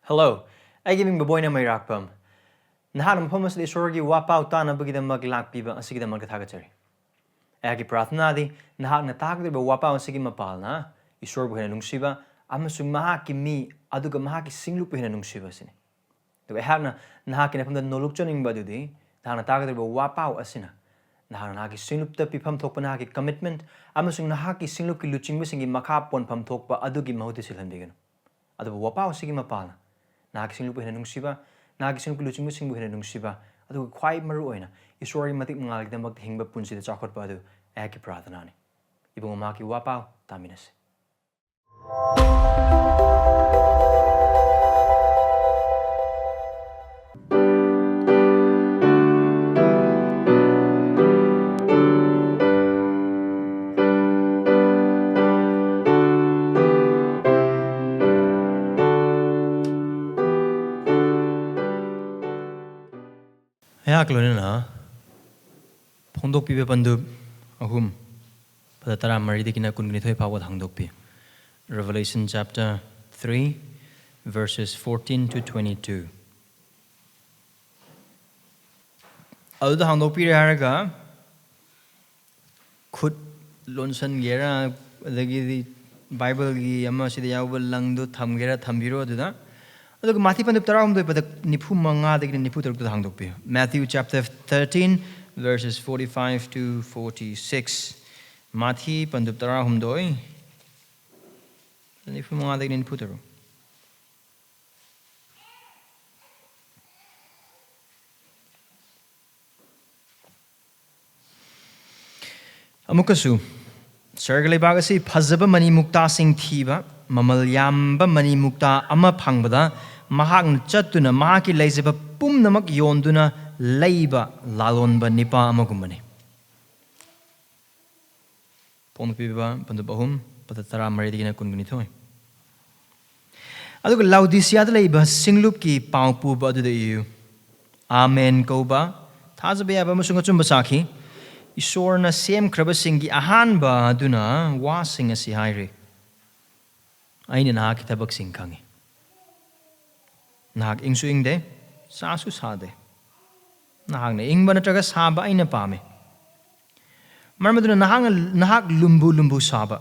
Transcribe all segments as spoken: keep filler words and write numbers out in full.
Hello, ꯑꯩꯒꯤ ꯃꯤꯡ ꯕꯕꯣꯏꯅ ꯃꯩꯔꯥꯛꯄꯝ꯫ ꯅꯍꯥꯛꯅ ꯃꯐꯝ ꯑꯁꯤꯗ ꯏꯁꯣꯔꯒꯤ ꯋꯥꯄꯥꯎ ꯇꯥꯅꯕꯒꯤꯗꯃꯛ ꯂꯥꯛꯄꯤꯕ ꯑꯁꯤꯒꯤꯗꯃꯛꯇ ꯊꯥꯒꯠꯆꯔꯤ꯫ ꯑꯩꯍꯥꯛꯀꯤ ꯄ꯭ꯔꯥꯔꯊꯅꯥꯗꯤ ꯅꯍꯥꯛꯅ ꯇꯥꯒꯗꯧꯔꯤꯕ ꯋꯥꯄꯥꯎ ꯑꯁꯤꯒꯤ ꯃꯄꯥꯜꯅ ꯏꯁꯣꯔꯕꯨ ꯍꯦꯟꯅ ꯅꯨꯡꯁꯤꯕ ꯑꯃꯁꯨꯡ ꯃꯍꯥꯛꯀꯤ ꯃꯤ ꯑꯗꯨꯒ ꯃꯍꯥꯛꯀꯤ ꯁꯤꯡꯂꯨꯞꯄꯨ ꯍꯦꯟꯅ ꯅꯨꯡꯁꯤꯕ ꯑꯁꯤꯅꯤ꯫ ꯑꯗꯨꯒ ꯑꯩꯍꯥꯛꯅ ꯅꯍꯥꯛꯀꯤ ꯅꯐꯝꯗ ꯅꯣꯂꯨꯛꯆꯅꯤꯡꯕ ꯑꯗꯨꯗꯤ ꯅꯍꯥꯛꯅ ꯇꯥꯒꯗꯧꯔꯤꯕ ꯋꯥꯄꯥꯎ ꯑꯁꯤꯅ ꯅꯍꯥꯛꯅ ꯅꯍꯥꯛꯀꯤ ꯁꯤꯡꯂꯨꯞꯇ ꯄꯤꯐꯝ ꯊꯣꯛꯄ ꯅꯍꯥꯛꯀꯤ commitment ꯑꯃꯁꯨꯡ ꯅꯍꯥꯛꯀꯤ ꯁꯤꯡꯂꯨꯞꯀꯤ ꯂꯨꯆꯤꯡꯕꯁꯤꯡꯒꯤ ꯃꯈꯥ ꯄꯣꯟꯐꯝ ꯊꯣꯛꯄ ꯑꯗꯨꯒꯤ ꯃꯍꯨꯠꯇ ꯁꯤꯜꯍꯟꯕꯤꯒꯅꯨ꯫ ꯑꯗꯨꯕꯨ ꯋꯥꯄꯥꯎ ꯑꯁꯤꯒꯤ ꯃꯄꯥꯜꯅ ꯅꯍꯥꯛꯀꯤ ꯁꯤꯡꯂꯨꯞꯄꯨ ꯍꯦꯟꯅ ꯅꯨꯡꯁꯤꯕ, ꯅꯍꯥꯛꯀꯤ ꯁꯤꯡꯂꯨꯞꯀꯤ ꯂꯨꯆꯤꯡꯕꯁꯤꯡꯕꯨ ꯍꯦꯟꯅ ꯅꯨꯡꯁꯤꯕ, ꯑꯗꯨꯒ ꯈ꯭ꯋꯥꯏ ꯃꯔꯨ ꯑꯣꯏꯅ ꯏꯁꯣꯔꯒꯤ ꯃꯇꯤꯛ ꯃꯉꯥꯜꯒꯤꯗꯃꯛꯇ ꯍꯤꯡꯕ ꯄꯨꯟꯁꯤꯗ ꯆꯥꯎꯈꯠꯄ ꯑꯗꯨ ꯑꯩꯍꯥꯛꯀꯤ ꯄ꯭ꯔꯥꯔꯊꯅꯥꯅꯤ꯫ ꯏꯕꯨꯡꯉꯣ, ꯃꯍꯥꯛꯀꯤ ꯋꯥꯄꯥꯎ ꯇꯥꯃꯤꯟꯅꯁꯤ꯫ ꯑꯩꯍꯥꯛ ꯂꯣꯏꯅꯅ ꯐꯣꯡꯗꯣꯛꯄꯤꯕ ꯄꯟꯗꯨꯞ ꯑꯍꯨꯝ, ꯄꯗ ꯇꯔꯥꯃꯔꯤꯗꯒꯤꯅ ꯀꯨꯟꯅꯤꯊꯣꯏ ꯐꯥꯎꯕꯗ ꯍꯥꯡꯗꯣꯛꯄꯤ꯫ Revelation chapter three, verses fourteen to twenty-two. ꯑꯗꯨꯗ ꯍꯥꯡꯗꯣꯛꯄꯤꯔꯦ ꯍꯥꯏꯔꯒ ꯈꯨꯠ ꯂꯣꯟꯁꯟꯒꯦꯔꯥ, ꯑꯗꯒꯤꯗꯤ ꯕꯥꯏꯕꯜꯒꯤ ꯑꯃ ꯁꯤꯗ ꯌꯥꯎꯕ ꯂꯪꯗꯣ ꯊꯝꯒꯦꯔꯥ ꯊꯝꯕꯤꯔꯣ ꯑꯗꯨꯗ꯫ ꯑꯗꯨꯒ ꯃꯥꯊꯤ ꯄꯟꯗꯨꯞ ꯇꯔꯥꯍꯨꯝꯗꯣꯏ ꯄꯗ ꯅꯤꯐꯨ ꯃꯉꯥꯗꯒꯤꯅ ꯅꯤꯐꯨ ꯇꯔꯨꯛꯇ ꯍꯥꯡꯗꯣꯛꯄꯤꯌꯨ꯫ Matthew chapter thirteen, verses forty-five to forty-six. ꯃꯥꯊꯤ ꯄꯟꯗꯨꯞ ꯇꯔꯥꯍꯨꯝꯗꯣꯏ, ꯅꯤꯐꯨ ꯃꯉꯥꯗꯒꯤꯅ ꯅꯤꯐꯨ ꯇꯔꯨꯛ꯫ ꯑꯃꯨꯛꯀꯁꯨ, ꯁꯔꯒ ꯂꯩꯕꯥꯛ ꯑꯁꯤ ꯐꯖꯕ ꯃꯅꯤ ꯃꯨꯛꯇꯥꯁꯤꯡ ꯊꯤꯕ, ꯃꯃꯜ ꯌꯥꯝꯕ ꯃꯅꯤ ꯃꯨꯛꯇꯥ ꯑꯃ ꯐꯪꯕꯗ ꯃꯍꯥꯛꯅ ꯆꯠꯇꯨꯅ ꯃꯍꯥꯛꯀꯤ ꯂꯩꯖꯕ ꯄꯨꯝꯅꯃꯛ ꯌꯣꯟꯗꯨꯅ ꯂꯩꯕ ꯂꯥꯂꯣꯟꯕ ꯅꯤꯄꯥ ꯑꯃꯒꯨꯝꯕꯅꯤ꯫ ꯐꯣꯡꯗꯣꯛꯄꯤꯕ ꯄꯟꯗꯨꯞ ꯑꯍꯨꯝ, ꯄꯗ ꯇꯔꯥꯃꯔꯤꯗꯒꯤꯅ ꯀꯨꯟꯅꯤꯊꯣꯏ꯫ ꯑꯗꯨꯒ ꯂꯥꯎꯗꯤꯁꯤꯌꯥꯗ ꯂꯩꯕ ꯁꯤꯡꯂꯨꯞꯀꯤ ꯄꯥꯎ ꯄꯨꯕ ꯑꯗꯨꯗ ꯏꯌꯨ꯫ ꯑꯥꯃꯦꯟ ꯀꯧꯕ ꯊꯥꯖꯕ ꯌꯥꯕ ꯑꯃꯁꯨꯡ ꯑꯆꯨꯝꯕ ꯁꯥꯈꯤ, ꯏꯁꯣꯔꯅ ꯁꯦꯝꯈ꯭ꯔꯕꯁꯤꯡꯒꯤ ꯑꯍꯥꯟꯕ ꯑꯗꯨꯅ ꯋꯥꯁꯤꯡ ꯑꯁꯤ ꯍꯥꯏꯔꯤ꯫ ꯑꯩꯅ ꯅꯍꯥꯛꯀꯤ ꯊꯕꯛꯁꯤꯡ ꯈꯪꯏ꯫ ꯅꯍꯥꯛ ꯏꯪꯁꯨ ꯏꯪꯗꯦ, ꯁꯥꯁꯨ ꯁꯥꯗꯦ꯫ ꯅꯍꯥꯛꯅ ꯏꯪꯕ ꯅꯠꯇ꯭ꯔꯒ ꯁꯥꯕ ꯑꯩꯅ ꯄꯥꯝꯃꯤ꯫ ꯃꯔꯝ ꯑꯗꯨꯅ ꯅꯍꯥꯛꯅ, ꯅꯍꯥꯛ ꯂꯨꯝꯕꯨ ꯂꯨꯝꯕꯨ ꯁꯥꯕ,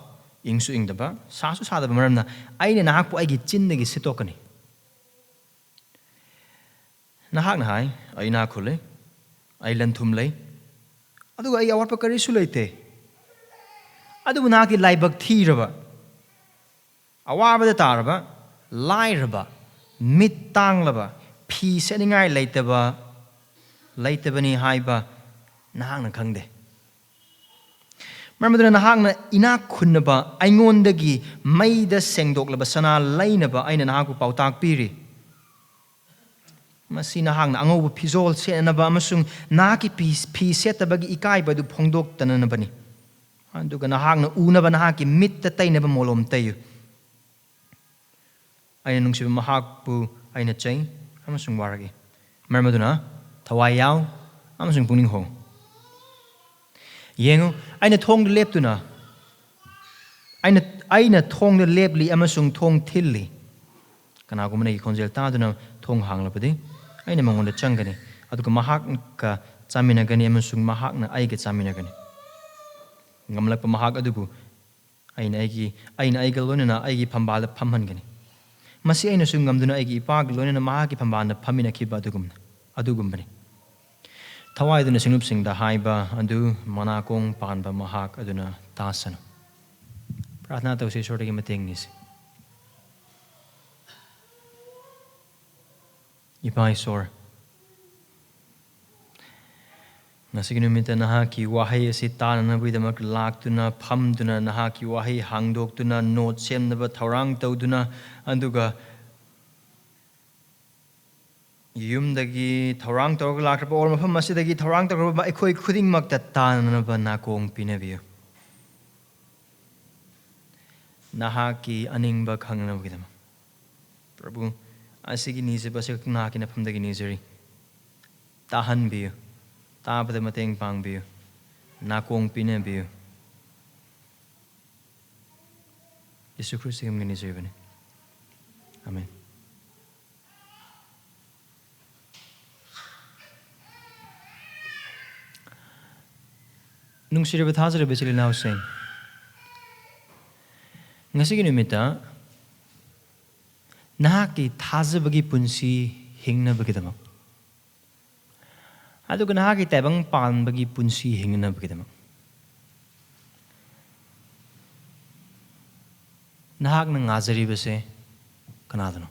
ꯏꯪꯁꯨ ꯏꯪꯗꯕ, ꯁꯥꯁꯨ ꯁꯥꯗꯕ ꯃꯔꯝꯅ ꯑꯩꯅ ꯅꯍꯥꯛꯄꯨ ꯑꯩꯒꯤ ꯆꯤꯟꯗꯒꯤ ꯁꯤꯠꯇꯣꯛꯀꯅꯤ꯫ ꯅꯍꯥꯛꯅ ꯍꯥꯏ, "ꯑꯩ ꯏꯅꯥꯛ ꯈꯨꯜꯂꯤ, ꯑꯩ ꯂꯟ ꯊꯨꯝ ꯂꯩ, ꯑꯗꯨꯒ ꯑꯩ ꯑꯋꯥꯠꯄ ꯀꯔꯤꯁꯨ ꯂꯩꯇꯦ"꯫ ꯑꯗꯨꯕꯨ ꯅꯍꯥꯛꯀꯤ ꯂꯥꯏꯕꯛ ꯊꯤꯔꯕ, ꯑꯋꯥꯕꯗ ꯇꯥꯔꯕ, ꯂꯥꯏꯔꯕ, ꯃꯤꯠ ꯇꯥꯡꯂꯕ, ꯐꯤ ꯁꯦꯠꯅꯤꯡꯉꯥꯏ ꯂꯩꯇꯕ, ꯂꯩꯇꯕꯅꯤ ꯍꯥꯏꯕ ꯅꯍꯥꯛꯅ ꯈꯪꯗꯦ꯫ ꯃꯔꯝ ꯑꯗꯨꯅ ꯅꯍꯥꯛꯅ ꯏꯅꯥꯛ ꯈꯨꯟꯅꯕ, ꯑꯩꯉꯣꯟꯗꯒꯤ ꯃꯩꯗ ꯁꯦꯡꯗꯣꯛꯂꯕ ꯁꯅꯥ ꯂꯩꯅꯕ ꯑꯩꯅ ꯅꯍꯥꯛꯄꯨ ꯄꯥꯎꯇꯥꯛ ꯄꯤꯔꯤ꯫ ꯃꯁꯤ ꯅꯍꯥꯛꯅ ꯑꯉꯧꯕ ꯐꯤꯖꯣꯜ ꯁꯦꯠꯅꯅꯕ ꯑꯃꯁꯨꯡ ꯅꯍꯥꯛꯀꯤ ꯐꯤ, ꯐꯤ ꯁꯦꯠꯇꯕꯒꯤ ꯏꯀꯥꯏꯕ ꯑꯗꯨ ꯐꯣꯡꯗꯣꯛꯇꯅꯅꯕꯅꯤ꯫ ꯑꯗꯨꯒ ꯅꯍꯥꯛꯅ ꯎꯅꯕ ꯅꯍꯥꯛꯀꯤ ꯃꯤꯠꯇ ꯇꯩꯅꯕ ꯃꯣꯂꯣꯝ ꯇꯩꯌꯨ꯫ ꯑꯩꯅ ꯅꯨꯡꯁꯤꯕ ꯃꯍꯥꯛꯄꯨ ꯑꯩꯅ ꯆꯩ ꯑꯃꯁꯨꯡ ꯋꯥꯔꯛꯏ꯫ ꯃꯔꯝ ꯑꯗꯨꯅ ꯊꯋꯥꯏ ꯌꯥꯎ ꯑꯃꯁꯨꯡ ꯄꯨꯛꯅꯤꯡ ꯍꯣꯡ꯫ ꯌꯦꯡꯉꯨ, ꯑꯩꯅ ꯊꯣꯡꯗ ꯂꯦꯞꯇꯨꯅ, ꯑꯩꯅ, ꯑꯩꯅ ꯊꯣꯡꯗ ꯂꯦꯞꯂꯤ ꯑꯃꯁꯨꯡ ꯊꯣꯡ ꯊꯤꯜꯂꯤ꯫ ꯀꯅꯥꯒꯨꯝꯕꯅ ꯑꯩꯒꯤ ꯈꯣꯟꯖꯦꯜ ꯇꯥꯗꯨꯅ ꯊꯣꯡ ꯍꯥꯡꯂꯕꯗꯤ, ꯑꯩꯅ ꯃꯉꯣꯟꯗ ꯆꯪꯒꯅꯤ, ꯑꯗꯨꯒ ꯃꯍꯥꯛꯀ ꯆꯥꯃꯤꯟꯅꯒꯅꯤ ꯑꯃꯁꯨꯡ ꯃꯍꯥꯛꯅ ꯑꯩꯒ ꯆꯥꯃꯤꯟꯅꯒꯅꯤ꯫ ꯉꯝꯂꯛꯄ ꯃꯍꯥꯛ ꯑꯗꯨꯕꯨ ꯑꯩꯅ ꯑꯩꯒꯤ, ꯑꯩꯅ ꯑꯩꯒ ꯂꯣꯏꯅꯅ ꯑꯩꯒꯤ ꯐꯝꯕꯥꯜꯗ ꯐꯝꯍꯟꯒꯅꯤ꯫ ꯃꯁꯤ ꯑꯩꯅꯁꯨ ꯉꯝꯗꯨꯅ ꯑꯩꯒꯤ ꯏꯄꯥꯒ ꯂꯣꯏꯅꯅ ꯃꯍꯥꯛꯀꯤ ꯐꯝꯕꯥꯜꯗ ꯐꯝꯃꯤꯟꯅꯈꯤꯕ ꯑꯗꯨꯒꯨꯝꯅ, ꯑꯗꯨꯒꯨꯝꯕꯅꯤ꯫ ꯊꯋꯥꯏꯗꯨꯅ ꯁꯤꯡꯂꯨꯞꯁꯤꯡꯗ ꯍꯥꯏꯕ ꯑꯗꯨ ꯃꯅꯥꯀꯣꯡ ꯄꯥꯟꯕ ꯃꯍꯥꯛ ꯑꯗꯨꯅ ꯇꯥꯁꯅꯨ꯫ ꯄ꯭ꯔꯥꯊꯅꯥ ꯇꯧꯁꯤ, ꯏꯁꯣꯔꯗꯒꯤ ꯃꯇꯦꯡ ꯅꯤꯁꯤ꯫ ꯏꯄꯥ ꯏꯁꯣꯔ, ꯉꯁꯤꯒꯤ ꯅꯨꯃꯤꯠꯇ ꯅꯍꯥꯛꯀꯤ ꯋꯥꯍꯩ ꯑꯁꯤ ꯇꯥꯅꯅꯕꯒꯤꯗꯃꯛ ꯂꯥꯛꯇꯨꯅ, ꯐꯝꯗꯨꯅ, ꯅꯍꯥꯛꯀꯤ ꯋꯥꯍꯩ ꯍꯥꯡꯗꯣꯛꯇꯨꯅ, ꯅꯣꯠ ꯁꯦꯝꯅꯕ ꯊꯧꯔꯥꯡ ꯇꯧꯗꯨꯅ, ꯑꯗꯨꯒ ꯌꯨꯝꯗꯒꯤ ꯊꯧꯔꯥꯡ ꯇꯧꯔꯒ ꯂꯥꯛꯈ꯭ꯔꯕ, ꯑꯣꯔ ꯃꯐꯝ ꯑꯁꯤꯗꯒꯤ ꯊꯧꯔꯥꯡ ꯇꯧꯔꯛꯄ ꯑꯩꯈꯣꯏ ꯈꯨꯗꯤꯡꯃꯛꯇ ꯇꯥꯅꯅꯕ ꯅꯥꯀꯣꯡ ꯄꯤꯅꯕꯤꯌꯨ꯫ ꯅꯍꯥꯛꯀꯤ ꯑꯅꯤꯡꯕ ꯈꯪꯅꯅꯕꯒꯤꯗꯃꯛ꯫ ꯄ꯭ꯔꯚꯨ, ꯑꯁꯤꯒꯤ ꯅꯤꯖꯕ ꯑꯁꯤ ꯅꯍꯥꯛꯀꯤ ꯅꯐꯝꯗꯒꯤ ꯅꯤꯖꯔꯤ꯫ ꯇꯥꯍꯟꯕꯤꯌꯨ, ꯇꯥꯕꯗ ꯃꯇꯦꯡ ꯄꯥꯡꯕꯤꯌꯨ, ꯅꯥꯀꯣꯡ ꯄꯤꯅꯕꯤꯌꯨ꯫ ꯌꯤꯁꯨ ꯈ꯭ꯔꯤꯁꯇꯒꯤ ꯃꯤꯡꯗ ꯅꯤꯖꯔꯤꯕꯅꯤ꯫ ꯑꯥꯃꯦꯟ꯫ ꯅꯨꯡꯁꯤꯔꯕ ꯊꯥꯖꯔꯕ ꯏꯆꯤꯜ ꯏꯅꯥꯎꯁꯤꯡ, ꯉꯁꯤꯒꯤ ꯅꯨꯃꯤꯠꯇ ꯅꯍꯥꯛꯀꯤ ꯊꯥꯖꯕꯒꯤ ꯄꯨꯟꯁꯤ ꯍꯤꯡꯅꯕꯒꯤꯗꯃꯛ, ꯑꯗꯨꯒ ꯅꯍꯥꯛꯀꯤ ꯇꯥꯏꯕꯪ ꯄꯥꯟꯕꯒꯤ ꯄꯨꯟꯁꯤ ꯍꯤꯡꯅꯅꯕꯒꯤꯗꯃꯛ ꯅꯍꯥꯛꯅ ꯉꯥꯖꯔꯤꯕꯁꯦ ꯀꯅꯥꯗꯅꯣ?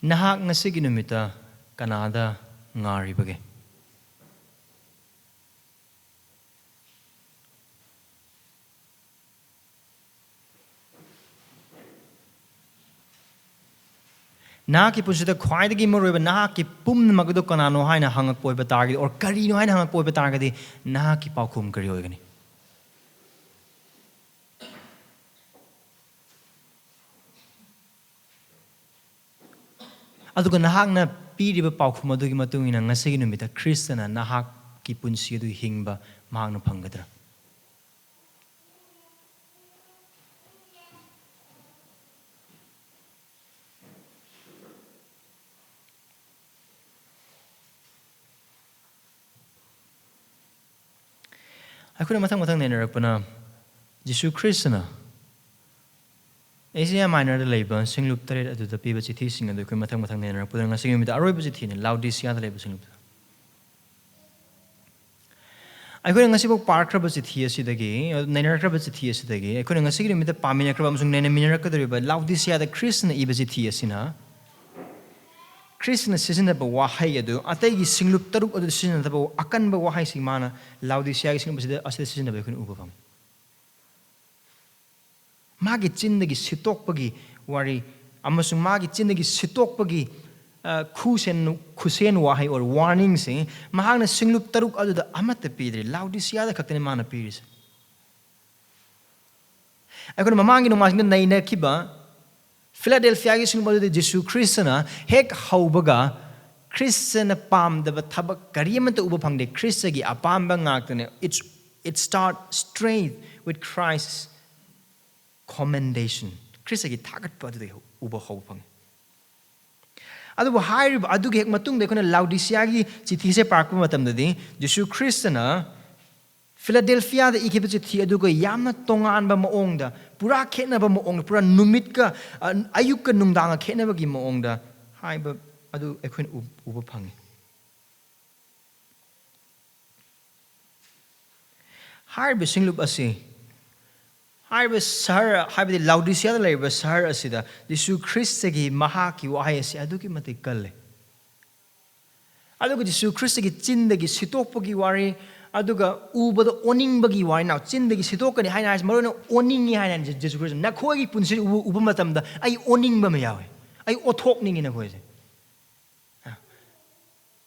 ꯅꯍꯥꯛ ꯉꯁꯤꯒꯤ ꯅꯨꯃꯤꯠꯇ ꯀꯅꯥꯗ ꯉꯥꯔꯤꯕꯒꯦ? ꯅꯍꯥꯛꯀꯤ ꯄꯨꯟꯁꯤꯗ ꯈ꯭ꯋꯥꯏꯗꯒꯤ ꯃꯔꯨꯑꯣꯏꯕ ꯅꯍꯥꯛꯀꯤ ꯄꯨꯝꯅꯃꯛ ꯑꯗꯨ ꯀꯅꯥꯅꯣ ꯍꯥꯏꯅ ꯍꯪꯉꯛꯄ ꯑꯣꯏꯕ ꯇꯥꯔꯒꯗꯤ, or ꯀꯔꯤꯅꯣ ꯍꯥꯏꯅ ꯍꯪꯉꯛꯄ ꯑꯣꯏꯕ ꯇꯥꯔꯒꯗꯤ, ꯅꯍꯥꯛꯀꯤ ꯄꯥꯎꯈꯨꯝ ꯀꯔꯤ ꯑꯣꯏꯒꯅꯤ? ꯑꯗꯨꯒ ꯅꯍꯥꯛꯅ ꯄꯤꯔꯤꯕ ꯄꯥꯎꯈꯨꯝ ꯑꯗꯨꯒꯤ ꯃꯇꯨꯡ ꯏꯟꯅ ꯉꯁꯤꯒꯤ ꯅꯨꯃꯤꯠꯇ ꯈ꯭ꯔꯤꯁꯇꯅ ꯅꯍꯥꯛꯀꯤ ꯄꯨꯟꯁꯤ ꯑꯗꯨ ꯍꯤꯡꯕ ꯃꯍꯥꯛꯅ ꯐꯪꯒꯗ꯭ꯔꯥ? ꯑꯩꯈꯣꯏꯅ ꯃꯊꯪ ꯃꯊꯪ ꯅꯩꯅꯔꯛꯄꯅ, ꯖꯤꯁꯨ ꯈ꯭ꯔꯤꯁꯇꯅ ꯑꯦꯁꯤꯌꯥ ꯃꯥꯏꯅꯔꯗ ꯂꯩꯕ ꯁꯤꯡꯂꯨꯞ ꯇꯔꯦꯠ ꯑꯗꯨꯗ ꯄꯤꯕ ꯆꯤꯊꯤꯁꯤꯡ ꯑꯗꯨ ꯑꯩꯈꯣꯏ ꯃꯊꯪ ꯃꯊꯪ ꯅꯩꯅꯔꯛꯄꯗ, ꯉꯁꯤꯒꯤ ꯅꯨꯃꯤꯠꯇ ꯑꯔꯣꯏꯕ ꯆꯤꯊꯤꯅꯤ, ꯂꯥꯎꯗꯤꯁꯤꯌꯥꯗ ꯂꯩꯕ ꯁꯤꯡꯂꯨꯞꯇ꯫ ꯑꯩꯈꯣꯏꯅ ꯉꯁꯤꯐꯥꯎ ꯄꯥꯔꯛꯈ꯭ꯔꯕ ꯆꯤꯊꯤ ꯑꯁꯤꯗꯒꯤ, ꯅꯩꯅꯔꯛꯈ꯭ꯔꯕ ꯆꯤꯊꯤ ꯑꯁꯤꯗꯒꯤ, ꯑꯩꯈꯣꯏꯅ ꯉꯁꯤꯒꯤ ꯅꯨꯃꯤꯠꯇ ꯄꯥꯃꯤꯟꯅꯈ꯭ꯔꯕ ꯑꯃꯁꯨꯡ ꯅꯩꯅꯃꯤꯟꯅꯔꯛꯀꯗꯧꯔꯤꯕ ꯂꯥꯎꯗꯤꯁꯤꯌꯥꯗ ꯈ꯭ꯔꯤꯁꯇꯅ ꯏꯕ ꯆꯤꯊꯤ ꯑꯁꯤꯅ, ꯈ꯭ꯔꯤꯁꯇꯅ ꯁꯤꯖꯤꯟꯅꯕ ꯋꯥꯍꯩ ꯑꯗꯨ ꯑꯇꯩꯒꯤ ꯁꯤꯡꯂꯨꯞ ꯇꯔꯨꯛ ꯑꯗꯨꯗ ꯁꯤꯖꯤꯟꯅꯗꯕ ꯑꯀꯟꯕ ꯋꯥꯍꯩꯁꯤꯡ ꯃꯥꯅ ꯂꯥꯎꯗꯤꯁꯤꯌꯥꯒꯤ ꯁꯤꯡꯂꯨꯞ ꯑꯁꯤꯗ, ꯑꯁꯤꯗ ꯁꯤꯖꯤꯟꯅꯕ ꯑꯩꯈꯣꯏꯅ ꯎꯕ ꯐꯪꯉꯤ꯫ ꯃꯥꯒꯤ ꯆꯤꯟꯗꯒꯤ ꯁꯤꯠꯇꯣꯛꯄꯒꯤ ꯋꯥꯔꯤ ꯑꯃꯁꯨꯡ ꯃꯥꯒꯤ ꯆꯤꯟꯗꯒꯤ ꯁꯤꯠꯇꯣꯛꯄꯒꯤ, ꯑ, ꯈꯨꯁꯦꯟ, ꯈꯨꯁꯦꯟ ꯋꯥꯍꯩ or warningꯁꯤꯡ ꯃꯍꯥꯛꯅ ꯁꯤꯡꯂꯨꯞ ꯇꯔꯨꯛ ꯑꯗꯨꯗ ꯑꯃꯠꯇ ꯄꯤꯗ꯭ꯔꯤ, ꯂꯥꯎꯗꯤꯁꯤꯌꯥꯗ ꯈꯛꯇꯅꯤ ꯃꯥꯅ ꯄꯤꯔꯤꯁꯦ꯫ ꯑꯩꯈꯣꯏꯅ ꯃꯃꯥꯡꯒꯤ ꯅꯣꯡꯃꯥꯏꯖꯤꯡꯗ ꯅꯩꯅꯈꯤꯕ ꯐꯤꯂꯥꯗꯦꯜꯐꯤꯌꯥꯒꯤ ꯁꯤꯡꯂꯨꯞ ꯑꯗꯨꯗꯤ ꯖꯤꯁꯨ ꯈ꯭ꯔꯤꯁꯇꯅ ꯍꯦꯛ ꯍꯧꯕꯒ ꯈ꯭ꯔꯤꯁꯇꯅ ꯄꯥꯝꯗꯕ ꯊꯕꯛ ꯀꯔꯤ ꯑꯃꯠꯇ ꯎꯕ ꯐꯪꯗꯦ꯫ ꯈ꯭ꯔꯤꯁꯇꯒꯤ ꯑꯄꯥꯝꯕ ꯉꯥꯛꯇꯅꯦ꯫ It's It starts straight with Christ's commendation. ꯈ꯭ꯔꯤꯁꯇꯒꯤ ꯊꯥꯒꯠꯄ ꯑꯗꯨꯗꯒꯤ ꯎꯕ ꯍꯧꯕ ꯐꯪꯉꯤ꯫ ꯑꯗꯨꯕꯨ ꯍꯥꯏꯔꯤꯕ ꯑꯗꯨꯒꯤ ꯍꯦꯛ ꯃꯇꯨꯡꯗ ꯑꯩꯈꯣꯏꯅ ꯂꯥꯎꯗꯤꯁꯤꯌꯥꯒꯤ ꯆꯤꯊꯤꯁꯦ ꯄꯥꯔꯛꯄ ꯃꯇꯝꯗꯗꯤ, ꯖꯤꯁꯨ ꯈ꯭ꯔꯤꯁꯇꯅ ꯐꯤꯂꯥꯗꯦꯜꯐꯤꯌꯥꯗ ꯏꯈꯤꯕ ꯆꯤꯊꯤ ꯑꯗꯨꯒ ꯌꯥꯝꯅ ꯇꯣꯉꯥꯟꯕ ꯃꯑꯣꯡꯗ, ꯄꯨꯔꯥ ꯈꯦꯠꯅꯕ ꯃꯑꯣꯡꯗ, ꯄꯨꯔꯥ ꯅꯨꯃꯤꯠꯀ, ꯑ, ꯑꯌꯨꯛꯀ ꯅꯨꯡꯗꯥꯡꯒ ꯈꯦꯠꯅꯕꯒꯤ ꯃꯑꯣꯡꯗ ꯍꯥꯏꯕ ꯑꯗꯨ ꯑꯩꯈꯣꯏꯅ ꯎ-, ꯎꯕ ꯐꯪꯉꯤ꯫ ꯍꯥꯏꯔꯤꯕ ꯁꯤꯡꯂꯨꯞ ꯑꯁꯤ, ꯍꯥꯏꯔꯤꯕ ꯁꯍꯔ, ꯍꯥꯏꯕꯗꯤ ꯂꯥꯎꯗꯤꯁꯤꯌꯥꯗ ꯂꯩꯔꯤꯕ ꯁꯍꯔ ꯑꯁꯤꯗ ꯖꯤꯁꯨ ꯈ꯭ꯔꯤꯁꯇꯒꯤ ꯃꯍꯥꯛꯀꯤ ꯋꯥꯍꯩ ꯑꯁꯤ ꯑꯗꯨꯛꯀꯤ ꯃꯇꯤꯛ ꯀꯜꯂꯤ꯫ ꯑꯗꯨꯒ ꯖꯤꯁꯨ ꯈ꯭ꯔꯤꯁꯇꯒꯤ ꯆꯤꯟꯗꯒꯤ ꯁꯤꯠꯇꯣꯛꯄꯒꯤ ꯋꯥꯔꯤ, ꯑꯗꯨꯒ ꯎꯕꯗ ꯑꯣꯅꯤꯡꯕꯒꯤ ꯋꯥꯔꯤ꯫ ꯅꯥꯎ, ꯆꯤꯟꯗꯒꯤ ꯁꯤꯠꯇꯣꯛꯀꯅꯤ ꯍꯥꯏꯅ ꯍꯥꯏꯁꯤ ꯃꯔꯨ ꯑꯣꯏꯅ ꯑꯣꯅꯤꯡꯉꯤ ꯍꯥꯏꯅ ꯍꯥꯏ ꯖꯤꯁꯨ ꯈ꯭ꯔꯤꯁꯇ꯫ "ꯅꯈꯣꯏꯒꯤ ꯄꯨꯟꯁꯤꯗ ꯎꯕ, ꯎꯕ ꯃꯇꯝꯗ ꯑꯩ ꯑꯣꯅꯤꯡꯕ ꯑꯃ ꯌꯥꯎꯋꯦ, ꯑꯩ ꯑꯣꯊꯣꯛꯅꯤꯡꯉꯤ ꯅꯈꯣꯏꯁꯦ"꯫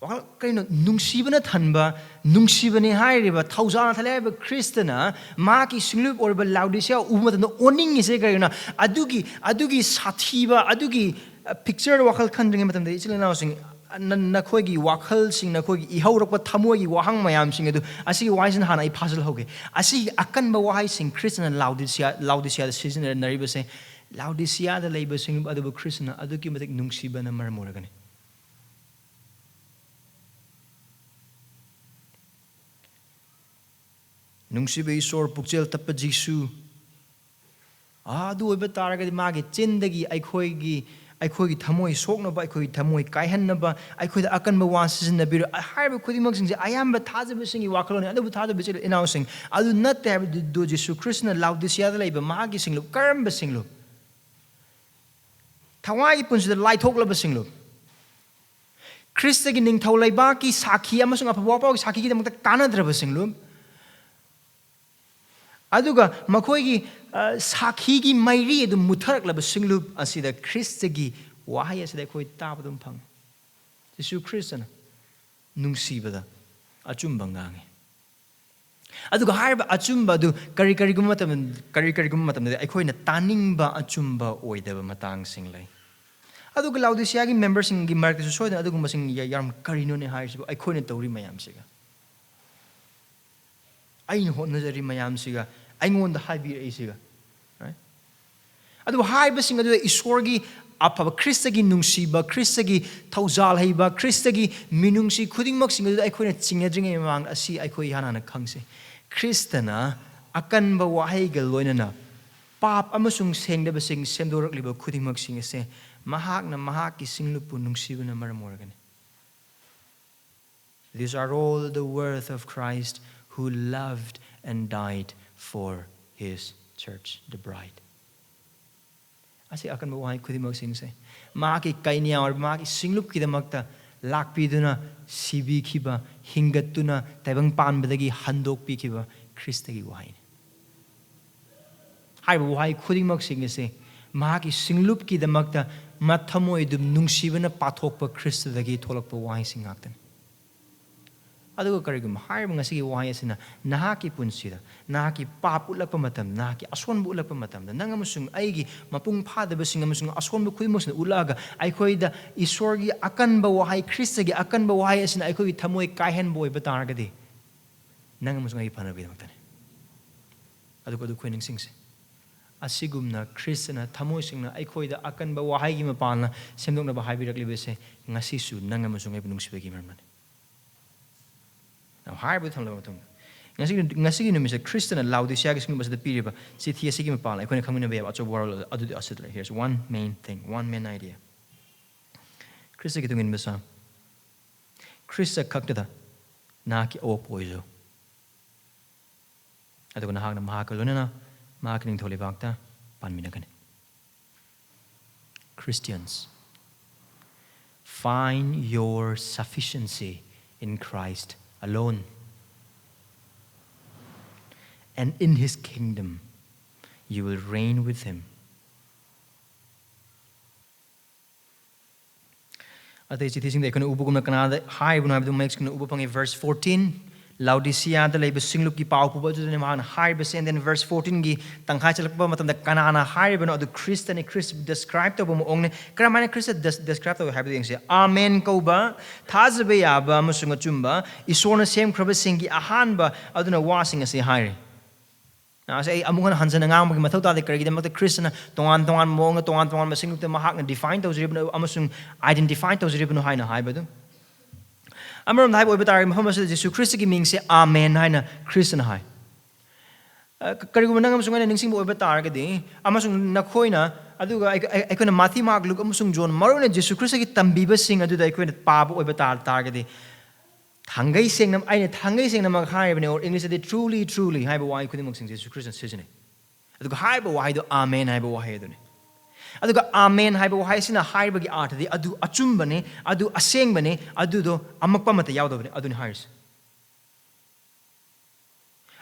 ꯋꯥꯈꯜ ꯀꯔꯤꯅꯣ? ꯅꯨꯡꯁꯤꯕꯅ ꯊꯟꯕ, ꯅꯨꯡꯁꯤꯕꯅꯤ ꯍꯥꯏꯔꯤꯕ, ꯊꯧꯖꯥꯜꯅ ꯊꯜꯂꯦ ꯍꯥꯏꯕ ꯈ꯭ꯔꯤꯁꯇꯅ ꯃꯍꯥꯛꯀꯤ ꯁꯤꯡꯂꯨꯞ ꯑꯣꯏꯔꯤꯕ ꯂꯥꯎꯗꯤꯁꯤꯌꯥ ꯎꯕ ꯃꯇꯝꯗ ꯑꯣꯅꯤꯡꯉꯤꯁꯦ ꯀꯔꯤꯒꯤꯅꯣ? ꯑꯗꯨꯒꯤ, ꯑꯗꯨꯒꯤ ꯁꯥꯊꯤꯕ, ꯑꯗꯨꯒꯤ, ꯑ, ꯄꯤꯛꯆꯔ ꯋꯥꯈꯜ ꯈꯟꯗ꯭ꯔꯤꯉꯩ ꯃꯇꯝꯗ, ꯏꯆꯤꯜ ꯏꯅꯥꯎꯁꯤꯡ, ꯑ, ꯅ-, ꯅꯈꯣꯏꯒꯤ ꯋꯥꯈꯜꯁꯤꯡ, ꯅꯈꯣꯏꯒꯤ ꯏꯍꯧꯔꯛꯄ ꯊꯃꯣꯏꯒꯤ ꯋꯥꯍꯪ ꯃꯌꯥꯝꯁꯤꯡ ꯑꯗꯨ, ꯑꯁꯤꯒꯤ ꯋꯥꯍꯩꯁꯤꯅ ꯍꯥꯟꯅ ꯑꯩ ꯐꯥꯖꯤꯜꯍꯧꯒꯦ꯫ ꯑꯁꯤꯒꯤ ꯑꯀꯟꯕ ꯋꯥꯍꯩꯁꯤꯡ ꯈ꯭ꯔꯤꯁꯇꯅ ꯂꯥꯎꯗꯤꯁꯤꯌꯥ, ꯂꯥꯎꯗꯤꯁꯤꯌꯥꯗ ꯁꯤꯖꯤꯟꯅꯔꯤꯕꯁꯦ, ꯂꯥꯎꯗꯤꯁꯤꯌꯥꯗ ꯂꯩꯕꯁꯤꯡ ꯑꯗꯨꯕꯨ ꯈ꯭ꯔꯤꯁꯇꯅ ꯑꯗꯨꯛꯀꯤ ꯃꯇꯤꯛ ꯅꯨꯡꯁꯤꯕꯅ ꯃꯔꯝ ꯑꯣꯏꯔꯒꯅꯤ꯫ ꯅꯨꯡꯁꯤꯕ ꯏꯁꯣꯔ, ꯄꯨꯛꯆꯦꯜ ꯇꯞꯄ ꯖꯤꯁꯨ, ꯑꯗꯨ ꯑꯣꯏꯕ ꯇꯥꯔꯒꯗꯤ ꯃꯥꯒꯤ ꯆꯤꯟꯗꯒꯤ ꯑꯩꯈꯣꯏꯒꯤ, ꯑꯩꯈꯣꯏꯒꯤ ꯊꯃꯣꯏ ꯁꯣꯛꯅꯕ, ꯑꯩꯈꯣꯏꯒꯤ ꯊꯃꯣꯏ ꯀꯥꯏꯍꯟꯅꯕ, ꯑꯩꯈꯣꯏꯗ ꯑꯀꯟꯕ ꯋꯥ ꯁꯤꯖꯤꯟꯅꯕꯤꯔꯣꯏ ꯍꯥꯏꯔꯤꯕ ꯈꯨꯗꯤꯡꯃꯛꯁꯤꯡꯁꯦ ꯑꯌꯥꯝꯕ ꯊꯥꯖꯕꯁꯤꯡꯒꯤ ꯋꯥꯈꯜꯂꯣꯟꯅꯤ꯫ ꯑꯗꯨꯕꯨ ꯊꯥꯖꯕ ꯏꯆꯤꯜ ꯏꯅꯥꯎꯁꯤꯡ, ꯑꯗꯨ ꯅꯠꯇꯦ ꯍꯥꯏꯕꯗꯨ ꯖꯤꯁꯨ ꯈ꯭ꯔꯤꯁꯇꯅ ꯂꯥꯎꯗꯤꯁꯤꯌꯥꯗ ꯂꯩꯕ ꯃꯍꯥꯛꯀꯤ ꯁꯤꯡꯂꯨꯞ, ꯀꯔꯝꯕ ꯁꯤꯡꯂꯨꯞ? ꯊꯋꯥꯏꯒꯤ ꯄꯨꯟꯁꯤꯗ ꯂꯥꯏꯊꯣꯛꯂꯕ ꯁꯤꯡꯂꯨꯞ, ꯈ꯭ꯔꯤꯁꯇꯒꯤ ꯅꯤꯡꯊꯧ ꯂꯩꯕꯥꯛꯀꯤ ꯁꯥꯈꯤ ꯑꯃꯁꯨꯡ ꯑꯐꯕ ꯋꯥꯄꯥꯎꯒꯤ ꯁꯥꯈꯤꯒꯤꯗꯃꯛꯇ ꯀꯥꯟꯅꯗ꯭ꯔꯕ ꯁꯤꯡꯂꯨꯞ, ꯑꯗꯨꯒ ꯃꯈꯣꯏꯒꯤ, ꯑ, ꯁꯥꯈꯤꯒꯤ ꯃꯩꯔꯤ ꯑꯗꯨ ꯃꯨꯠꯊꯔꯛꯂꯕ ꯁꯤꯡꯂꯨꯞ ꯑꯁꯤꯗ ꯈ꯭ꯔꯤꯁꯇꯒꯤ ꯋꯥꯍꯩ ꯑꯁꯤꯗ ꯑꯩꯈꯣꯏ ꯇꯥꯕ ꯑꯗꯨꯝ ꯐꯪꯉꯤ꯫ ꯖꯤꯁꯨ ꯈ꯭ꯔꯤꯁꯇꯅ ꯅꯨꯡꯁꯤꯕꯗ ꯑꯆꯨꯝꯕ ꯉꯥꯡꯉꯤ꯫ ꯑꯗꯨꯒ ꯍꯥꯏꯔꯤꯕ ꯑꯆꯨꯝꯕ ꯑꯗꯨ ꯀꯔꯤ ꯀꯔꯤꯒꯨꯝꯕ ꯃꯇꯝꯗ, ꯀꯔꯤ ꯀꯔꯤꯒꯨꯝꯕ ꯃꯇꯝꯗꯗꯤ ꯑꯩꯈꯣꯏꯅ ꯇꯥꯅꯤꯡꯕ ꯑꯆꯨꯝꯕ ꯑꯣꯏꯗꯕ ꯃꯇꯥꯡꯁꯤꯡ ꯂꯩ꯫ ꯑꯗꯨꯒ ꯂꯥꯎꯗꯤꯁꯤꯌꯥꯒꯤ ꯃꯦꯝꯕꯔꯁꯤꯡꯒꯤ ꯃꯔꯛꯇꯁꯨ ꯁꯣꯏꯗꯅ ꯑꯗꯨꯒꯨꯝꯕꯁꯤꯡ ꯌꯥ-, ꯌꯥꯎꯔꯝ-, ꯀꯔꯤꯅꯣꯅꯦ ꯍꯥꯏꯔꯤꯁꯤꯕꯨ ꯑꯩꯈꯣꯏꯅ ꯇꯧꯔꯤ ꯃꯌꯥꯝꯁꯤꯒ? ꯑꯩꯅ ꯍꯣꯠꯅꯖꯔꯤ ꯃꯌꯥꯝꯁꯤꯒ, ꯑꯩꯉꯣꯟꯗ ꯍꯥꯏꯕꯤꯔꯛꯏꯁꯤꯒ, right? ꯑꯗꯨꯕꯨ ꯍꯥꯏꯕꯁꯤꯡ ꯑꯗꯨꯗ ꯏꯁꯣꯔꯒꯤ ꯑꯐꯕ, ꯈ꯭ꯔꯤꯁꯇꯒꯤ ꯅꯨꯡꯁꯤꯕ, ꯈ꯭ꯔꯤꯁꯇꯒꯤ ꯊꯧꯖꯥꯜ ꯍꯩꯕ, ꯈ꯭ꯔꯤꯁꯇꯒꯤ ꯃꯤꯅꯨꯡꯁꯤ ꯈꯨꯗꯤꯡꯃꯛꯁꯤꯡ ꯑꯗꯨꯗ ꯑꯩꯈꯣꯏꯅ ꯆꯤꯡꯅꯗ꯭ꯔꯤꯉꯩ ꯃꯃꯥꯡꯗ ꯑꯁꯤ ꯑꯩꯈꯣꯏ ꯏꯍꯥꯟ ꯍꯥꯟꯅ ꯈꯪꯁꯦ꯫ ꯈ꯭ꯔꯤꯁꯇꯅ ꯑꯀꯟꯕ ꯋꯥꯍꯩꯒ ꯂꯣꯏꯅꯅ ꯄꯥꯞ ꯑꯃꯁꯨꯡ ꯁꯦꯡꯗꯕꯁꯤꯡ ꯁꯦꯝꯗꯣꯔꯛꯂꯤꯕ ꯈꯨꯗꯤꯡꯃꯛꯁꯤꯡ ꯑꯁꯦ ꯃꯍꯥꯛꯅ ꯃꯍꯥꯛꯀꯤ ꯁꯤꯡꯂꯨꯞꯄꯨ ꯅꯨꯡꯁꯤꯕꯅ ꯃꯔꯝ ꯑꯣꯏꯔꯒꯅꯤ꯫ These are all the worth of Christ, who loved and died for his church, the bride. ꯑꯁꯤ ꯑꯀꯟꯕ ꯋꯥꯍꯩ ꯈꯨꯗꯤꯡꯃꯛꯁꯤꯡꯁꯦ ꯃꯍꯥꯛꯀꯤ ꯀꯩꯅ꯭ꯌꯥ ꯑꯣꯏꯔꯕ ꯃꯍꯥꯛꯀꯤ ꯁꯤꯡꯂꯨꯞꯀꯤꯗꯃꯛꯇ ꯂꯥꯛꯄꯤꯗꯨꯅ, ꯁꯤꯕꯤꯈꯤꯕ, ꯍꯤꯡꯒꯠꯇꯨꯅ, ꯇꯥꯏꯕꯪ ꯄꯥꯟꯕꯗꯒꯤ ꯍꯟꯗꯣꯛꯄꯤꯈꯤꯕ ꯈ꯭ꯔꯤꯁꯇꯒꯤ ꯋꯥꯍꯩꯅꯤ꯫ ꯍꯥꯏꯔꯤꯕ ꯋꯥꯍꯩ ꯈꯨꯗꯤꯡꯃꯛꯁꯤꯡ ꯑꯁꯤ ꯃꯍꯥꯛꯀꯤ ꯁꯤꯡꯂꯨꯞꯀꯤꯗꯃꯛꯇ ꯃꯊꯃꯣꯏ ꯑꯗꯨꯝ ꯅꯨꯡꯁꯤꯕꯅ ꯄꯥꯊꯣꯛꯄ ꯈ꯭ꯔꯤꯁꯇꯗꯒꯤ ꯊꯣꯛꯂꯛꯄ ꯋꯥꯍꯩꯁꯤꯡ ꯉꯥꯛꯇꯅꯤ꯫ ꯑꯗꯨꯒ ꯀꯔꯤꯒꯨꯝꯕ ꯍꯥꯏꯔꯤꯕ ꯉꯁꯤꯒꯤ ꯋꯥꯍꯩ ꯑꯁꯤꯅ ꯅꯍꯥꯛꯀꯤ ꯄꯨꯟꯁꯤꯗ, ꯅꯍꯥꯛꯀꯤ ꯄꯥꯞ ꯎꯠꯂꯛꯄ ꯃꯇꯝꯗ, ꯅꯍꯥꯛꯀꯤ ꯑꯁꯣꯟꯕ ꯎꯠꯂꯛꯄ ꯃꯇꯝꯗ, ꯅꯪ ꯑꯃꯁꯨꯡ ꯑꯩꯒꯤ ꯃꯄꯨꯡ ꯐꯥꯗꯕꯁꯤꯡ ꯑꯃꯁꯨꯡ ꯑꯁꯣꯟꯕ ꯈꯨꯗꯤꯡꯃꯛꯁꯤꯅ ꯎꯠꯂꯛꯑꯒ ꯑꯩꯈꯣꯏꯗ ꯏꯁꯣꯔꯒꯤ ꯑꯀꯟꯕ ꯋꯥꯍꯩ, ꯈ꯭ꯔꯤꯁꯇꯒꯤ ꯑꯀꯟꯕ ꯋꯥꯍꯩ ꯑꯁꯤꯅ ꯑꯩꯈꯣꯏꯒꯤ ꯊꯃꯣꯏ ꯀꯥꯏꯍꯟꯕ ꯑꯣꯏꯕ ꯇꯥꯔꯒꯗꯤ, ꯅꯪ ꯑꯃꯁꯨꯡ ꯑꯩꯒꯤ ꯐꯅꯕꯒꯤꯗꯃꯛꯇꯅꯤ꯫ ꯑꯗꯨꯒ ꯑꯗꯨ ꯑꯩꯈꯣꯏ ꯅꯤꯡꯁꯤꯡꯁꯦ꯫ ꯑꯁꯤꯒꯨꯝꯅ ꯈ꯭ꯔꯤꯁꯇꯅ ꯊꯃꯣꯏ ꯁꯦꯡꯅ ꯑꯩꯈꯣꯏꯗ ꯑꯀꯟꯕ ꯋꯥꯍꯩꯒꯤ ꯃꯄꯥꯟꯅ ꯁꯦꯝꯗꯣꯛꯅꯕ ꯍꯥꯏꯕꯤꯔꯛꯂꯤꯕꯁꯦ ꯉꯁꯤꯁꯨ ꯅꯪ ꯑꯃꯁꯨꯡ ꯑꯩꯕꯨ ꯅꯨꯡꯁꯤꯕꯒꯤ ꯃꯔꯝꯅꯅꯤ꯫ ꯍꯥꯏꯔꯤꯕꯗꯨ ꯊꯝꯂꯕ ꯃꯇꯨꯡꯗ, ꯉꯁꯤꯒꯤ, ꯉꯁꯤꯒꯤ ꯅꯨꯃꯤꯠꯁꯦ ꯈ꯭ꯔꯤꯁꯇꯅ ꯂꯥꯎꯗꯤꯁꯤꯌꯥꯒꯤ ꯁꯤꯒꯨꯝꯕꯁꯤꯗ ꯄꯤꯔꯤꯕ ꯆꯤꯊꯤ ꯑꯁꯤꯒꯤ ꯃꯄꯥꯟ ꯑꯩꯈꯣꯏꯅ ꯈꯪꯃꯤꯟꯅꯕ ꯌꯥꯕ ꯑꯆꯧꯕ ꯋꯥꯔꯣꯜ ꯑꯗꯨꯗꯤ ꯑꯁꯤꯗ ꯂꯩ꯫ Here's one main thing, one main idea. ꯈ꯭ꯔꯤꯁꯇꯒꯤ ꯇꯨꯡꯏꯟꯕ ꯁꯥ, ꯈ꯭ꯔꯤꯁꯇ ꯈꯛꯇꯗ ꯅꯍꯥꯛꯀꯤ ꯑꯣꯛꯄ ꯑꯣꯏꯖꯧ, ꯑꯗꯨꯒ ꯅꯍꯥꯛꯅ ꯃꯍꯥꯛꯀ ꯂꯣꯏꯅꯅ ꯃꯍꯥꯛꯀꯤ ꯅꯤꯡꯊꯧ ꯂꯩꯕꯥꯛꯇ ꯄꯥꯟꯃꯤꯟꯅꯒꯅꯤ꯫ Christians, find your sufficiency in Christ alone. And in his kingdom, you will reign with him. ꯑꯇꯩ ꯆꯤꯊꯤꯁꯤꯡꯗ ꯑꯩꯈꯣꯏꯅ ꯎꯕꯒꯨꯝꯅ ꯀꯅꯥꯗ ꯍꯥꯏꯕꯅꯣ ꯍꯥꯏꯕꯗꯨ ꯃꯌꯦꯛ ꯁꯦꯡꯅ ꯎꯕ ꯐꯪꯉꯤ꯫ Verse fourteen, ꯂꯥꯎꯗꯤꯁꯤꯌꯥꯗ ꯂꯩꯕ ꯁꯤꯡꯂꯨꯞꯀꯤ ꯄꯥꯎ ꯄꯨꯕ ꯑꯗꯨꯗꯅꯤ ꯃꯍꯥꯛꯅ ꯍꯥꯏꯔꯤꯕꯁꯦ꯫ And then verse fourteen ꯒꯤ ꯇꯪꯈꯥꯏ ꯆꯠꯂꯛꯄ ꯃꯇꯝꯗ ꯀꯅꯥꯅ ꯍꯥꯏꯔꯤꯕꯅꯣ? ꯑꯗꯨ ꯈ꯭ꯔꯤꯁꯇꯅꯤ꯫ ꯈ꯭ꯔꯤꯁꯇ describe ꯇꯧꯕ ꯃꯑꯣꯡꯅꯤ꯫ ꯀꯔꯝꯍꯥꯏꯅ ꯈ꯭ꯔꯤꯁꯇ des- describe ꯇꯧꯏ ꯍꯥꯏꯕꯗꯨ ꯌꯦꯡꯁꯤ꯫ ꯑꯥꯃꯦꯟ ꯀꯧꯕ, ꯊꯥꯖꯕ ꯌꯥꯕ ꯑꯃꯁꯨꯡ ꯑꯆꯨꯝꯕ, ꯏꯁꯣꯔꯅ ꯁꯦꯝꯈ꯭ꯔꯕꯁꯤꯡꯒꯤ ꯑꯍꯥꯟꯕ ꯑꯗꯨꯅ ꯋꯥꯁꯤꯡ ꯑꯁꯤ ꯍꯥꯏꯔꯤ꯫ ꯉꯁꯤ ꯑꯩ ꯑꯃꯨꯛ ꯍꯟꯅ ꯍꯟꯖꯟꯅ ꯉꯥꯡꯕꯒꯤ ꯃꯊꯧ ꯇꯥꯗꯦ꯫ ꯀꯔꯤꯒꯤꯗꯃꯛꯇ ꯈ꯭ꯔꯤꯁꯇꯅ ꯇꯣꯉꯥꯟ ꯇꯣꯉꯥꯟꯕ ꯃꯑꯣꯡꯗ, ꯇꯣꯉꯥꯟ ꯇꯣꯉꯥꯟꯕ ꯁꯤꯡꯂꯨꯞꯇ ꯃꯍꯥꯛꯅ define ꯇꯧꯖꯔꯤꯕꯅꯣ ꯑꯃꯁꯨꯡ identify ꯇꯧꯖꯔꯤꯕꯅꯣ ꯍꯥꯏꯅ ꯍꯥꯏꯕꯗꯨ? ꯑꯃꯔꯣꯝꯗ ꯍꯥꯏꯕ ꯑꯣꯏꯕ ꯇꯥꯔꯒꯗꯤ, ꯃꯐꯝ ꯑꯁꯤꯗ ꯖꯤꯁꯨ ꯈ꯭ꯔꯤꯁꯇꯒꯤ ꯃꯤꯡꯁꯦ ꯑꯥꯃꯦꯟ ꯍꯥꯏꯅ ꯈ꯭ꯔꯤꯁꯇꯅ ꯍꯥꯏ꯫ ꯑ, ꯀ-, ꯀꯔꯤꯒꯨꯝꯕ ꯅꯪ ꯑꯃꯁꯨꯡ ꯑꯩꯅ ꯅꯤꯡꯁꯤꯡꯕ ꯑꯣꯏꯕ ꯇꯥꯔꯒꯗꯤ, ꯑꯃꯁꯨꯡ ꯅꯈꯣꯏꯅ, ꯑꯗꯨꯒ ꯑꯩ-, ꯑꯩ-, ꯑꯩꯈꯣꯏꯅ ꯃꯥꯊꯤ, ꯃꯥꯔꯛ, ꯂꯨꯛ ꯑꯃꯁꯨꯡ ꯖꯣꯟ, ꯃꯔꯨꯑꯣꯏꯅ ꯖꯤꯁꯨ ꯈ꯭ꯔꯤꯁꯇꯒꯤ ꯇꯝꯕꯤꯕꯁꯤꯡ ꯑꯗꯨꯗ ꯑꯩꯈꯣꯏꯅ ꯄꯥꯕ ꯑꯣꯏꯕ ꯇꯥ-, ꯇꯥꯔꯒꯗꯤ, ꯊꯥꯡꯒꯩ ꯁꯦꯡꯅ, ꯑꯩꯅ ꯊꯥꯡꯒꯩ ꯁꯦꯡꯅꯃꯛ ꯍꯥꯏꯔꯤꯕꯅꯤ, or English ꯇꯗꯤ truly, truly ꯍꯥꯏꯕ ꯋꯥꯍꯩ ꯈꯨꯗꯤꯡꯃꯛꯁꯤꯡꯁꯦ ꯖꯤꯁꯨ ꯈ꯭ꯔꯤꯁꯇꯅ ꯁꯤꯖꯤꯟꯅꯩ꯫ ꯑꯗꯨꯒ ꯍꯥꯏꯕ ꯋꯥꯍꯩꯗꯣ ꯑꯥꯃꯦꯟ ꯍꯥꯏꯕ ꯋꯥꯍꯩ ꯑꯗꯨꯅꯤ꯫ ꯑꯗꯨꯒ ꯑꯥꯃꯦꯟ ꯍꯥꯏꯕ ꯋꯥꯍꯩ ꯑꯁꯤꯅ ꯍꯥꯏꯕꯒꯤ ꯑꯥꯔꯊꯗꯤ ꯑꯗꯨ ꯑꯆꯨꯝꯕꯅꯤ, ꯑꯗꯨ ꯑꯁꯦꯡꯕꯅꯤ, ꯑꯗꯨꯗꯣ ꯑꯃꯛꯄ ꯑꯃꯠꯇ ꯌꯥꯎꯗꯕꯅꯤ, ꯑꯗꯨꯅꯤ ꯍꯥꯏꯔꯤꯁꯦ꯫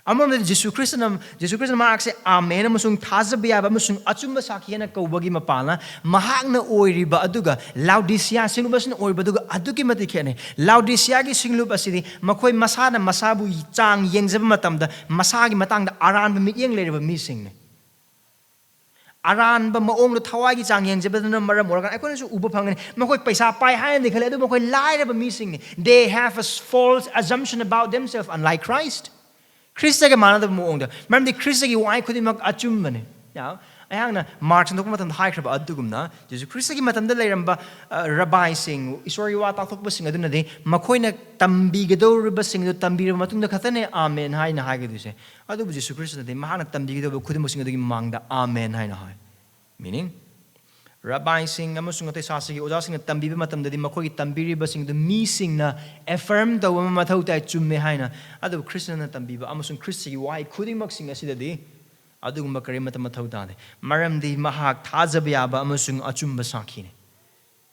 ꯑꯃꯔꯣꯝꯗꯗꯤ ꯖꯤꯁꯨ ꯈ꯭ꯔꯤꯁꯇꯅ, ꯖꯤꯁꯨ ꯈ꯭ꯔꯤꯁꯇꯅ ꯃꯍꯥꯛꯁꯦ ꯑꯥꯃꯦꯟ ꯑꯃꯁꯨꯡ ꯊꯥꯖꯕ ꯌꯥꯕ ꯑꯃꯁꯨꯡ ꯑꯆꯨꯝꯕ ꯁꯥꯈꯤ ꯍꯥꯏꯅ ꯀꯧꯕꯒꯤ ꯃꯄꯥꯜꯅ, ꯃꯍꯥꯛꯅ ꯑꯣꯏꯔꯤꯕ ꯑꯗꯨꯒ ꯂꯥꯎꯗꯤꯁꯤꯌꯥ ꯁꯤꯡꯂꯨꯞ ꯑꯁꯤꯅ ꯑꯣꯏꯔꯤꯕ ꯑꯗꯨꯒ ꯑꯗꯨꯛꯀꯤ ꯃꯇꯤꯛ ꯈꯦꯠꯅꯩ꯫ ꯂꯥꯎꯗꯤꯁꯤꯌꯥꯒꯤ ꯁꯤꯡꯂꯨꯞ ꯑꯁꯤꯗꯤ ꯃꯈꯣꯏ ꯃꯁꯥꯅ ꯃꯁꯥꯕꯨ ꯆꯥꯡ ꯌꯦꯡꯖꯕ ꯃꯇꯝꯗ ꯃꯁꯥꯒꯤ ꯃꯇꯥꯡꯗ ꯑꯔꯥꯟꯕ ꯃꯤꯠꯌꯦꯡ ꯂꯩꯔꯕ ꯃꯤꯁꯤꯡꯅꯤ꯫ ꯑꯔꯥꯟꯕ ꯃꯑꯣꯡꯗ ꯊꯋꯥꯏꯒꯤ ꯆꯥꯡ ꯌꯦꯡꯖꯕꯗꯨꯅ ꯃꯔꯝ ꯑꯣꯏꯔꯒ ꯑꯩꯈꯣꯏꯅꯁꯨ ꯎꯕ ꯐꯪꯒꯅꯤ꯫ ꯃꯈꯣꯏ ꯄꯩꯁꯥ ꯄꯥꯏ ꯍꯥꯏꯅꯗꯤ ꯈꯜꯂꯤ, ꯑꯗꯨ ꯃꯈꯣꯏ ꯂꯥꯏꯔꯕ ꯃꯤꯁꯤꯡꯅꯤ꯫ They have a false assumption about themselves, unlike Christ. ꯈ꯭ꯔꯤꯁꯇꯒ ꯃꯥꯟꯅꯗꯕ ꯃꯑꯣꯡꯗ, ꯃꯔꯝꯗꯤ ꯈ꯭ꯔꯤꯁꯇꯒꯤ ꯋꯥꯍꯩ ꯈꯨꯗꯤꯡꯃꯛ ꯑꯆꯨꯝꯕꯅꯤ꯫ Now, ꯑꯩꯍꯥꯛꯅ ꯃꯥꯔꯛ ꯁꯟꯗꯣꯛꯄ ꯃꯇꯝꯗ ꯍꯥꯏꯈ꯭ꯔꯕ ꯑꯗꯨꯒꯨꯝꯅ, ꯖꯤꯁꯨ ꯈ꯭ꯔꯤꯁꯇꯒꯤ ꯃꯇꯝꯗ ꯂꯩꯔꯝꯕ, ꯑ, ꯔꯕꯥꯏꯁꯤꯡ, ꯏꯁꯣꯔꯒꯤ ꯋꯥ ꯇꯥꯛꯊꯣꯛꯄꯁꯤꯡ ꯑꯗꯨꯅꯗꯤ ꯃꯈꯣꯏꯅ ꯇꯝꯕꯤꯒꯗꯧꯔꯤꯕꯁꯤꯡ ꯑꯗꯨ ꯇꯝꯕꯤꯔꯕ ꯃꯇꯨꯡꯗ ꯈꯛꯇꯅꯦ ꯑꯥꯃꯦꯟ ꯍꯥꯏꯅ ꯍꯥꯏꯒꯗꯣꯏꯁꯦ꯫ ꯑꯗꯨꯕꯨ ꯖꯤꯁꯨ ꯈ꯭ꯔꯤꯁꯇꯅꯗꯤ ꯃꯍꯥꯛꯅ ꯇꯝꯕꯤꯒꯗꯧꯕ ꯈꯨꯗꯤꯡꯃꯛꯁꯤꯡ ꯑꯗꯨꯒꯤ ꯃꯃꯥꯡꯗ ꯑꯥꯃꯦꯟ ꯍꯥꯏꯅ ꯍꯥꯏ꯫ Meaning, ꯔꯕꯥꯏꯁꯤꯡ ꯑꯃꯁꯨꯡ ꯑꯇꯩ ꯁꯥꯁꯤꯒꯤ ꯑꯣꯖꯥꯁꯤꯡꯅ ꯇꯝꯕꯤꯕ ꯃꯇꯝꯗꯗꯤ ꯃꯈꯣꯏꯒꯤ ꯇꯝꯕꯤꯔꯤꯕꯁꯤꯡꯗꯨ ꯃꯤꯁꯤꯡꯅ affirm ꯇꯧꯕ ꯑꯃ ꯃꯊꯧ ꯇꯥꯏ, ꯆꯨꯝꯃꯦ ꯍꯥꯏꯅ꯫ ꯑꯗꯨꯕꯨ ꯈ꯭ꯔꯤꯁꯇꯅ ꯇꯝꯕꯤꯕ ꯑꯃꯁꯨꯡ ꯈ꯭ꯔꯤꯁꯇꯒꯤ ꯋꯥꯍꯩ ꯈꯨꯗꯤꯡꯃꯛꯁꯤꯡ ꯑꯁꯤꯗꯗꯤ ꯑꯗꯨꯒꯨꯝꯕ ꯀꯔꯤꯃꯠꯇ ꯃꯊꯧ ꯇꯥꯗꯦ, ꯃꯔꯝꯗꯤ ꯃꯍꯥꯛ ꯊꯥꯖꯕ ꯌꯥꯕ ꯑꯃꯁꯨꯡ ꯑꯆꯨꯝꯕ ꯁꯥꯈꯤꯅꯤ꯫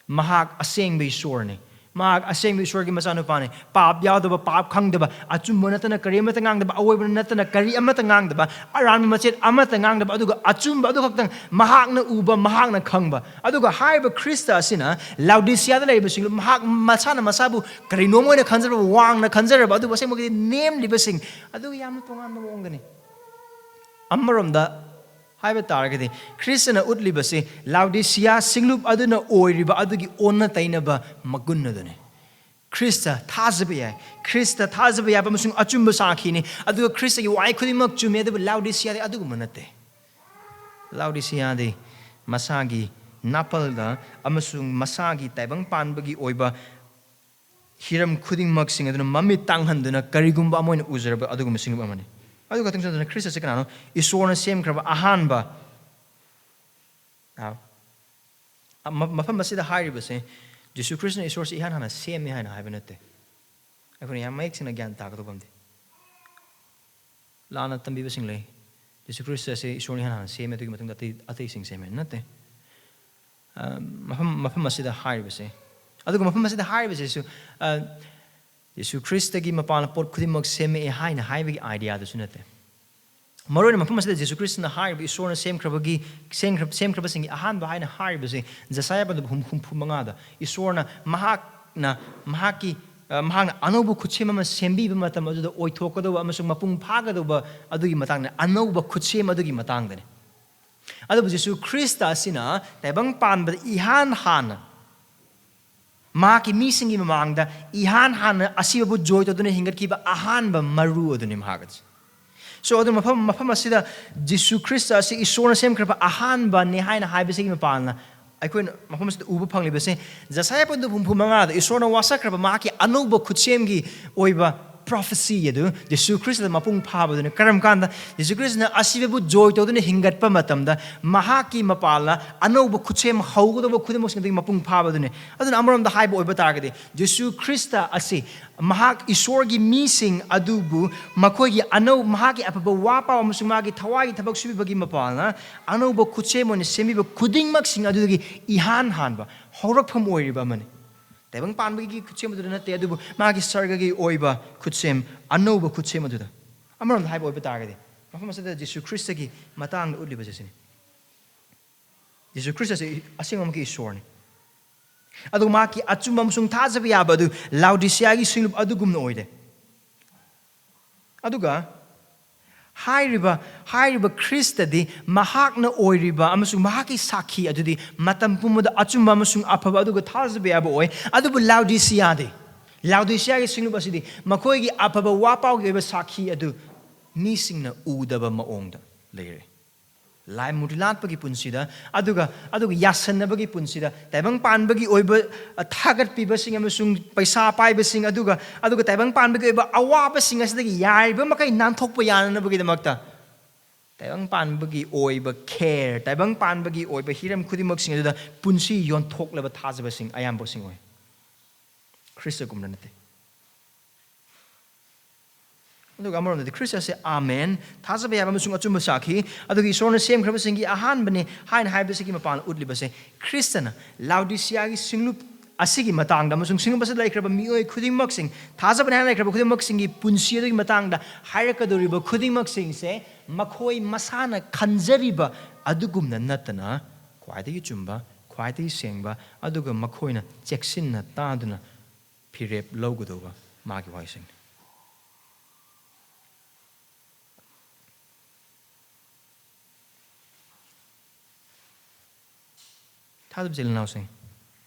ꯃꯍꯥꯛ ꯑꯁꯦꯡꯕ ꯏꯁꯣꯔꯅꯤ꯫ ꯃꯍꯥꯛ ꯑꯁꯦꯡꯕ ꯏꯁꯣꯔꯒꯤ ꯃꯆꯥꯅꯨꯄꯥꯅꯤ꯫ ꯄꯥꯞ ꯌꯥꯎꯗꯕ, ꯄꯥꯞ ꯈꯪꯗꯕ, ꯑꯆꯨꯝꯕ ꯅꯠꯇꯅ ꯀꯔꯤ ꯑꯃꯠꯇ ꯉꯥꯡꯗꯕ, ꯑꯑꯣꯏꯕ ꯅꯠꯇꯅ ꯀꯔꯤ ꯑꯃꯠꯇ ꯉꯥꯡꯗꯕ, ꯑꯔꯥꯟꯕ ꯃꯆꯦꯠ ꯑꯃꯠꯇ ꯉꯥꯡꯗꯕ, ꯑꯗꯨꯒ ꯑꯆꯨꯝꯕ ꯑꯗꯨ ꯈꯛꯇꯪ ꯃꯍꯥꯛꯅ ꯎꯕ, ꯃꯍꯥꯛꯅ ꯈꯪꯕ꯫ ꯑꯗꯨꯒ ꯍꯥꯏꯔꯤꯕ ꯈ꯭ꯔꯤꯁꯇ ꯑꯁꯤꯅ ꯂꯥꯎꯗꯤꯁꯤꯌꯥꯗ ꯂꯩꯔꯤꯕꯁꯤꯡ, ꯃꯍꯥꯛ ꯃꯁꯥꯅ ꯃꯁꯥꯕꯨ ꯀꯔꯤꯅꯣꯝ ꯑꯣꯏꯅ ꯈꯟꯖꯔꯕ, ꯋꯥꯡꯅ ꯈꯟꯖꯔꯕ, ꯑꯗꯨꯕꯨ ꯑꯁꯦꯡꯕꯒꯤꯗꯤ ꯅꯦꯝꯂꯤꯕꯁꯤꯡ, ꯑꯗꯨ ꯌꯥꯝꯅ ꯇꯣꯉꯥꯟꯕ ꯃꯑꯣꯡꯗꯅꯤ꯫ ꯑꯃꯔꯣꯝꯗ ꯍꯥꯏꯕ ꯇꯥꯔꯒꯗꯤ, ꯈ꯭ꯔꯤꯁꯇꯅ ꯎꯠꯂꯤꯕꯁꯤ ꯂꯥꯎꯗꯤꯁꯤꯌꯥ ꯁꯤꯡꯂꯨꯞ ꯑꯗꯨꯅ ꯑꯣꯏꯔꯤꯕ ꯑꯗꯨꯒꯤ ꯑꯣꯟꯅ ꯇꯩꯅꯕ ꯃꯒꯨꯟ ꯑꯗꯨꯅꯤ꯫ ꯈ꯭ꯔꯤꯁꯇ ꯊꯥꯖꯕ ꯌꯥꯏ, ꯈ꯭ꯔꯤꯁꯇ ꯊꯥꯖꯕ ꯌꯥꯕ ꯑꯃꯁꯨꯡ ꯑꯆꯨꯝꯕ ꯁꯥꯈꯤꯅꯤ, ꯑꯗꯨꯒ ꯈ꯭ꯔꯤꯁꯇꯒꯤ ꯋꯥꯍꯩ ꯈꯨꯗꯤꯡꯃꯛ ꯆꯨꯝꯃꯤ꯫ ꯑꯗꯨꯕꯨ ꯂꯥꯎꯗꯤꯁꯤꯌꯥꯗꯤ ꯑꯗꯨꯒꯨꯝꯕ ꯅꯠꯇꯦ꯫ ꯂꯥꯎꯗꯤꯁꯤꯌꯥꯗꯤ ꯃꯁꯥꯒꯤ ꯅꯥꯄꯜꯗ ꯑꯃꯁꯨꯡ ꯃꯁꯥꯒꯤ ꯇꯥꯏꯕꯪ ꯄꯥꯟꯕꯒꯤ ꯑꯣꯏꯕ ꯍꯤꯔꯝ ꯈꯨꯗꯤꯡꯃꯛꯁꯤꯡ ꯑꯗꯨꯅ ꯃꯃꯤꯠ ꯇꯥꯡꯍꯟꯗꯨꯅ ꯀꯔꯤꯒꯨꯝꯕ ꯑꯃ ꯑꯣꯏꯅ ꯎꯖꯔꯕ ꯑꯗꯨꯒꯨꯝꯕ ꯁꯤꯡꯂꯨꯞ ꯑꯃꯅꯤ꯫ ꯑꯗꯨ ꯈꯛꯇꯪꯁꯨ ꯅꯠꯇꯅ ꯈ꯭ꯔꯤꯁꯇ ꯑꯁꯤ ꯀꯅꯥꯅꯣ? ꯏꯁꯣꯔꯅ ꯁꯦꯝꯈ꯭ꯔꯕ ꯑꯍꯥꯟꯕ, ꯑ, ꯃ-, ꯃꯐꯝ ꯑꯁꯤꯗ ꯍꯥꯏꯔꯤꯕꯁꯦ, ꯖꯤꯁꯨ ꯈ꯭ꯔꯤꯁꯇꯅ ꯏꯁꯣꯔꯁꯤ ꯏꯍꯥꯟ ꯍꯥꯟꯅ ꯁꯦꯝꯃꯦ ꯍꯥꯏꯅ ꯍꯥꯏꯕ ꯅꯠꯇꯦ꯫ ꯑꯩꯈꯣꯏꯅ ꯌꯥꯝ ꯃꯌꯦꯛ ꯁꯦꯡꯅ ꯒ꯭ꯌꯥꯟ ꯇꯥꯒꯗꯧꯕ ꯑꯃꯗꯤ, ꯂꯥꯟꯅ ꯇꯝꯕꯤꯕꯁꯤꯡ ꯂꯩ꯫ ꯖꯤꯁꯨ ꯈ꯭ꯔꯤꯁꯇ ꯑꯁꯤ ꯏꯁꯣꯔꯅ ꯏꯍꯥꯟ ꯍꯥꯟꯅ ꯁꯦꯝꯃꯦ, ꯑꯗꯨꯒꯤ ꯃꯇꯨꯡꯗ ꯑꯇꯩ, ꯑꯇꯩꯁꯤꯡ ꯁꯦꯝꯃꯦ꯫ ꯅꯠꯇꯦ꯫ ꯑ, ꯃꯐꯝ, ꯃꯐꯝ ꯑꯁꯤꯗ ꯍꯥꯏꯔꯤꯕꯁꯦ, ꯑꯗꯨꯒ ꯃꯐꯝ ꯑꯁꯤꯗ ꯍꯥꯏꯔꯤꯕꯁꯤꯁꯨ, ꯑ, ꯖꯤꯁꯨ ꯈ꯭ꯔꯤꯁꯇꯒꯤ ꯃꯄꯥꯟꯅ ꯄꯣꯠ ꯈꯨꯗꯤꯡꯃꯛ ꯁꯦꯝꯃꯛꯑꯦ ꯍꯥꯏꯅ ꯍꯥꯏꯕꯒꯤ ꯑꯥꯏꯗꯤꯌꯥꯗꯨꯁꯨ ꯅꯠꯇꯦ꯫ ꯃꯔꯨꯑꯣꯏꯅ ꯃꯐꯝ ꯑꯁꯤꯗ ꯖꯤꯁꯨ ꯈ꯭ꯔꯤꯁꯇꯅ ꯍꯥꯏꯔꯤꯕ ꯏꯁꯣꯔꯅ ꯁꯦꯝꯈ꯭ꯔꯕꯒꯤ, ꯁꯦꯝꯈ꯭ꯔ-, ꯁꯦꯝꯈ꯭ꯔꯕꯁꯤꯡꯒꯤ ꯑꯍꯥꯟꯕ ꯍꯥꯏꯅ ꯍꯥꯏꯔꯤꯕꯁꯤ ꯖꯦꯁꯥꯌꯥ ꯄꯟꯗꯨꯞ ꯍꯨꯝ-, ꯍꯨꯝꯐꯨ ꯃꯉꯥꯗ ꯏꯁꯣꯔꯅ ꯃꯍꯥꯛꯅ, ꯃꯍꯥꯛꯀꯤ, ꯑ, ꯃꯍꯥꯛꯅ ꯑꯅꯧꯕ ꯈꯨꯠꯁꯦꯝ ꯑꯃ ꯁꯦꯝꯕꯤꯕ ꯃꯇꯝ ꯑꯗꯨꯗ ꯑꯣꯏꯊꯣꯛꯀꯗꯧꯕ ꯑꯃꯁꯨꯡ ꯃꯄꯨꯡ ꯐꯥꯒꯗꯧꯕ ꯑꯗꯨꯒꯤ ꯃꯇꯥꯡꯗ, ꯑꯅꯧꯕ ꯈꯨꯠꯁꯦꯝ ꯑꯗꯨꯒꯤ ꯃꯇꯥꯡꯗꯅꯤ꯫ ꯑꯗꯨꯕꯨ ꯖꯤꯁꯨ ꯈ꯭ꯔꯤꯁꯇ ꯑꯁꯤꯅ ꯇꯥꯏꯕꯪ ꯄꯥꯟꯕꯗ ꯏꯍꯥꯟ ꯍꯥꯟꯅ ꯃꯍꯥꯛꯀꯤ ꯃꯤꯁꯤꯡꯒꯤ ꯃꯃꯥꯡꯗ ꯏꯍꯥꯟ ꯍꯥꯟꯅ ꯑꯁꯤꯕꯕꯨ ꯖꯣꯏ ꯇꯧꯗꯨꯅ ꯍꯤꯡꯒꯠꯈꯤꯕ ꯑꯍꯥꯟꯕ ꯃꯔꯨ ꯑꯗꯨꯅꯤ ꯃꯍꯥꯛ ꯑꯁꯤ꯫ So, ꯑꯗꯨ ꯃꯐꯝ, ꯃꯐꯝ ꯑꯁꯤꯗ ꯖꯤꯁꯨ ꯈ꯭ꯔꯤꯁꯇ ꯑꯁꯤ ꯏꯁꯣꯔꯅ ꯁꯦꯝꯈ꯭ꯔꯕ ꯑꯍꯥꯟꯕꯅꯤ ꯍꯥꯏꯅ ꯍꯥꯏꯕꯁꯤꯒꯤ ꯃꯄꯥꯟꯅ ꯑꯩꯈꯣꯏꯅ ꯃꯐꯝ ꯑꯁꯤꯗ ꯎꯕ ꯐꯪꯂꯤꯕꯁꯦ, ꯖꯦꯁꯥꯌꯥ ꯄꯟꯗꯨꯞ ꯍꯨꯝꯐꯨ ꯃꯉꯥꯗ ꯏꯁꯣꯔꯅ ꯋꯥꯁꯛꯈ꯭ꯔꯕ ꯃꯍꯥꯛꯀꯤ ꯑꯅꯧꯕ ꯈꯨꯠꯁꯦꯝꯒꯤ ꯑꯣꯏꯕ ꯄ꯭ꯔꯣꯐꯦꯁꯤ ꯑꯗꯨ ꯖꯤꯁꯨ ꯈ꯭ꯔꯤꯁꯇꯗ ꯃꯄꯨꯡ ꯐꯥꯕꯗꯨꯅꯤ꯫ ꯀꯔꯝ ꯀꯥꯟꯗ? ꯖꯤꯁꯨ ꯈ꯭ꯔꯤꯁꯇꯅ ꯑꯁꯤꯕꯕꯨ ꯖꯣꯏ ꯇꯧꯗꯨꯅ ꯍꯤꯡꯒꯠꯄ ꯃꯇꯝꯗ ꯃꯍꯥꯛꯀꯤ ꯃꯄꯥꯜꯅ ꯑꯅꯧꯕ ꯈꯨꯠꯁꯦꯝ ꯍꯧꯒꯗꯧꯕ ꯈꯨꯗꯤꯡꯃꯛꯁꯤꯡꯗꯒꯤ ꯃꯄꯨꯡ ꯐꯥꯕꯗꯨꯅꯤ꯫ ꯑꯗꯨꯅ ꯑꯃꯔꯣꯝꯗ ꯍꯥꯏꯕ ꯑꯣꯏꯕ ꯇꯥꯔꯒꯗꯤ, ꯖꯤꯁꯨ ꯈ꯭ꯔꯤꯁꯇ ꯑꯁꯤ ꯃꯍꯥꯛ ꯏꯁꯣꯔꯒꯤ ꯃꯤꯁꯤꯡ ꯑꯗꯨꯕꯨ ꯃꯈꯣꯏꯒꯤ ꯑꯅꯧ-, ꯃꯍꯥꯛꯀꯤ ꯑꯐꯕ ꯋꯥ ꯄꯥꯎ ꯑꯃꯁꯨꯡ ꯃꯥꯒꯤ ꯊꯋꯥꯏꯒꯤ ꯊꯕꯛ ꯁꯨꯕꯤꯕꯒꯤ ꯃꯄꯥꯜꯅ ꯑꯅꯧꯕ ꯈꯨꯠꯁꯦꯝ ꯑꯣꯏꯅ ꯁꯦꯝꯕꯤꯕ ꯈꯨꯗꯤꯡꯃꯛꯁꯤꯡ ꯑꯗꯨꯗꯒꯤ ꯏꯍꯥꯟ ꯍꯥꯟꯕ ꯍꯧꯔꯛꯐꯝ ꯑꯣꯏꯔꯤꯕ ꯑꯃꯅꯤ꯫ ꯇꯥꯏꯕꯪ ꯄꯥꯟꯕꯒꯤ ꯈꯨꯠꯁꯦꯝ ꯑꯗꯨꯗ ꯅꯠꯇꯦ, ꯑꯗꯨꯕꯨ ꯃꯥꯒꯤ ꯁꯔꯒꯒꯤ ꯑꯣꯏꯕ ꯈꯨꯠꯁꯦꯝ, ꯑꯅꯧꯕ ꯈꯨꯠꯁꯦꯝ ꯑꯗꯨꯗ꯫ ꯑꯃꯔꯣꯝꯗ ꯍꯥꯏꯕ ꯑꯣꯏꯕ ꯇꯥꯔꯒꯗꯤ, ꯃꯐꯝ ꯑꯁꯤꯗ ꯖꯤꯁꯨ ꯈ꯭ꯔꯤꯁꯇꯒꯤ ꯃꯇꯥꯡꯗ ꯎꯠꯂꯤꯕꯁꯦ ꯁꯤꯅꯤ꯫ ꯖꯤꯁꯨ ꯈ꯭ꯔꯤꯁꯇ ꯑꯁꯤ ꯑꯁꯦꯡꯕꯃꯛꯀꯤ ꯏꯁꯣꯔꯅꯤ꯫ ꯑꯗꯨꯒ ꯃꯍꯥꯛꯀꯤ ꯑꯆꯨꯝꯕ ꯑꯃꯁꯨꯡ ꯊꯥꯖꯕ ꯌꯥꯕ ꯑꯗꯨ ꯂꯥꯎꯗꯤꯁꯤꯌꯥꯒꯤ ꯁꯤꯡꯂꯨꯞ ꯑꯗꯨꯒꯨꯝꯅ ꯑꯣꯏꯗꯦ꯫ ꯑꯗꯨꯒ ꯍꯥꯏꯔꯤꯕ, ꯍꯥꯏꯔꯤꯕ ꯈ꯭ꯔꯤꯁꯇꯗꯤ ꯃꯍꯥꯛꯅ ꯑꯣꯏꯔꯤꯕ ꯑꯃꯁꯨꯡ ꯃꯍꯥꯛꯀꯤ ꯁꯥꯈꯤ ꯑꯗꯨꯗꯤ ꯃꯇꯝ ꯄꯨꯝꯕꯗ ꯑꯆꯨꯝꯕ ꯑꯃꯁꯨꯡ ꯑꯐꯕ ꯑꯗꯨꯒ ꯊꯥꯖꯕ ꯌꯥꯕ ꯑꯣꯏ꯫ ꯑꯗꯨꯕꯨ ꯂꯥꯎꯗꯤꯁꯤꯌꯥꯗꯤ, ꯂꯥꯎꯗꯤꯁꯤꯌꯥꯒꯤ ꯁꯤꯡꯂꯨꯞ ꯑꯁꯤꯗꯤ ꯃꯈꯣꯏꯒꯤ ꯑꯐꯕ ꯋꯥ ꯄꯥꯎꯒꯤ ꯑꯣꯏꯕ ꯁꯥꯈꯤ ꯑꯗꯨ ꯃꯤꯁꯤꯡꯅ ꯎꯗꯕ ꯃꯑꯣꯡꯗ ꯂꯩꯔꯦ꯫ ꯂꯥꯏ ꯃꯨꯔꯇꯤ ꯂꯥꯠꯄꯒꯤ ꯄꯨꯟꯁꯤꯗ, ꯑꯗꯨꯒ, ꯑꯗꯨꯒ ꯌꯥꯁꯟꯅꯕꯒꯤ ꯄꯨꯟꯁꯤꯗ, ꯇꯥꯏꯕꯪ ꯄꯥꯟꯕꯒꯤ ꯑꯣꯏꯕ, ꯑ, ꯊꯥꯒꯠꯄꯤꯕꯁꯤꯡ ꯑꯃꯁꯨꯡ ꯄꯩꯁꯥ ꯄꯥꯏꯕꯁꯤꯡ, ꯑꯗꯨꯒ, ꯑꯗꯨꯒ ꯇꯥꯏꯕꯪ ꯄꯥꯟꯕꯒꯤ ꯑꯣꯏꯕ ꯑꯋꯥꯕꯁꯤꯡ ꯑꯁꯤꯗꯒꯤ ꯌꯥꯔꯤꯕ ꯃꯈꯩ ꯅꯥꯟꯊꯣꯛꯄ ꯌꯥꯅꯅꯕꯒꯤꯗꯃꯛꯇ, ꯇꯥꯏꯕꯪ ꯄꯥꯟꯕꯒꯤ ꯑꯣꯏꯕ care, ꯇꯥꯏꯕꯪ ꯄꯥꯟꯕꯒꯤ ꯑꯣꯏꯕ ꯍꯤꯔꯝ ꯈꯨꯗꯤꯡꯃꯛꯁꯤꯡ ꯑꯗꯨꯗ ꯄꯨꯟꯁꯤ ꯌꯣꯟꯊꯣꯛꯂꯕ ꯊꯥꯖꯕꯁꯤꯡ ꯑꯌꯥꯝꯕꯁꯤꯡ ꯑꯣꯏ꯫ ꯈ꯭ꯔꯤꯁꯇꯒꯨꯝꯅ ꯅꯠꯇꯦ꯫ ꯑꯗꯨꯒ ꯑꯃꯔꯣꯝꯗꯗꯤ ꯈ꯭ꯔꯤꯁꯇ ꯑꯁꯦ ꯑꯥꯃꯦꯟ, ꯊꯥꯖꯕ ꯌꯥꯕ ꯑꯃꯁꯨꯡ ꯑꯆꯨꯝꯕ ꯁꯥꯈꯤ, ꯑꯗꯨꯒ ꯏꯁꯣꯔꯅ ꯁꯦꯝꯈ꯭ꯔꯕꯁꯤꯡꯒꯤ ꯑꯍꯥꯟꯕꯅꯤ ꯍꯥꯏꯅ ꯍꯥꯏꯕꯁꯤꯒꯤ ꯃꯄꯥꯟ ꯎꯠꯂꯤꯕꯁꯦ, ꯈ꯭ꯔꯤꯁꯇꯅ ꯂꯥꯎꯗꯤꯁꯤꯌꯥꯒꯤ ꯁꯤꯡꯂꯨꯞ ꯑꯁꯤꯒꯤ ꯃꯇꯥꯡꯗ ꯑꯃꯁꯨꯡ ꯁꯤꯡꯂꯨꯞ ꯑꯁꯤꯗ ꯂꯩꯈ꯭ꯔꯕ ꯃꯤꯑꯣꯏ ꯈꯨꯗꯤꯡꯃꯛꯁꯤꯡ, ꯊꯥꯖꯕꯅꯤ ꯍꯥꯏꯅ ꯂꯩꯈ꯭ꯔꯕ ꯈꯨꯗꯤꯡꯃꯛꯁꯤꯡꯒꯤ ꯄꯨꯟꯁꯤ ꯑꯗꯨꯒꯤ ꯃꯇꯥꯡꯗ ꯍꯥꯏꯔꯛꯀꯗꯧꯔꯤꯕ ꯈꯨꯗꯤꯡꯃꯛꯁꯤꯡꯁꯦ ꯃꯈꯣꯏ ꯃꯁꯥꯅ ꯈꯟꯖꯔꯤꯕ ꯑꯗꯨꯒꯨꯝꯅ ꯅꯠꯇꯅ ꯈ꯭ꯋꯥꯏꯗꯒꯤ ꯆꯨꯝꯕ, ꯈ꯭ꯋꯥꯏꯗꯒꯤ ꯁꯦꯡꯕ, ꯑꯗꯨꯒ ꯃꯈꯣꯏꯅ ꯆꯦꯛꯁꯤꯟꯅ ꯇꯥꯗꯨꯅ ꯐꯤꯔꯦꯞ ꯂꯧꯒꯗꯧꯕ ꯃꯥꯒꯤ ꯋꯥꯍꯩꯁꯤꯡꯅꯤ꯫ ꯊꯥꯖꯕ ꯏꯆꯤꯜ ꯏꯅꯥꯎꯁꯤꯡ,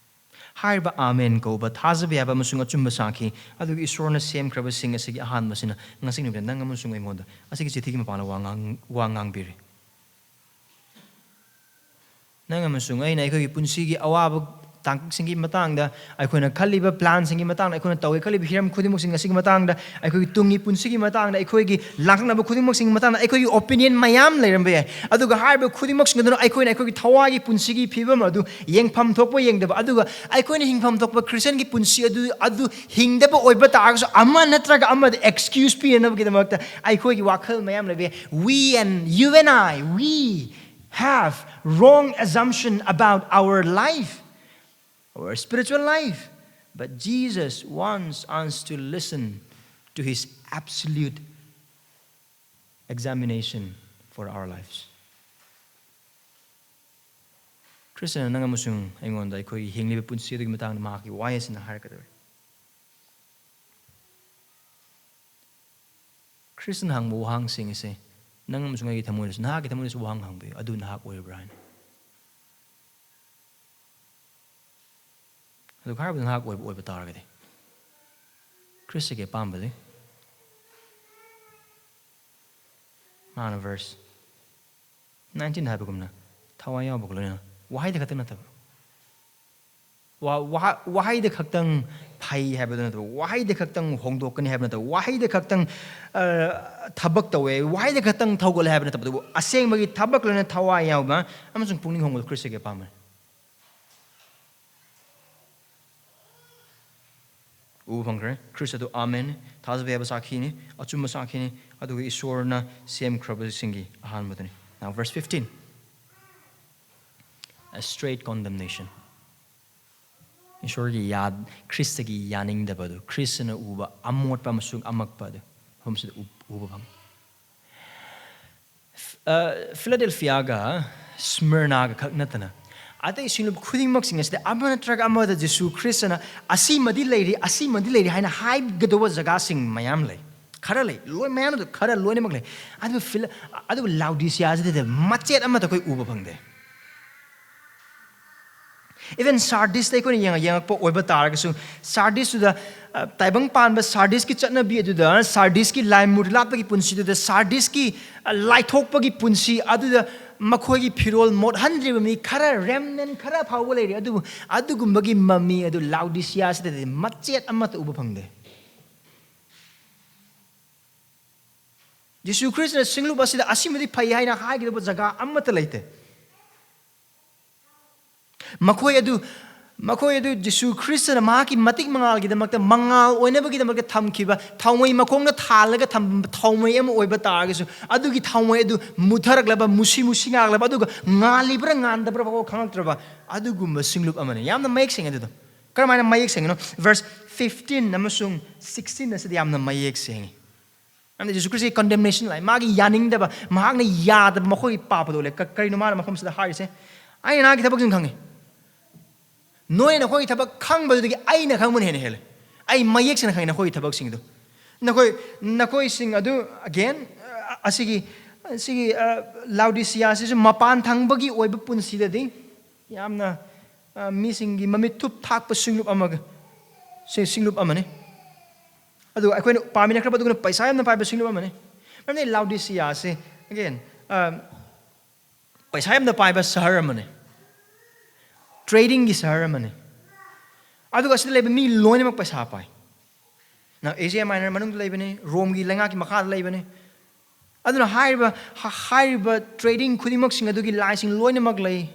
ꯍꯥꯏꯔꯤꯕ ꯑꯥꯃꯦꯟ ꯀꯧꯕ ꯊꯥꯖꯕ ꯌꯥꯕ ꯑꯃꯁꯨꯡ ꯑꯆꯨꯝꯕ ꯁꯥꯈꯤ, ꯑꯗꯨꯒ ꯏꯁꯣꯔꯅ ꯁꯦꯝꯈ꯭ꯔꯕꯁꯤꯡ ꯑꯁꯤꯒꯤ ꯑꯍꯥꯟꯕꯁꯤꯅ ꯉꯁꯤ ꯅꯨꯃꯤꯠꯇ ꯅꯪ ꯑꯃꯁꯨꯡ ꯑꯩꯉꯣꯟꯗ ꯑꯁꯤꯒꯤ ꯆꯤꯊꯤꯒꯤ ꯃꯄꯥꯟꯗ ꯋꯥ ꯉꯥꯡ-, ꯋꯥ ꯉꯥꯡꯕꯤꯔꯤ꯫ ꯅꯪ ꯑꯃꯁꯨꯡ ꯑꯩꯅ ꯑꯩꯈꯣꯏꯒꯤ ꯄꯨꯟꯁꯤꯒꯤ ꯑꯋꯥꯕ ꯇꯥꯡꯀꯛꯁꯤꯡꯒꯤ ꯃꯇꯥꯡꯗ, ꯑꯩꯈꯣꯏꯅ ꯈꯜꯂꯤꯕ ꯄ꯭ꯂꯥꯟꯁꯤꯡꯒꯤ ꯃꯇꯥꯡꯗ, ꯑꯩꯈꯣꯏꯅ ꯇꯧꯒꯦ ꯈꯜꯂꯤꯕ ꯍꯤꯔꯝ ꯈꯨꯗꯤꯡꯃꯛꯁꯤꯡ ꯑꯁꯤꯒꯤ ꯃꯇꯥꯡꯗ, ꯑꯩꯈꯣꯏꯒꯤ ꯇꯨꯡꯒꯤ ꯄꯨꯟꯁꯤꯒꯤ ꯃꯇꯥꯡꯗ, ꯑꯩꯈꯣꯏꯒꯤ ꯂꯥꯡꯇꯛꯅꯕ ꯈꯨꯗꯤꯡꯃꯛꯁꯤꯡꯒꯤ ꯃꯇꯥꯡꯗ ꯑꯩꯈꯣꯏꯒꯤ ꯑꯣꯄꯤꯅꯤꯌꯟ ꯃꯌꯥꯝ ꯂꯩꯔꯝꯕ ꯌꯥꯏ꯫ ꯑꯗꯨꯒ ꯍꯥꯏꯔꯤꯕ ꯈꯨꯗꯤꯡꯃꯛꯁꯤꯡ ꯑꯗꯨꯅ ꯑꯩꯈꯣꯏꯅ ꯑꯩꯈꯣꯏꯒꯤ ꯊꯋꯥꯏꯒꯤ ꯄꯨꯟꯁꯤꯒꯤ ꯐꯤꯕꯝ ꯑꯗꯨ ꯌꯦꯡꯐꯝ ꯊꯣꯛꯄ ꯌꯦꯡꯗꯕ, ꯑꯗꯨꯒ ꯑꯩꯈꯣꯏꯅ ꯍꯤꯡꯐꯝ ꯊꯣꯛꯄ ꯈ꯭ꯔꯤꯁꯇꯤꯌꯟꯒꯤ ꯄꯨꯟꯁꯤ ꯑꯗꯨ, ꯑꯗꯨ ꯍꯤꯡꯗꯕ ꯑꯣꯏꯕ ꯇꯥꯔꯒꯁꯨ ꯑꯃ ꯅꯠꯇ꯭ꯔꯒ ꯑꯃꯗ ꯑꯦꯛꯁꯀ꯭ꯌꯨꯁ ꯄꯤꯅꯅꯕꯒꯤꯗꯃꯛꯇ ꯑꯩꯈꯣꯏꯒꯤ ꯋꯥꯈꯜ ꯃꯌꯥꯝ ꯂꯩꯕ ꯌꯥꯏ꯫ We and, you and I, we have wrong assumption about our life, our spiritual life. But Jesus wants us to listen to his absolute examination for our lives. ꯈ꯭ꯔꯤꯁꯇꯅ ꯅꯪ ꯑꯃꯁꯨꯡ ꯑꯩꯉꯣꯟꯗ ꯑꯩꯈꯣꯏꯒꯤ ꯍꯤꯡꯂꯤꯕ ꯄꯨꯟꯁꯤ ꯑꯗꯨꯒꯤ ꯃꯇꯥꯡꯗ ꯃꯍꯥꯛꯀꯤ ꯋꯥꯍꯩ ꯑꯁꯤꯅ ꯍꯥꯏꯔꯛꯀꯗꯧꯔꯤ꯫ ꯈ꯭ꯔꯤꯁꯇꯅ ꯍꯪꯕ ꯋꯥꯍꯪꯁꯤꯡ ꯑꯁꯦ ꯅꯪ ꯑꯃꯁꯨꯡ ꯑꯩꯒꯤ ꯊꯃꯣꯏꯗꯁꯨ, ꯅꯍꯥꯛꯀꯤ ꯊꯃꯣꯏꯗꯁꯨ ꯋꯥꯍꯪ ꯍꯪꯕꯤꯌꯨ, "ꯑꯗꯨ ꯅꯍꯥꯛ ꯑꯣꯏꯔꯤꯕ꯭ꯔꯥ?" ꯍꯥꯏꯅ꯫ ꯑꯗꯨ ꯍꯥꯏꯔꯕꯗ ꯅꯍꯥꯛ ꯑꯣꯏꯕ, ꯑꯣꯏꯕ ꯇꯥꯔꯒꯗꯤ, ꯈ꯭ꯔꯤꯁꯇꯒꯤ ꯑꯄꯥꯝꯕꯗꯤ ꯃꯥꯅ verse nineteen ꯍꯥꯏꯕꯒꯨꯝꯅ ꯊꯋꯥꯏ ꯌꯥꯎꯕꯒ ꯂꯣꯏꯅꯅ ꯋꯥꯍꯩꯗ ꯈꯛꯇꯪ ꯅꯠꯇꯕ, ꯋꯥ-, ꯋꯥ-, ꯋꯥꯍꯩꯗ ꯈꯛꯇꯪ ꯐꯩ ꯍꯥꯏꯕꯗꯨ ꯅꯠꯇꯕ, ꯋꯥꯍꯩꯗ ꯈꯛꯇꯪ ꯍꯣꯡꯗꯣꯛꯀꯅꯤ ꯍꯥꯏꯕ ꯅꯠꯇꯕ, ꯋꯥꯍꯩꯗ ꯈꯛꯇꯪ, ꯑ, ꯊꯕꯛ ꯇꯧꯋꯦ, ꯋꯥꯍꯩꯗ ꯈꯛꯇꯪ ꯊꯧꯒꯠꯂꯦ ꯍꯥꯏꯕ ꯅꯠꯇꯕ, ꯑꯗꯨꯕꯨ ꯑꯁꯦꯡꯕꯒꯤ ꯊꯕꯛ ꯂꯣꯏꯅ ꯊꯋꯥꯏ ꯌꯥꯎꯕ ꯑꯃꯁꯨꯡ ꯄꯨꯛꯅꯤꯡ ꯍꯣꯡꯕꯗꯨ ꯈ꯭ꯔꯤꯁꯇꯒꯤ ꯑꯄꯥꯝꯕꯅꯤ꯫ ꯎꯕ ꯐꯪꯈ꯭ꯔꯦ꯫ ꯈ꯭ꯔꯤꯁ ꯑꯗꯨ ꯑꯥꯃꯦꯟ, ꯊꯥꯖꯕ ꯌꯥꯕ ꯁꯥꯈꯤꯅꯤ, ꯑꯆꯨꯝꯕ ꯁꯥꯈꯤꯅꯤ, ꯑꯗꯨꯒ ꯏꯁꯣꯔꯅ ꯁꯦꯝꯈ꯭ꯔꯕꯁꯤꯡꯒꯤ ꯑꯍꯥꯟꯕꯗꯨꯅꯤ꯫ Now, verse fifteen. A straight condemnation. ꯏꯁꯣꯔꯒꯤ ꯌꯥ-, ꯈ꯭ꯔꯤꯁꯇꯒꯤ ꯌꯥꯅꯤꯡꯗꯕꯗꯨ, ꯈ꯭ꯔꯤꯁꯇꯅ ꯎꯕ ꯑꯃꯣꯠꯄ ꯑꯃꯁꯨꯡ ꯑꯃꯛꯄ ꯑꯗꯨ ꯃꯐꯝꯁꯤꯗ ꯎ-, ꯎꯕ ꯐꯪꯉꯤ꯫ ꯑ, ꯐꯤꯂꯥꯗꯦꯜꯐꯤꯌꯥꯒ ꯁ꯭ꯃꯔꯅꯥꯒ ꯈꯛ ꯅꯠꯇꯅ ꯑꯇꯩ ꯁꯤꯡꯂꯨꯞ ꯈꯨꯗꯤꯡꯃꯛꯁꯤꯡ ꯑꯁꯤꯗ ꯑꯃ ꯅꯠꯇ꯭ꯔꯒ ꯑꯃꯗ ꯖꯤꯁꯨ ꯈ꯭ꯔꯤꯁꯇꯅ "ꯑꯁꯤꯃꯗꯤ ꯂꯩꯔꯤ, ꯑꯁꯤꯃꯗꯤ ꯂꯩꯔꯤ" ꯍꯥꯏꯅ ꯍꯥꯏꯒꯗꯧꯕ ꯖꯒꯥꯁꯤꯡ ꯃꯌꯥꯝ ꯂꯩ꯫ ꯈꯔ ꯂꯩ, ꯂꯣꯏ, ꯃꯌꯥꯝ ꯅꯠꯇꯦ, ꯈꯔ ꯂꯣꯏꯅꯃꯛ ꯂꯩ꯫ ꯑꯗꯨꯕꯨ ꯐꯤꯂ-, ꯑꯗꯨꯕꯨ ꯂꯥꯎꯗꯤꯁꯤꯌꯥꯁꯤꯗꯗꯤ ꯃꯆꯦꯠ ꯑꯃꯠꯇ ꯑꯩꯈꯣꯏ ꯎꯕ ꯐꯪꯗꯦ꯫ Even ꯁꯥꯔꯗꯤꯁꯇ ꯑꯩꯈꯣꯏꯅ ꯌꯦꯡꯉ-, ꯌꯦꯡꯉꯛꯄ ꯑꯣꯏꯕ ꯇꯥꯔꯒꯁꯨ, ꯁꯥꯔꯗꯤꯁꯇꯨꯗ, ꯑ, ꯇꯥꯏꯕꯪ ꯄꯥꯟꯕ ꯁꯥꯔꯗꯤꯁꯀꯤ ꯆꯠꯅꯕꯤ ꯑꯗꯨꯗ, ꯁꯥꯔꯗꯤꯁꯀꯤ ꯂꯥꯏ ꯃꯨꯔꯇꯤ ꯂꯥꯠꯄꯒꯤ ꯄꯨꯟꯁꯤꯗꯨꯗ, ꯁꯥꯔꯗꯤꯁꯀꯤ, ꯑ, ꯂꯥꯏꯊꯣꯛꯄꯒꯤ ꯄꯨꯟꯁꯤ ꯑꯗꯨꯗ ꯃꯈꯣꯏꯒꯤ ꯐꯤꯔꯣꯜ ꯃꯣꯠꯍꯟꯗ꯭ꯔꯤꯕ ꯃꯤ ꯈꯔ, remnant ꯈꯔ ꯐꯥꯎꯕ ꯂꯩꯔꯤ꯫ ꯑꯗꯨꯕꯨ ꯑꯗꯨꯒꯨꯝꯕꯒꯤ ꯃꯃꯤ ꯑꯗꯨ ꯂꯥꯎꯗꯤꯁꯤꯌꯥꯁꯤꯗꯗꯤ ꯃꯆꯦꯠ ꯑꯃꯠꯇ ꯎꯕ ꯐꯪꯗꯦ꯫ ꯖꯤꯁꯨ ꯈ꯭ꯔꯤꯁꯇꯅ ꯁꯤꯡꯂꯨꯞ ꯑꯁꯤꯗ ꯑꯁꯤꯃꯗꯤ ꯐꯩ ꯍꯥꯏꯅ ꯍꯥꯏꯒꯗꯕ ꯖꯒꯥ ꯑꯃꯠꯇ ꯂꯩꯇꯦ꯫ ꯃꯈꯣꯏ ꯑꯗꯨ, ꯃꯈꯣꯏ ꯑꯗꯨ ꯖꯤꯁꯨ ꯈ꯭ꯔꯤꯁꯇꯅ ꯃꯍꯥꯛꯀꯤ ꯃꯇꯤꯛ ꯃꯉꯥꯜꯒꯤꯗꯃꯛꯇ, ꯃꯉꯥꯜ ꯑꯣꯏꯅꯕꯒꯤꯗꯃꯛꯇ ꯊꯝꯈꯤꯕ ꯊꯥꯎꯃꯩ ꯃꯈꯣꯡꯗ ꯊꯥꯜꯂꯒ ꯊꯝꯕ ꯊꯥꯎꯃꯩ ꯑꯃ ꯑꯣꯏꯕ ꯇꯥꯔꯒꯁꯨ, ꯑꯗꯨꯒꯤ ꯊꯥꯎꯃꯩ ꯑꯗꯨ ꯃꯨꯊꯔꯛꯂꯕ, ꯃꯨꯁꯤ ꯃꯨꯁꯤ ꯉꯥꯛꯂꯕ, ꯑꯗꯨꯒ ꯉꯥꯜꯂꯤꯕ꯭ꯔꯥ ꯉꯥꯟꯗꯕ꯭ꯔꯥ ꯐꯥꯎꯕ ꯈꯪꯂꯛꯇ꯭ꯔꯕ ꯑꯗꯨꯒꯨꯝꯕ ꯁꯤꯡꯂꯨꯞ ꯑꯃꯅꯤ꯫ ꯌꯥꯝꯅ ꯃꯌꯦꯛ ꯁꯦꯡꯉꯦ ꯑꯗꯨꯗꯣ꯫ ꯀꯔꯝꯍꯥꯏꯅ ꯃꯌꯦꯛ ꯁꯦꯡꯉꯤꯅꯣ? Verse fifteen ꯑꯃꯁꯨꯡ sixteen ꯑꯁꯤꯗ ꯌꯥꯝꯅ ꯃꯌꯦꯛ ꯁꯦꯡꯉꯤ꯫ ꯃꯔꯝꯗꯤ ꯖꯤꯁꯨ ꯈ꯭ꯔꯤꯁꯇꯒꯤ condemnation ꯂꯥꯛꯑꯦ, ꯃꯥꯒꯤ ꯌꯥꯅꯤꯡꯗꯕ, ꯃꯍꯥꯛꯅ ꯌꯥꯗꯕ ꯃꯈꯣꯏꯒꯤ ꯄꯥꯞ ꯑꯗꯨ ꯎꯠꯂꯦ꯫ ꯀ-, ꯀꯔꯤꯅꯣ ꯃꯥꯅ ꯃꯐꯝꯁꯤꯗ ꯍꯥꯏꯔꯤꯁꯦ? "ꯑꯩꯅ ꯅꯍꯥꯛꯀꯤ ꯊꯕꯛꯁꯤꯡ ꯈꯪꯉꯤ, ꯅꯣꯏꯅ ꯅꯈꯣꯏꯒꯤ ꯊꯕꯛ ꯈꯪꯕꯗꯨꯗꯒꯤ ꯑꯩꯅ ꯈꯪꯕꯅ ꯍꯦꯟꯅ ꯍꯦꯜꯂꯦ꯫ ꯑꯩ ꯃꯌꯦꯛ ꯁꯦꯡꯅ ꯈꯪꯉꯤ ꯅꯈꯣꯏꯒꯤ ꯊꯕꯛꯁꯤꯡꯗꯨ꯫ ꯅꯈꯣꯏ, ꯅꯈꯣꯏꯁꯤꯡ ꯑꯗꯨ," again, ꯑ, ꯑꯁꯤꯒꯤ, ꯑꯁꯤꯒꯤ, ꯑ, ꯂꯥꯎꯗꯤꯁꯤꯌꯥ ꯑꯁꯤꯁꯨ ꯃꯄꯥꯟ ꯊꯪꯕꯒꯤ ꯑꯣꯏꯕ ꯄꯨꯟꯁꯤꯗꯗꯤ ꯌꯥꯝꯅ, ꯑ, ꯃꯤꯁꯤꯡꯒꯤ ꯃꯃꯤꯠ ꯊꯨꯞ ꯊꯥꯛꯄ ꯁꯤꯡꯂꯨꯞ ꯑꯃꯒ, ꯁꯤ ꯁꯤꯡꯂꯨꯞ ꯑꯃꯅꯤ꯫ ꯑꯗꯨꯒ ꯑꯩꯈꯣꯏꯅ ꯄꯥꯝꯃꯤꯟꯅꯈ꯭ꯔꯕ ꯑꯗꯨꯒꯨꯝꯕ ꯄꯩꯁꯥ ꯌꯥꯝꯅ ꯄꯥꯏꯕ ꯁꯤꯡꯂꯨꯞ ꯑꯃꯅꯤ꯫ ꯃꯔꯝꯗꯤ ꯂꯥꯎꯗꯤꯁꯤꯌꯥ ꯑꯁꯤ, again, ꯑ, ꯄꯩꯁꯥ ꯌꯥꯝꯅ ꯄꯥꯏꯕ ꯁꯍꯔ ꯑꯃꯅꯤ, tradingꯒꯤ ꯁꯍꯔ ꯑꯃꯅꯤ꯫ ꯑꯗꯨꯒ ꯑꯁꯤꯗ ꯂꯩꯕ ꯃꯤ ꯂꯣꯏꯅꯃꯛ ꯄꯩꯁꯥ ꯄꯥꯏ꯫ ꯅ ꯑꯦꯁꯤꯌꯥ ꯃꯥꯏꯅꯔ ꯃꯅꯨꯡꯗ ꯂꯩꯕꯅꯤ, ꯔꯣꯝꯒꯤ ꯂꯩꯉꯥꯛꯀꯤ ꯃꯈꯥꯗ ꯂꯩꯕꯅꯤ꯫ ꯑꯗꯨꯅ ꯍꯥꯏꯔꯤꯕ, ꯍ-, ꯍꯥꯏꯔꯤꯕ trading ꯈꯨꯗꯤꯡꯃꯛꯁꯤꯡ ꯑꯗꯨꯒꯤ ꯂꯥꯏꯁꯤꯡ ꯂꯣꯏꯅꯃꯛ ꯂꯩ꯫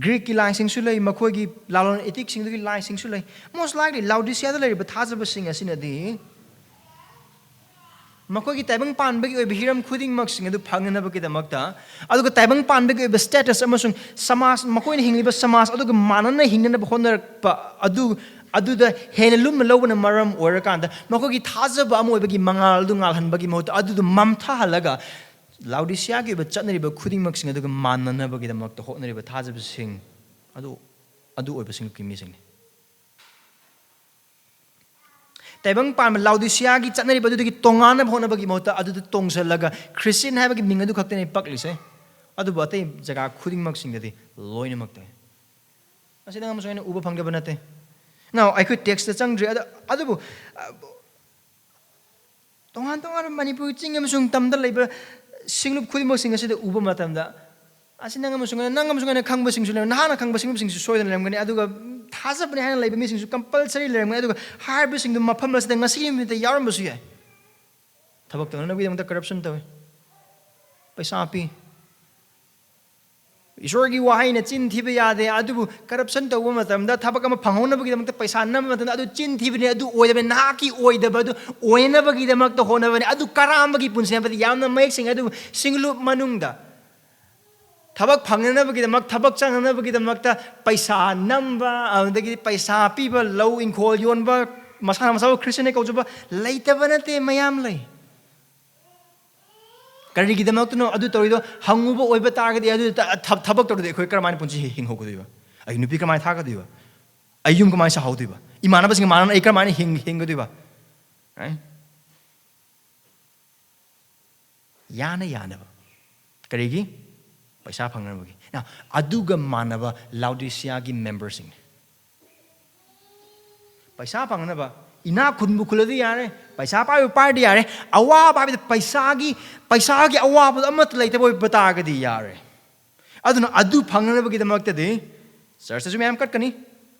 ꯒ꯭ꯔꯤꯛꯀꯤ ꯂꯥꯏꯁꯤꯡꯁꯨ ꯂꯩ, ꯃꯈꯣꯏꯒꯤ ꯂꯂꯣꯟ ꯏꯇꯤꯛꯁꯤꯡꯗꯨꯒꯤ ꯂꯥꯏꯁꯤꯡꯁꯨ ꯂꯩ꯫ Most likely ꯂꯥꯎꯗꯤꯁꯤꯌꯥꯗ ꯂꯩꯔꯤꯕ ꯊꯥꯖꯕꯁꯤꯡ ꯑꯁꯤꯅꯗꯤ ꯃꯈꯣꯏꯒꯤ ꯇꯥꯏꯕꯪ ꯄꯥꯟꯕꯒꯤ ꯑꯣꯏꯕ ꯍꯤꯔꯝ ꯈꯨꯗꯤꯡꯃꯛꯁꯤꯡ ꯑꯗꯨ ꯐꯪꯅꯅꯕꯒꯤꯗꯃꯛꯇ, ꯑꯗꯨꯒ ꯇꯥꯏꯕꯪ ꯄꯥꯟꯕꯒꯤ ꯑꯣꯏꯕ status ꯑꯃꯁꯨꯡ ꯁꯃꯥꯖ, ꯃꯈꯣꯏꯅ ꯍꯤꯡꯂꯤꯕ ꯁꯃꯥꯖ ꯑꯗꯨꯒ ꯃꯥꯟꯅꯅ ꯍꯤꯡꯅꯅꯕ ꯍꯣꯠꯅꯔꯛꯄ ꯑꯗꯨ, ꯑꯗꯨꯗ ꯍꯦꯟꯅ ꯂꯨꯝꯅ ꯂꯧꯕꯅ ꯃꯔꯝ ꯑꯣꯏꯔꯀꯥꯟꯗ ꯃꯈꯣꯏꯒꯤ ꯊꯥꯖꯕ ꯑꯃ ꯑꯣꯏꯕꯒꯤ ꯃꯉꯥꯜ ꯑꯗꯨ ꯉꯥꯜꯍꯟꯕꯒꯤ ꯃꯍꯨꯠꯇ ꯑꯗꯨꯗꯨ ꯃꯝꯊꯍꯜꯂꯒ ꯂꯥꯎꯗꯤꯁꯤꯌꯥꯒꯤ ꯑꯣꯏꯕ ꯆꯠꯅꯔꯤꯕ ꯈꯨꯗꯤꯡꯃꯛꯁꯤꯡ ꯑꯗꯨꯒ ꯃꯥꯟꯅꯅꯕꯒꯤꯗꯃꯛꯇ ꯍꯣꯠꯅꯔꯤꯕ ꯊꯥꯖꯕꯁꯤꯡ ꯑꯗꯨ, ꯑꯗꯨ ꯑꯣꯏꯕ ꯁꯤꯡꯂꯨꯞꯀꯤ ꯃꯤꯁꯤꯡꯅꯤ꯫ ꯇꯥꯏꯕꯪ ꯄꯥꯟꯕ ꯂꯥꯎꯗꯤꯁꯤꯌꯥꯒꯤ ꯆꯠꯅꯔꯤꯕ ꯑꯗꯨꯗꯒꯤ ꯇꯣꯉꯥꯟꯅꯕ ꯍꯣꯠꯅꯕꯒꯤ ꯃꯍꯨꯠꯇ ꯑꯗꯨꯗ ꯇꯣꯡꯁꯤꯜꯂꯒ ꯈ꯭ꯔꯤꯁꯇꯤꯌꯟ ꯍꯥꯏꯕꯒꯤ ꯃꯤꯡ ꯑꯗꯨ ꯈꯛꯇꯅꯤ ꯄꯛꯂꯤꯁꯦ꯫ ꯑꯗꯨꯕꯨ ꯑꯇꯩ ꯖꯒꯥ ꯈꯨꯗꯤꯡꯃꯛꯁꯤꯡꯗꯗꯤ ꯂꯣꯏꯅꯃꯛ ꯇꯧꯏ꯫ ꯃꯁꯤ ꯅꯪ ꯑꯃꯁꯨ ꯑꯩꯅ ꯎꯕ ꯐꯪꯗꯕ ꯅꯠꯇꯦ꯫ Now, ꯑꯩꯈꯣꯏ text ꯆꯪꯗ꯭ꯔꯤ꯫ ꯑꯗ-, ꯑꯗꯨꯕꯨ, ꯑ, ꯇꯣꯉꯥꯟ ꯇꯣꯉꯥꯟꯕ ꯃꯅꯤꯄꯨꯔꯒꯤ ꯆꯤꯡ ꯑꯃꯁꯨꯡ ꯇꯝꯗ ꯂꯩꯕ ꯁꯤꯡꯂꯨꯞ ꯈꯨꯗꯤꯡꯃꯛꯁꯤꯡ ꯑꯁꯤꯗ ꯎꯕ ꯃꯇꯝꯗ, ꯑꯁꯤ ꯅꯪ ꯑꯃꯁꯨꯡ ꯑꯩꯅ, ꯅꯪ ꯑꯃꯁꯨꯡ ꯑꯩꯅ ꯈꯪꯕꯁꯤꯡꯁꯨ ꯂꯩꯔꯝ-, ꯅꯍꯥꯛꯅ ꯈꯪꯕ ꯁꯤꯡꯂꯨꯞꯁꯤꯡꯁꯨ ꯁꯣꯏꯗꯅ ꯂꯩꯔꯝꯒꯅꯤ, ꯑꯗꯨꯒ ꯊꯥꯖꯕꯅꯤ ꯍꯥꯏꯅ ꯂꯩꯕ ꯃꯤꯁꯤꯡꯁꯨ compulsory ꯂꯩꯔꯝꯒꯅꯤ, ꯑꯗꯨꯒ ꯍꯥꯏꯔꯤꯕꯁꯤꯡꯗꯨ ꯃꯐꯝ ꯑꯁꯤꯗ ꯉꯁꯤꯒꯤ ꯅꯨꯃꯤꯠꯇ ꯌꯥꯎꯔꯝꯕꯁꯨ ꯌꯥꯏ꯫ ꯊꯕꯛ ꯇꯧꯅꯅꯕꯒꯤꯗꯃꯛꯇ corruption ꯇꯧꯏ, ꯄꯩꯁꯥ ꯄꯤ꯫ ꯏꯁꯣꯔꯒꯤ ꯋꯥꯍꯩꯅ ꯆꯤꯟ ꯊꯤꯕ ꯌꯥꯗꯦ, ꯑꯗꯨꯕꯨ corruption ꯇꯧꯕ ꯃꯇꯝꯗ, ꯊꯕꯛ ꯑꯃ ꯐꯪꯍꯧꯅꯕꯒꯤꯗꯃꯛꯇ ꯄꯩꯁꯥ ꯅꯝꯕ ꯃꯇꯝꯗ, ꯑꯗꯨ ꯆꯤꯟ ꯊꯤꯕꯅꯤ, ꯑꯗꯨ ꯑꯣꯏꯗꯕꯅꯤ, ꯅꯍꯥꯛꯀꯤ ꯑꯣꯏꯗꯕ ꯑꯗꯨ ꯑꯣꯏꯅꯕꯒꯤꯗꯃꯛꯇ ꯍꯣꯠꯅꯕꯅꯤ꯫ ꯑꯗꯨ ꯀꯔꯥꯝꯕꯒꯤ ꯄꯨꯟꯁꯤ ꯍꯥꯏꯕꯗꯤ ꯌꯥꯝꯅ ꯃꯌꯦꯛ ꯁꯦꯡꯉꯤ꯫ ꯑꯗꯨꯕꯨ ꯁꯤꯡꯂꯨꯞ ꯃꯅꯨꯡꯗ ꯊꯕꯛ ꯐꯪꯅꯅꯕꯒꯤꯗꯃꯛ, ꯊꯕꯛ ꯆꯪꯅꯅꯕꯒꯤꯗꯃꯛꯇ ꯄꯩꯁꯥ ꯅꯝꯕ, ꯑꯗꯨꯗꯒꯤꯗꯤ ꯄꯩꯁꯥ ꯄꯤꯕ, ꯂꯧ ꯏꯪꯈꯣꯜ ꯌꯣꯟꯕ, ꯃꯁꯥꯅ ꯃꯁꯥꯕꯨ ꯈ꯭ꯔꯤꯁꯇꯤꯌꯟꯅꯦ ꯀꯧꯖꯕ ꯂꯩꯇꯕ ꯅꯠꯇꯦ, ꯃꯌꯥꯝ ꯂꯩ꯫ ꯀꯔꯤꯒꯤꯗꯃꯛꯇꯅꯣ ꯑꯗꯨ ꯇꯧꯔꯤꯗꯣ ꯍꯪꯉꯨꯕ ꯑꯣꯏꯕ ꯇꯥꯔꯒꯗꯤ, ꯑꯗꯨ ꯊ-, ꯊ-, ꯊꯕꯛ ꯇꯧꯔꯗꯤ ꯑꯩꯈꯣꯏ ꯀꯔꯝꯍꯥꯏꯅ ꯄꯨꯟꯁꯤ ꯍꯤ-, ꯍꯤꯡꯍꯧꯒꯗꯣꯏꯕ? ꯑꯩ ꯅꯨꯄꯤ ꯀꯔꯝꯍꯥꯏꯅ ꯊꯥꯛꯀꯗꯣꯏꯕ? ꯑꯩ ꯌꯨꯝ ꯀꯃꯥꯏꯅ ꯁꯥꯍꯧꯗꯣꯏꯕ? ꯏꯃꯥꯟꯅꯕꯁꯤꯡꯒ ꯃꯥꯟꯅꯅ ꯑꯩ ꯀꯔꯝꯍꯥꯏꯅ ꯍꯤꯡ-, ꯍꯤꯡꯒꯗꯣꯏꯕ? Right? ꯌꯥꯅ ꯌꯥꯅꯕ꯫ ꯀꯔꯤꯒꯤ? ꯄꯩꯁꯥ ꯐꯪꯅꯕꯒꯤ꯫ Now, ꯑꯗꯨꯒ ꯃꯥꯟꯅꯕ ꯂꯥꯎꯗꯤꯁꯤꯌꯥꯒꯤ ꯃꯦꯝꯕꯔꯁꯤꯡꯅꯤ꯫ ꯄꯩꯁꯥ ꯐꯪꯅꯕ, ꯏꯅꯥꯛ ꯈꯨꯟꯕꯨ ꯈꯨꯜꯂꯗꯤ ꯌꯥꯔꯦ, ꯄꯩꯁꯥ ꯄꯥꯏꯕꯨ ꯄꯥꯏꯔꯗꯤ ꯌꯥꯔꯦ, ꯑꯋꯥꯕ ꯍꯥꯏꯕꯗꯤ ꯄꯩꯁꯥꯒꯤ, ꯄꯩꯁꯥꯒꯤ ꯑꯋꯥꯕꯗꯣ ꯑꯃꯠꯇ ꯂꯩꯇꯕ ꯑꯣꯏꯕ ꯇꯥꯔꯒꯗꯤ ꯌꯥꯔꯦ꯫ ꯑꯗꯨꯅ ꯑꯗꯨ ꯐꯪꯅꯅꯕꯒꯤꯗꯃꯛꯇꯗꯤ ꯆꯔꯆꯇꯁꯨ ꯃꯌꯥꯝ ꯀꯠꯀꯅꯤ,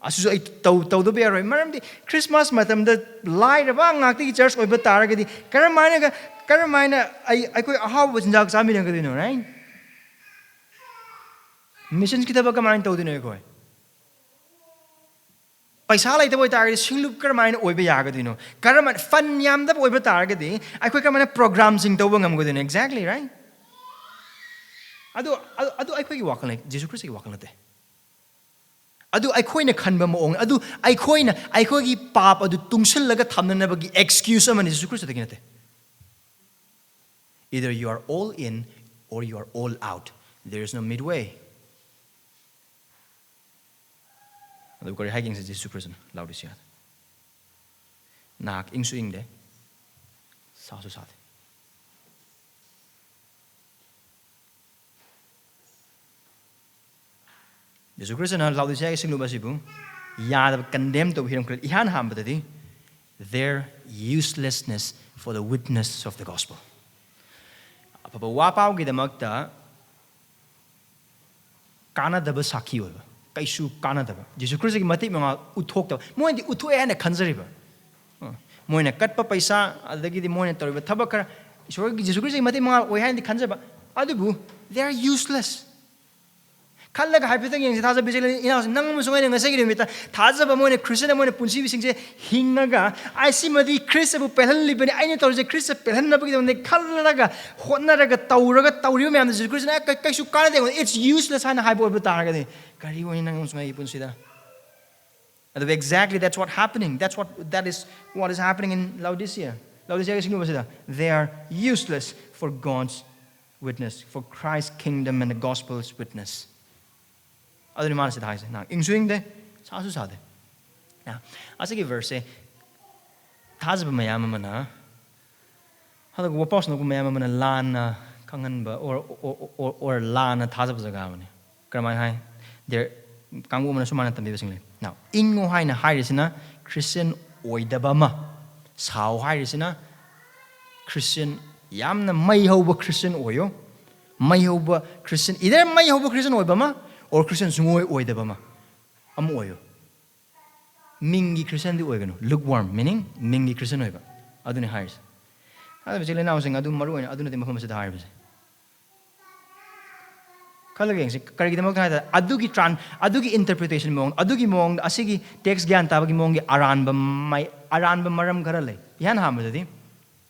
ꯑꯁꯤꯁꯨ ꯑꯩ ꯇꯧ-, ꯇꯧꯗꯕ ꯌꯥꯔꯣꯏ꯫ ꯃꯔꯝꯗꯤ ꯈ꯭ꯔꯤꯁꯃꯥꯁ ꯃꯇꯝꯗ ꯂꯥꯏꯔꯕ ꯉꯥꯛꯇꯒꯤ ꯆꯔꯆ ꯑꯣꯏꯕ ꯇꯥꯔꯒꯗꯤ ꯀꯔꯝꯍꯥꯏꯅꯒ, ꯀꯔꯝꯍꯥꯏꯅ ꯑꯩ, ꯑꯩꯈꯣꯏ ꯑꯍꯥꯎꯕ ꯆꯤꯟꯖꯥꯛ ꯆꯥꯃꯤꯟꯅꯒꯗꯣꯏꯅꯣ, right? ꯃꯤꯁꯟꯁꯀꯤ ꯊꯕꯛ ꯀꯃꯥꯏꯅ ꯇꯧꯗꯣꯏꯅꯣ ꯑꯩꯈꯣꯏ? ꯄꯩꯁꯥ ꯂꯩꯇꯕ ꯑꯣꯏꯇꯥꯔꯒꯗꯤ ꯁꯤꯡꯂꯨꯞ ꯀꯔꯝꯍꯥꯏꯅ ꯑꯣꯏꯕ ꯌꯥꯒꯗꯣꯏꯅꯣ? ꯀꯔꯝꯍꯥꯏꯅ ꯐꯟ ꯌꯥꯝꯗꯕ ꯑꯣꯏꯕ ꯇꯥꯔꯒꯗꯤ ꯑꯩꯈꯣꯏ ꯀꯔꯝꯍꯥꯏꯅ ꯄ꯭ꯔꯣꯒ꯭ꯔꯥꯝꯁꯤꯡ ꯇꯧꯕ ꯉꯝꯒꯗꯣꯏꯅꯣ? Exactly, right? ꯑꯗꯨ, ꯑꯗꯨ, ꯑꯗꯨ ꯑꯩꯈꯣꯏꯒꯤ ꯋꯥꯈꯜ ꯅꯠꯇꯦ, ꯖꯤꯁꯨ ꯈ꯭ꯔꯤꯁꯇꯒꯤ ꯋꯥꯈꯜ ꯅꯠꯇꯦ꯫ ꯑꯗꯨ ꯑꯩꯈꯣꯏꯅ ꯈꯟꯕ ꯃꯑꯣꯡ, ꯑꯗꯨ ꯑꯩꯈꯣꯏꯅ ꯑꯩꯈꯣꯏꯒꯤ ꯄꯥꯞ ꯑꯗꯨ ꯇꯨꯡꯁꯤꯜꯂꯒ ꯊꯝꯅꯅꯕꯒꯤ excuse ꯑꯃꯅꯤ, ꯖꯤꯁꯨ ꯈ꯭ꯔꯤꯁꯇꯗꯒꯤ ꯅꯠꯇꯦ꯫ Either you are all in or you are all out. There is no midway. ꯑꯗꯨ ꯀꯔꯤ ꯍꯥꯏꯒꯦ ꯌꯦꯡꯁꯤ ꯖꯤꯁꯨ ꯈ꯭ꯔꯤꯁꯇꯅ ꯂꯥꯎꯗꯤꯁꯤꯌꯥꯗ? ꯅꯥꯛ ꯏꯪꯁꯨ ꯏꯪꯗꯦ, ꯁꯥꯁꯨ ꯁꯥꯗꯦ꯫ ꯖꯤꯁꯨ ꯈ꯭ꯔꯤꯁꯇꯅ ꯂꯥꯎꯗꯤꯁꯤꯌꯥꯒꯤ ꯁꯤꯡꯂꯨꯞ ꯑꯁꯤꯕꯨ ꯌꯥꯗꯕ, condemn ꯇꯧꯕ ꯍꯤꯔꯝ ꯈꯔ, ꯏꯍꯥꯟ ꯍꯥꯟꯕꯗꯗꯤ, their uselessness for the witness of the gospel. ꯑꯐꯕ ꯋꯥ ꯄꯥꯎꯒꯤꯗꯃꯛꯇ ꯀꯥꯟꯅꯗꯕ ꯁꯥꯈꯤ ꯑꯣꯏꯕ, ꯀꯩꯁꯨ ꯀꯥꯟꯅꯗꯕ, ꯖꯤꯁꯨ ꯈ꯭ꯔꯤꯁꯇꯒꯤ ꯃꯇꯤꯛ ꯃꯉꯥꯜ ꯎꯠꯊꯣꯛꯇꯕ, ꯃꯣꯏꯅꯗꯤ ꯎꯠꯊꯣꯛꯑꯦ ꯍꯥꯏꯅ ꯈꯟꯖꯔꯤꯕ, ꯑ, ꯃꯣꯏꯅ ꯀꯠꯄ ꯄꯩꯁꯥ, ꯑꯗꯒꯤꯗꯤ ꯃꯣꯏꯅ ꯇꯧꯔꯤꯕ ꯊꯕꯛ ꯈꯔ, ꯏꯁꯣꯔꯒꯤ, ꯖꯤꯁꯨ ꯈ꯭ꯔꯤꯁꯇꯒꯤ ꯃꯇꯤꯛ ꯃꯉꯥꯜ ꯑꯣꯏ ꯍꯥꯏꯅꯗꯤ ꯈꯟꯖꯕ, ꯑꯗꯨꯕꯨ they are useless. ꯈꯜꯂꯒ ꯍꯥꯏꯐꯦꯠꯇꯪ ꯌꯦꯡꯁꯤ꯫ ꯊꯥꯖꯕ ꯏꯆꯦ ꯏꯅꯥꯎꯁꯤ, ꯅꯪ ꯑꯃꯁꯨꯡ ꯑꯩꯅ ꯉꯁꯤꯒꯤ ꯅꯨꯃꯤꯠꯇ ꯊꯥꯖꯕ ꯑꯃ ꯑꯣꯏꯅ, ꯈ꯭ꯔꯤꯁꯇꯤꯌꯟ ꯑꯃ ꯑꯣꯏꯅ ꯄꯨꯟꯁꯤꯕꯁꯤꯡꯁꯦ ꯍꯤꯡꯉꯒ, ꯑꯩ ꯁꯤꯃꯗꯤ ꯈ꯭ꯔꯤꯁꯇꯕꯨ ꯄꯦꯜꯍꯜꯂꯤꯕꯅꯤ, ꯑꯩꯅ ꯇꯧꯔꯤꯁꯦ ꯈ꯭ꯔꯤꯁꯇ ꯄꯦꯜꯍꯟꯅꯕꯒꯤꯗꯃꯛꯇ ꯈꯜꯂꯒ, ꯍꯣꯠꯅꯔꯒ, ꯇꯧꯔꯒ, ꯇꯧꯔꯤꯕ ꯃꯌꯥꯝꯗꯨ ꯖꯤꯁꯨ ꯈ꯭ꯔꯤꯁꯇꯅ "ꯑꯦ, ꯀꯩ-, ꯀꯩꯁꯨ ꯀꯥꯟꯅꯗꯦ, it's useless" ꯍꯥꯏꯅ ꯍꯥꯏꯕ ꯑꯣꯏꯕ ꯇꯥꯔꯒꯗꯤ, ꯀꯔꯤ ꯑꯣꯏꯅꯤ ꯅꯪ ꯑꯃꯁꯨꯡ ꯑꯩꯒꯤ ꯄꯨꯟꯁꯤꯗ? ꯑꯗꯨꯕꯨ exactly that's what happening. That's what, that is what is happening in Laodicea. ꯂꯥꯎꯗꯤꯁꯤꯌꯥꯒꯤ ꯁꯤꯡꯅꯨꯕꯁꯤꯗ, "They are useless for God's witness, for Christ's kingdom and the gospel's witness." ꯑꯗꯨꯅꯤ ꯃꯥꯅ ꯁꯤꯗ ꯍꯥꯏꯁꯦ꯫ ꯅꯪ ꯏꯪꯁꯨ ꯏꯪꯗꯦ, ꯁꯥꯁꯨ ꯁꯥꯗꯦ꯫ ꯅ, ꯑꯁꯤꯒꯤ verseꯁꯦ ꯊꯥꯖꯕ ꯃꯌꯥꯝ ꯑꯃꯅ, ꯍꯟꯗꯛ ꯋꯥꯄꯥꯎ ꯁꯟꯗꯣꯛꯄ ꯃꯌꯥꯝ ꯑꯃꯅ ꯂꯥꯟꯅ ꯈꯪꯍꯟꯕ, or, or, or, or ꯂꯥꯟꯅ ꯊꯥꯖꯕ ꯖꯒꯥ ꯑꯃꯅꯤ꯫ ꯀꯔꯝꯍꯥꯏꯅ ꯍꯥꯏ? There, ꯀꯥꯡꯕꯨ ꯑꯃꯅ ꯁꯨꯃꯥꯏꯅ ꯇꯝꯕꯤꯕꯁꯤꯡ ꯂꯩ꯫ Now, ꯏꯪꯉꯣ ꯍꯥꯏꯅ ꯍꯥꯏꯔꯤꯁꯤꯅ ꯈ꯭ꯔꯤꯁꯇꯤꯌꯟ ꯑꯣꯏꯗꯕ ꯑꯃ, ꯁꯥꯎ ꯍꯥꯏꯔꯤꯁꯤꯅ ꯈ꯭ꯔꯤꯁꯇꯤꯌꯟ, ꯌꯥꯝꯅ ꯃꯩ ꯍꯧꯕ ꯈ꯭ꯔꯤꯁꯇꯤꯌꯟ ꯑꯣꯏꯌꯣ꯫ ꯃꯩ ꯍꯧꯕ ꯈ꯭ꯔꯤꯁꯇꯤꯌꯟ, either ꯃꯩ ꯍꯧꯕ ꯈ꯭ꯔꯤꯁꯇꯤꯌꯟ ꯑꯣꯏꯕ ꯑꯃ, or ꯈ꯭ꯔꯤꯁꯇꯤꯌꯟ ꯁꯨꯡꯑꯣꯏ ꯑꯣꯏꯗꯕ ꯑꯃ, ꯑꯃ ꯑꯣꯏꯌꯣ꯫ ꯃꯤꯡꯒꯤ ꯈ꯭ꯔꯤꯁꯇꯤꯌꯟꯗꯤ ꯑꯣꯏꯒꯅꯨ, lukewarm, meaning ꯃꯤꯡꯒꯤ ꯈ꯭ꯔꯤꯁꯇꯤꯌꯟ ꯑꯣꯏꯕ, ꯑꯗꯨꯅꯤ ꯍꯥꯏꯔꯤꯁꯦ꯫ ꯑꯗꯨꯕꯨ ꯏꯆꯤꯜ ꯏꯅꯥꯎꯁꯤꯡ, ꯑꯗꯨ ꯃꯔꯨ ꯑꯣꯏꯅ ꯑꯗꯨ ꯅꯠꯇꯦ ꯃꯐꯝ ꯑꯁꯤꯗ ꯍꯥꯏꯔꯤꯕꯁꯦ꯫ ꯈꯜꯂꯒ ꯌꯦꯡꯁꯤ, ꯀꯔꯤꯒꯤꯗꯃꯛꯇ ꯍꯥꯏ ꯇꯥꯔꯦ, ꯑꯗꯨꯒꯤ ꯇ꯭ꯔꯥꯟ-, ꯑꯗꯨꯒꯤ interpretation ꯃꯑꯣꯡ, ꯑꯗꯨꯒꯤ ꯃꯑꯣꯡꯗ, ꯑꯁꯤꯒꯤ text ꯒ꯭ꯌꯥꯟ ꯇꯥꯕꯒꯤ ꯃꯑꯣꯡꯒꯤ ꯑꯔꯥꯟꯕ ꯃꯥꯏ-, ꯑꯔꯥꯟꯕ ꯃꯔꯝ ꯈꯔ ꯂꯩ꯫ ꯏꯍꯥꯟ ꯍꯥꯟꯕꯗꯗꯤ,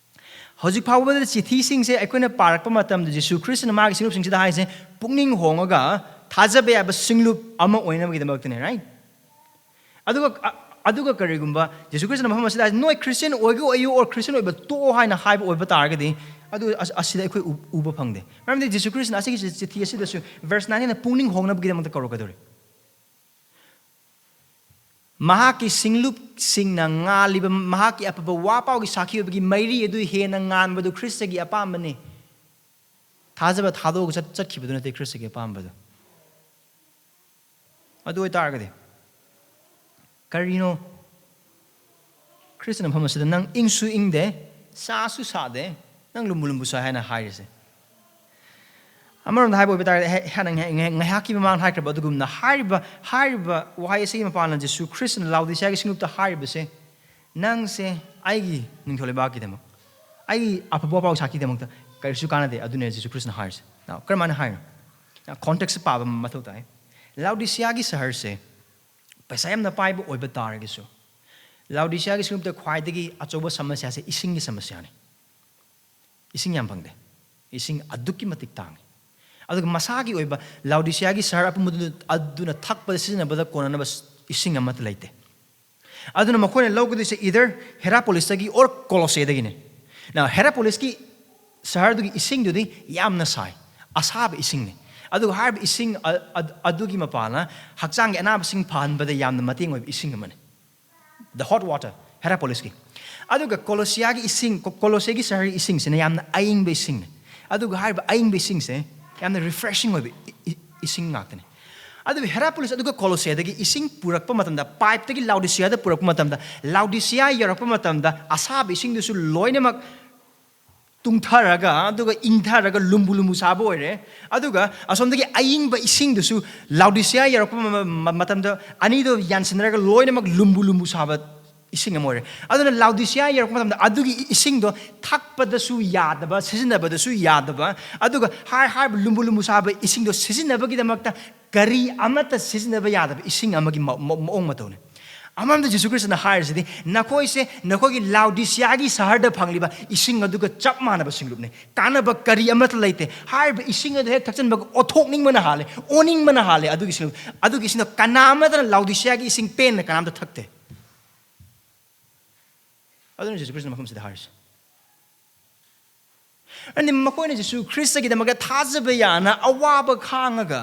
ꯍꯧꯖꯤꯛ ꯐꯥꯎꯕꯗ ꯆꯤꯊꯤꯁꯤꯡꯁꯦ ꯑꯩꯈꯣꯏꯅ ꯄꯥꯔꯛꯄ ꯃꯇꯝꯗ, ꯖꯤꯁꯨ ꯈ꯭ꯔꯤꯁꯇꯅ ꯃꯥꯒꯤ ꯁꯤꯡꯂꯨꯞꯁꯤꯡꯁꯤꯗ ꯍꯥꯏꯁꯦ, ꯄꯨꯛꯅꯤꯡ ꯍꯣꯡꯉꯒ ꯊꯥꯖꯕ ꯌꯥꯕ ꯁꯤꯡꯂꯨꯞ ꯑꯃ ꯑꯣꯏꯅꯕꯒꯤꯗꯃꯛꯇꯅꯦ, right? ꯑꯗꯨꯒ, ꯑ-, ꯑꯗꯨꯒ ꯀꯔꯤꯒꯨꯝꯕ ꯖꯤꯁꯨ ꯈ꯭ꯔꯤꯁꯇꯅ ꯃꯐꯝ ꯑꯁꯤꯗ ꯍꯥꯏꯁꯦ, "ꯅꯣꯏ ꯈ꯭ꯔꯤꯁꯇꯤꯌꯟ ꯑꯣꯏꯒꯦ ꯑꯣꯏꯌꯨ, or ꯈ꯭ꯔꯤꯁꯇꯤꯌꯟ ꯑꯣꯏꯕ ꯇꯣꯛꯑꯣ" ꯍꯥꯏꯅ ꯍꯥꯏꯕ ꯑꯣꯏꯕ ꯇꯥꯔꯒꯗꯤ, ꯑꯗꯨ ꯑꯁ-, ꯑꯁꯤꯗ ꯑꯩꯈꯣꯏ ꯎ-, ꯎꯕ ꯐꯪꯗꯦ꯫ ꯃꯔꯝꯗꯤ ꯖꯤꯁꯨ ꯈ꯭ꯔꯤꯁꯇꯅ ꯑꯁꯤꯒꯤ ꯆꯤ-, ꯆꯤꯊꯤ ꯑꯁꯤꯗꯁꯨ verse nineꯅ ꯄꯨꯛꯅꯤꯡ ꯍꯣꯡꯅꯕꯒꯤꯗꯃꯛꯇ ꯀꯧꯔꯛꯀꯗꯧꯔꯤ꯫ ꯃꯍꯥꯛꯀꯤ ꯁꯤꯡꯂꯨꯞꯁꯤꯡꯅ ꯉꯥꯜꯂꯤꯕ ꯃꯍꯥꯛꯀꯤ ꯑꯐꯕ ꯋꯥ ꯄꯥꯎꯒꯤ ꯁꯥꯈꯤ ꯑꯣꯏꯕꯒꯤ ꯃꯩꯔꯤ ꯑꯗꯨ ꯍꯦꯟꯅ ꯉꯥꯟꯕꯗꯨ ꯈ꯭ꯔꯤꯁꯇꯒꯤ ꯑꯄꯥꯝꯕꯅꯤ꯫ ꯊꯥꯖꯕ ꯊꯥꯗꯣꯛꯑꯒ ꯆꯠ-, ꯆꯠꯈꯤꯕꯗꯨ ꯅꯠꯇꯦ ꯈ꯭ꯔꯤꯁꯇꯒꯤ ꯑꯄꯥꯝꯕꯗꯨ꯫ ꯑꯗꯨ ꯑꯣꯏꯇꯥꯔꯒꯗꯤ ꯀꯔꯤꯅꯣ ꯈ꯭ꯔꯤꯁꯇꯅ ꯃꯐꯝ ꯑꯁꯤꯗ ꯅꯪ ꯏꯪꯁꯨ ꯏꯪꯗꯦ, ꯁꯥꯁꯨ ꯁꯥꯗꯦ, ꯅꯪ ꯂꯨꯝꯕꯨ ꯂꯨꯝꯕꯨ ꯁꯥꯏ ꯍꯥꯏꯅ ꯍꯥꯏꯔꯤꯁꯦ? ꯑꯃꯔꯣꯝꯗ ꯍꯥꯏꯕ ꯑꯣꯏꯕ ꯇꯥꯔꯒꯗꯤ, ꯍꯦ-, ꯍꯥꯟꯅ ꯉꯥꯏꯍꯥꯛ-, ꯉꯥꯏꯍꯥꯛ-, ꯉꯥꯏꯍꯥꯛꯀꯤ ꯃꯃꯥꯡꯗ ꯍꯥꯏꯈ꯭ꯔꯕ ꯑꯗꯨꯒꯨꯝꯅ, ꯍꯥꯏꯔꯤꯕ, ꯍꯥꯏꯔꯤꯕ ꯋꯥꯍꯩ ꯑꯁꯤꯒꯤ ꯃꯄꯥꯟꯅ ꯖꯤꯁꯨ ꯈ꯭ꯔꯤꯁꯇꯅ ꯂꯥꯎꯗꯤꯁꯤꯌꯥꯒꯤ ꯁꯤꯡꯂꯨꯞꯇ ꯍꯥꯏꯔꯤꯕꯁꯦ, "ꯅꯪꯁꯦ ꯑꯩꯒꯤ ꯅꯤꯡꯊꯧ ꯂꯩꯕꯥꯛꯀꯤꯗꯃꯛ, ꯑꯩꯒꯤ ꯑꯐꯕ ꯄꯥꯎ ꯁꯥꯈꯤꯗꯃꯛꯇ ꯀꯔꯤꯁꯨ ꯀꯥꯟꯅꯗꯦ"꯫ ꯑꯗꯨꯅꯦ ꯖꯤꯁꯨ ꯈ꯭ꯔꯤꯁꯇꯅ ꯍꯥꯏꯔꯤꯁꯦ꯫ Now, ꯀꯔꯝꯍꯥꯏꯅ ꯍꯥꯏꯔꯤꯅꯣ? ꯀꯣꯟꯇꯦꯛꯁ ꯄꯥꯕ ꯃꯊꯧ ꯇꯥꯏ꯫ ꯂꯥꯎꯗꯤꯁꯤꯌꯥꯒꯤ ꯁꯍꯔꯁꯦ ꯄꯩꯁꯥ ꯌꯥꯝꯅ ꯄꯥꯏꯕ ꯑꯣꯏꯕ ꯇꯥꯔꯒꯁꯨ, ꯂꯥꯎꯗꯤꯁꯤꯌꯥꯒꯤ ꯁꯤꯡꯂꯨꯞꯇ ꯈ꯭ꯋꯥꯏꯗꯒꯤ ꯑꯆꯧꯕ ꯁꯃꯁ꯭ꯌꯥꯁꯦ ꯏꯁꯤꯡꯒꯤ ꯁꯃꯁ꯭ꯌꯥꯅꯤ꯫ ꯏꯁꯤꯡ ꯌꯥꯝ ꯐꯪꯗꯦ꯫ ꯏꯁꯤꯡ ꯑꯗꯨꯛꯀꯤ ꯃꯇꯤꯛ ꯇꯥꯡꯉꯤ꯫ ꯑꯗꯨꯒ ꯃꯁꯥꯒꯤ ꯑꯣꯏꯕ ꯂꯥꯎꯗꯤꯁꯤꯌꯥꯒꯤ ꯁꯍꯔ ꯑꯄꯨꯝꯕꯗꯨ ꯑꯗꯨꯅ ꯊꯛꯄꯗ ꯁꯤꯖꯤꯟꯅꯕꯗ ꯀꯣꯟꯅꯅꯕ ꯏꯁꯤꯡ ꯑꯃꯠꯇ ꯂꯩꯇꯦ꯫ ꯑꯗꯨꯅ ꯃꯈꯣꯏꯅ ꯂꯧꯒꯗꯣꯏꯁꯦ either ꯍꯦꯔꯥꯄꯣꯂꯤꯁꯇꯒꯤ or ꯀꯣꯂꯣꯁꯦꯗꯒꯤꯅꯤ꯫ Now, ꯍꯦꯔꯥꯄꯣꯂꯤꯁꯀꯤ ꯁꯍꯔꯗꯨꯒꯤ ꯏꯁꯤꯡꯗꯨꯗꯤ ꯌꯥꯝꯅ ꯁꯥꯏ, ꯑꯁꯥꯕ ꯏꯁꯤꯡꯅꯤ꯫ ꯑꯗꯨꯒ ꯍꯥꯏꯔꯤꯕ ꯏꯁꯤꯡ ꯑ-, ꯑ-, ꯑꯗꯨꯒꯤ ꯃꯄꯥꯅ ꯍꯛꯆꯥꯡꯒꯤ ꯑꯅꯥꯕꯁꯤꯡ ꯐꯍꯟꯕꯗ ꯌꯥꯝꯅ ꯃꯇꯦꯡ ꯑꯣꯏꯕ ꯏꯁꯤꯡ ꯑꯃꯅꯤ꯫ The hot water, ꯍꯦꯔꯥꯄꯣꯂꯤꯁꯀꯤ꯫ ꯑꯗꯨꯒ ꯀꯣꯂꯣꯁꯤꯌꯥꯒꯤ ꯏꯁꯤꯡ, ꯀꯣ-, ꯀꯣꯂꯣꯁꯦꯒꯤ ꯁꯍꯔꯒꯤ ꯏꯁꯤꯡꯁꯤꯅ ꯌꯥꯝꯅ ꯑꯏꯪꯕ ꯏꯁꯤꯡꯅꯤ꯫ ꯑꯗꯨꯒ ꯍꯥꯏꯔꯤꯕ ꯑꯏꯪꯕ ꯏꯁꯤꯡꯁꯦ ꯌꯥꯝꯅ ꯔꯤꯐ꯭ꯔꯦꯁꯤꯡ ꯑꯣꯏꯕ ꯏ-, ꯏ-, ꯏꯁꯤꯡ ꯉꯥꯛꯇꯅꯤ꯫ ꯑꯗꯨꯕꯨ ꯍꯦꯔꯥꯄꯣꯂꯤꯁ ꯑꯗꯨꯒ ꯀꯣꯂꯣꯁꯦꯗꯒꯤ ꯏꯁꯤꯡ ꯄꯨꯔꯛꯄ ꯃꯇꯝꯗ, ꯄꯥꯏꯞꯇꯒꯤ ꯂꯥꯎꯗꯤꯁꯤꯌꯥꯗ ꯄꯨꯔꯛꯄ ꯃꯇꯝꯗ, ꯂꯥꯎꯗꯤꯁꯤꯌꯥ ꯌꯧꯔꯛꯄ ꯃꯇꯝꯗ ꯑꯁꯥꯕ ꯏꯁꯤꯡꯗꯨꯁꯨ ꯂꯣꯏꯅꯃꯛ ꯇꯨꯡꯊꯔꯒ, ꯑꯗꯨꯒ ꯏꯪꯊꯔꯒ ꯂꯨꯝꯕꯨ ꯂꯨꯝꯕꯨ ꯁꯥꯕ ꯑꯣꯏꯔꯦ꯫ ꯑꯗꯨꯒ ꯑꯁꯣꯝꯗꯒꯤ ꯑꯏꯪꯕ ꯏꯁꯤꯡꯗꯨꯁꯨ ꯂꯥꯎꯗꯤꯁꯤꯌꯥ ꯌꯧꯔꯛꯄ ꯃ-, ꯃ-, ꯃꯇꯝꯗ ꯑꯅꯤꯗꯣ ꯌꯥꯟꯁꯤꯟꯅꯔꯒ ꯂꯣꯏꯅꯃꯛ ꯂꯨꯝꯕꯨ ꯂꯨꯝꯕꯨ ꯁꯥꯕ ꯏꯁꯤꯡ ꯑꯃ ꯑꯣꯏꯔꯦ꯫ ꯑꯗꯨꯅ ꯂꯥꯎꯗꯤꯁꯤꯌꯥ ꯌꯧꯔꯛꯄ ꯃꯇꯝꯗ ꯑꯗꯨꯒꯤ ꯏꯁꯤꯡꯗꯣ ꯊꯛꯄꯗꯁꯨ ꯌꯥꯗꯕ, ꯁꯤꯖꯤꯟꯅꯕꯗꯁꯨ ꯌꯥꯗꯕ, ꯑꯗꯨꯒ ꯍꯥꯏ-, ꯍꯥꯏꯔꯤꯕ ꯂꯨꯝꯕꯨ ꯂꯨꯝꯕꯨ ꯁꯥꯕ ꯏꯁꯤꯡꯗꯣ ꯁꯤꯖꯤꯟꯅꯕꯒꯤꯗꯃꯛꯇ ꯀꯔꯤ ꯑꯃꯠꯇ ꯁꯤꯖꯤꯟꯅꯕ ꯌꯥꯗꯕ ꯏꯁꯤꯡ ꯑꯃꯒꯤ ꯃ-, ꯃ-, ꯃꯑꯣꯡ ꯃꯇꯧꯅꯤ꯫ ꯑꯃꯔꯣꯝꯗ ꯖꯤꯁꯨ ꯈ꯭ꯔꯤꯁꯇꯅ ꯍꯥꯏꯔꯤꯁꯤꯗꯤ, "ꯅꯈꯣꯏꯁꯦ ꯅꯈꯣꯏꯒꯤ ꯂꯥꯎꯗꯤꯁꯤꯌꯥꯒꯤ ꯁꯍꯔꯗ ꯐꯪꯂꯤꯕ ꯏꯁꯤꯡ ꯑꯗꯨꯒ ꯆꯞ ꯃꯥꯟꯅꯕ ꯁꯤꯡꯂꯨꯞꯅꯤ꯫ ꯀꯥꯟꯅꯕ ꯀꯔꯤ ꯑꯃꯠꯇ ꯂꯩꯇꯦ꯫ ꯍꯥꯏꯔꯤꯕ ꯏꯁꯤꯡ ꯑꯗꯨ ꯍꯦꯛ ꯊꯛꯆꯟꯕꯒ ꯑꯣꯊꯣꯛꯅꯤꯡꯕꯅ ꯍꯥꯜꯂꯦ, ꯑꯣꯅꯤꯡꯕꯅ ꯍꯥꯜꯂꯦ꯫ ꯑꯗꯨꯒꯤ ꯏꯁꯤꯡ, ꯑꯗꯨꯒꯤ ꯏꯁꯤꯡꯗꯣ ꯀꯅꯥ ꯑꯃꯠꯇꯅ ꯂꯥꯎꯗꯤꯁꯤꯌꯥꯒꯤ ꯏꯁꯤꯡ ꯄꯦꯟꯅ ꯀꯅꯥꯝꯇ ꯊꯛꯇꯦ"꯫ ꯑꯗꯨꯅ ꯖꯤꯁꯨ ꯈ꯭ꯔꯤꯁꯇꯅ ꯃꯐꯝꯁꯤꯗ ꯍꯥꯏꯔꯤꯁꯦ꯫ ꯑꯗꯨꯗꯤ ꯃꯈꯣꯏꯅ ꯖꯤꯁꯨ ꯈ꯭ꯔꯤꯁꯇꯒꯤꯗꯃꯛꯇ ꯊꯥꯖꯕ ꯌꯥꯅ ꯑꯋꯥꯕ ꯈꯥꯡꯉꯒ,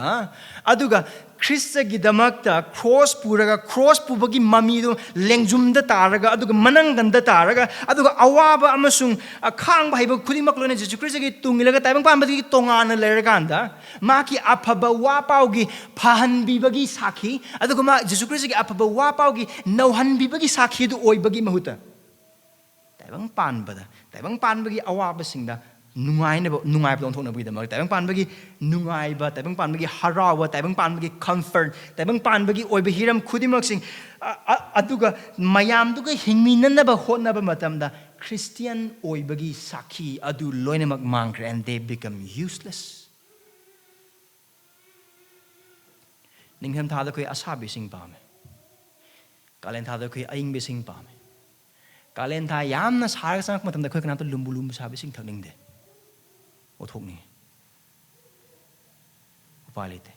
ꯑꯗꯨꯒ ꯈ꯭ꯔꯤꯁꯇꯒꯤꯗꯃꯛꯇ ꯀ꯭ꯔꯣꯁ ꯄꯨꯔꯒ, ꯀ꯭ꯔꯣꯁ ꯄꯨꯕꯒꯤ ꯃꯃꯤꯗꯨ ꯂꯦꯡꯖꯨꯝꯗ ꯇꯥꯔꯒ, ꯑꯗꯨꯒ ꯃꯅꯪꯒꯟꯗ ꯇꯥꯔꯒ, ꯑꯗꯨꯒ ꯑꯋꯥꯕ ꯑꯃꯁꯨꯡ, ꯑ, ꯈꯥꯡꯕ ꯍꯩꯕ ꯈꯨꯗꯤꯡꯃꯛ ꯂꯣꯏꯅ ꯖꯤꯁꯨ ꯈ꯭ꯔꯤꯁꯇꯒꯤ ꯇꯨꯡ ꯏꯜꯂꯒ ꯇꯥꯏꯕꯪ ꯄꯥꯟꯕꯗꯒꯤ ꯇꯣꯉꯥꯟꯅ ꯂꯩꯔꯀꯥꯟꯗ, ꯃꯍꯥꯛꯀꯤ ꯑꯐꯕ ꯋꯥ ꯄꯥꯎꯒꯤ ꯐꯍꯟꯕꯤꯕꯒꯤ ꯁꯥꯈꯤ, ꯑꯗꯨꯒ ꯃꯥ ꯖꯤꯁꯨ ꯈ꯭ꯔꯤꯁꯇꯒꯤ ꯑꯐꯕ ꯋꯥ ꯄꯥꯎꯒꯤ ꯅꯧꯍꯟꯕꯤꯕꯒꯤ ꯁꯥꯈꯤ ꯑꯗꯨ ꯑꯣꯏꯕꯒꯤ ꯃꯍꯨꯠꯇ, ꯇꯥꯏꯕꯪ ꯄꯥꯟꯕꯗ, ꯇꯥꯏꯕꯪ ꯄꯥꯟꯕꯒꯤ ꯑꯋꯥꯕꯁꯤꯡꯗ ꯅꯨꯡꯉꯥꯏꯅꯕ, ꯅꯨꯡꯉꯥꯏꯕꯗ ꯑꯣꯟꯊꯣꯛꯅꯕꯒꯤꯗꯃꯛ, ꯇꯥꯏꯕꯪ ꯄꯥꯟꯕꯒꯤ ꯅꯨꯡꯉꯥꯏꯕ, ꯇꯥꯏꯕꯪ ꯄꯥꯟꯕꯒꯤ ꯍꯔꯥꯎꯕ, ꯇꯥꯏꯕꯪ ꯄꯥꯟꯕꯒꯤ ꯀꯝꯐꯔꯠ, ꯇꯥꯏꯕꯪ ꯄꯥꯟꯕꯒꯤ ꯑꯣꯏꯕ ꯍꯤꯔꯝ ꯈꯨꯗꯤꯡꯃꯛꯁꯤꯡ, ꯑ, ꯑ, ꯑꯗꯨꯒ ꯃꯌꯥꯝꯗꯨꯒ ꯍꯤꯡꯃꯤꯟꯅꯅꯕ ꯍꯣꯠꯅꯕ ꯃꯇꯝꯗ, ꯈ꯭ꯔꯤꯁꯇꯤꯌꯥꯟ ꯑꯣꯏꯕꯒꯤ ꯁꯥꯈꯤ ꯑꯗꯨ ꯂꯣꯏꯅꯃꯛ ꯃꯥꯡꯈ꯭ꯔꯦ, and they become useless꯫ ꯅꯤꯡꯊꯝ ꯊꯥꯗ ꯑꯩꯈꯣꯏ ꯑꯁꯥꯕ ꯏꯁꯤꯡ ꯄꯥꯝꯃꯦ꯫ ꯀꯥꯂꯦꯟ ꯊꯥꯗ ꯑꯩꯈꯣꯏ ꯑꯏꯪꯕ ꯏꯁꯤꯡ ꯄꯥꯝꯃꯦ꯫ ꯀꯥꯂꯦꯟ ꯊꯥ ꯌꯥꯝꯅ ꯁꯥꯔꯒ ꯆꯪꯉꯛꯄ ꯃꯇꯝꯗ ꯑꯩꯈꯣꯏ ꯀꯅꯥꯝꯇ ꯂꯨꯝꯕꯨ ꯂꯨꯝꯕꯨ ꯁꯥꯕ ꯏꯁꯤꯡ ꯊꯛꯅꯤꯡꯗꯦ꯫ ꯑꯣꯊꯣꯛꯅꯤꯡꯉꯤ꯫ ꯎꯄꯥꯏ ꯂꯩꯇꯦ꯫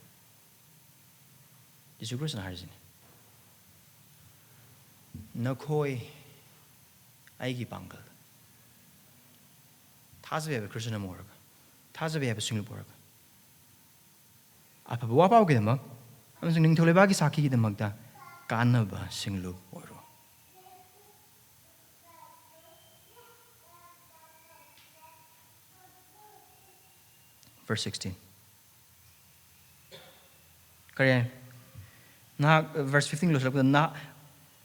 ꯖꯤꯁꯨ ꯈ꯭ꯔꯤꯁꯅ ꯍꯥꯏꯔꯤꯁꯤꯅꯤ, "ꯅꯈꯣꯏ ꯑꯩꯒꯤ ꯄꯥꯡꯒꯜ, ꯊꯥꯖꯕ ꯌꯥꯕ ꯈ꯭ꯔꯤꯁꯇꯤꯌꯥꯟ ꯑꯃ ꯑꯣꯏꯔꯒ, ꯊꯥꯖꯕ ꯌꯥꯕ ꯁꯤꯡꯂꯨꯞ ꯑꯣꯏꯔꯒ, ꯑꯐꯕ ꯋꯥ ꯄꯥꯎꯒꯤꯗꯃꯛ ꯑꯃꯁꯨꯡ ꯅꯤꯡꯊꯧ ꯂꯩꯕꯥꯛꯀꯤ ꯁꯥꯈꯤꯒꯤꯗꯃꯛꯇ ꯀꯥꯟꯅꯕ ꯁꯤꯡꯂꯨꯞ ꯑꯣꯏꯔꯣ"꯫ Verse sixteen꯫ ꯀꯔꯤ ꯍꯥꯏ? ꯅꯍꯥꯛ, verse fifteen ꯂꯣꯏꯁꯤꯜꯂꯛꯄꯗ, "ꯅꯍꯥꯛ,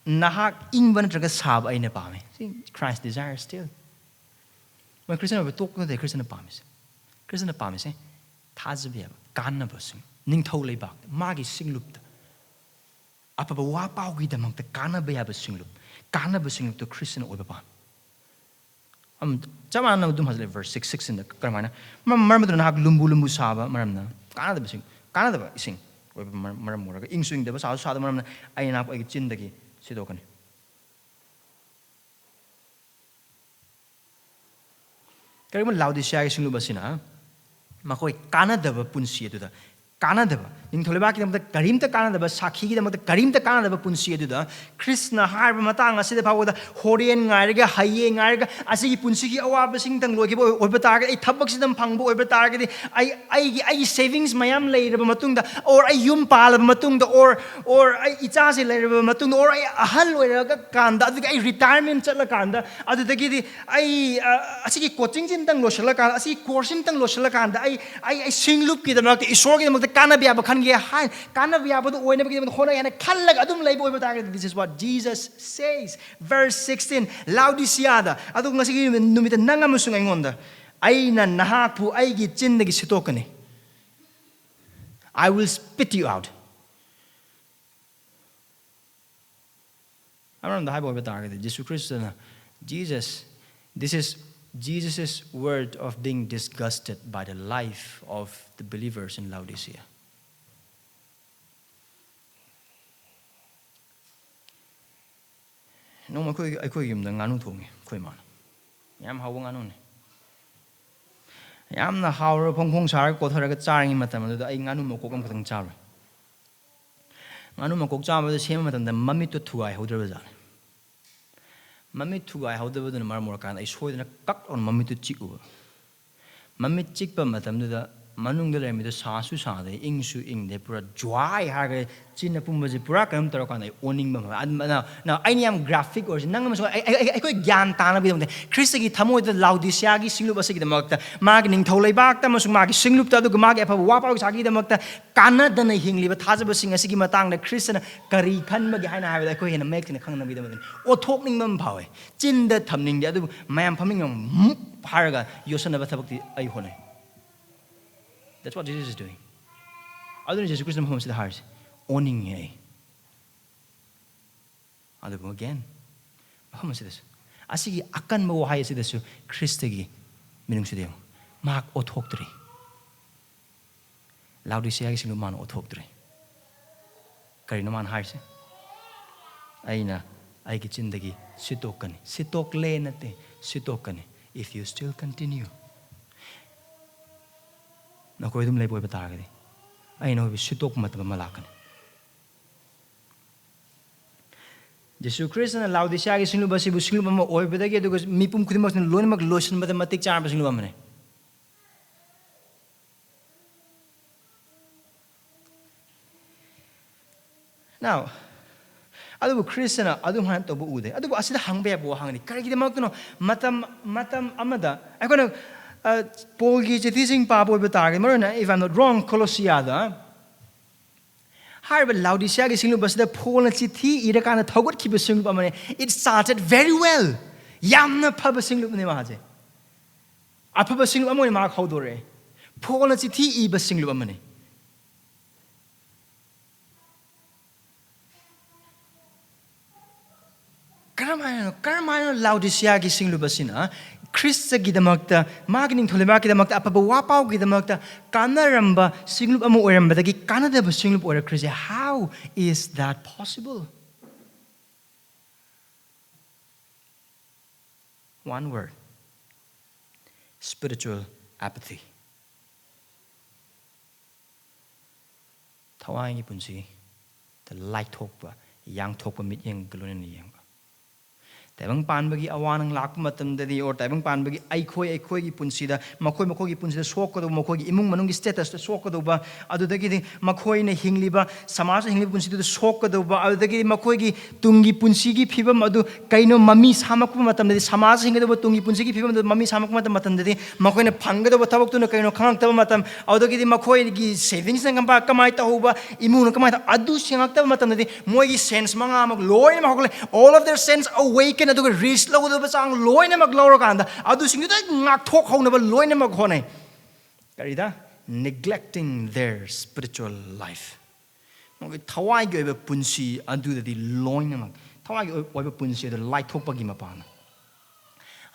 ꯅꯍꯥꯛ ꯏꯪꯕ ꯅꯠꯇ꯭ꯔꯒ ꯁꯥꯕ ꯑꯩꯅ ꯄꯥꯝꯃꯤ"꯫ See, Christ desires still꯫ ꯃꯣꯏ ꯈ꯭ꯔꯤꯁꯇꯤꯌꯥꯟ ꯑꯣꯏꯕ ꯇꯣꯛꯄ ꯅꯠꯇꯦ ꯈ꯭ꯔꯤꯁꯇꯤꯌꯥꯟꯅ ꯄꯥꯝꯃꯤꯁꯦ꯫ ꯈ꯭ꯔꯤꯁꯇꯤꯌꯥꯟꯅ ꯄꯥꯝꯃꯤꯁꯦ ꯊꯥꯖꯕ ꯌꯥꯕ, ꯀꯥꯟꯅꯕꯁꯤꯡ, ꯅꯤꯡꯊꯧ ꯂꯩꯕꯥꯛ, ꯃꯥꯒꯤ ꯁꯤꯡꯂꯨꯞꯇ꯫ ꯑꯐꯕ ꯋꯥ ꯄꯥꯎꯒꯤꯗꯃꯛꯇ ꯀꯥꯟꯅꯕ ꯌꯥꯕ ꯁꯤꯡꯂꯨꯞ, ꯀꯥꯟꯅꯕ ꯁꯤꯡꯂꯨꯞꯇ ꯈ꯭ꯔꯤꯁꯇꯤꯌꯥꯟ ꯑꯣꯏꯕ ꯄꯥꯝꯃꯤ꯫ ꯑꯝ, ꯆꯞ ꯃꯥꯟꯅꯅ ꯑꯗꯨꯝ ꯍꯟꯖꯤꯜꯂꯦ, verse six, sixteen-ꯗ ꯀꯔꯝꯍꯥꯏꯅ? "ꯃꯔꯝ, ꯃꯔꯝ ꯑꯗꯨꯅ ꯅꯍꯥꯛ ꯂꯨꯝꯕꯨ ꯂꯨꯝꯕꯨ ꯁꯥꯕ ꯃꯔꯝꯅ, ꯀꯥꯟꯅꯗꯕꯁꯤꯡ, ꯀꯥꯟꯅꯗꯕ ꯏꯁꯤꯡ ꯑꯣꯏꯕ ꯃꯔꯝ, ꯃꯔꯝ ꯑꯣꯏꯔꯒ, ꯏꯪꯁꯨ ꯏꯪꯗꯕ, ꯁꯥꯁꯨ ꯁꯥꯗꯕ ꯃꯔꯝꯅ ꯑꯩ ꯅꯍꯥꯛꯄꯨ ꯑꯩꯒꯤ ꯆꯤꯟꯗꯒꯤ ꯁꯤꯗꯣꯛꯀꯅꯤ"꯫ ꯀꯔꯤꯒꯨꯝꯕ ꯂꯥꯎꯗꯤꯁꯤꯌꯥꯒꯤ ꯁꯤꯡꯂꯨꯞ ꯑꯁꯤꯅ ꯃꯈꯣꯏ ꯀꯥꯟꯅꯗꯕ ꯄꯨꯟꯁꯤ ꯑꯗꯨꯗ, ꯀꯥꯟꯅꯗꯕ, ꯅꯤꯡꯊꯧ ꯂꯩꯕꯥꯛꯀꯤꯗꯃꯛꯇ ꯀꯔꯤꯝꯇ ꯀꯥꯟꯅꯗꯕ, ꯁꯥꯈꯤꯒꯤꯗꯃꯛꯇ ꯀꯔꯤꯝꯇ ꯀꯥꯟꯅꯗꯕ ꯄꯨꯟꯁꯤ ꯑꯗꯨꯗ, ꯈ꯭ꯔꯤꯁꯅ ꯍꯥꯏꯔꯕ ꯃꯇꯥꯡ ꯑꯁꯤꯗ ꯐꯥꯎꯕꯗ ꯍꯣꯔꯦꯟ ꯉꯥꯏꯔꯒ, ꯍꯌꯦꯡ ꯉꯥꯏꯔꯒ, ꯑꯁꯤꯒꯤ ꯄꯨꯟꯁꯤꯒꯤ ꯑꯋꯥꯕꯁꯤꯡꯇꯪ ꯂꯣꯏꯈꯤꯕ ꯑꯣꯏ-, ꯑꯣꯏꯕ ꯇꯥꯔꯒꯗꯤ, "ꯑꯩ ꯊꯕꯛꯁꯤꯗꯪ ꯐꯪꯕ ꯑꯣꯏꯕ ꯇꯥꯔꯒꯗꯤ, ꯑꯩ, ꯑꯩꯒꯤ, ꯑꯩꯒꯤ savings ꯃꯌꯥꯝ ꯂꯩꯔꯕ ꯃꯇꯨꯡꯗ, or ꯑꯩ ꯌꯨꯝ ꯄꯥꯜꯂꯕ ꯃꯇꯨꯡꯗ, or, or ꯑꯩ ꯏꯆꯥꯁꯤ ꯂꯩꯔꯕ ꯃꯇꯨꯡꯗ, or ꯑꯩ ꯑꯍꯜ ꯑꯣꯏꯔꯒ ꯀꯥꯟꯗ, ꯑꯗꯨꯗꯒꯤ ꯑꯩ retirement ꯆꯠꯂꯀꯥꯟꯗ, ꯑꯗꯨꯗꯒꯤꯗꯤ ꯑꯩ, ꯑ, ꯑꯁꯤꯒꯤ coaching-ꯁꯤꯝꯇꯪ ꯂꯣꯏꯁꯤꯜꯂꯀꯥꯟꯗ, ꯑꯁꯤꯒꯤ course-ꯁꯤꯝꯇꯪ ꯂꯣꯏꯁꯤꯜꯂꯀꯥꯟꯗ ꯑꯩ, ꯑꯩ, ꯑꯩ ꯁꯤꯡꯂꯨꯞꯀꯤꯗꯃꯛꯇ, ꯏꯁꯣꯔꯒꯤꯗꯃꯛꯇ ꯀꯥꯟꯅꯕ ꯌꯥꯕ ꯈꯟꯒꯦ" ꯍꯥꯏ, ꯀꯥꯟꯅꯕ ꯌꯥꯕꯗꯨ ꯑꯣꯏꯅꯕꯒꯤꯗꯃꯛꯇ ꯍꯣꯠꯅꯒꯦ ꯍꯥꯏꯅ ꯈꯜꯂꯒ ꯑꯗꯨꯝ ꯂꯩꯕ ꯑꯣꯏꯕ ꯇꯥꯔꯒꯗꯤ, this is what Jesus says, verse sixteen, ꯂꯥꯎꯗꯤꯁꯤꯌꯥꯗ, ꯑꯗꯨꯒ ꯉꯁꯤꯒꯤ ꯅꯨꯃꯤꯠꯇ ꯅꯪ ꯑꯃꯁꯨꯡ ꯑꯩꯉꯣꯟꯗ, "ꯑꯩꯅ ꯅꯍꯥꯛꯄꯨ ꯑꯩꯒꯤ ꯆꯤꯟꯗꯒꯤ ꯁꯤꯠꯇꯣꯛꯀꯅꯤ, I will spit you out"꯫ ꯑꯃꯔꯣꯝꯗ ꯍꯥꯏꯕ ꯑꯣꯏꯕ ꯇꯥꯔꯒꯗꯤ, ꯖꯤꯁꯨ ꯈ꯭ꯔꯤꯁꯇꯅ, Jesus, this is Jesus' word of being disgusted by the life of the believers in Laodicea. ꯅꯣꯡꯃ ꯑꯩꯈꯣꯏ ꯑꯩꯈꯣꯏ ꯌꯨꯝꯗ ꯉꯥꯅꯨ ꯊꯣꯡꯉꯤ ꯑꯩꯈꯣꯏ ꯏꯃꯥꯅ꯫ ꯌꯥꯝ ꯍꯥꯎꯕ ꯉꯥꯅꯨꯅꯤ꯫ ꯌꯥꯝꯅ ꯍꯥꯎꯔ ꯐꯣꯡ ꯐꯣꯡ ꯁꯥꯔꯒ ꯀꯣꯊꯔꯒ ꯆꯥꯔꯤꯉꯩ ꯃꯇꯝ ꯑꯗꯨꯗ ꯑꯩ ꯉꯥꯅꯨ ꯃꯀꯣꯛ ꯑꯃꯈꯛꯇꯪ ꯆꯥꯔꯨꯏ꯫ ꯉꯥꯅꯨ ꯃꯀꯣꯛ ꯆꯥꯕꯗ ꯁꯦꯝꯕ ꯃꯇꯝꯗ ꯃꯃꯤꯠꯇꯣ ꯊꯨꯒꯥꯏꯍꯧꯗ꯭ꯔꯕ ꯖꯥꯠꯅꯤ꯫ ꯃꯃꯤꯠ ꯊꯨꯒꯥꯏꯍꯧꯗꯕꯗꯨꯅ ꯃꯔꯝ ꯑꯣꯏꯔꯀꯥꯟꯗ ꯑꯩ ꯁꯣꯏꯗꯅ ꯀꯛ ꯂꯥꯎꯅ ꯃꯃꯤꯠꯇꯨ ꯆꯤꯛꯎꯕ꯫ ꯃꯃꯤꯠ ꯆꯤꯛꯄ ꯃꯇꯝꯗꯨꯗ ꯃꯅꯨꯡꯗ ꯂꯩꯔꯝꯃꯤꯗꯣ ꯁꯥꯁꯨ ꯁꯥꯗꯦ, ꯏꯪꯁꯨ ꯏꯪꯗꯦ, ꯄꯨꯔꯥ ꯖ꯭ꯋꯥꯏ ꯍꯥꯏꯔꯒ ꯆꯤꯟ ꯑꯄꯨꯝꯕꯁꯦ ꯄꯨꯔꯥ ꯀꯩꯅꯣꯝ ꯇꯧꯔꯀꯥꯟꯗ ꯑꯩ ꯑꯣꯅꯤꯡꯕ ꯑꯃ꯫ ꯑꯗꯨ-, ꯑꯗꯨꯅ, ꯅ-, ꯑꯩꯅ ꯌꯥꯝ graphic ꯑꯣꯏꯔꯁꯨ, ꯅꯪ ꯑꯃꯁꯨꯡ ꯑꯩ-, ꯑꯩ-, ꯑꯩ-, ꯑꯩꯈꯣꯏ ꯒ꯭ꯌꯥꯟ ꯇꯥꯅꯕꯒꯤꯗꯃꯛꯇ, ꯈ꯭ꯔꯤꯁꯇꯒꯤ ꯊꯃꯣꯏꯗ ꯂꯥꯎꯗꯤꯁꯤꯌꯥꯒꯤ ꯁꯤꯡꯂꯨꯞ ꯑꯁꯤꯒꯤꯗꯃꯛꯇ, ꯃꯥꯒꯤ ꯅꯤꯡꯊꯧ ꯂꯩꯕꯥꯛꯇ ꯑꯃꯁꯨꯡ ꯃꯥꯒꯤ ꯁꯤꯡꯂꯨꯞꯇ, ꯑꯗꯨꯒ ꯃꯥꯒꯤ ꯑꯐꯕ ꯋꯥ ꯄꯥꯎꯁꯥꯒꯤꯗꯃꯛꯇ ꯀꯥꯟꯅꯗꯅ ꯍꯤꯡꯂꯤꯕ ꯊꯥꯖꯕꯁꯤꯡ ꯑꯁꯤꯒꯤ ꯃꯇꯥꯡꯗ ꯈ꯭ꯔꯤꯁꯇꯅ ꯀꯔꯤ ꯈꯟꯕꯒꯦ ꯍꯥꯏꯅ ꯍꯥꯏꯕꯗ, ꯑꯩꯈꯣꯏ ꯍꯦꯟꯅ ꯃꯌꯦꯛ ꯁꯦꯡꯅ ꯈꯪꯅꯕꯒꯤꯗꯃꯛꯇꯅꯤ꯫ ꯑꯣꯠꯊꯣꯛꯅꯤꯡꯕ ꯑꯃ ꯐꯥꯎꯋꯦ꯫ ꯆꯤꯟꯗ ꯊꯝꯅꯤꯡꯗꯦ, ꯑꯗꯨꯕꯨ ꯃꯌꯥꯝ ꯐꯝꯃꯤꯟꯅ ꯃꯨꯛ ꯍꯥꯏꯔꯒ ꯌꯣꯠꯁꯟꯅꯕ ꯊꯕꯛꯇꯤ ꯑꯩ ꯍꯣꯠꯅꯩ꯫ That's what Jesus is doing. ꯑꯗꯨꯅ ꯖꯦꯁꯨ ꯈ꯭ꯔꯤꯁꯇ ꯃꯐꯝ ꯑꯁꯤꯗ ꯍꯥꯏꯔꯤꯁꯦ, "ꯑꯣꯅꯤꯡꯉꯦ ꯑꯩ꯫" ꯑꯗꯨꯕꯨ again, ꯃꯐꯝ ꯑꯁꯤꯗꯁꯨ, ꯑꯁꯤꯒꯤ ꯑꯀꯟꯕ ꯋꯥꯍꯩ ꯑꯁꯤꯗꯁꯨ ꯈ꯭ꯔꯤꯁꯇꯒꯤ ꯃꯤꯅꯨꯡꯁꯤꯗ ꯌꯦꯡꯉꯨ꯫ ꯃꯍꯥꯛ ꯑꯣꯠꯊꯣꯛꯇ꯭ꯔꯤ꯫ ꯂꯥꯎꯗꯤꯁꯤꯌꯥꯒꯤ ꯁꯤꯡꯂꯨꯞ ꯃꯥꯅ ꯑꯣꯠꯊꯣꯛꯇ꯭ꯔꯤ꯫ ꯀꯔꯤꯅꯣ ꯃꯥꯅ ꯍꯥꯏꯔꯤꯁꯦ? "ꯑꯩꯅ ꯑꯩꯒꯤ ꯆꯤꯟꯗꯒꯤ ꯁꯤꯠꯇꯣꯛꯀꯅꯤ꯫" ꯁꯤꯠꯇꯣꯛꯂꯦ ꯅꯠꯇꯦ, ꯁꯤꯠꯇꯣꯛꯀꯅꯤ꯫ "If you still continue, ꯅꯈꯣꯏ ꯑꯗꯨꯝ ꯂꯩꯕ ꯑꯣꯏꯕ ꯇꯥꯔꯒꯗꯤ, ꯑꯩ ꯅꯈꯣꯏꯕꯨ ꯁꯤꯠꯇꯣꯛꯄ ꯃꯇꯝ ꯑꯃ ꯂꯥꯛꯀꯅꯤ꯫" ꯖꯤꯁꯨ ꯈ꯭ꯔꯤꯁꯇꯅ ꯂꯥꯎꯗꯤꯁꯤꯌꯥꯒꯤ ꯁꯤꯡꯂꯨꯞ ꯑꯁꯤꯕꯨ ꯁꯤꯡꯂꯨꯞ ꯑꯃ ꯑꯣꯏꯕꯗꯒꯤ ꯑꯗꯨꯒ ꯃꯤꯄꯨꯝ ꯈꯨꯗꯤꯡꯃꯛꯁꯤꯅ ꯂꯣꯏꯅꯃꯛ ꯂꯣꯏꯁꯤꯟꯕꯗ ꯃꯇꯤꯛ ꯆꯥꯔꯕ ꯁꯤꯡꯂꯨꯞ ꯑꯃꯅꯤ꯫ Now, ꯑꯗꯨꯕꯨ ꯈ꯭ꯔꯤꯁꯇꯅ ꯑꯗꯨꯃꯥꯏꯅ ꯇꯧꯕ ꯎꯗꯦ꯫ ꯑꯗꯨꯕꯨ ꯑꯁꯤꯗ ꯍꯪꯕ ꯌꯥꯕ ꯋꯥꯍꯪꯅꯤ, ꯀꯔꯤꯒꯤꯗꯃꯛꯇꯅꯣ ꯃꯇꯝ, ꯃꯇꯝ ꯑꯃꯗ ꯑꯩꯈꯣꯏꯅ, ꯑ, ꯄꯣꯜꯒꯤ ꯆꯤꯊꯤꯁꯤꯡ ꯄꯥꯕ ꯑꯣꯏꯕ ꯇꯥꯔꯒꯗꯤ, ꯃꯔꯨꯑꯣꯏꯅ, if I'm not wrong, ꯀꯣꯂꯣꯁꯤꯌꯥꯗ ꯍꯥꯏꯔꯤꯕ ꯂꯥꯎꯗꯤꯁꯤꯌꯥꯒꯤ ꯁꯤꯡꯂꯨꯞ ꯑꯁꯤꯗ ꯄꯣꯜꯅ ꯆꯤꯊꯤ ꯏꯔꯀꯥꯟꯗ ꯊꯧꯒꯠꯈꯤꯕ ꯁꯤꯡꯂꯨꯞ ꯑꯃꯅꯤ꯫ It started very well. ꯌꯥꯝꯅ ꯐꯕ ꯁꯤꯡꯂꯨꯞꯅꯤ ꯃꯥꯁꯦ꯫ ꯑꯐꯕ ꯁꯤꯡꯂꯨꯞ ꯑꯃ ꯑꯣꯏꯅ ꯃꯍꯥꯛ ꯍꯧꯗꯣꯔꯛꯑꯦ꯫ ꯄꯣꯜꯅ ꯆꯤꯊꯤ ꯏꯕ ꯁꯤꯡꯂꯨꯞ ꯑꯃꯅꯤ꯫ ꯀꯔꯝ ꯍꯥꯏꯅ, ꯀꯔꯝ ꯍꯥꯏꯅ ꯂꯥꯎꯗꯤꯁꯤꯌꯥꯒꯤ ꯁꯤꯡꯂꯨꯞ ꯑꯁꯤꯅ ꯈ꯭ꯔꯤꯁꯇꯒꯤꯗꯃꯛꯇ, ꯃꯥꯒꯤ ꯅꯤꯡꯊꯧ ꯂꯩꯕꯥꯛꯀꯤꯗꯃꯛꯇ, ꯑꯐꯕ ꯋꯥ ꯄꯥꯎꯒꯤꯗꯃꯛꯇ ꯀꯥꯟꯅꯔꯝꯕ ꯁꯤꯡꯂꯨꯞ ꯑꯃ ꯑꯣꯏꯔꯝꯕꯗꯒꯤ ꯀꯥꯟꯅꯗꯕ ꯁꯤꯡꯂꯨꯞ ꯑꯣꯏꯔꯛꯈ꯭ꯔꯤꯁꯦ? How is that possible? One word: spiritual apathy. ꯊꯋꯥꯏꯒꯤ ꯄꯨꯟꯁꯤꯗ ꯂꯥꯏꯊꯣꯛꯄ, ꯌꯥꯡꯊꯣꯛꯄ ꯃꯤꯠꯌꯦꯡꯒ ꯂꯣꯏꯅꯅ ꯌꯦꯡꯕ꯫ ꯇꯥꯏꯕꯪ ꯄꯥꯟꯕꯒꯤ ꯑꯋꯥ ꯅꯪ ꯂꯥꯛꯄ ꯃꯇꯝꯗꯗꯤ, or ꯇꯥꯏꯕꯪ ꯄꯥꯟꯕꯒꯤ ꯑꯩꯈꯣꯏ, ꯑꯩꯈꯣꯏꯒꯤ ꯄꯨꯟꯁꯤꯗ, ꯃꯈꯣꯏ, ꯃꯈꯣꯏꯒꯤ ꯄꯨꯟꯁꯤꯗ ꯁꯣꯛꯀꯗꯧꯕ, ꯃꯈꯣꯏꯒꯤ ꯏꯃꯨꯡ ꯃꯅꯨꯡꯒꯤ statusꯇ ꯁꯣꯛꯀꯗꯧꯕ, ꯑꯗꯨꯗꯒꯤꯗꯤ ꯃꯈꯣꯏꯅ ꯍꯤꯡꯂꯤꯕ, ꯁꯃꯥꯖꯇ ꯍꯤꯡꯂꯤꯕ ꯄꯨꯟꯁꯤꯗꯨꯗ ꯁꯣꯛꯀꯗꯧꯕ, ꯑꯗꯨꯗꯒꯤꯗꯤ ꯃꯈꯣꯏꯒꯤ ꯇꯨꯡꯒꯤ ꯄꯨꯟꯁꯤꯒꯤ ꯐꯤꯕꯝ ꯑꯗꯨ ꯀꯩꯅꯣ ꯃꯃꯤ ꯁꯥꯃꯛꯄ ꯃꯇꯝꯗꯗꯤ, ꯁꯃꯥꯖ ꯍꯤꯡꯒꯗꯧꯕ ꯇꯨꯡꯒꯤ ꯄꯨꯟꯁꯤꯒꯤ ꯐꯤꯕꯝ ꯑꯗꯨ ꯃꯃꯤ ꯁꯥꯃꯛꯄ ꯃꯇꯝ, ꯃꯇꯝꯗꯗꯤ, ꯃꯈꯣꯏꯅ ꯐꯪꯒꯗꯧꯕ ꯊꯕꯛꯇꯨꯅ ꯀꯩꯅꯣ ꯈꯪꯂꯛꯇꯕ ꯃꯇꯝ, ꯑꯗꯨꯗꯒꯤꯗꯤ ꯃꯈꯣꯏꯒꯤ savingsꯅ ꯀꯃꯥꯏ-, ꯀꯃꯥꯏꯅ ꯇꯧꯍꯧꯕ, ꯏꯃꯨꯡꯅ ꯀꯃꯥꯏꯅ ꯇꯧ-, ꯑꯗꯨ ꯁꯦꯡꯉꯛꯇꯕ ꯃꯇꯝꯗꯗꯤ, ꯃꯣꯏꯒꯤ sense ꯃꯉꯥꯃꯛ ꯂꯣꯏꯅꯃꯛ ꯍꯧꯒꯠꯂꯦ꯫ All of their sense awaken, ꯑꯗꯨꯒ risk ꯂꯧꯒꯗꯕ ꯆꯥꯡ ꯂꯣꯏꯅꯃꯛ ꯂꯧꯔꯀꯥꯟꯗ, ꯑꯗꯨꯁꯤꯡꯗꯨꯗ ꯉꯥꯛꯊꯣꯛꯍꯧꯅꯕ ꯂꯣꯏꯅꯃꯛ ꯍꯣꯠꯅꯩ꯫ ꯀꯔꯤꯗ? Neglecting their spiritual life. ꯃꯈꯣꯏꯒꯤ ꯊꯋꯥꯏꯒꯤ ꯑꯣꯏꯕ ꯄꯨꯟꯁꯤ ꯑꯗꯨꯗꯗꯤ ꯂꯣꯏꯅꯃꯛ, ꯊꯋꯥꯏꯒꯤ ꯑꯣꯏ-, ꯑꯣꯏꯕ ꯄꯨꯟꯁꯤ ꯑꯗꯨ ꯂꯥꯏꯊꯣꯛꯄꯒꯤ ꯃꯄꯥꯟꯅ꯫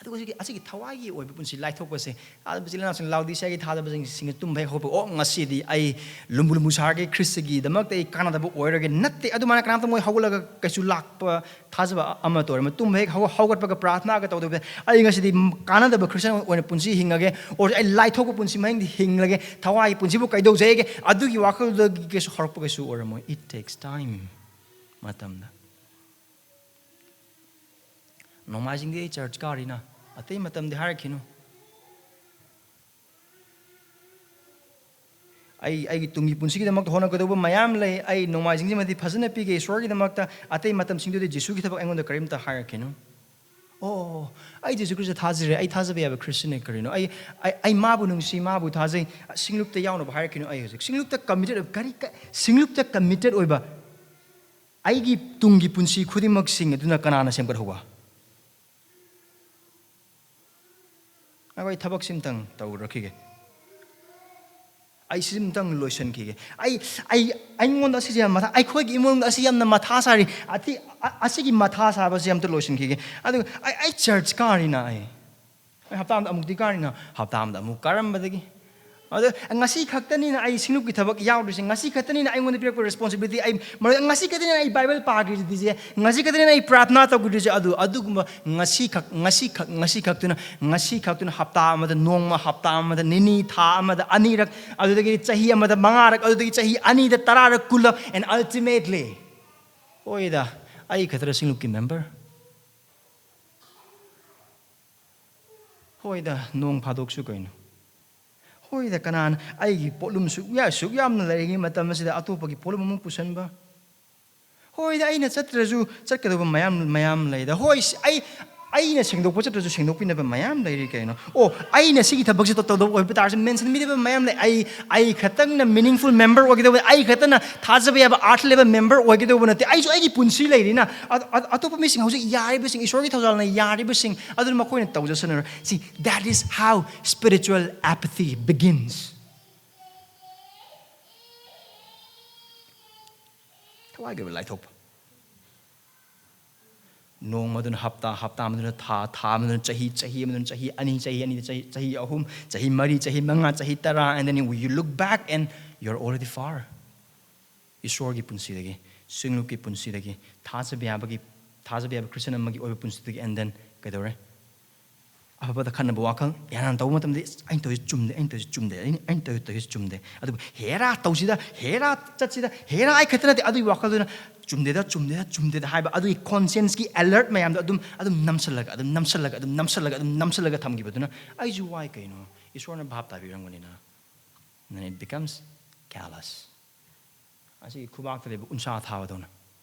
ꯑꯗꯨꯒ ꯍꯧꯖꯤꯛꯀꯤ, ꯑꯁꯤꯒꯤ ꯊꯋꯥꯏꯒꯤ ꯑꯣꯏꯕ ꯄꯨꯟꯁꯤ ꯂꯥꯏꯊꯣꯛꯄꯁꯦ, ꯊꯥꯖꯕ ꯏꯆꯤꯜ ꯏꯅꯥꯎꯁꯤꯡ, ꯂꯥꯎꯗꯤꯁꯤꯌꯥꯒꯤ ꯊꯥꯖꯕꯁꯤꯡꯁꯤꯅ ꯇꯨꯝꯕ ꯍꯦꯛ ꯍꯧꯒꯠꯄ, "ꯑꯣ, ꯉꯁꯤꯗꯤ ꯑꯩ ꯂꯨꯝꯕꯨ ꯂꯨꯝꯕꯨ ꯁꯥꯔꯒꯦ, ꯈ꯭ꯔꯤꯁꯇꯒꯤꯗꯃꯛꯇ ꯑꯩ ꯀꯥꯟꯅꯗꯕ ꯑꯣꯏꯔꯒꯦ"? ꯅꯠꯇꯦ, ꯑꯗꯨꯃꯥꯏꯅ ꯀꯅꯥꯝꯇ ꯃꯣꯏ ꯍꯧꯒꯠꯂꯒ ꯀꯩꯁꯨ ꯂꯥꯛꯄ ꯊꯥꯖꯕ ꯑꯃ ꯇꯧꯔꯦ꯫ ꯇꯨꯝꯕ ꯍꯦꯛ ꯍꯧꯒ-, ꯍꯧꯒꯠꯄꯒ ꯄ꯭ꯔꯥꯊꯅꯥꯒ ꯇꯧꯗꯕꯤꯗ, "ꯑꯩ ꯉꯁꯤꯗꯤ ꯀꯥꯟꯅꯗꯕ ꯈ꯭ꯔꯤꯁꯇꯤꯌꯥꯟ ꯑꯣꯏꯅ ꯄꯨꯟꯁꯤ ꯍꯤꯡꯉꯒꯦ, or ꯑꯩ ꯂꯥꯏꯊꯣꯛꯄ ꯄꯨꯟꯁꯤ ꯃꯍꯤꯡꯗꯤ ꯍꯤꯡꯂꯒꯦ, ꯊꯋꯥꯏꯒꯤ ꯄꯨꯟꯁꯤꯕꯨ ꯀꯩꯗꯧꯖꯩꯒꯦ?" ꯑꯗꯨꯒꯤ ꯋꯥꯈꯜꯗꯨꯗꯒꯤ ꯀꯩꯁꯨ ꯍꯧꯔꯛꯄ ꯀꯩꯁꯨ ꯑꯣꯏꯔꯝꯃꯣꯏ꯫ It takes time. ꯃꯇꯝꯗ꯫ "ꯅꯣꯡꯃꯥꯏꯖꯤꯡꯗꯤ ꯑꯩ ꯆꯔꯆ ꯀꯥꯔꯤꯅ, ꯑꯇꯩ ꯃꯇꯝꯗꯤ ꯍꯥꯏꯔꯛꯈꯤꯅꯨ꯫ ꯑꯩ, ꯑꯩꯒꯤ ꯇꯨꯡꯒꯤ ꯄꯨꯟꯁꯤꯒꯤꯗꯃꯛꯇ ꯍꯣꯠꯅꯒꯗꯧꯕ ꯃꯌꯥꯝ ꯂꯩ꯫ ꯑꯩ ꯅꯣꯡꯃꯥꯏꯖꯤꯡꯁꯤꯃꯗꯤ ꯐꯖꯅ ꯄꯤꯒꯦ ꯏꯁꯣꯔꯒꯤꯗꯃꯛꯇ, ꯑꯇꯩ ꯃꯇꯝꯁꯤꯡꯗꯨꯗꯤ ꯖꯤꯁꯨꯒꯤ ꯊꯕꯛ ꯑꯩꯉꯣꯟꯗ ꯀꯔꯤꯝꯇ ꯍꯥꯏꯔꯛꯈꯤꯅꯨ꯫ ꯑꯣ, ꯑꯩ ꯖꯤꯁꯨ ꯈ꯭ꯔꯤꯁꯇ ꯊꯥꯖꯔꯦ, ꯑꯩ ꯊꯥꯖꯕ ꯌꯥꯕ ꯈ꯭ꯔꯤꯁꯇꯤꯌꯟꯅꯦ ꯀꯔꯤꯅꯣ? ꯑꯩ, ꯑꯩ, ꯑꯩ ꯃꯥꯕꯨ ꯅꯨꯡꯁꯤ, ꯃꯥꯕꯨ ꯊꯥꯖꯩ, ꯁꯤꯡꯂꯨꯞꯇ ꯌꯥꯎꯅꯕ ꯍꯥꯏꯔꯛꯈꯤꯅꯣ꯫ ꯑꯩ ꯍꯧꯖꯤꯛ ꯁꯤꯡꯂꯨꯞꯇ committed ꯑꯣꯏꯕ, ꯀꯔꯤ, ꯀ-, ꯁꯤꯡꯂꯨꯞꯇ committed ꯑꯣꯏꯕ ꯑꯩꯒꯤ ꯇꯨꯡꯒꯤ ꯄꯨꯟꯁꯤ ꯈꯨꯗꯤꯡꯃꯛꯁꯤꯡ ꯑꯗꯨꯅ ꯀꯅꯥꯅ ꯁꯦꯝꯒꯠꯍꯧꯕ?" ꯑꯩꯈꯣꯏ ꯊꯕꯛꯁꯤꯝꯇꯪ ꯇꯧꯔꯛꯈꯤꯒꯦ꯫ ꯑꯩ ꯁꯤꯝꯇꯪ ꯂꯣꯏꯁꯤꯟꯈꯤꯒꯦ꯫ ꯑꯩ, ꯑꯩ, ꯑꯩꯉꯣꯟꯗ ꯑꯁꯤꯁꯦ ꯌꯥꯝ ꯃꯊꯥ, ꯑꯩꯈꯣꯏꯒꯤ ꯏꯃꯨꯡꯗ ꯑꯁꯤ ꯌꯥꯝꯅ ꯃꯊꯥ ꯁꯥꯔꯤ꯫ ꯑꯇꯤ-, ꯑ-, ꯑꯁꯤꯒꯤ ꯃꯊꯥ ꯁꯥꯕꯁꯦ ꯑꯝꯇ ꯂꯣꯏꯁꯤꯟꯈꯤꯒꯦ꯫ ꯑꯗꯨꯒ ꯑꯩ, ꯑꯩ ꯆꯔꯆ ꯀꯥꯔꯤꯅ ꯑꯩ꯫ ꯑꯩ ꯍꯞꯇꯥ ꯑꯃꯗ ꯑꯃꯨꯛꯇꯤ ꯀꯥꯔꯤꯅ, ꯍꯞꯇꯥ ꯑꯃꯗ ꯑꯃꯨꯛ ꯀꯥꯔꯝꯕꯗꯒꯤ ꯑꯗꯣ ꯉꯁꯤ ꯈꯛꯇꯅꯤꯅ ꯑꯩ ꯁꯤꯡꯂꯨꯞꯀꯤ ꯊꯕꯛ ꯌꯥꯎꯗ꯭ꯔꯤꯁꯦ, ꯉꯁꯤ ꯈꯛꯇꯅꯤꯅ ꯑꯩꯉꯣꯟꯗ ꯄꯤꯔꯛꯄ ꯔꯦꯁꯄꯣꯟꯁꯤꯕꯤꯂꯤꯇꯤ, ꯑꯩ ꯃꯔ-, ꯉꯁꯤ ꯈꯛꯇꯅꯤꯅ ꯑꯩ ꯕꯥꯏꯕꯜ ꯄꯥꯈ꯭ꯔꯤꯗ꯭ꯔꯤꯁꯦ, ꯉꯁꯤ ꯈꯛꯇꯅꯤꯅ ꯑꯩ ꯄ꯭ꯔꯥꯊꯅꯥ ꯇꯧꯈ꯭ꯔꯤꯗ꯭ꯔꯤꯁꯦ, ꯑꯗꯨ ꯑꯗꯨꯒꯨꯝꯕ ꯉꯁꯤ ꯈꯛ, ꯉꯁꯤ ꯈꯛ, ꯉꯁꯤ ꯈꯛꯇꯨꯅ, ꯉꯁꯤ ꯈꯛꯇꯨꯅ ꯍꯞꯇꯥ ꯑꯃꯗ, ꯅꯣꯡꯃ, ꯍꯞꯇꯥ ꯑꯃꯗ ꯅꯤꯅꯤ, ꯊꯥ ꯑꯃꯗ ꯑꯅꯤꯔꯛ, ꯑꯗꯨꯗꯒꯤꯗꯤ ꯆꯍꯤ ꯑꯃꯗ ꯃꯉꯥꯔꯛ, ꯑꯗꯨꯗꯒꯤ ꯆꯍꯤ ꯑꯅꯤꯗ ꯇꯔꯥꯔꯛ, ꯀꯨꯜꯂꯛ, and ultimately, ꯍꯣꯏꯗ, ꯑꯩ ꯈꯛꯇꯔ ꯁꯤꯡꯂꯨꯞꯀꯤ ꯃꯦꯝꯕꯔ? ꯍꯣꯏꯗ, ꯅꯣꯡ ꯐꯥꯗꯣꯛꯁꯨ ꯀꯩꯅꯣ꯫ ꯍꯣꯏꯗ, ꯀꯅꯥꯅ ꯑꯩꯒꯤ ꯄꯣꯠꯂꯨꯝ ꯁꯨꯛ ꯌꯥ-, ꯁꯨꯛ ꯌꯥꯝꯅ ꯂꯩꯔꯤꯉꯩ ꯃꯇꯝ ꯑꯁꯤꯗ ꯑꯇꯣꯞꯄꯒꯤ ꯄꯣꯠꯂꯨꯝ ꯑꯃꯨꯛ ꯄꯨꯁꯟꯕ? ꯍꯣꯏꯗ, ꯑꯩꯅ ꯆꯠꯇ꯭ꯔꯁꯨ ꯆꯠꯀꯗꯧꯕ ꯃꯌꯥꯝ, ꯃꯌꯥꯝ ꯂꯩꯗ꯫ ꯍꯣꯏ, ꯁꯤ-, ꯑꯩ, ꯑꯩꯅ ꯁꯦꯡꯗꯣꯛꯄ ꯆꯠꯇ꯭ꯔꯁꯨ ꯁꯦꯡꯗꯣꯛꯄꯤꯅꯕ ꯃꯌꯥꯝ ꯂꯩꯔꯤ ꯀꯩꯅꯣ꯫ ꯑꯣ, ꯑꯩꯅ ꯁꯤꯒꯤ ꯊꯕꯛꯁꯤ ꯇꯧ-, ꯇꯧꯗꯧꯕ ꯑꯣꯏꯕ ꯇꯥꯔꯁꯨ ꯃꯦꯟꯁꯤꯟꯕꯤꯗꯕ ꯃꯌꯥꯝ ꯂꯩ꯫ ꯑꯩ, ꯑꯩ ꯈꯛꯇꯪꯅ meaningful member ꯑꯣꯏꯒꯗꯧꯕ, ꯑꯩ ꯈꯛꯇꯅ ꯊꯥꯖꯕ ꯌꯥꯕ, ꯑꯥꯔꯊ ꯂꯩꯕ ꯃꯦꯝꯕꯔ ꯑꯣꯏꯒꯗꯧꯕ ꯅꯠꯇꯦ꯫ ꯑꯩꯁꯨ ꯑꯩꯒꯤ ꯄꯨꯟꯁꯤ ꯂꯩꯔꯤꯅ꯫ ꯑ-, ꯑ-, ꯑꯇꯣꯞꯄ ꯃꯤꯁꯤꯡ ꯍꯧꯖꯤꯛ ꯌꯥꯔꯤꯕꯁꯤꯡ, ꯏꯁꯣꯔꯒꯤ ꯊꯧꯖꯥꯜꯅ ꯌꯥꯔꯤꯕꯁꯤꯡ ꯑꯗꯨꯅ ꯃꯈꯣꯏꯅ ꯇꯧꯖꯁꯅꯨ꯫ See, that is how spiritual apathy begins. ꯊꯋꯥꯏꯒꯤ ꯑꯣꯏꯕ ꯂꯥꯏꯊꯣꯛꯄ꯫ ꯅꯣꯡꯃꯗꯨꯅ ꯍꯞꯇꯥ, ꯍꯞꯇꯥ ꯑꯃꯗꯨꯅ ꯊꯥ, ꯊꯥ ꯑꯃꯗꯨꯅ ꯆꯍꯤ, ꯆꯍꯤ ꯑꯃꯗꯨꯅ ꯆꯍꯤ ꯑꯅꯤ, ꯆꯍꯤ ꯑꯅꯤꯗ ꯆꯍꯤ, ꯆꯍꯤ ꯑꯍꯨꯝ, ꯆꯍꯤ ꯃꯔꯤ, ꯆꯍꯤ ꯃꯉꯥ, ꯆꯍꯤ ꯇꯔꯥ, and then you look back and you're already far. ꯏꯁꯣꯔꯒꯤ ꯄꯨꯟꯁꯤꯗꯒꯤ, ꯁꯤꯡꯂꯨꯞꯀꯤ ꯄꯨꯟꯁꯤꯗꯒꯤ, ꯊꯥꯖꯕ ꯌꯥꯕꯒꯤ, ꯊꯥꯖꯕ ꯌꯥꯕ ꯈ꯭ꯔꯤꯁꯇꯤꯌꯥꯟ ꯑꯃꯒꯤ ꯑꯣꯏꯕ ꯄꯨꯟꯁꯤꯗꯒꯤ, and then ꯀꯩꯗꯧꯔꯦ? ꯑꯐꯕꯗ ꯈꯟꯅꯕ ꯋꯥꯈꯜ, ꯏꯍꯥꯟ ꯍꯥꯟꯅ ꯇꯧꯕ ꯃꯇꯝꯗ, "ꯑꯁ, ꯑꯩꯅ ꯇꯧꯔꯤꯁꯦ ꯆꯨꯝꯗꯦ, ꯑꯩꯅ ꯇꯧꯔꯤꯁꯦ ꯆꯨꯝꯗꯦ, ꯑꯩꯅ, ꯑꯩꯅ ꯇꯧꯔꯤꯁꯦ, ꯇꯧꯔꯤꯁꯦ ꯆꯨꯝꯗꯦ"꯫ ꯑꯗꯨꯕꯨ ꯍꯦꯔꯥ ꯇꯧꯁꯤꯗ, ꯍꯦꯔꯥ ꯆꯠꯁꯤꯗ, ꯍꯦꯔꯥ ꯑꯩ ꯈꯛꯇ ꯅꯠꯇꯦ, ꯑꯗꯨꯒꯤ ꯋꯥꯈꯜꯗꯨꯅ "ꯆꯨꯝꯗꯦꯗ, ꯆꯨꯝꯗꯦꯗ, ꯆꯨꯝꯗꯦꯗ" ꯍꯥꯏꯕ ꯑꯗꯨꯒꯤ conscienceꯀꯤ alert ꯃꯌꯥꯝꯗꯣ ꯑꯗꯨꯝ, ꯑꯗꯨꯝ ꯅꯝꯁꯜꯂꯒ, ꯑꯗꯨꯝ ꯅꯝꯁꯜꯂꯒ, ꯑꯗꯨꯝ ꯅꯝꯁꯜꯂꯒ, ꯑꯗꯨꯝ ꯅꯝꯁꯜꯂꯒ ꯊꯝꯈꯤꯕꯗꯨꯅ ꯑꯩꯁꯨ ꯋꯥꯏ ꯀꯩꯅꯣ, ꯏꯁꯣꯔꯅ ꯚꯥꯞ ꯇꯥꯕꯤꯔꯝꯒꯅꯤꯅ꯫ Then it becomes callous. ꯑꯁꯤꯒꯤ ꯈꯨꯕꯥꯛꯇ ꯂꯩꯕ ꯎꯟꯁꯥ ꯊꯥꯕꯗꯧꯅ꯫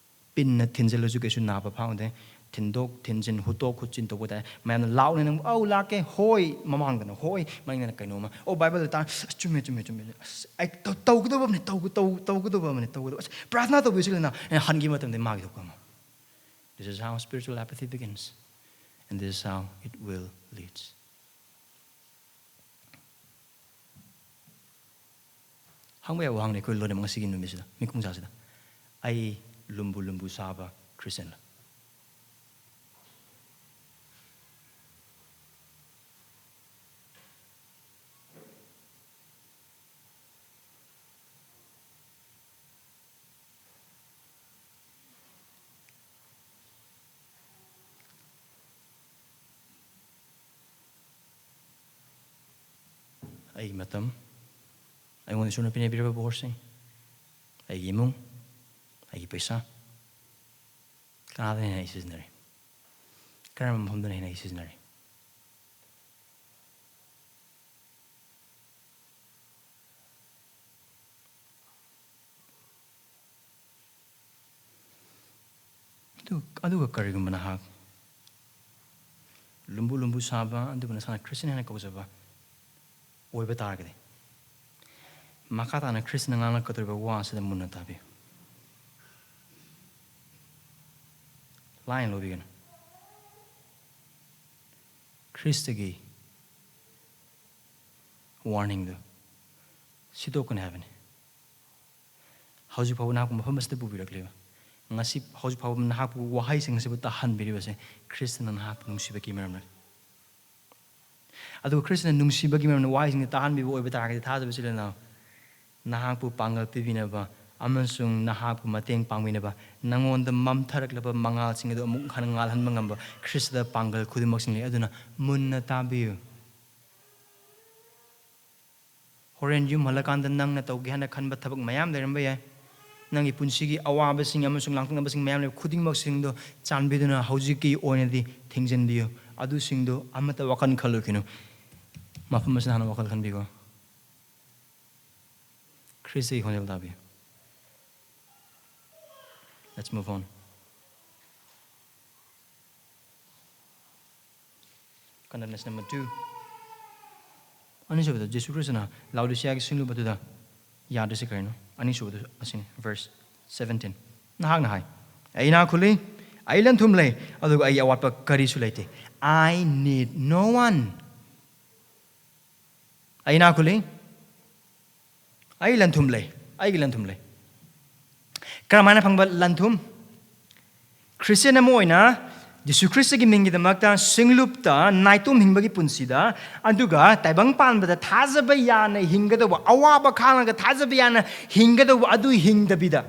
ꯄꯤꯟꯅ ꯊꯤꯟꯖꯤꯜꯂꯁꯨ ꯀꯩꯁꯨ ꯅꯥꯕ ꯐꯥꯎꯗꯦ꯫ ꯊꯤꯟꯗꯣꯛ, ꯊꯤꯟꯖꯤꯟ, ꯍꯨꯠꯇꯣꯛ, ꯍꯨꯠꯆꯤꯟ ꯇꯧꯕ ꯇꯥꯏ꯫ ꯃꯌꯥꯝꯅ ꯂꯥꯎꯅ ꯅꯪ, "ꯑꯧ, ꯂꯥꯛꯀꯦ, ꯍꯣꯏ", ꯃꯃꯥꯡꯗꯅ ꯍꯣꯏ, ꯃꯅꯤꯡꯗꯅ ꯀꯩꯅꯣꯝꯃ꯫ ꯑꯣ, ꯕꯥꯏꯕꯜꯗ ꯇꯥ-, "ꯑꯁ, ꯆꯨꯝꯃꯦ, ꯆꯨꯝꯃꯦ, ꯆꯨꯝꯃꯦ꯫ ꯑꯁ, ꯑꯩ ꯇꯧ-, ꯇꯧꯒꯗꯕ ꯑꯃꯅ, ꯇꯧ-, ꯇꯧ-, ꯇꯧꯒꯗꯕ ꯑꯃꯅ, ꯇꯧꯒꯗꯕ꯫ ꯑꯁ, ꯄ꯭ꯔꯥꯊꯅꯥ ꯇꯧꯕꯤꯁꯤꯜꯂꯨꯅ", ꯑꯩꯅ ꯍꯟꯈꯤꯕ ꯃꯇꯝꯗ ꯃꯥꯒꯤ ꯊꯣꯛꯄ ꯑꯃ꯫ This is how spiritual apathy begins. And this is how it will leads. ꯍꯪꯕ ꯌꯥꯕ ꯋꯥꯍꯪꯅꯤ ꯑꯩꯈꯣꯏ ꯂꯣꯏꯅꯃꯛ ꯉꯁꯤꯒꯤ ꯅꯨꯃꯤꯠꯁꯤꯗ, ꯃꯤꯀꯨꯝꯖꯥꯁꯤꯗ꯫ ꯑꯩ ꯂꯨꯝꯕꯨ ꯂꯨꯝꯕꯨ ꯁꯥꯕ ꯈ꯭ꯔꯤꯁꯇꯤꯌꯥꯟꯂ? ꯑꯩꯒꯤ ꯃꯇꯝ, ꯑꯩꯉꯣꯟꯗ ꯏꯁꯣꯔꯅ ꯄꯤꯅꯕꯤꯔꯕ ꯕꯣꯔꯁꯤꯡ, ꯑꯩꯒꯤ ꯏꯃꯨꯡ, ꯑꯩꯒꯤ ꯄꯩꯁꯥ, ꯀꯅꯥꯗꯅ ꯍꯦꯟꯅ ꯑꯩ ꯁꯤꯖꯤꯟꯅꯔꯤ? ꯀꯔꯝꯕ ꯃꯐꯝꯗꯅ ꯍꯦꯟꯅ ꯑꯩ ꯁꯤꯖꯤꯟꯅꯔꯤ? ꯑꯗꯨ-, ꯑꯗꯨꯒ ꯀꯔꯤꯒꯨꯝꯕ ꯅꯍꯥꯛ ꯂꯨꯝꯕꯨ ꯂꯨꯝꯕꯨ ꯁꯥꯕ, ꯑꯗꯨꯒ ꯅꯁꯥꯅ ꯈ꯭ꯔꯤꯁꯇꯤꯌꯥꯟ ꯍꯥꯏꯅ ꯀꯧꯖꯕ ꯑꯣꯏꯕ ꯇꯥꯔꯒꯗꯤ, ꯃꯈꯥ ꯇꯥꯅ ꯈ꯭ꯔꯤꯁꯇꯅ ꯉꯥꯡꯂꯛꯀꯗꯧꯔꯤꯕ ꯋꯥ ꯑꯁꯤꯗ ꯃꯨꯟꯅ ꯇꯥꯕꯤꯌꯨ꯫ ꯂꯥꯏꯅ ꯂꯧꯕꯤꯒꯅꯨ꯫ ꯈ꯭ꯔꯤꯁꯇꯒꯤ ꯋꯥꯔꯅꯤꯡꯗꯨ ꯁꯤꯗꯣꯛꯀꯅꯤ ꯍꯥꯏꯕꯅꯤ꯫ ꯍꯧꯖꯤꯛ ꯐꯥꯎꯕ ꯅꯍꯥꯛꯄꯨ ꯃꯐꯝ ꯑꯁꯤꯗ ꯄꯨꯕꯤꯔꯛꯂꯤꯕ, ꯉꯁꯤ ꯍꯧꯖꯤꯛ ꯐꯥꯎꯕ ꯅꯍꯥꯛꯄꯨ ꯋꯥꯍꯩꯁꯤꯡ ꯑꯁꯤꯕꯨ ꯇꯥꯍꯟꯕꯤꯔꯤꯕꯁꯦ ꯈ꯭ꯔꯤꯁꯇꯅ ꯅꯍꯥꯛꯄꯨ ꯅꯨꯡꯁꯤꯕꯒꯤ ꯃꯔꯝꯅꯤ꯫ ꯑꯗꯨꯒ ꯈ꯭ꯔꯤꯁꯇꯅ ꯅꯨꯡꯁꯤꯕꯒꯤ ꯃꯔꯝꯅ ꯋꯥꯍꯩꯁꯤꯡꯁꯦ ꯇꯥꯍꯟꯕꯤꯕ ꯑꯣꯏꯕ ꯇꯥꯔꯒꯗꯤ, ꯊꯥꯖꯕ ꯏꯆꯤꯜ ꯏꯅꯥꯎ, ꯅꯍꯥꯛꯄꯨ ꯄꯥꯡꯒꯜ ꯄꯤꯕꯤꯅꯕ ꯑꯃꯁꯨꯡ ꯅꯍꯥꯛꯄꯨ ꯃꯇꯦꯡ ꯄꯥꯡꯕꯤꯅꯕ, ꯅꯉꯣꯟꯗ ꯃꯝꯊꯔꯛꯂꯕ ꯃꯉꯥꯜꯁꯤꯡ ꯑꯗꯨ ꯑꯃꯨꯛ ꯍꯟꯅ ꯉꯥꯜꯍꯟꯕ ꯉꯝꯕ ꯈ꯭ꯔꯤꯁꯇꯗ ꯄꯥꯡꯒꯜ ꯈꯨꯗꯤꯡꯃꯛꯁꯤꯡ ꯂꯩ꯫ ꯑꯗꯨꯅ ꯃꯨꯟꯅ ꯇꯥꯕꯤꯌꯨ꯫ ꯍꯣꯔꯦꯟ ꯌꯨꯝ ꯍꯜꯂꯀꯥꯟꯗ ꯅꯪꯅ ꯇꯧꯒꯦ ꯍꯥꯏꯅ ꯈꯟꯕ ꯊꯕꯛ ꯃꯌꯥꯝ ꯂꯩꯔꯝꯕ ꯌꯥꯏ꯫ ꯅꯪꯒꯤ ꯄꯨꯟꯁꯤꯒꯤ ꯑꯋꯥꯕꯁꯤꯡ ꯑꯃꯁꯨꯡ ꯂꯥꯡꯇꯛꯅꯕꯁꯤꯡ ꯃꯌꯥꯝ ꯂꯩꯕ ꯈꯨꯗꯤꯡꯃꯛꯁꯤꯡꯗꯣ ꯆꯥꯟꯕꯤꯗꯨꯅ ꯍꯧꯖꯤꯛꯀꯤ ꯑꯣꯏꯅꯗꯤ ꯊꯤꯡꯖꯤꯟꯕꯤꯌꯨ꯫ ꯑꯗꯨꯁꯤꯡꯗꯣ ꯑꯃꯠꯇ ꯋꯥꯈꯜ ꯈꯜꯂꯨꯈꯤꯅꯨ꯫ ꯃꯐꯝ ꯑꯁꯤꯗ ꯍꯥꯟꯅ ꯋꯥꯈꯜ ꯈꯟꯕꯤꯈꯣ꯫ ꯈ꯭ꯔꯤꯁꯇꯒꯤ ꯈꯣꯟꯖꯦꯜ ꯇꯥꯕꯤꯌꯨ꯫ Let's move on. Condemnation number two. ꯑꯅꯤꯁꯨꯕꯗ ꯖꯤꯁꯨ ꯈ꯭ꯔꯤꯁꯇꯅ ꯂꯥꯎꯗꯤꯁꯤꯌꯥꯒꯤ ꯁꯤꯡꯂꯨꯞ ꯑꯗꯨꯗ ꯌꯥꯗ꯭ꯔꯤꯁꯤ ꯀꯔꯤꯅꯣ? ꯑꯅꯤꯁꯨꯕꯗ ꯑꯁꯤꯅꯤ, verse seventeen. ꯅꯍꯥꯛꯅ ꯍꯥꯏ, "ꯑꯩ ꯏꯅꯥꯛ ꯈꯨꯜꯂꯤ, ꯑꯩ ꯂꯟ ꯊꯨꯝ ꯂꯩ, ꯑꯗꯨꯒ ꯑꯩꯒꯤ ꯑꯋꯥꯠꯄ ꯀꯔꯤꯁꯨ ꯂꯩꯇꯦ." I need no one. ꯑꯩ ꯏꯅꯥꯛ ꯈꯨꯜꯂꯤ, ꯑꯩ ꯂꯟ ꯊꯨꯝ ꯂꯩ, ꯑꯩꯒꯤ ꯂꯟ ꯊꯨꯝ ꯂꯩ꯫ ꯀꯔꯝꯍꯥꯏꯅ ꯐꯪꯕ ꯂꯟ ꯊꯨꯝ? ꯈ꯭ꯔꯤꯁꯇꯤꯌꯟ ꯑꯃ ꯑꯣꯏꯅ ꯖꯤꯁꯨ ꯈ꯭ꯔꯤꯁꯇꯒꯤ ꯃꯤꯡꯒꯤꯗꯃꯛꯇ ꯁꯤꯡꯂꯨꯞꯇ ꯅꯥꯏꯇꯣꯝ ꯍꯤꯡꯕꯒꯤ ꯄꯨꯟꯁꯤꯗ, ꯑꯗꯨꯒ ꯇꯥꯏꯕꯪ ꯄꯥꯟꯕꯗ ꯊꯥꯖꯕ ꯌꯥꯅ ꯍꯤꯡꯒꯗꯧꯕ, ꯑꯋꯥꯕ ꯈꯥꯡꯂꯒ ꯊꯥꯖꯕ ꯌꯥꯅ ꯍꯤꯡꯒꯗꯧꯕ ꯑꯗꯨ ꯍꯤꯡꯗꯕꯤꯗ,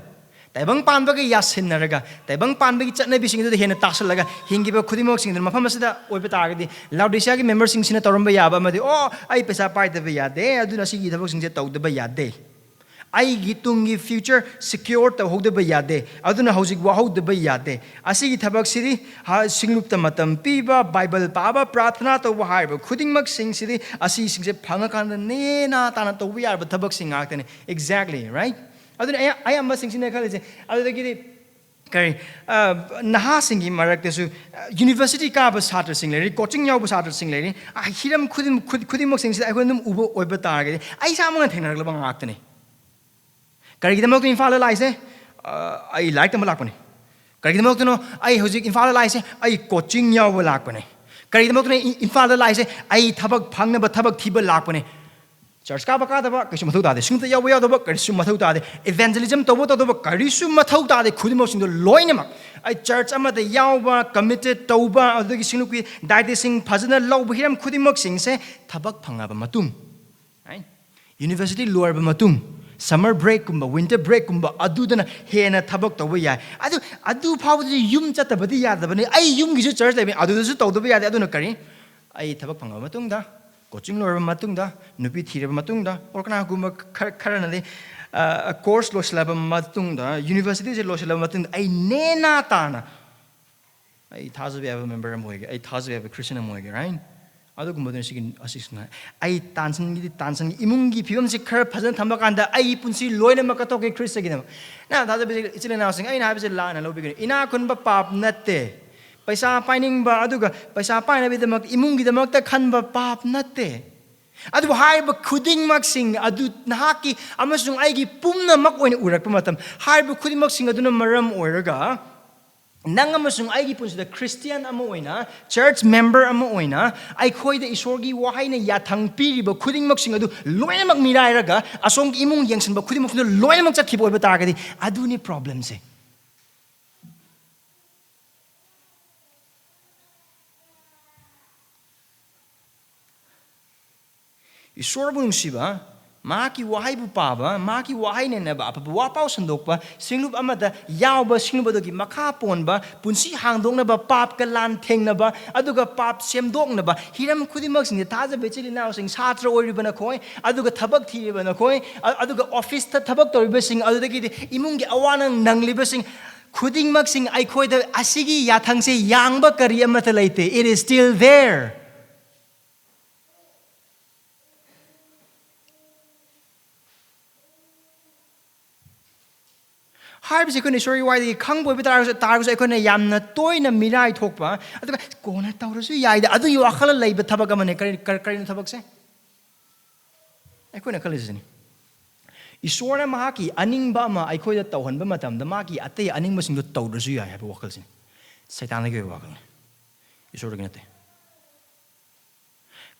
ꯇꯥꯏꯕꯪ ꯄꯥꯟꯕꯒ ꯌꯥꯁꯤꯟꯅꯔꯒ, ꯇꯥꯏꯕꯪ ꯄꯥꯟꯕꯒꯤ ꯆꯠꯅꯕꯤꯁꯤꯡ ꯑꯗꯨꯗ ꯍꯦꯟꯅ ꯇꯥꯁꯜꯂꯒ ꯍꯤꯡꯈꯤꯕ ꯈꯨꯗꯤꯡꯃꯛꯁꯤꯡꯗꯨꯅ ꯃꯐꯝ ꯑꯁꯤꯗ ꯑꯣꯏꯕ ꯇꯥꯔꯒꯗꯤ, ꯂꯥꯎꯗꯤꯁꯤꯌꯥꯒꯤ ꯃꯦꯝꯕꯔꯁꯤꯡꯁꯤꯅ ꯇꯧꯔꯝꯕ ꯌꯥꯕ ꯑꯃꯗꯤ, "ꯑꯣ, ꯑꯩ ꯄꯩꯁꯥ ꯄꯥꯏꯗꯕ ꯌꯥꯗꯦ, ꯑꯗꯨꯅ ꯁꯤꯒꯤ ꯊꯕꯛꯁꯤꯡꯁꯦ ꯇꯧꯗꯕ ꯌꯥꯗꯦ꯫ ꯑꯩꯒꯤ ꯇꯨꯡꯒꯤ ꯐ꯭ꯌꯨꯆꯔ ꯁꯤꯀ꯭ꯌꯣꯔ ꯇꯧꯍꯧꯗꯕ ꯌꯥꯗꯦ, ꯑꯗꯨꯅ ꯍꯧꯖꯤꯛ ꯋꯥꯍꯧꯗꯕ ꯌꯥꯗꯦ꯫ ꯑꯁꯤꯒꯤ ꯊꯕꯛꯁꯤꯗꯤ, ꯍꯥ, ꯁꯤꯡꯂꯨꯞꯇ ꯃꯇꯝ ꯄꯤꯕ, ꯕꯥꯏꯕꯜ ꯄꯥꯕ, ꯄ꯭ꯔꯥꯊꯅꯥ ꯇꯧꯕ ꯍꯥꯏꯔꯤꯕ ꯈꯨꯗꯤꯡꯃꯛꯁꯤꯡꯁꯤꯗꯤ ꯑꯁꯤꯁꯤꯡꯁꯦ ꯐꯪꯉꯀꯥꯟꯗ ꯅꯦꯅꯥ ꯇꯥꯅ ꯇꯧꯕ ꯌꯥꯔꯕ ꯊꯕꯛꯁꯤꯡ ꯉꯥꯛꯇꯅꯤ꯫" Exactly, right? ꯑꯗꯨꯅ ꯑꯌꯥ-, ꯑꯌꯥꯝꯕꯁꯤꯡꯁꯤꯅ ꯈꯜꯂꯤꯁꯦ꯫ ꯑꯗꯨꯗꯒꯤꯗꯤ ꯀꯔꯤ, ꯑ, ꯅꯍꯥꯁꯤꯡꯒꯤ ꯃꯔꯛꯇꯁꯨ, ꯑ, ꯌꯨꯅꯤꯚꯔꯁꯤꯇꯤ ꯀꯥꯕ ꯁꯥꯇ꯭ꯔꯁꯤꯡ ꯂꯩꯔꯤ, ꯀꯣꯆꯤꯡ ꯌꯥꯎꯕ ꯁꯥꯇ꯭ꯔꯁꯤꯡ ꯂꯩꯔꯤ꯫ ꯑ, ꯍꯤꯔꯝ ꯈꯨꯗꯤꯡ-, ꯈꯨ-, ꯈꯨꯗꯤꯡꯃꯛꯁꯤꯡꯁꯤꯗ ꯑꯩꯈꯣꯏ ꯑꯗꯨꯝ ꯎꯕ ꯑꯣꯏꯕ ꯇꯥꯔꯒꯗꯤ, ꯑꯩ ꯏꯁꯥꯃꯛꯅ ꯊꯦꯡꯅꯔꯛꯂꯕ ꯉꯥꯛꯇꯅꯤ꯫ ꯀꯔꯤꯒꯤꯗꯃꯛꯇ ꯏꯝꯐꯥꯜꯗ ꯂꯥꯛꯏꯁꯦ? ꯑ, ꯑꯩ ꯂꯥꯏꯔꯤꯛ ꯇꯝꯕ ꯂꯥꯛꯄꯅꯤ꯫ ꯀꯔꯤꯒꯤꯗꯃꯛꯇꯅꯣ ꯑꯩ ꯍꯧꯖꯤꯛ ꯏꯝꯐꯥꯜꯗ ꯂꯥꯛꯏꯁꯦ? ꯑꯩ ꯀꯣꯆꯤꯡ ꯌꯥꯎꯕ ꯂꯥꯛꯄꯅꯦ꯫ ꯀꯔꯤꯒꯤꯗꯃꯛꯇꯅꯣ ꯏ-, ꯏꯝꯐꯥꯜꯗ ꯂꯥꯛꯏꯁꯦ? ꯑꯩ ꯊꯕꯛ ꯐꯪꯅꯕ ꯊꯕꯛ ꯊꯤꯕ ꯂꯥꯛꯄꯅꯦ꯫ ꯆꯔꯆ ꯀꯥꯕ ꯀꯥꯗꯕ ꯀꯩꯁꯨ ꯃꯊꯧ ꯇꯥꯗꯦ꯫ ꯁꯤꯡꯇ ꯌꯥꯎꯕ ꯌꯥꯎꯗꯕ ꯀꯔꯤꯁꯨ ꯃꯊꯧ ꯇꯥꯗꯦ꯫ ꯏꯚꯦꯟꯖꯦꯂꯤꯖꯝ ꯇꯧꯕ ꯇꯧꯗꯕ ꯀꯔꯤꯁꯨ ꯃꯊꯧ ꯇꯥꯗꯦ꯫ ꯈꯨꯗꯤꯡꯃꯛꯁꯤꯡꯗꯣ ꯂꯣꯏꯅꯃꯛ, ꯑꯩ ꯆꯔꯆ ꯑꯃꯗ ꯌꯥꯎꯕ, ꯀꯃꯤꯇꯦꯠ ꯇꯧꯕ, ꯑꯗꯨꯗꯒꯤ ꯁꯤꯡꯂꯨꯞꯀꯤ ꯗꯥꯏꯇꯦꯁꯤꯡ ꯐꯖꯅ ꯂꯧꯕ, ꯍꯤꯔꯝ ꯈꯨꯗꯤꯡꯃꯛꯁꯤꯡꯁꯦ ꯊꯕꯛ ꯐꯪꯉꯕ ꯃꯇꯨꯡ, ꯌꯨꯅꯤꯚꯔꯁꯤꯇꯤ ꯂꯣꯏꯔꯕ ꯃꯇꯨꯡ, ꯁꯝꯃꯔ ꯕ꯭ꯔꯦꯛꯀꯨꯝꯕ, ꯋꯤꯟꯇꯔ ꯕ꯭ꯔꯦꯛꯀꯨꯝꯕ, ꯑꯗꯨꯗꯅ ꯍꯦꯟꯅ ꯊꯕꯛ ꯇꯧꯕ ꯌꯥꯏ꯫ ꯑꯗꯨ, ꯑꯗꯨ ꯐꯥꯎꯕꯗꯗꯤ ꯌꯨꯝ ꯆꯠꯇꯕꯗꯤ ꯌꯥꯗꯕꯅꯤ꯫ ꯑꯩ ꯌꯨꯝꯒꯤꯁꯨ ꯆꯔꯆ ꯂꯩꯕꯅꯤ, ꯑꯗꯨꯗꯁꯨ ꯇꯧꯗꯕ ꯌꯥꯗꯦ꯫ ꯑꯗꯨꯅ ꯀꯔꯤ? ꯑꯩ ꯊꯕꯛ ꯐꯪꯉꯕ ꯃꯇꯨꯡꯗ, ꯀꯣꯆꯤꯡ ꯂꯣꯏꯔꯕ ꯃꯇꯨꯡꯗ, ꯅꯨꯄꯤ ꯊꯤꯔꯕ ꯃꯇꯨꯡꯗ, or ꯀꯅꯥꯒꯨꯝꯕ ꯈꯔ, ꯈꯔꯅꯗꯤ, ꯑ, ꯀꯣꯔꯁ ꯂꯣꯏꯁꯤꯜꯂꯕ ꯃꯇꯨꯡꯗ, ꯌꯨꯅꯤꯚꯔꯁꯤꯇꯤꯁꯦ ꯂꯣꯏꯁꯤꯜꯂꯕ ꯃꯇꯨꯡꯗ, ꯑꯩ ꯅꯦꯅꯥ ꯇꯥꯅ ꯑꯩ ꯊꯥꯖꯕ ꯌꯥꯕ ꯃꯦꯝꯕꯔ ꯑꯃ ꯑꯣꯏꯒꯦ, ꯑꯩ ꯊꯥꯖꯕ ꯌꯥꯕ ꯈ꯭ꯔꯤꯁꯇꯤꯌꯟ ꯑꯃ ꯑꯣꯏꯒꯦ, right? ꯑꯗꯨꯒꯨꯝꯕꯗꯨꯅ ꯁꯤꯒꯤ, ꯑꯁꯤꯁꯤꯅ ꯑꯩ ꯇꯥꯟꯁꯤꯟꯒꯤꯗꯤ ꯇꯥꯟꯁꯤꯟꯒꯤ, ꯏꯃꯨꯡꯒꯤ ꯐꯤꯕꯝꯁꯤ ꯈꯔ ꯐꯖꯅ ꯊꯝꯕ ꯀꯥꯟꯗ ꯑꯩ ꯄꯨꯟꯁꯤ ꯂꯣꯏꯅꯃꯛ ꯀꯠꯊꯣꯛꯀꯦ ꯈ꯭ꯔꯤꯁꯇꯒꯤꯗꯃꯛ꯫ ꯅꯪ ꯊꯥꯖꯕ ꯏꯆꯤꯜ ꯏꯅꯥꯎꯁꯤꯡ, ꯑꯩꯅ ꯍꯥꯏꯕꯁꯦ ꯂꯥꯟꯅ ꯂꯧꯕꯤꯒꯅꯨ꯫ ꯏꯅꯥꯛ ꯈꯨꯟꯕ ꯄꯥꯞ ꯅꯠꯇꯦ꯫ ꯄꯩꯁꯥ ꯄꯥꯏꯅꯤꯡꯕ, ꯑꯗꯨꯒ ꯄꯩꯁꯥ ꯄꯥꯏꯅꯕꯒꯤꯗꯃꯛ, ꯏꯃꯨꯡꯒꯤꯗꯃꯛꯇ ꯈꯟꯕ ꯄꯥꯞ ꯅꯠꯇꯦ꯫ ꯑꯗꯨꯕꯨ ꯍꯥꯏꯔꯤꯕ ꯈꯨꯗꯤꯡꯃꯛꯁꯤꯡ ꯑꯗꯨ ꯅꯍꯥꯛꯀꯤ ꯑꯃꯁꯨꯡ ꯑꯩꯒꯤ ꯄꯨꯝꯅꯃꯛ ꯑꯣꯏꯅ ꯎꯔꯛꯄ ꯃꯇꯝ, ꯍꯥꯏꯔꯤꯕ ꯈꯨꯗꯤꯡꯃꯛꯁꯤꯡ ꯑꯗꯨꯅ ꯃꯔꯝ ꯑꯣꯏꯔꯒ ꯅꯪ ꯑꯃꯁꯨꯡ ꯑꯩꯒꯤ ꯄꯨꯟꯁꯤꯗ ꯈ꯭ꯔꯤꯁꯇꯤꯌꯥꯟ ꯑꯃ ꯑꯣꯏꯅ, ꯆꯔꯆ ꯃꯦꯝꯕꯔ ꯑꯃ ꯑꯣꯏꯅ, ꯑꯩꯈꯣꯏꯗ ꯏꯁꯣꯔꯒꯤ ꯋꯥꯍꯩꯅ ꯌꯥꯊꯪ ꯄꯤꯔꯤꯕ ꯈꯨꯗꯤꯡꯃꯛꯁꯤꯡ ꯑꯗꯨ ꯂꯣꯏꯅꯃꯛ ꯃꯤꯔꯥꯏꯔꯒ, ꯑꯁꯣꯝꯒꯤ ꯏꯃꯨꯡ ꯌꯦꯡꯁꯤꯟꯕ ꯈꯨꯗꯤꯡꯃꯛꯁꯤꯡꯗꯨ ꯂꯣꯏꯅꯃꯛ ꯆꯠꯈꯤꯕ ꯑꯣꯏꯕ ꯇꯥꯔꯒꯗꯤ, ꯑꯗꯨꯅꯤ ꯄ꯭ꯔꯣꯕ꯭ꯂꯦꯝꯁꯦ꯫ ꯏꯁꯣꯔꯕꯨ ꯅꯨꯡꯁꯤꯕ, ꯃꯍꯥꯛꯀꯤ ꯋꯥꯍꯩꯕꯨ ꯄꯥꯕ, ꯃꯍꯥꯛꯀꯤ ꯋꯥꯍꯩ ꯅꯩꯅꯕ, ꯑꯐꯕ ꯋꯥꯄꯥꯎ ꯁꯟꯗꯣꯛꯄ, ꯁꯤꯡꯂꯨꯞ ꯑꯃꯗ ꯌꯥꯎꯕ, ꯁꯤꯡꯂꯨꯞ ꯑꯗꯨꯒꯤ ꯃꯈꯥ ꯄꯣꯟꯕ, ꯄꯨꯟꯁꯤ ꯍꯥꯡꯗꯣꯛꯅꯕ, ꯄꯥꯞꯀ ꯂꯥꯟ ꯊꯦꯡꯅꯕ, ꯑꯗꯨꯒ ꯄꯥꯞ ꯁꯦꯝꯗꯣꯛꯅꯕ ꯍꯤꯔꯝ ꯈꯨꯗꯤꯡꯃꯛꯁꯤꯡꯁꯦ, ꯊꯥꯖꯕ ꯏꯆꯤꯜ ꯏꯅꯥꯎꯁꯤꯡ, ꯁꯥꯇ꯭ꯔ ꯑꯣꯏꯔꯤꯕ ꯅꯈꯣꯏ, ꯑꯗꯨꯒ ꯊꯕꯛ ꯊꯤꯔꯤꯕ ꯅꯈꯣꯏ, ꯑ-, ꯑꯗꯨꯒ ꯑꯣꯐꯤꯁꯇ ꯊꯕꯛ ꯇꯧꯔꯤꯕꯁꯤꯡ, ꯑꯗꯨꯗꯒꯤꯗꯤ ꯏꯃꯨꯡꯒꯤ ꯑꯋꯥ ꯑꯅꯥ ꯅꯪꯂꯤꯕꯁꯤꯡ, ꯈꯨꯗꯤꯡꯃꯛꯁꯤꯡ ꯑꯩꯈꯣꯏꯗ ꯑꯁꯤꯒꯤ ꯌꯥꯊꯪꯁꯦ ꯌꯥꯡꯕ ꯀꯔꯤ ꯑꯃꯠꯇ ꯂꯩꯇꯦ꯫ It is still there. ꯍꯥꯏꯔꯤꯕꯁꯤ ꯑꯩꯈꯣꯏꯅ ꯏꯁꯣꯔꯒꯤ ꯋꯥꯍꯩꯗꯒꯤ ꯈꯪꯕ ꯑꯣꯏꯕ ꯇꯥꯔꯒꯁꯨ, ꯇꯥꯔꯒꯁꯨ ꯑꯩꯈꯣꯏꯅ ꯌꯥꯝꯅ ꯇꯣꯏꯅ ꯃꯤꯔꯥꯏ ꯊꯣꯛꯄ, ꯑꯗꯨꯒ ꯀꯣꯟꯅ ꯇꯧꯔꯁꯨ ꯌꯥꯏꯗ, ꯑꯗꯨꯒꯤ ꯋꯥꯈꯜ ꯂꯩꯕ ꯊꯕꯛ ꯑꯃꯅꯤ꯫ ꯀꯔꯤ, ꯀꯔꯤ, ꯀꯔꯤꯅꯣ ꯊꯕꯛꯁꯦ? ꯑꯩꯈꯣꯏꯅ ꯈꯜꯂꯤꯁꯤꯅꯤ, ꯏꯁꯣꯔꯅ ꯃꯍꯥꯛꯀꯤ ꯑꯅꯤꯡꯕ ꯑꯃ ꯑꯩꯈꯣꯏꯗ ꯇꯧꯍꯟꯕ ꯃꯇꯝꯗ, ꯃꯍꯥꯛꯀꯤ ꯑꯇꯩ ꯑꯅꯤꯡꯕꯁꯤꯡꯗꯣ ꯇꯧꯗ꯭ꯔꯁꯨ ꯌꯥꯏ ꯍꯥꯏꯕ ꯋꯥꯈꯜꯁꯤꯅꯤ꯫ ꯁꯩꯇꯥꯟꯗꯒꯤ ꯑꯣꯏꯕ ꯋꯥꯈꯜꯅꯤ, ꯏꯁꯣꯔꯗꯒꯤ ꯅꯠꯇꯦ꯫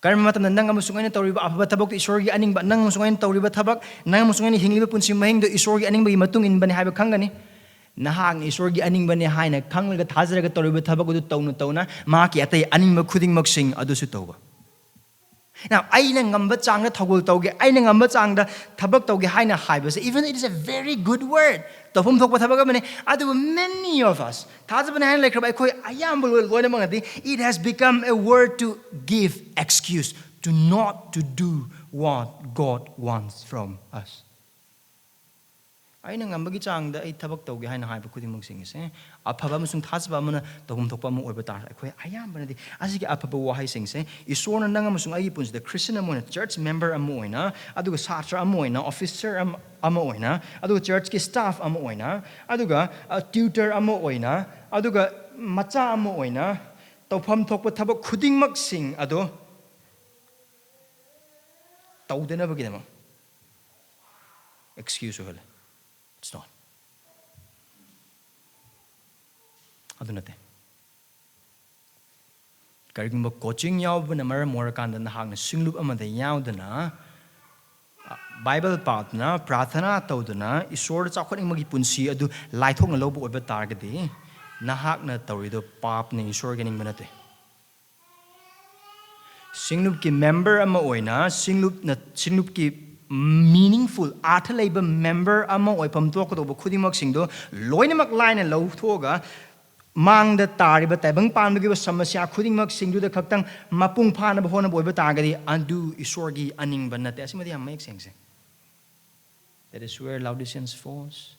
ꯀꯔꯝꯕ ꯃꯇꯝꯗ ꯅꯪ ꯑꯃꯁꯨꯡ ꯑꯩꯅ ꯇꯧꯔꯤꯕ ꯑꯐꯕ ꯊꯕꯛꯇꯨ ꯏꯁꯣꯔꯒꯤ ꯑꯅꯤꯡꯕ, ꯅꯪ ꯑꯃꯁꯨꯡ ꯑꯩꯅ ꯇꯧꯔꯤꯕ ꯊꯕꯛ, ꯅꯪ ꯑꯃꯁꯨꯡ ꯑꯩꯅ ꯍꯤꯡꯂꯤꯕ ꯄꯨꯟꯁꯤ ꯃꯍꯤꯡꯗꯨ ꯏꯁꯣꯔꯒꯤ ꯑꯅꯤꯡꯕꯒꯤ ꯃꯇꯨꯡ ꯏꯟꯕꯅꯤ ꯍꯥꯏꯕ ꯈꯪꯒꯅꯤ꯫ ꯅꯍꯥꯛꯅ ꯏꯁꯣꯔꯒꯤ ꯑꯅꯤꯡꯕꯅꯤ ꯍꯥꯏꯅ ꯈꯪꯂꯒ ꯊꯥꯖꯔꯒ ꯇꯧꯔꯤꯕ ꯊꯕꯛ ꯑꯗꯨ ꯇꯧꯅ ꯇꯧꯅ ꯃꯍꯥꯛꯀꯤ ꯑꯇꯩ ꯑꯅꯤꯡꯕ ꯈꯨꯗꯤꯡꯃꯛꯁꯤꯡ ꯑꯗꯨꯁꯨ ꯇꯧꯕ꯫ Now, ꯑꯩꯅ ꯉꯝꯕ ꯆꯥꯡꯗ ꯊꯧꯒꯜ ꯇꯧꯒꯦ, ꯑꯩꯅ ꯉꯝꯕ ꯆꯥꯡꯗ ꯊꯕꯛ ꯇꯧꯒꯦ ꯍꯥꯏꯅ ꯍꯥꯏꯕꯁꯦ, even it is a very good word, ꯇꯧꯐꯝ ꯊꯣꯛꯄ ꯊꯕꯛ ꯑꯃꯅꯤ꯫ ꯑꯗꯨꯕꯨ many of us, ꯊꯥꯖꯕꯅꯤ ꯍꯥꯏꯅ ꯂꯩꯈ꯭ꯔꯕ ꯑꯩꯈꯣꯏ ꯑꯌꯥꯝꯕ ꯂꯣꯏ-, ꯂꯣꯏꯅꯃꯛꯅꯗꯤ, it has become a word to give excuse to not to do what God wants from us. ꯑꯩꯅ ꯉꯝꯕꯒꯤ ꯆꯥꯡꯗ ꯑꯩ ꯊꯕꯛ ꯇꯧꯒꯦ ꯍꯥꯏꯅ ꯍꯥꯏꯕ ꯈꯨꯗꯤꯡꯃꯛꯁꯤꯡ ꯑꯁꯦ ꯑꯐꯕ ꯑꯃꯁꯨꯡ ꯊꯥꯖꯕ ꯑꯃꯅ ꯇꯧꯐꯝ ꯊꯣꯛꯄ ꯑꯃ ꯑꯣꯏꯕ ꯇꯥꯔꯁꯨ, ꯑꯩꯈꯣꯏ ꯑꯌꯥꯝꯕꯅꯗꯤ ꯑꯁꯤꯒꯤ ꯑꯐꯕ ꯋꯥꯍꯩꯁꯤꯡꯁꯦ ꯏꯁꯣꯔꯅ ꯅꯪ ꯑꯃꯁꯨꯡ ꯑꯩꯒꯤ ꯄꯨꯟꯁꯤꯗ Christian ꯑꯃ ꯑꯣꯏꯅ, church member ꯑꯃ ꯑꯣꯏꯅ, ꯑꯗꯨꯒ ꯁꯥꯇ꯭ꯔ ꯑꯃ ꯑꯣꯏꯅ, officer ꯑꯃ, ꯑꯃ ꯑꯣꯏꯅ, ꯑꯗꯨꯒ churchꯀꯤ staff ꯑꯃ ꯑꯣꯏꯅ, ꯑꯗꯨꯒ, ꯑ, tutor ꯑꯃ ꯑꯣꯏꯅ, ꯑꯗꯨꯒ ꯃꯆꯥ ꯑꯃ ꯑꯣꯏꯅ ꯇꯧꯐꯝ ꯊꯣꯛꯄ ꯊꯕꯛ ꯈꯨꯗꯤꯡꯃꯛꯁꯤꯡ ꯑꯗꯣ ꯇꯧꯗꯅꯕꯒꯤꯗꯃꯛ excuse ꯑꯣꯏꯍꯜꯂꯦ꯫ It's not. ꯑꯗꯨ ꯅꯠꯇꯦ꯫ ꯀꯔꯤꯒꯨꯝꯕ coaching ꯌꯥꯎꯕꯅ ꯃꯔꯝ ꯑꯣꯏꯔꯀꯥꯟꯗ ꯅꯍꯥꯛꯅ ꯁꯤꯡꯂꯨꯞ ꯑꯃꯗ ꯌꯥꯎꯗꯨꯅ, ꯑ, Bible ꯄꯥꯗꯨꯅ, ꯄ꯭ꯔꯥꯊꯅꯥ ꯇꯧꯗꯨꯅ, ꯏꯁꯣꯔꯗ ꯆꯥꯎꯈꯠꯅꯤꯡꯕꯒꯤ ꯄꯨꯟꯁꯤ ꯑꯗꯨ ꯂꯥꯏꯊꯣꯛꯅ ꯂꯧꯕ ꯑꯣꯏꯕ ꯇꯥꯔꯒꯗꯤ, ꯅꯍꯥꯛꯅ ꯇꯧꯔꯤꯗꯣ ꯄꯥꯞꯅ, ꯏꯁꯣꯔꯒꯤ ꯅꯤꯡꯕ ꯅꯠꯇꯦ꯫ ꯁꯤꯡꯂꯨꯞꯀꯤ member ꯑꯃ ꯑꯣꯏꯅ, ꯁꯤꯡꯂꯨꯞꯅ, ꯁꯤꯡꯂꯨꯞꯀꯤ meaningful, ꯑꯥꯔꯊ ꯂꯩꯕ member ꯑꯃ ꯑꯣꯏꯐꯝ ꯊꯣꯛꯀꯗꯧꯕ ꯈꯨꯗꯤꯡꯃꯛꯁꯤꯡꯗꯣ ꯂꯣꯏꯅꯃꯛ ꯂꯥꯏꯅ ꯂꯧꯊꯣꯛꯑꯒ, ꯃꯥꯡꯗ ꯇꯥꯔꯤꯕ ꯇꯥꯏꯕꯪ ꯄꯥꯟꯕꯒꯤ ꯑꯣꯏꯕ ꯁꯃꯁ꯭ꯌꯥ ꯈꯨꯗꯤꯡꯃꯛꯁꯤꯡꯗꯨꯗ ꯈꯛꯇꯪ ꯃꯄꯨꯡ ꯐꯥꯅꯕ ꯍꯣꯠꯅꯕ ꯑꯣꯏꯕ ꯇꯥꯔꯒꯗꯤ, ꯑꯗꯨ ꯏꯁꯣꯔꯒꯤ ꯑꯅꯤꯡꯕ ꯅꯠꯇꯦ꯫ ꯑꯁꯤꯃꯗꯤ ꯌꯥꯝ ꯃꯌꯦꯛ ꯁꯦꯡꯁꯦ꯫ That is where Laodiceans falls.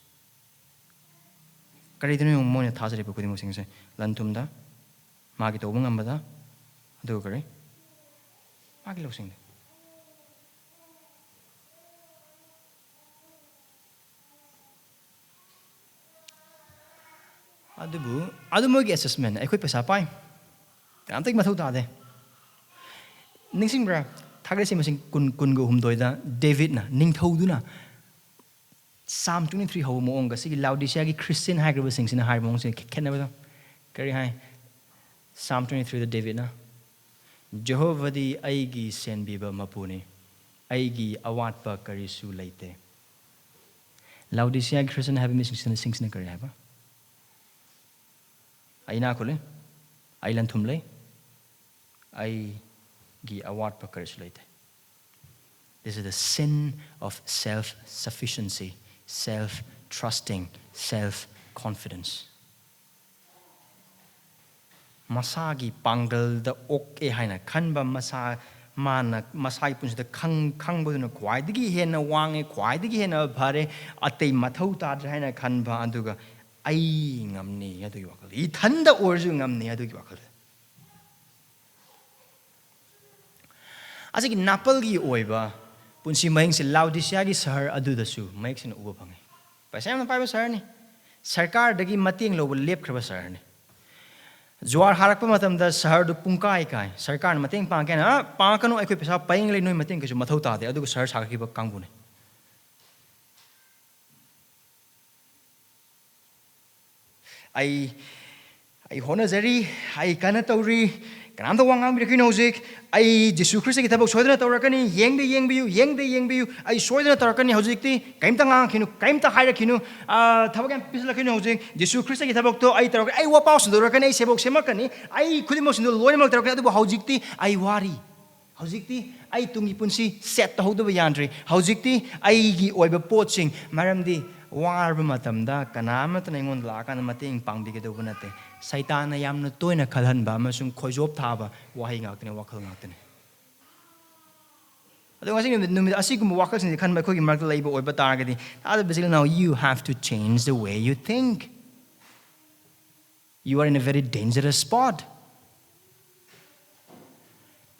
ꯀꯔꯤꯗꯅꯣ ꯌꯦꯡꯉꯨ, ꯃꯣꯏꯅ ꯊꯥꯖꯔꯤꯕ ꯈꯨꯗꯤꯡꯃꯛꯁꯤꯡꯁꯦ, ꯂꯟ ꯊꯨꯝꯗ, ꯃꯥꯒꯤ ꯇꯧꯕ ꯉꯝꯕꯗ, ꯑꯗꯨꯒ ꯀꯔꯤ? ꯃꯥꯒꯤ ꯂꯧꯁꯤꯡꯗ꯫ ꯑꯗꯨꯕꯨ, ꯑꯗꯨ ꯃꯣꯏꯒꯤ assessment, ꯑꯩꯈꯣꯏ ꯄꯩꯁꯥ ꯄꯥꯏ, ꯀꯅꯥꯝꯇꯒꯤ ꯃꯊꯧ ꯇꯥꯗꯦ꯫ ꯅꯤꯡꯁꯤꯡꯕ꯭ꯔꯥ? ꯊꯥꯒꯠꯁꯤ ꯃꯁꯤꯡ ꯀꯨꯟ, ꯀꯨꯟꯒ ꯍꯨꯝꯗꯣꯏꯗ ꯗꯦꯕꯤꯠꯅ, ꯅꯤꯡꯊꯧꯗꯨꯅ, Psalm twenty three ꯍꯧꯕ ꯃꯑꯣꯡꯒ ꯁꯤꯒꯤ ꯂꯥꯎꯗꯤꯁꯤꯌꯥꯒꯤ ꯈ꯭ꯔꯤꯁꯇꯤꯌꯟ ꯍꯥꯏꯈ꯭ꯔꯤꯕꯁꯤꯡꯁꯤꯅ ꯍꯥꯏꯔꯤꯕ ꯃꯑꯣꯡꯁꯦ ꯈꯦ-, ꯈꯦꯠꯅꯕꯗꯣ꯫ ꯀꯔꯤ ꯍꯥꯏ? Psalm twenty three ꯗ ꯗꯦꯕꯤꯠꯅ, "ꯖꯦꯍꯣꯚꯥꯗꯤ ꯑꯩꯒꯤ ꯁꯦꯟꯕꯤꯕ ꯃꯄꯨꯅꯤ, ꯑꯩꯒꯤ ꯑꯋꯥꯠꯄ ꯀꯔꯤꯁꯨ ꯂꯩꯇꯦ"꯫ ꯂꯥꯎꯗꯤꯁꯤꯌꯥꯒꯤ ꯈ꯭ꯔꯤꯁꯇꯤꯌꯟ ꯍꯥꯏꯕ ꯃꯤꯁꯤꯡꯁꯤꯅ, ꯁꯤꯡꯁꯤꯅ ꯀꯔꯤ ꯍꯥꯏꯕ? "ꯑꯩ ꯏꯅꯥꯛ ꯈꯨꯜꯂꯤ, ꯑꯩ ꯂꯟ ꯊꯨꯝ ꯂꯩ, ꯑꯩꯒꯤ ꯑꯋꯥꯠꯄ ꯀꯔꯤꯁꯨ ꯂꯩꯇꯦ"꯫ This is the sin of self-sufficiency, self-trusting, self-confidence. ꯃꯁꯥꯒꯤ ꯄꯥꯡꯒꯜꯗ ꯑꯣꯛꯑꯦ ꯍꯥꯏꯅ ꯈꯟꯕ, ꯃꯁꯥ, ꯃꯥꯅ ꯃꯁꯥꯒꯤ ꯄꯨꯟꯁꯤꯗ ꯈꯪ-, ꯈꯪꯕꯗꯨꯅ ꯈ꯭ꯋꯥꯏꯗꯒꯤ ꯍꯦꯟꯅ ꯋꯥꯡꯉꯦ, ꯈ꯭ꯋꯥꯏꯗꯒꯤ ꯍꯦꯟꯅ ꯐꯔꯦ, ꯑꯇꯩ ꯃꯊꯧ ꯇꯥꯗ꯭ꯔꯦ ꯍꯥꯏꯅ ꯈꯟꯕ, ꯑꯗꯨꯒ "ꯑꯩ ꯉꯝꯅꯤ" ꯑꯗꯨꯒꯤ ꯋꯥꯈꯜꯗ, "ꯏꯊꯟꯗ ꯑꯣꯏꯔꯁꯨ ꯉꯝꯅꯤ" ꯑꯗꯨꯒꯤ ꯋꯥꯈꯜꯗ꯫ ꯑꯁꯤꯒꯤ ꯅꯥꯄꯜꯒꯤ ꯑꯣꯏꯕ ꯄꯨꯟꯁꯤ ꯃꯍꯤꯡꯁꯦ ꯂꯥꯎꯗꯤꯁꯤꯌꯥꯒꯤ ꯁꯍꯔ ꯑꯗꯨꯗꯁꯨ ꯃꯌꯦꯛ ꯁꯦꯡꯅ ꯎꯕ ꯐꯪꯉꯤ꯫ ꯄꯩꯁꯥ ꯌꯥꯝꯅ ꯄꯥꯏꯕ ꯁꯍꯔꯅꯤ꯫ ꯁꯔꯀꯥꯔꯗꯒꯤ ꯃꯇꯦꯡ ꯂꯧꯕ ꯂꯦꯞꯈ꯭ꯔꯕ ꯁꯍꯔꯅꯤ꯫ ꯖꯨꯋꯥꯔ ꯍꯥꯔꯛꯄ ꯃꯇꯝꯗ ꯁꯍꯔꯗꯨ ꯄꯨꯡꯀꯥꯏ ꯀꯥꯏ꯫ ꯁꯔꯀꯥꯔꯅ ꯃꯇꯦꯡ ꯄꯥꯡꯒꯦ ꯍꯥꯏꯅ, "ꯑ, ꯄꯥꯡꯉꯛꯀꯅꯨ, ꯑꯩꯈꯣꯏ ꯄꯩꯁꯥ ꯄꯥꯏꯅꯤꯡ ꯂꯩ, ꯅꯣꯏ ꯃꯇꯦꯡ ꯀꯩꯁꯨ ꯃꯊꯧ ꯇꯥꯗꯦ", ꯑꯗꯨꯒ ꯁꯍꯔ ꯁꯥꯒꯠꯈꯤꯕ ꯀꯥꯡꯕꯨꯅꯤ꯫ "ꯑꯩ, ꯑꯩ ꯍꯣꯠꯅꯖꯔꯤ, ꯑꯩ ꯀꯟꯅ ꯇꯧꯔꯤ, ꯀꯅꯥꯝꯇ ꯋꯥ ꯉꯥꯡꯕꯤꯔꯛꯈꯤꯅꯨ ꯍꯧꯖꯤꯛ꯫ ꯑꯩ ꯖꯤꯁꯨ ꯈ꯭ꯔꯤꯁꯇꯒꯤ ꯊꯕꯛ ꯁꯣꯏꯗꯅ ꯇꯧꯔꯛꯀꯅꯤ, ꯌꯦꯡꯗ ꯌꯦꯡꯕꯤꯌꯨ, ꯌꯦꯡꯗ ꯌꯦꯡꯕꯤꯌꯨ, ꯑꯩ ꯁꯣꯏꯗꯅ ꯇꯧꯔꯛꯀꯅꯤ ꯍꯧꯖꯤꯛꯇꯤ꯫ ꯀꯩꯝꯇ ꯉꯥꯡꯉꯛꯈꯤꯅꯨ, ꯀꯩꯝꯇ ꯍꯥꯏꯔꯛꯈꯤꯅꯨ, ꯑꯥ, ꯊꯕꯛ ꯌꯥꯝ ꯄꯤꯁꯤꯜꯂꯛꯈꯤꯅꯨ ꯍꯧꯖꯤꯛ꯫ ꯖꯤꯁꯨ ꯈ꯭ꯔꯤꯁꯇꯒꯤ ꯊꯕꯛꯇꯣ ꯑꯩ ꯇꯧꯔꯛꯀꯅꯤ, ꯑꯩ ꯋꯥꯄꯥꯎ ꯁꯟꯗꯣꯔꯛꯀꯅꯤ, ꯑꯩ ꯁꯦꯕꯣꯛ ꯁꯦꯝꯃꯛꯀꯅꯤ, ꯑꯩ ꯈꯨꯗꯤꯡꯃꯛ ꯁꯤꯡꯗꯣ ꯂꯣꯏꯅꯃꯛ ꯇꯧꯔꯛꯀꯅꯤ, ꯑꯗꯨꯕꯨ ꯍꯧꯖꯤꯛꯇꯤ ꯑꯩ ꯋꯥꯔꯤ, ꯍꯧꯖꯤꯛꯇꯤ ꯑꯩ ꯇꯨꯡꯒꯤ ꯄꯨꯟꯁꯤ ꯁꯦꯠ ꯇꯧꯍꯧꯗꯕ ꯌꯥꯗ꯭ꯔꯦ꯫ ꯍꯧꯖꯤꯛꯇꯤ ꯑꯩꯒꯤ ꯑꯣꯏꯕ ꯄꯣꯠꯁꯤꯡ, ꯃꯔꯝꯗꯤ ꯋꯥꯔꯕ ꯃꯇꯝꯗ ꯀꯅꯥ ꯑꯃꯠꯇꯅ ꯑꯩꯉꯣꯟꯗ ꯂꯥꯛꯑꯀꯥꯟꯗ ꯃꯇꯦꯡ ꯄꯥꯡꯕꯤꯒꯗꯧꯕ ꯅꯠꯇꯦ꯫ ꯁꯩꯇꯥꯟꯅ ꯌꯥꯝꯅ ꯇꯣꯏꯅ ꯈꯜꯍꯟꯕ ꯑꯃꯁꯨꯡ ꯈꯣꯏꯖꯣꯞ ꯊꯥꯕ ꯋꯥꯍꯩ ꯉꯥꯛꯇꯅꯤ, ꯋꯥꯈꯜ ꯉꯥꯛꯇꯅꯤ꯫ ꯑꯗꯣ ꯉꯁꯤ ꯅꯨꯃꯤꯠ, ꯅꯨꯃꯤꯠ ꯑꯁꯤꯒꯨꯝꯕ ꯋꯥꯈꯜꯁꯤꯡꯁꯦ ꯈꯟꯕ ꯑꯩꯈꯣꯏꯒꯤ ꯃꯔꯛꯇ ꯂꯩꯕ ꯑꯣꯏꯕ ꯇꯥꯔꯒꯗꯤ, ꯇꯥꯗꯕꯁꯤꯡ, now you have to change the way you think. You are in a very dangerous spot.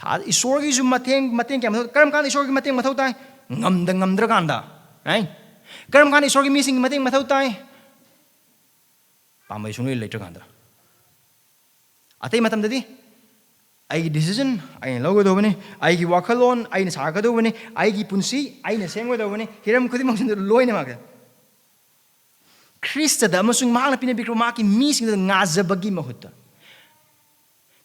ꯊꯥ-, ꯏꯁꯣꯔꯒꯤꯁꯨ ꯃꯇꯦꯡ, ꯃꯇꯦꯡ ꯀꯌꯥ ꯃꯊꯧ, ꯀꯔꯝ ꯀꯥꯟꯗ ꯏꯁꯣꯔꯒꯤ ꯃꯇꯦꯡ ꯃꯊꯧ ꯇꯥꯏ? ꯉꯝꯗ ꯉꯝꯗ꯭ꯔꯀꯥꯟꯗ, right? ꯀꯔꯝ ꯀꯥꯟꯗ ꯏꯁꯣꯔꯒꯤ ꯃꯤꯁꯤꯡꯒꯤ ꯃꯇꯦꯡ ꯃꯊꯧ ꯇꯥꯏ? ꯄꯥꯝꯕꯩ ꯁꯨꯡꯂꯩ ꯂꯩꯇ꯭ꯔꯀꯥꯟꯗ꯫ ꯑꯇꯩ ꯃꯇꯝꯗꯗꯤ ꯑꯩꯒꯤ decision ꯑꯩꯅ ꯂꯧꯒꯗꯧꯕꯅꯤ, ꯑꯩꯒꯤ ꯋꯥꯈꯜꯂꯣꯟ ꯑꯩꯅ ꯁꯥꯒꯗꯧꯕꯅꯤ, ꯑꯩꯒꯤ ꯄꯨꯟꯁꯤ ꯑꯩꯅ ꯁꯦꯝꯒꯗꯧꯕꯅꯤ, ꯍꯤꯔꯝ ꯈꯨꯗꯤꯡꯃꯛꯁꯤꯗ ꯂꯣꯏꯅꯃꯛꯇ꯫ ꯈ꯭ꯔꯤꯁꯇꯗ ꯑꯃꯁꯨꯡ ꯃꯍꯥꯛꯅ ꯄꯤꯅꯕꯤꯈ꯭ꯔꯕ ꯃꯍꯥꯛꯀꯤ ꯃꯤꯁꯤꯡꯗꯨꯗ ꯉꯥꯖꯕꯒꯤ ꯃꯍꯨꯠꯇ,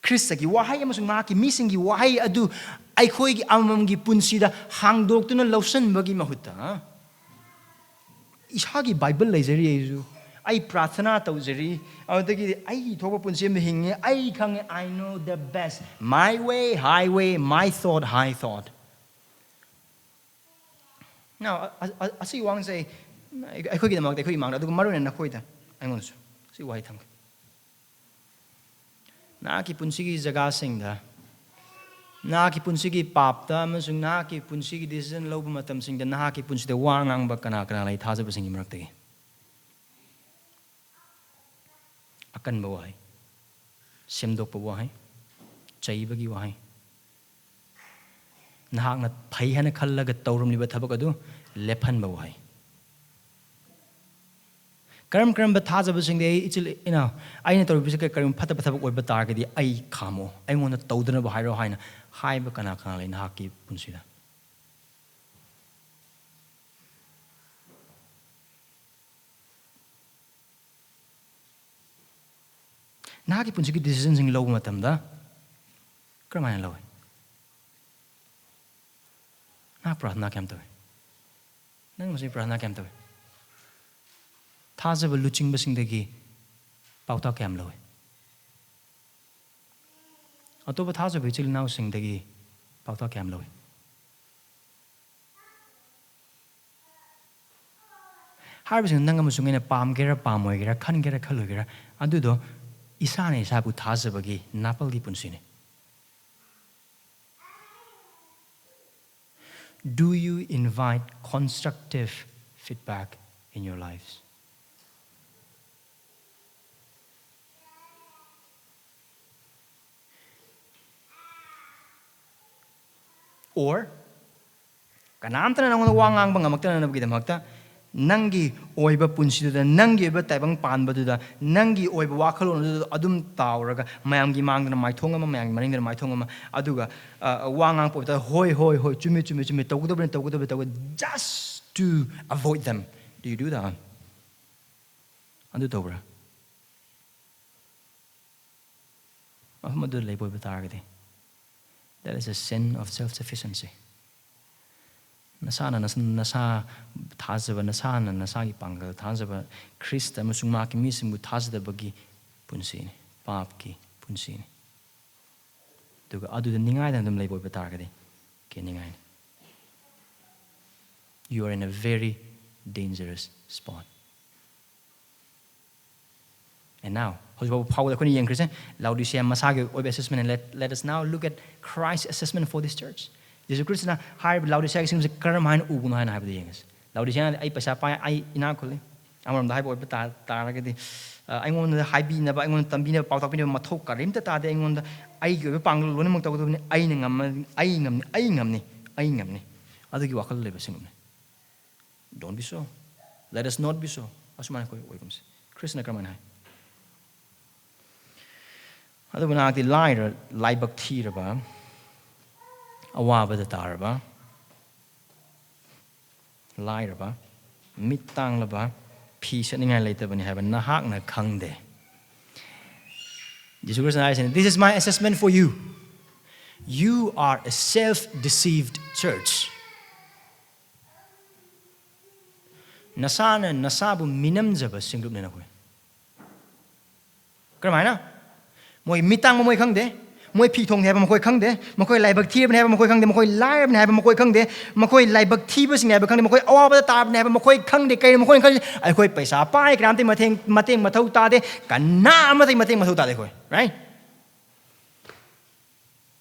ꯈ꯭ꯔꯤꯁꯇꯒꯤ ꯋꯥꯍꯩ ꯑꯃꯁꯨꯡ ꯃꯍꯥꯛꯀꯤ ꯃꯤꯁꯤꯡꯒꯤ ꯋꯥꯍꯩ ꯑꯗꯨ ꯑꯩꯈꯣꯏꯒꯤ ꯑꯃꯃꯝꯒꯤ ꯄꯨꯟꯁꯤꯗ ꯍꯥꯡꯗꯣꯛꯇꯨꯅ ꯂꯧꯁꯤꯟꯕꯒꯤ ꯃꯍꯨꯠꯇ, ꯍꯥ? ꯏꯁꯥꯒꯤ ꯕꯥꯏꯕꯜ ꯂꯩꯖꯔꯤ ꯑꯩꯁꯨ, ꯑꯩ ꯄ꯭ꯔꯥꯊꯅꯥ ꯇꯧꯖꯔꯤ, ꯑꯗꯨꯗꯒꯤꯗꯤ ꯑꯩꯒꯤ ꯊꯣꯛꯄ ꯄꯨꯟꯁꯤ ꯑꯃ ꯍꯤꯡꯉꯤ, ꯑꯩ ꯈꯪꯉꯦ, I know the best, my way, highway, my thought, high thought. Now, ꯑ-, ꯑ-, ꯑ-, ꯑꯁꯤꯒꯤ ꯋꯥꯍꯪꯁꯦ ꯑꯩ, ꯑꯩꯈꯣꯏꯒꯤꯗꯃꯛꯇ, ꯑꯩꯈꯣꯏꯒꯤ ꯏꯃꯥꯡꯗ, ꯑꯗꯨꯒ ꯃꯔꯨ ꯑꯣꯏꯅ ꯅꯈꯣꯏꯗ, ꯑꯩꯉꯣꯟꯗꯁꯨ ꯁꯤ ꯋꯥꯍꯩ ꯊꯝꯒꯦ꯫ ꯅꯍꯥꯛꯀꯤ ꯄꯨꯟꯁꯤꯒꯤ ꯖꯒꯥꯁꯤꯡꯗ, ꯅꯍꯥꯛꯀꯤ ꯄꯨꯟꯁꯤꯒꯤ ꯄꯥꯞꯇ ꯑꯃꯁꯨꯡ ꯅꯍꯥꯛꯀꯤ ꯄꯨꯟꯁꯤꯒꯤ decision ꯂꯧꯕ ꯃꯇꯝꯁꯤꯡꯗ ꯅꯍꯥꯛꯀꯤ ꯄꯨꯟꯁꯤꯗ ꯋꯥ ꯉꯥꯡꯕ ꯀꯅꯥ ꯀꯅꯥ ꯂꯩ? ꯊꯥꯖꯕꯁꯤꯡꯒꯤ ꯃꯔꯛꯇꯒꯤ ꯑꯀꯟꯕ ꯋꯥꯍꯩ, ꯁꯦꯝꯗꯣꯛꯄ ꯋꯥꯍꯩ, ꯆꯩꯕꯒꯤ ꯋꯥꯍꯩ, ꯅꯍꯥꯛꯅ ꯐꯩ ꯍꯥꯏꯅ ꯈꯜꯂꯒ ꯇꯧꯔꯝꯂꯤꯕ ꯊꯕꯛ ꯑꯗꯨ ꯂꯦꯞꯍꯟꯕ ꯋꯥꯍꯩ꯫ ꯀꯔꯝ ꯀꯔꯝꯕ ꯊꯥꯖꯕꯁꯤꯡꯗꯤ ꯑꯩ, ꯏꯆꯤꯜ ꯏꯅꯥꯎ, ꯑꯩꯅ ꯇꯧꯔꯤꯕꯁꯤ ꯀꯔꯤ-, ꯀꯔꯤꯒꯨꯝꯕ ꯐꯠꯇꯕ ꯊꯕꯛ ꯑꯣꯏꯕ ꯇꯥꯔꯒꯗꯤ ꯑꯩ ꯈꯥꯝꯃꯣ, ꯑꯩꯉꯣꯟꯗ ꯇꯧꯗꯅꯕ ꯍꯥꯏꯔꯣ ꯍꯥꯏꯅ ꯍꯥꯏꯕ ꯀꯅꯥ ꯀꯅꯥ ꯂꯩ ꯅꯍꯥꯛꯀꯤ ꯄꯨꯟꯁꯤꯗ? ꯅꯍꯥꯛꯀꯤ ꯄꯨꯟꯁꯤꯒꯤ decisionꯁꯤꯡ ꯂꯧꯕ ꯃꯇꯝꯗ ꯀꯔꯝꯍꯥꯏꯅ ꯂꯧꯏ? ꯅꯍꯥꯛ ꯄ꯭ꯔꯥꯊꯅꯥ ꯀꯌꯥꯝ ꯇꯧꯏ? ꯅꯪ ꯃꯁꯤ ꯄ꯭ꯔꯥꯊꯅꯥ ꯀꯌꯥꯝ ꯇꯧꯏ? ꯊꯥꯖꯕ ꯂꯨꯆꯤꯡꯕꯁꯤꯡꯗꯒꯤ ꯄꯥꯎꯇꯥꯛ ꯀꯌꯥꯝ ꯂꯧꯏ? ꯑꯇꯣꯞꯄ ꯊꯥꯖꯕ ꯏꯆꯤꯜ ꯏꯅꯥꯎꯁꯤꯡꯗꯒꯤ ꯄꯥꯎꯇꯥꯛ ꯀꯌꯥꯝ ꯂꯧꯏ? ꯍꯥꯏꯔꯤꯕꯁꯤꯡ ꯅꯪ ꯑꯃꯁꯨꯡ ꯑꯩꯅ ꯄꯥꯝꯒꯦꯔꯥ ꯄꯥꯝꯃꯣꯏꯒꯦꯔꯥ, ꯈꯟꯒꯦꯔꯥ ꯈꯜꯂꯣꯏꯒꯦꯔꯥ, ꯑꯗꯨꯗꯣ ꯏꯁꯥꯅ ꯏꯁꯥꯕꯨ ꯊꯥꯖꯕꯒꯤ ꯅꯥꯄꯜꯒꯤ ꯄꯨꯟꯁꯤꯅꯤ꯫ Do you invite constructive feedback in your lives? Or ꯀꯅꯥꯝꯇꯅ ꯅꯪꯉꯣꯟꯗ ꯋꯥ ꯉꯥꯡꯕ ꯉꯝꯃꯛꯇꯅꯕꯒꯤꯗꯃꯛꯇ, ꯅꯪꯒꯤ ꯑꯣꯏꯕ ꯄꯨꯟꯁꯤꯗꯨꯗ, ꯅꯪꯒꯤ ꯑꯣꯏꯕ ꯇꯥꯏꯕꯪ ꯄꯥꯟꯕꯗꯨꯗ, ꯅꯪꯒꯤ ꯑꯣꯏꯕ ꯋꯥꯈꯜꯂꯣꯟ ꯑꯗꯨꯗ ꯑꯗꯨꯝ ꯇꯥꯎꯔꯒ, ꯃꯌꯥꯝꯒꯤ ꯃꯥꯡꯗꯅ ꯃꯥꯏꯊꯣꯡ ꯑꯃ, ꯃꯌꯥꯝꯒꯤ ꯃꯅꯤꯡꯗꯅ ꯃꯥꯏꯊꯣꯡ ꯑꯃ, ꯑꯗꯨꯒ ꯑ, ꯋꯥ ꯉꯥꯡꯉꯛꯄ ꯑꯣꯏꯇꯥꯔꯗꯤ, "ꯍꯣꯏ, ꯍꯣꯏ, ꯍꯣꯏ, ꯆꯨꯝꯃꯤ, ꯆꯨꯝꯃꯤ, ꯆꯨꯝꯃꯤ, ꯇꯧꯒꯗꯕꯅꯤ, ꯇꯧꯒꯗꯕꯅꯤ, ꯇꯧꯒꯗꯕꯅꯤ," just to avoid them. Do you do that? ꯑꯗꯨ ꯇꯧꯕ꯭ꯔꯥ? ꯃꯐꯝ ꯑꯗꯨꯗ ꯂꯩꯕ ꯑꯣꯏꯕ ꯇꯥꯔꯒꯗꯤ, that is a sin of self-sufficiency. ꯅꯁꯥꯅ ꯅꯁ-, ꯅꯁꯥ ꯊꯥꯖꯕ, ꯅꯁꯥꯅ ꯅꯁꯥꯒꯤ ꯄꯥꯡꯒꯜ ꯊꯥꯖꯕ, ꯈ꯭ꯔꯤꯁꯇ ꯑꯃꯁꯨꯡ ꯃꯍꯥꯛꯀꯤ ꯃꯤꯁꯤꯡꯕꯨ ꯊꯥꯖꯗꯕꯒꯤ ꯄꯨꯟꯁꯤꯅꯤ, ꯄꯥꯞꯀꯤ ꯄꯨꯟꯁꯤꯅꯤ꯫ ꯑꯗꯨꯒ ꯑꯗꯨꯗ ꯅꯤꯡꯉꯥꯏꯗꯅ ꯑꯗꯨꯝ ꯂꯩꯕ ꯑꯣꯏꯕ ꯇꯥꯔꯒꯗꯤ, ꯀꯦ ꯅꯤꯡꯉꯥꯏꯅꯤ꯫ You are in a very dangerous spot. And now, ꯍꯧꯖꯤꯛ ꯐꯥꯎꯕꯗ ꯑꯩꯈꯣꯏꯅ ꯌꯦꯡꯈ꯭ꯔꯤꯁꯦ, ꯂꯥꯎꯗꯤꯁꯤꯌꯥ ꯃꯁꯥꯒꯤ ꯑꯣꯏꯕ assessment, let, let us now look at Christ's assessment for this church. ꯖꯤꯁꯨ ꯈ꯭ꯔꯤꯁꯇꯅ ꯍꯥꯏꯔꯤꯕ ꯂꯥꯎꯗꯤꯁꯤꯌꯥꯒꯤꯁꯤꯡꯁꯦ ꯀꯔꯝ ꯍꯥꯏꯅ ꯎꯕꯅꯣ ꯍꯥꯏꯅ ꯍꯥꯏꯕꯗꯨ ꯌꯦꯡꯉꯁꯤ꯫ ꯂꯥꯎꯗꯤꯁꯤꯌꯥꯅꯗꯤ, "ꯑꯩ ꯄꯩꯁꯥ ꯄꯥꯏ, ꯑꯩ ꯏꯅꯥꯛ ꯈꯨꯜꯂꯤ"꯫ ꯑꯃꯔꯣꯝꯗ ꯍꯥꯏꯕ ꯑꯣꯏꯕ ꯇꯥ-, ꯇꯥꯔꯒꯗꯤ, ꯑ, "ꯑꯩꯉꯣꯟꯗ ꯍꯥꯏꯕꯤꯅꯕ, ꯑꯩꯉꯣꯟꯗ ꯇꯝꯕꯤꯅꯕ, ꯄꯥꯎꯇꯥꯛ ꯄꯤꯅꯕ ꯃꯊꯧ ꯀꯔꯤꯝꯇ ꯇꯥꯗꯦ꯫ ꯑꯩꯉꯣꯟꯗ ꯑꯩꯒꯤ ꯑꯣꯏꯕ ꯄꯥꯡꯒꯜ ꯂꯣꯏꯅꯃꯛ ꯇꯧꯒꯗꯕꯅꯤ꯫ ꯑꯩꯅ ꯉꯝꯃ-, ꯑꯩ ꯉꯝꯅꯤ, ꯑꯩ ꯉꯝꯅꯤ, ꯑꯩ ꯉꯝꯅꯤ"꯫ ꯑꯗꯨꯒꯤ ꯋꯥꯈꯜ ꯂꯩꯕꯁꯤꯡꯅꯤ꯫ Don't be so. Let us not be so. ꯑꯁꯨꯃꯥꯏꯅ ꯑꯩꯈꯣꯏ ꯑꯣꯏꯒꯨꯝꯁꯤ꯫ ꯈ꯭ꯔꯤꯁꯅ ꯀꯔꯝꯍꯥꯏꯅ ꯍꯥꯏ? ꯑꯗꯨꯕꯨ ꯅꯍꯥꯛꯇꯤ ꯂꯥꯏꯔ-, ꯂꯥꯏꯕꯛ ꯊꯤꯔꯕ, ꯑꯋꯥꯕꯗ ꯇꯥꯔꯕ, ꯂꯥꯏꯔꯕ, ꯃꯤꯠ ꯇꯥꯡꯂꯕ, ꯐꯤ ꯁꯦꯠꯅꯤꯡꯉꯥꯏ ꯂꯩꯇꯕꯅꯤ ꯍꯥꯏꯕ ꯅꯍꯥꯛꯅ ꯈꯪꯗꯦ꯫ ꯖꯤꯁꯨ ꯈ꯭ꯔꯤꯁꯇꯅ ꯍꯥꯏꯁꯤꯅꯤ, "This is my assessment for you. You are a self-deceived church." ꯅꯁꯥꯅ ꯅꯁꯥꯕꯨ ꯃꯤꯅꯝꯖꯕ ꯁꯤꯡꯂꯨꯞꯅꯤ ꯅꯈꯣꯏ꯫ ꯀꯔꯝꯍꯥꯏꯅ? ꯃꯣꯏ ꯃꯤꯠ ꯇꯥꯡꯕ ꯃꯣꯏ ꯈꯪꯗꯦ, ꯃꯣꯏ ꯐꯤ ꯊꯣꯡꯗꯦ ꯍꯥꯏꯕ ꯃꯈꯣꯏ ꯈꯪꯗꯦ, ꯃꯈꯣꯏ ꯂꯥꯏꯕꯛ ꯊꯤꯔꯕꯅꯤ ꯍꯥꯏꯕ ꯃꯈꯣꯏ ꯈꯪꯗꯦ, ꯃꯈꯣꯏ ꯂꯥꯏꯔꯕꯅꯤ ꯍꯥꯏꯕ ꯃꯈꯣꯏ ꯈꯪꯗꯦ, ꯃꯈꯣꯏ ꯂꯥꯏꯕꯛ ꯊꯤꯕꯁꯤꯡꯅꯤ ꯍꯥꯏꯕ ꯈꯪꯗꯦ, ꯃꯈꯣꯏ ꯑꯋꯥꯕꯗ ꯇꯥꯔꯕꯅꯤ ꯍꯥꯏꯕ ꯃꯈꯣꯏ ꯈꯪꯗꯦ꯫ ꯀꯩꯅꯣ ꯃꯈꯣꯏꯅ ꯈꯜꯂꯤꯁꯦ? ꯑꯩꯈꯣꯏ ꯄꯩꯁꯥ ꯄꯥꯏ, ꯀꯅꯥꯝꯇ ꯃꯇꯦꯡ, ꯃꯇꯦꯡ ꯃꯊꯧ ꯇꯥꯗꯦ, ꯀꯅꯥ ꯑꯃꯇ ꯃꯇꯦꯡ ꯃꯊꯧ ꯇꯥꯗꯦ ꯑꯩꯈꯣꯏ, right?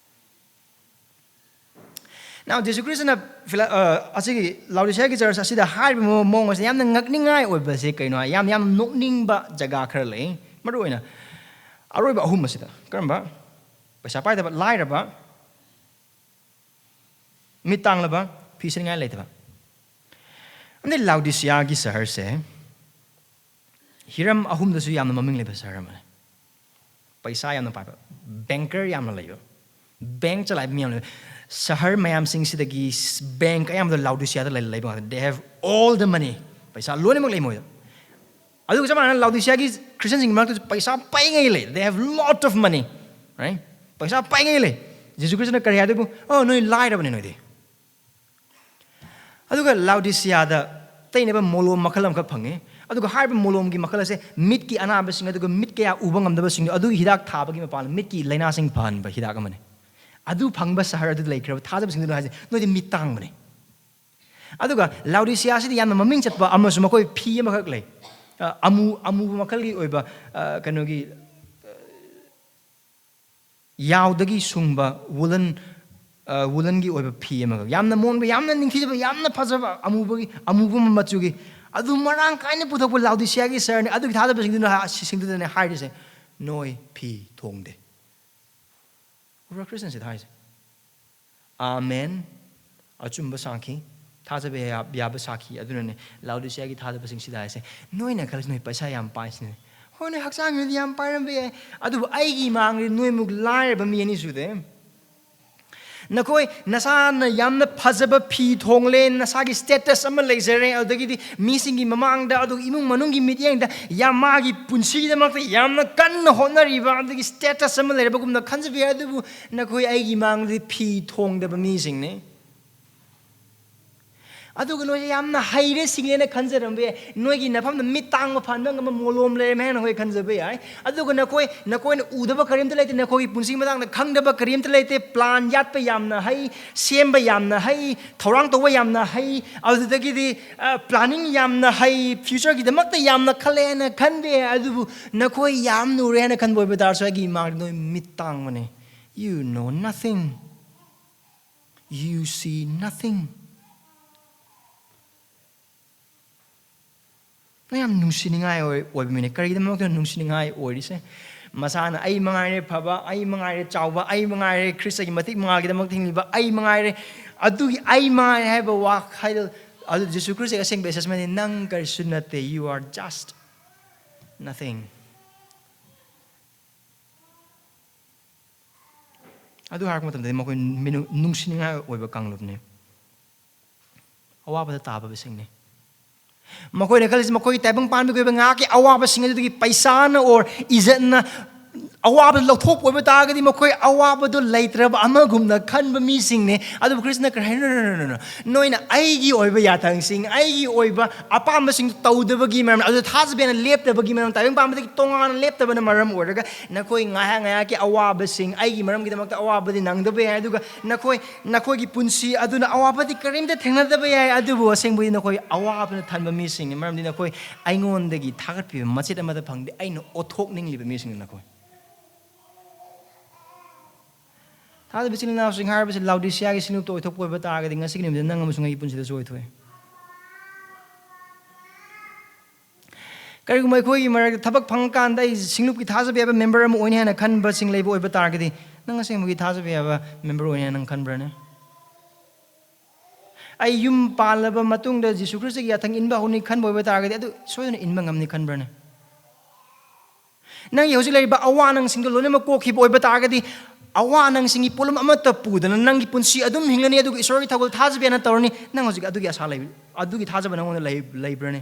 Now, ꯖꯤꯁꯨ ꯈ꯭ꯔꯤꯁꯇꯅ ꯐꯤꯂ-, ꯑ, ꯑꯁꯤꯒꯤ ꯂꯥꯎꯗꯤꯁꯤꯌꯥꯒꯤ ꯆꯔꯆ ꯑꯁꯤꯗ ꯍꯥꯏꯔꯤꯕ ꯃꯑꯣꯡ ꯑꯁꯤꯗ ꯌꯥꯝꯅ ꯉꯛꯅꯤꯡꯉꯥꯏ ꯑꯣꯏꯕꯁꯦ ꯀꯩꯅꯣ ꯍꯥꯏ, ꯌꯥꯝ, ꯌꯥꯝ ꯅꯣꯛꯅꯤꯡꯕ ꯖꯒꯥ ꯈꯔ ꯂꯩ꯫ ꯃꯔꯨꯑꯣꯏꯅ ꯑꯔꯣꯏꯕ ꯑꯍꯨꯝ ꯑꯁꯤꯗ, ꯀꯔꯝꯕ? ꯄꯩꯁꯥ ꯄꯥꯏꯗꯕ, ꯂꯥꯏꯔꯕ, ꯃꯤꯠ ꯇꯥꯡꯂꯕ, ꯐꯤ ꯁꯦꯠꯅꯤꯡꯉꯥꯏ ꯂꯩꯇꯕ꯫ ꯑꯃꯗꯤ ꯂꯥꯎꯗꯤꯁꯤꯌꯥꯒꯤ ꯁꯍꯔꯁꯦ ꯍꯤꯔꯝ ꯑꯍꯨꯝꯗꯁꯨ ꯌꯥꯝꯅ ꯃꯃꯤꯡ ꯂꯩꯕ ꯁꯍꯔ ꯑꯃꯅꯤ꯫ ꯄꯩꯁꯥ ꯌꯥꯝꯅ ꯄꯥꯏꯕ, ꯕꯦꯡꯀꯔ ꯌꯥꯝꯅ ꯂꯩꯕ, ꯕꯦꯡ ꯆꯂꯥꯏꯕ ꯃꯤ ꯌꯥꯝꯅ ꯂꯩꯕ꯫ ꯁꯍꯔ ꯃꯌꯥꯝꯁꯤꯡꯁꯤꯗꯒꯤ ꯁ-, ꯕꯦꯡꯛ ꯑꯌꯥꯝꯕꯗꯣ ꯂꯥꯎꯗꯤꯁꯤꯌꯥꯗ ꯂꯩ-, ꯂꯩꯕ ꯉꯥꯛꯇ꯫ They have all the money. ꯄꯩꯁꯥ ꯂꯣꯏꯅꯃꯛ ꯂꯩ ꯃꯣꯏꯗ꯫ ꯑꯗꯨꯒ ꯆꯞ ꯃꯥꯟꯅꯅ ꯂꯥꯎꯗꯤꯁꯤꯌꯥꯒꯤ ꯈ꯭ꯔꯤꯁꯇꯤꯌꯥꯟꯁꯤꯡꯒꯤ ꯃꯔꯛꯇꯁꯨ ꯄꯩꯁꯥ ꯄꯩꯉꯩ ꯂꯩ꯫ They have lot of money, right? ꯄꯩꯁꯥ ꯄꯩꯉꯩ ꯂꯩ꯫ ꯖꯤꯁꯨ ꯈ꯭ꯔꯤꯁꯇꯅ ꯀꯔꯤ ꯍꯥꯏꯗꯣꯏꯕꯨ? "ꯑꯣ, ꯅꯣꯏ ꯂꯥꯏꯔꯕꯅꯦ ꯅꯣꯏꯗꯤ"꯫ ꯑꯗꯨꯒ ꯂꯥꯎꯗꯤꯁꯤꯌꯥꯗ ꯇꯩꯅꯕ ꯃꯣꯂꯣꯝ ꯃꯈꯜ ꯑꯃꯈꯛ ꯐꯪꯉꯤ꯫ ꯑꯗꯨꯒ ꯍꯥꯏꯔꯤꯕ ꯃꯣꯂꯣꯝꯒꯤ ꯃꯈꯜ ꯑꯁꯦ ꯃꯤꯠꯀꯤ ꯑꯅꯥꯕꯁꯤꯡ, ꯑꯗꯨꯒ ꯃꯤꯠ ꯀꯌꯥ ꯎꯕ ꯉꯝꯗꯕꯁꯤꯡꯗꯣ, ꯑꯗꯨꯒꯤ ꯍꯤꯗꯥꯛ ꯊꯥꯕꯒꯤ ꯃꯄꯥꯟ, ꯃꯤꯠꯀꯤ ꯂꯥꯏꯅꯥꯁꯤꯡ ꯐꯍꯟꯕ ꯍꯤꯗꯥꯛ ꯑꯃꯅꯤ꯫ ꯑꯗꯨ ꯐꯪꯕ ꯁꯍꯔ ꯑꯗꯨꯗ ꯂꯩꯈ꯭ꯔꯕ ꯊꯥꯖꯕꯁꯤꯡꯗꯨꯅ ꯍꯥꯏꯁꯦ, "ꯅꯣꯏꯗꯤ ꯃꯤꯠ ꯇꯥꯡꯕꯅꯦ"꯫ ꯑꯗꯨꯒ ꯂꯥꯎꯗꯤꯁꯤꯌꯥꯁꯤꯗꯤ ꯌꯥꯝꯅ ꯃꯃꯤꯡ ꯆꯠꯄ ꯑꯃꯁꯨ ꯃꯈꯣꯏ ꯐꯤ ꯑꯃꯈꯛ ꯂꯩ꯫ ꯑ, ꯑꯃꯨ-, ꯑꯃꯨꯕ ꯃꯈꯜꯒꯤ ꯑꯣꯏꯕ, ꯑ, ꯀꯩꯅꯣꯒꯤ, ꯑ, ꯌꯥꯎꯗꯒꯤ ꯁꯨꯡꯕ woolen, ꯑ, woolenꯒꯤ ꯑꯣꯏꯕ ꯐꯤ ꯑꯃꯈꯛ꯫ ꯌꯥꯝꯅ ꯃꯣꯟꯕ, ꯌꯥꯝꯅ ꯅꯤꯡꯊꯤꯖꯕ, ꯌꯥꯝꯅ ꯐꯖꯕ ꯑꯃꯨꯕꯒꯤ, ꯑꯃꯨꯕ ꯃꯆꯨꯒꯤ꯫ ꯑꯗꯨ ꯃꯔꯥꯡ ꯀꯥꯏꯅ ꯄꯨꯊꯣꯛꯄ ꯂꯥꯎꯗꯤꯁꯤꯌꯥꯒꯤ ꯁꯍꯔꯅꯤ꯫ ꯑꯗꯨꯒꯤ ꯊꯥꯖꯕꯁꯤꯡꯗꯨꯅ ꯍꯥ-, ꯁꯤꯡꯗꯨꯗꯅꯦ ꯍꯥꯏꯔꯤꯁꯦ, "ꯅꯣꯏ ꯐꯤ ꯊꯣꯡꯗꯦ"꯫ ꯎꯕ꯭ꯔꯥ ꯈ꯭ꯔꯤꯁꯇꯟꯁꯤꯗ ꯍꯥꯏꯁꯦ? ꯑꯥꯃꯦꯟ꯫ ꯑꯆꯨꯝꯕ ꯁꯥꯈꯤ꯫ ꯊꯥꯖꯕ ꯌꯥ-, ꯌꯥꯕ ꯁꯥꯈꯤ꯫ ꯑꯗꯨꯅꯅꯦ ꯂꯥꯎꯗꯤꯁꯤꯌꯥꯒꯤ ꯊꯥꯖꯕꯁꯤꯡꯁꯤꯗ ꯍꯥꯏꯁꯦ, "ꯅꯣꯏꯅ ꯈꯜꯂꯤꯁꯤ ꯅꯣꯏ ꯄꯩꯁꯥ ꯌꯥꯝ ꯄꯥꯏꯁꯤꯅꯦ꯫ ꯍꯣꯏ, ꯅꯣꯏ ꯍꯛꯆꯥꯡꯒꯤꯗꯤ ꯌꯥꯝ ꯄꯥꯏꯔꯝꯕ ꯌꯥꯏ, ꯑꯗꯨꯕꯨ ꯑꯩꯒꯤ ꯏꯃꯥꯡꯗꯗꯤ ꯅꯣꯏꯃꯨꯛ ꯂꯥꯏꯔꯕ ꯃꯤ ꯑꯅꯤ ꯁꯨꯗꯦ꯫ ꯅꯈꯣꯏ ꯅꯁꯥꯅ ꯌꯥꯝꯅ ꯐꯖꯕ ꯐꯤ ꯊꯣꯡꯂꯦ, ꯅꯁꯥꯒꯤ status ꯑꯃ ꯂꯩꯖꯔꯦ, ꯑꯗꯨꯗꯒꯤꯗꯤ ꯃꯤꯁꯤꯡꯒꯤ ꯃꯃꯥꯡꯗ, ꯑꯗꯨꯒ ꯏꯃꯨꯡ ꯃꯅꯨꯡꯒꯤ ꯃꯤꯠꯌꯦꯡꯗ ꯌꯥꯝ, ꯃꯥꯒꯤ ꯄꯨꯟꯁꯤꯒꯤꯗꯃꯛꯇ ꯌꯥꯝꯅ ꯀꯟꯅ ꯍꯣꯠꯅꯔꯤꯕ, ꯑꯗꯨꯒꯤ status ꯑꯃ ꯂꯩꯔꯕꯒꯨꯝꯅ ꯈꯟꯖꯕ ꯌꯥꯏ, ꯑꯗꯨꯕꯨ ꯅꯈꯣꯏ ꯑꯩꯒꯤ ꯃꯥꯡꯗꯗꯤ ꯐꯤ ꯊꯣꯡꯗꯕ ꯃꯤꯁꯤꯡꯅꯤ"꯫ ꯑꯗꯨꯒ ꯅꯣꯏꯁꯦ ꯌꯥꯝꯅ ꯍꯩꯔꯦ ꯁꯤꯡꯉꯦꯅ ꯈꯟꯖꯔꯝꯕ ꯌꯥꯏ꯫ ꯅꯣꯏꯒꯤ ꯅꯐꯝꯗ ꯃꯤꯠ ꯇꯥꯡꯕ ꯐꯍꯟꯕ ꯉꯝꯕ ꯃꯣꯂꯣꯝ ꯂꯩꯔꯝꯃꯦ ꯍꯥꯏꯅ ꯅꯈꯣꯏ ꯈꯟꯖꯕ ꯌꯥꯏ꯫ ꯑꯗꯨꯒ ꯅꯈꯣꯏ ꯅꯈꯣꯏꯅ ꯎꯗꯕ ꯀꯔꯤꯝꯇ ꯂꯩꯇꯦ, ꯅꯈꯣꯏꯒꯤ ꯄꯨꯟꯁꯤꯒꯤ ꯃꯇꯥꯡꯗ ꯈꯪꯗꯕ ꯀꯔꯤꯝꯇ ꯂꯩꯇꯦ꯫ ꯄ꯭ꯂꯥꯟ ꯌꯥꯠꯄ ꯌꯥꯝꯅ ꯍꯩ, ꯁꯦꯝꯕ ꯌꯥꯝꯅ ꯍꯩ, ꯊꯧꯔꯥꯡ ꯇꯧꯕ ꯌꯥꯝꯅ ꯍꯩ, ꯑꯗꯨꯗꯒꯤꯗꯤ ꯄ꯭ꯂꯥꯅꯤꯡ ꯌꯥꯝꯅ ꯍꯩ, ꯐ꯭ꯌꯨꯆꯔꯒꯤꯗꯃꯛꯇ ꯌꯥꯝꯅ ꯈꯜꯂꯦ ꯍꯥꯏꯅ ꯈꯟꯕ ꯌꯥꯏ꯫ ꯑꯗꯨꯕꯨ ꯅꯈꯣꯏ ꯌꯥꯝꯅ ꯎꯔꯦ ꯍꯥꯏꯅ ꯈꯟꯕ ꯑꯣꯏꯕ ꯇꯥꯔꯁꯨ ꯑꯩꯒꯤ ꯏꯃꯥꯡꯗ ꯅꯣꯏ ꯃꯤꯠ ꯇꯥꯡꯕꯅꯦ꯫ You know nothing. You see nothing. ꯅꯪ ꯌꯥꯝ ꯅꯨꯡꯁꯤꯅꯤꯡꯉꯥꯏ ꯑꯣꯏ-, ꯑꯣꯏꯕ ꯃꯤꯅꯦ꯫ ꯀꯔꯤꯒꯤꯗꯃꯛꯇ ꯅꯨꯡꯁꯤꯅꯤꯡꯉꯥꯏ ꯑꯣꯏꯔꯤꯁꯦ? ꯃꯁꯥꯅ "ꯑꯩ ꯃꯉꯥꯏꯔꯦ ꯐꯕ, ꯑꯩ ꯃꯉꯥꯏꯔꯦ ꯆꯥꯎꯕ, ꯑꯩ ꯃꯉꯥꯏꯔꯦ ꯈ꯭ꯔꯤꯁꯇꯒꯤ ꯃꯇꯤꯛ ꯃꯉꯥꯜꯒꯤꯗꯃꯛꯇ ꯍꯤꯡꯂꯤꯕ, ꯑꯩ ꯃꯉꯥꯏꯔꯦ", ꯑꯗꯨꯒꯤ "ꯑꯩ ꯃꯉꯥꯏꯔꯦ" ꯍꯥꯏꯕ ꯋꯥꯈꯜ ꯑꯗꯨ ꯖꯤꯁꯨ ꯈ꯭ꯔꯤꯁꯇꯒꯤ ꯑꯁꯦꯡꯕ assessment ꯅꯤ꯫ ꯅꯪ ꯀꯔꯤꯁꯨ ꯅꯠꯇꯦ, you are just nothing꯫ ꯑꯗꯨ ꯍꯥꯏꯔꯛꯄ ꯃꯇꯝꯗꯗꯤ ꯃꯈꯣꯏ ꯃꯤꯅꯨ-, ꯅꯨꯡꯁꯤꯅꯤꯡꯉꯥꯏ ꯑꯣꯏꯕ ꯀꯥꯡꯂꯨꯞꯅꯤ꯫ ꯑꯋꯥꯕꯗ ꯇꯥꯕꯁꯤꯡꯅꯤ꯫ ꯃꯈꯣꯏꯅ ꯈꯜꯂꯤꯁꯤ ꯃꯈꯣꯏꯒꯤ ꯇꯥꯏꯕꯪ ꯄꯥꯟꯕꯒꯤ ꯑꯣꯏꯕ ꯉꯥꯏꯍꯥꯛꯀꯤ ꯑꯋꯥꯕꯁꯤꯡ ꯑꯗꯨꯗꯒꯤ ꯄꯩꯁꯥꯅ or ꯏꯖꯠꯅ ꯑꯋꯥꯕꯗꯨ ꯂꯧꯊꯣꯛꯄ ꯑꯣꯏꯕ ꯇꯥꯔꯒꯗꯤ ꯃꯈꯣꯏ ꯑꯋꯥꯕꯗꯨ ꯂꯩꯇ꯭ꯔꯕ ꯑꯃꯒꯨꯝꯅ ꯈꯟꯕ ꯃꯤꯁꯤꯡꯅꯤ꯫ ꯑꯗꯨꯕꯨ ꯈ꯭ꯔꯤꯁꯅ ꯀꯔꯤ ꯍꯥꯏ-, "No, no, no, no, no, no. ꯅꯣꯏꯅ ꯑꯩꯒꯤ ꯑꯣꯏꯕ ꯌꯥꯊꯪꯁꯤꯡ, ꯑꯩꯒꯤ ꯑꯣꯏꯕ ꯑꯄꯥꯝꯕꯁꯤꯡ ꯇꯧꯗꯕꯒꯤ ꯃꯔꯝ, ꯑꯗꯨ ꯊꯥꯖꯕ ꯍꯦꯟꯅ ꯂꯦꯞꯇꯕꯒꯤ ꯃꯔꯝ, ꯇꯥꯏꯕꯪ ꯄꯥꯟꯕꯗꯒꯤ ꯇꯣꯉꯥꯟꯅ ꯂꯦꯞꯇꯕꯅ ꯃꯔꯝ ꯑꯣꯏꯔꯒ ꯅꯈꯣꯏ ꯉꯥꯏꯍꯥꯛ ꯉꯥꯏꯍꯥꯛꯀꯤ ꯑꯋꯥꯕꯁꯤꯡ, ꯑꯩꯒꯤ ꯃꯔꯝꯒꯤꯗꯃꯛꯇ ꯑꯋꯥꯕꯗꯤ ꯅꯪꯗꯕ ꯌꯥꯏ, ꯑꯗꯨꯒ ꯅꯈꯣꯏ, ꯅꯈꯣꯏꯒꯤ ꯄꯨꯟꯁꯤ ꯑꯗꯨꯅ ꯑꯋꯥꯕꯗꯤ ꯀꯔꯤꯝꯇ ꯊꯦꯡꯅꯗꯕ ꯌꯥꯏ, ꯑꯗꯨꯕꯨ ꯑꯁꯦꯡꯕꯗꯤ ꯅꯈꯣꯏ ꯑꯋꯥꯕꯅ ꯊꯟꯕ ꯃꯤꯁꯤꯡꯅꯤ, ꯃꯔꯝꯗꯤ ꯅꯈꯣꯏ ꯑꯩꯉꯣꯟꯗꯒꯤ ꯊꯥꯒꯠꯄꯤꯕ ꯃꯆꯦꯠ ꯑꯃꯗ ꯐꯪꯗꯦ, ꯑꯩꯅ ꯑꯣꯠꯊꯣꯛꯅꯤꯡꯂꯤꯕ ꯃꯤꯁꯤꯡꯅꯤ ꯅꯈꯣꯏ"꯫ ꯊꯥꯖꯕ ꯏꯆꯤꯜ ꯏꯅꯥꯎꯁꯤꯡ ꯍꯥꯏꯔꯤꯕꯁꯤ ꯂꯥꯎꯗꯤꯁꯤꯌꯥꯒꯤ ꯁꯤꯡꯂꯨꯞꯇ ꯑꯣꯏꯊꯣꯛꯄ ꯑꯣꯏꯕ ꯇꯥꯔꯒꯗꯤ ꯉꯁꯤꯒꯤ ꯅꯨꯃꯤꯠꯇ ꯅꯪ ꯑꯃꯁꯨꯡ ꯑꯩꯒꯤ ꯄꯨꯟꯁꯤꯗꯁꯨ ꯑꯣꯏꯊꯣꯛꯏ꯫ ꯀꯔꯤꯒꯨꯝꯕ ꯑꯩꯈꯣꯏꯒꯤ ꯃꯔꯛꯇ ꯊꯕꯛ ꯐꯪꯉꯀꯥꯟꯗ ꯑꯩ ꯁꯤꯡꯂꯨꯞꯀꯤ ꯊꯥꯖꯕ ꯌꯥꯕ ꯃꯦꯝꯕꯔ ꯑꯃ ꯑꯣꯏꯅꯤ ꯍꯥꯏꯅ ꯈꯟꯕꯁꯤꯡ ꯂꯩꯕ ꯑꯣꯏꯕ ꯇꯥꯔꯒꯗꯤ, ꯅꯪ ꯑꯁꯦꯡꯕꯒꯤ ꯊꯥꯖꯕ ꯌꯥꯕ ꯃꯦꯝꯕꯔ ꯑꯣꯏꯅꯤ ꯍꯥꯏꯅ ꯅꯪ ꯈꯟꯕ꯭ꯔꯅꯦ? ꯑꯩ ꯌꯨꯝ ꯄꯥꯜꯂꯕ ꯃꯇꯨꯡꯗ ꯖꯤꯁꯨ ꯈ꯭ꯔꯤꯁꯇꯒꯤ ꯌꯥꯊꯪ ꯏꯟꯕ ꯍꯧꯅꯤ ꯈꯟꯕ ꯑꯣꯏꯕ ꯇꯥꯔꯒꯗꯤ, ꯑꯗꯨ ꯁꯣꯏꯗꯅ ꯏꯟꯕ ꯉꯝꯅꯤ ꯈꯟꯕ꯭ꯔꯅꯦ? ꯅꯪꯒꯤ ꯍꯧꯖꯤꯛ ꯂꯩꯔꯤꯕ ꯑꯋꯥ ꯑꯅꯪꯁꯤꯡꯗꯣ ꯂꯣꯏꯅꯃꯛ ꯀꯣꯛꯈꯤꯕ ꯑꯣꯏꯕ ꯇꯥꯔꯒꯗꯤ, ꯑꯋꯥ ꯑꯅꯪꯁꯤꯡꯒꯤ ꯄꯣꯠꯂꯨꯝ ꯑꯃꯠꯇ ꯄꯨꯗꯅ ꯅꯪꯒꯤ ꯄꯨꯟꯁꯤ ꯑꯗꯨꯝ ꯍꯤꯡꯒꯅꯤ, ꯑꯗꯨꯒ ꯏꯁꯣꯔꯒꯤ ꯊꯧꯒꯜ ꯊꯥꯖꯕ ꯌꯥꯅ ꯇꯧꯔꯅꯤ꯫ ꯅꯪ ꯍꯧꯖꯤꯛ ꯑꯗꯨꯒꯤ ꯑꯁꯥ ꯂꯩ-, ꯑꯗꯨꯒꯤ ꯊꯥꯖꯕ ꯅꯪꯉꯣꯟꯗ ꯂꯩ-, ꯂꯩꯕ꯭ꯔꯅꯦ?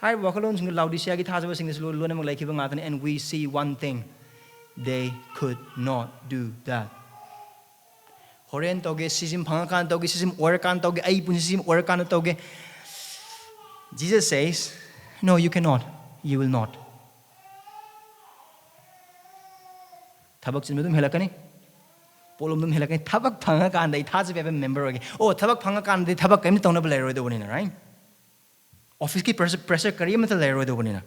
ꯍꯥꯏꯔꯤꯕ ꯋꯥꯈꯜꯂꯣꯟꯁꯤꯡꯗꯨ ꯂꯥꯎꯗꯤꯁꯤꯌꯥꯒꯤ ꯊꯥꯖꯕꯁꯤꯡꯗꯁꯨ ꯂꯣꯏ-, ꯂꯣꯏꯅꯃꯛ ꯂꯩꯈꯤꯕ ꯉꯥꯛꯇꯅꯤ꯫ And we see one thing, they could not do that. ꯍꯣꯔꯦꯟ ꯇꯧꯒꯦ, ꯁꯤꯁꯤꯝ ꯐꯪꯉꯀꯥꯟꯗ ꯇꯧꯒꯦ, ꯁꯤꯁꯤꯝ ꯑꯣꯏꯔꯀꯥꯟꯗ ꯇꯧꯒꯦ, ꯑꯩ ꯄꯨꯟꯁꯤꯁꯤꯝ ꯑꯣꯏꯔꯀꯥꯟꯗ ꯇꯧꯒꯦ꯫ Jesus says, "No, you cannot. You will not." ꯊꯕꯛ ꯆꯤꯟꯕ ꯑꯗꯨꯝ ꯍꯦꯜꯂꯛꯀꯅꯤ, ꯄꯣꯠꯂꯨꯝ ꯑꯗꯨꯝ ꯍꯦꯜꯂꯛꯀꯅꯤ꯫ ꯊꯕꯛ ꯐꯪꯉꯀꯥꯟꯗ ꯑꯩ ꯊꯥꯖꯕ ꯌꯥꯕ ꯃꯦꯝꯕꯔ ꯑꯣꯏꯒꯦ꯫ ꯑꯣ, ꯊꯕꯛ ꯐꯪꯉꯀꯥꯟꯗꯗꯤ ꯊꯕꯛ ꯀꯔꯤꯝꯇ ꯇꯧꯅꯕ ꯂꯩꯔꯔꯣꯏꯗꯧꯕꯅꯤꯅ, right? ꯑꯣꯐꯤꯁꯀꯤ ꯄ꯭ꯔꯦꯁꯔ, ꯄ꯭ꯔꯦꯁꯔ ꯀꯔꯤ ꯑꯃꯠꯇ ꯂꯩꯔꯔꯣꯏꯗꯧꯕꯅꯤꯅ꯫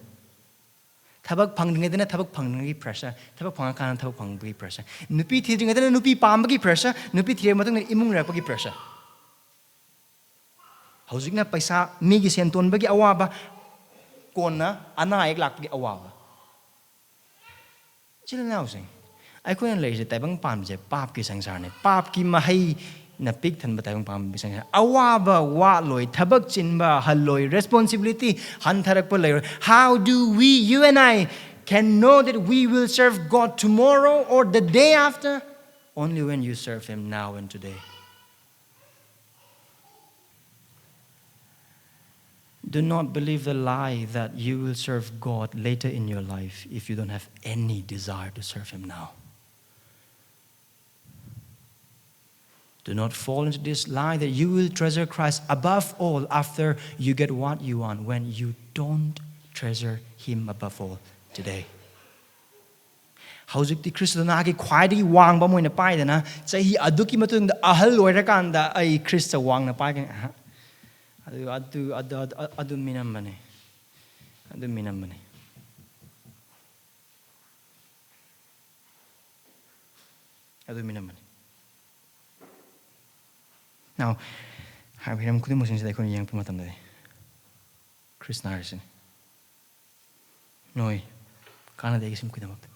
ꯊꯕꯛ ꯐꯪꯗ꯭ꯔꯤꯉꯩꯗꯅ ꯊꯕꯛ ꯐꯪꯗ꯭ꯔꯤꯉꯩꯒꯤ ꯄ꯭ꯔꯦꯁꯔ, ꯊꯕꯛ ꯐꯪꯉꯀꯥꯟꯗ ꯊꯕꯛ ꯐꯪꯕꯒꯤ ꯄ꯭ꯔꯦꯁꯔ, ꯅꯨꯄꯤ ꯊꯤꯗ꯭ꯔꯤꯉꯩꯗꯅ ꯅꯨꯄꯤ ꯄꯥꯝꯕꯒꯤ ꯄ꯭ꯔꯦꯁꯔ, ꯅꯨꯄꯤ ꯊꯤꯔꯕ ꯃꯇꯨꯡꯗ ꯏꯃꯨꯡ ꯂꯩꯔꯛꯄꯒꯤ ꯄ꯭ꯔꯦꯁꯔ꯫ ꯍꯧꯖꯤꯛꯅ ꯄꯩꯁꯥ, ꯃꯤꯒꯤ ꯁꯦꯟ ꯇꯣꯟꯕꯒꯤ ꯑꯋꯥꯕ, ꯀꯣꯟꯅ ꯑꯅꯥ ꯑꯌꯦꯛ ꯂꯥꯛꯄꯒꯤ ꯑꯋꯥꯕ꯫ ꯏꯆꯤꯜ ꯏꯅꯥꯎꯁꯤꯡ, ꯑꯩꯈꯣꯏꯅ ꯂꯩꯔꯤꯁꯦ ꯇꯥꯏꯕꯪ ꯄꯥꯟꯕꯁꯦ ꯄꯥꯞꯀꯤ ꯁꯪꯁꯥꯔꯅꯤ꯫ ꯄꯥꯞꯀꯤ ꯃꯍꯩꯅ ꯄꯤꯛ ꯊꯟꯕ ꯇꯥꯏꯕꯪ ꯄꯥꯟꯕꯒꯤ ꯁꯪꯁꯥꯔ꯫ ꯑꯋꯥꯕ ꯋꯥꯠꯂꯣꯏ, ꯊꯕꯛ ꯆꯤꯟꯕ ꯍꯜꯂꯣꯏ, ꯔꯦꯁꯄꯣꯟꯁꯤꯕꯤꯂꯤꯇꯤ ꯍꯟꯊꯔꯛꯄ ꯂꯩꯔꯣꯏ꯫ How do we, you and I, can know that we will serve God tomorrow or the day after? Only when you serve Him now and today. Do not believe the lie that you will serve God later in your life if you don't have any desire to serve Him now. Do not fall into this lie that you will treasure Christ above all after you get what you want, when you don't treasure Him above all today. ꯍꯧꯖꯤꯛꯇꯤ ꯈ꯭ꯔꯤꯁꯇꯅꯥꯒꯤ ꯈ꯭ꯋꯥꯏꯗꯒꯤ ꯋꯥꯡꯕ ꯑꯃ ꯑꯣꯏꯅ ꯄꯥꯏꯗꯅ, ꯆꯍꯤ ꯑꯗꯨꯒꯤ ꯃꯇꯨꯡꯗ ꯑꯍꯜ ꯑꯣꯏꯔꯀꯥꯟꯗ ꯑꯩ ꯈ꯭ꯔꯤꯁꯇ ꯋꯥꯡꯅ ꯄꯥꯏꯒꯅꯤ꯫ ꯑꯍ꯫ ꯑꯗꯨ, ꯑꯗꯨ, ꯑꯗꯨ, ꯑꯗꯨ, ꯑꯗꯨ ꯃꯤꯅꯝꯕꯅꯤ꯫ ꯑꯗꯨ ꯃꯤꯅꯝꯕꯅꯤ꯫ ꯑꯗꯨ ꯃꯤꯅꯝꯕꯅꯤ꯫ Now, ꯍꯥꯏꯕ ꯍꯤꯔꯝ ꯈꯨꯗꯤꯡꯃꯛꯁꯤꯡꯁꯤꯗ ꯑꯩꯈꯣꯏꯅ ꯌꯦꯡꯉꯛꯄ ꯃꯇꯝꯗꯗꯤ, ꯈ꯭ꯔꯤꯁꯅ ꯍꯥꯏꯔꯤꯁꯤꯅꯤ, "ꯅꯣꯏ ꯀꯥꯟꯅꯗꯦ ꯑꯩꯒꯤ ꯁꯤꯝ ꯈꯨꯗꯤꯡꯃꯛꯇ꯫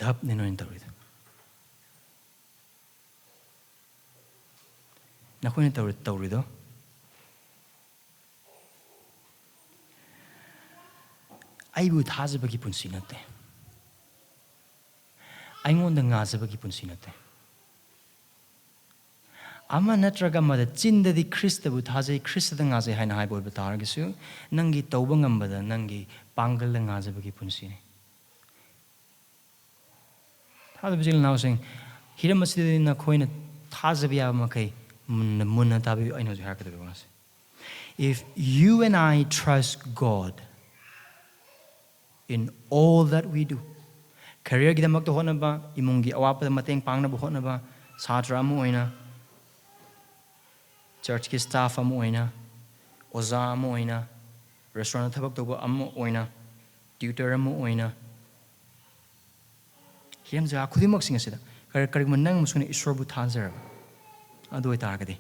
ꯙꯞꯅꯤ ꯅꯣꯏꯅ ꯇꯧꯔꯤꯗꯣ꯫ ꯅꯈꯣꯏꯅ ꯇꯧꯔꯤ-, ꯇꯧꯔꯤꯗꯣ ꯑꯩꯕꯨ ꯊꯥꯖꯕꯒꯤ ꯄꯨꯟꯁꯤ ꯅꯠꯇꯦ꯫ ꯑꯩꯉꯣꯟꯗ ꯉꯥꯖꯕꯒꯤ ꯄꯨꯟꯁꯤ ꯅꯠꯇꯦ꯫ ꯑꯃ ꯅꯠꯇ꯭ꯔꯒ ꯑꯃꯗ ꯆꯤꯟꯗꯗꯤ ꯈ꯭ꯔꯤꯁꯇꯕꯨ ꯊꯥꯖꯩ, ꯈ꯭ꯔꯤꯁꯇꯗ ꯉꯥꯖꯩ ꯍꯥꯏꯅ ꯍꯥꯏꯕ ꯑꯣꯏꯕ ꯇꯥꯔꯒꯁꯨ, ꯅꯪꯒꯤ ꯇꯧꯕ ꯉꯝꯕꯗ ꯅꯪꯒꯤ ꯄꯥꯡꯒꯜꯗ ꯉꯥꯖꯕꯒꯤ ꯄꯨꯟꯁꯤꯅꯤ꯫ ꯇꯥꯗꯕ ꯏꯆꯤꯜ ꯏꯅꯥꯎꯁꯤꯡ, ꯍꯤꯔꯝ ꯑꯁꯤꯗꯗꯤ ꯅꯈꯣꯏꯅ ꯊꯥꯖꯕ ꯌꯥꯕ ꯃꯈꯩ ꯃꯨꯟꯅ, ꯃꯨꯟꯅ ꯇꯥꯕꯤꯌꯨ꯫ ꯑꯩꯅ ꯍꯧꯖꯤꯛ ꯍꯥꯏꯔꯛꯀꯗꯕ ꯋꯥꯁꯦ, if you and I trust God in all that we do, careerꯒꯤꯗꯃꯛꯇ ꯍꯣꯠꯅꯕ, ꯏꯃꯨꯡꯒꯤ ꯑꯋꯥꯠꯄꯗ ꯃꯇꯦꯡ ꯄꯥꯡꯅꯕ ꯍꯣꯠꯅꯕ, ꯁꯥꯇ꯭ꯔ ꯑꯃ ꯑꯣꯏꯅ, churchꯀꯤ staff ꯑꯃ ꯑꯣꯏꯅ, ꯑꯣꯖꯥ ꯑꯃ ꯑꯣꯏꯅ, restaurantꯇ ꯊꯕꯛ ꯇꯧꯕ ꯑꯃ ꯑꯣꯏꯅ, tutor ꯑꯃ ꯑꯣꯏꯅ, ꯍꯤꯔꯝ ꯖꯒꯥ ꯈꯨꯗꯤꯡꯃꯛꯁꯤꯡ ꯑꯁꯤꯗ ꯀꯔꯤ-, ꯀꯔꯤꯒꯨꯝꯕ ꯅꯪ ꯑꯃꯁꯨꯡ ꯏꯁꯣꯔꯕꯨ ꯊꯥꯖꯔꯕ, ꯑꯗꯨ ꯑꯣꯏꯇꯥꯔꯒꯗꯤ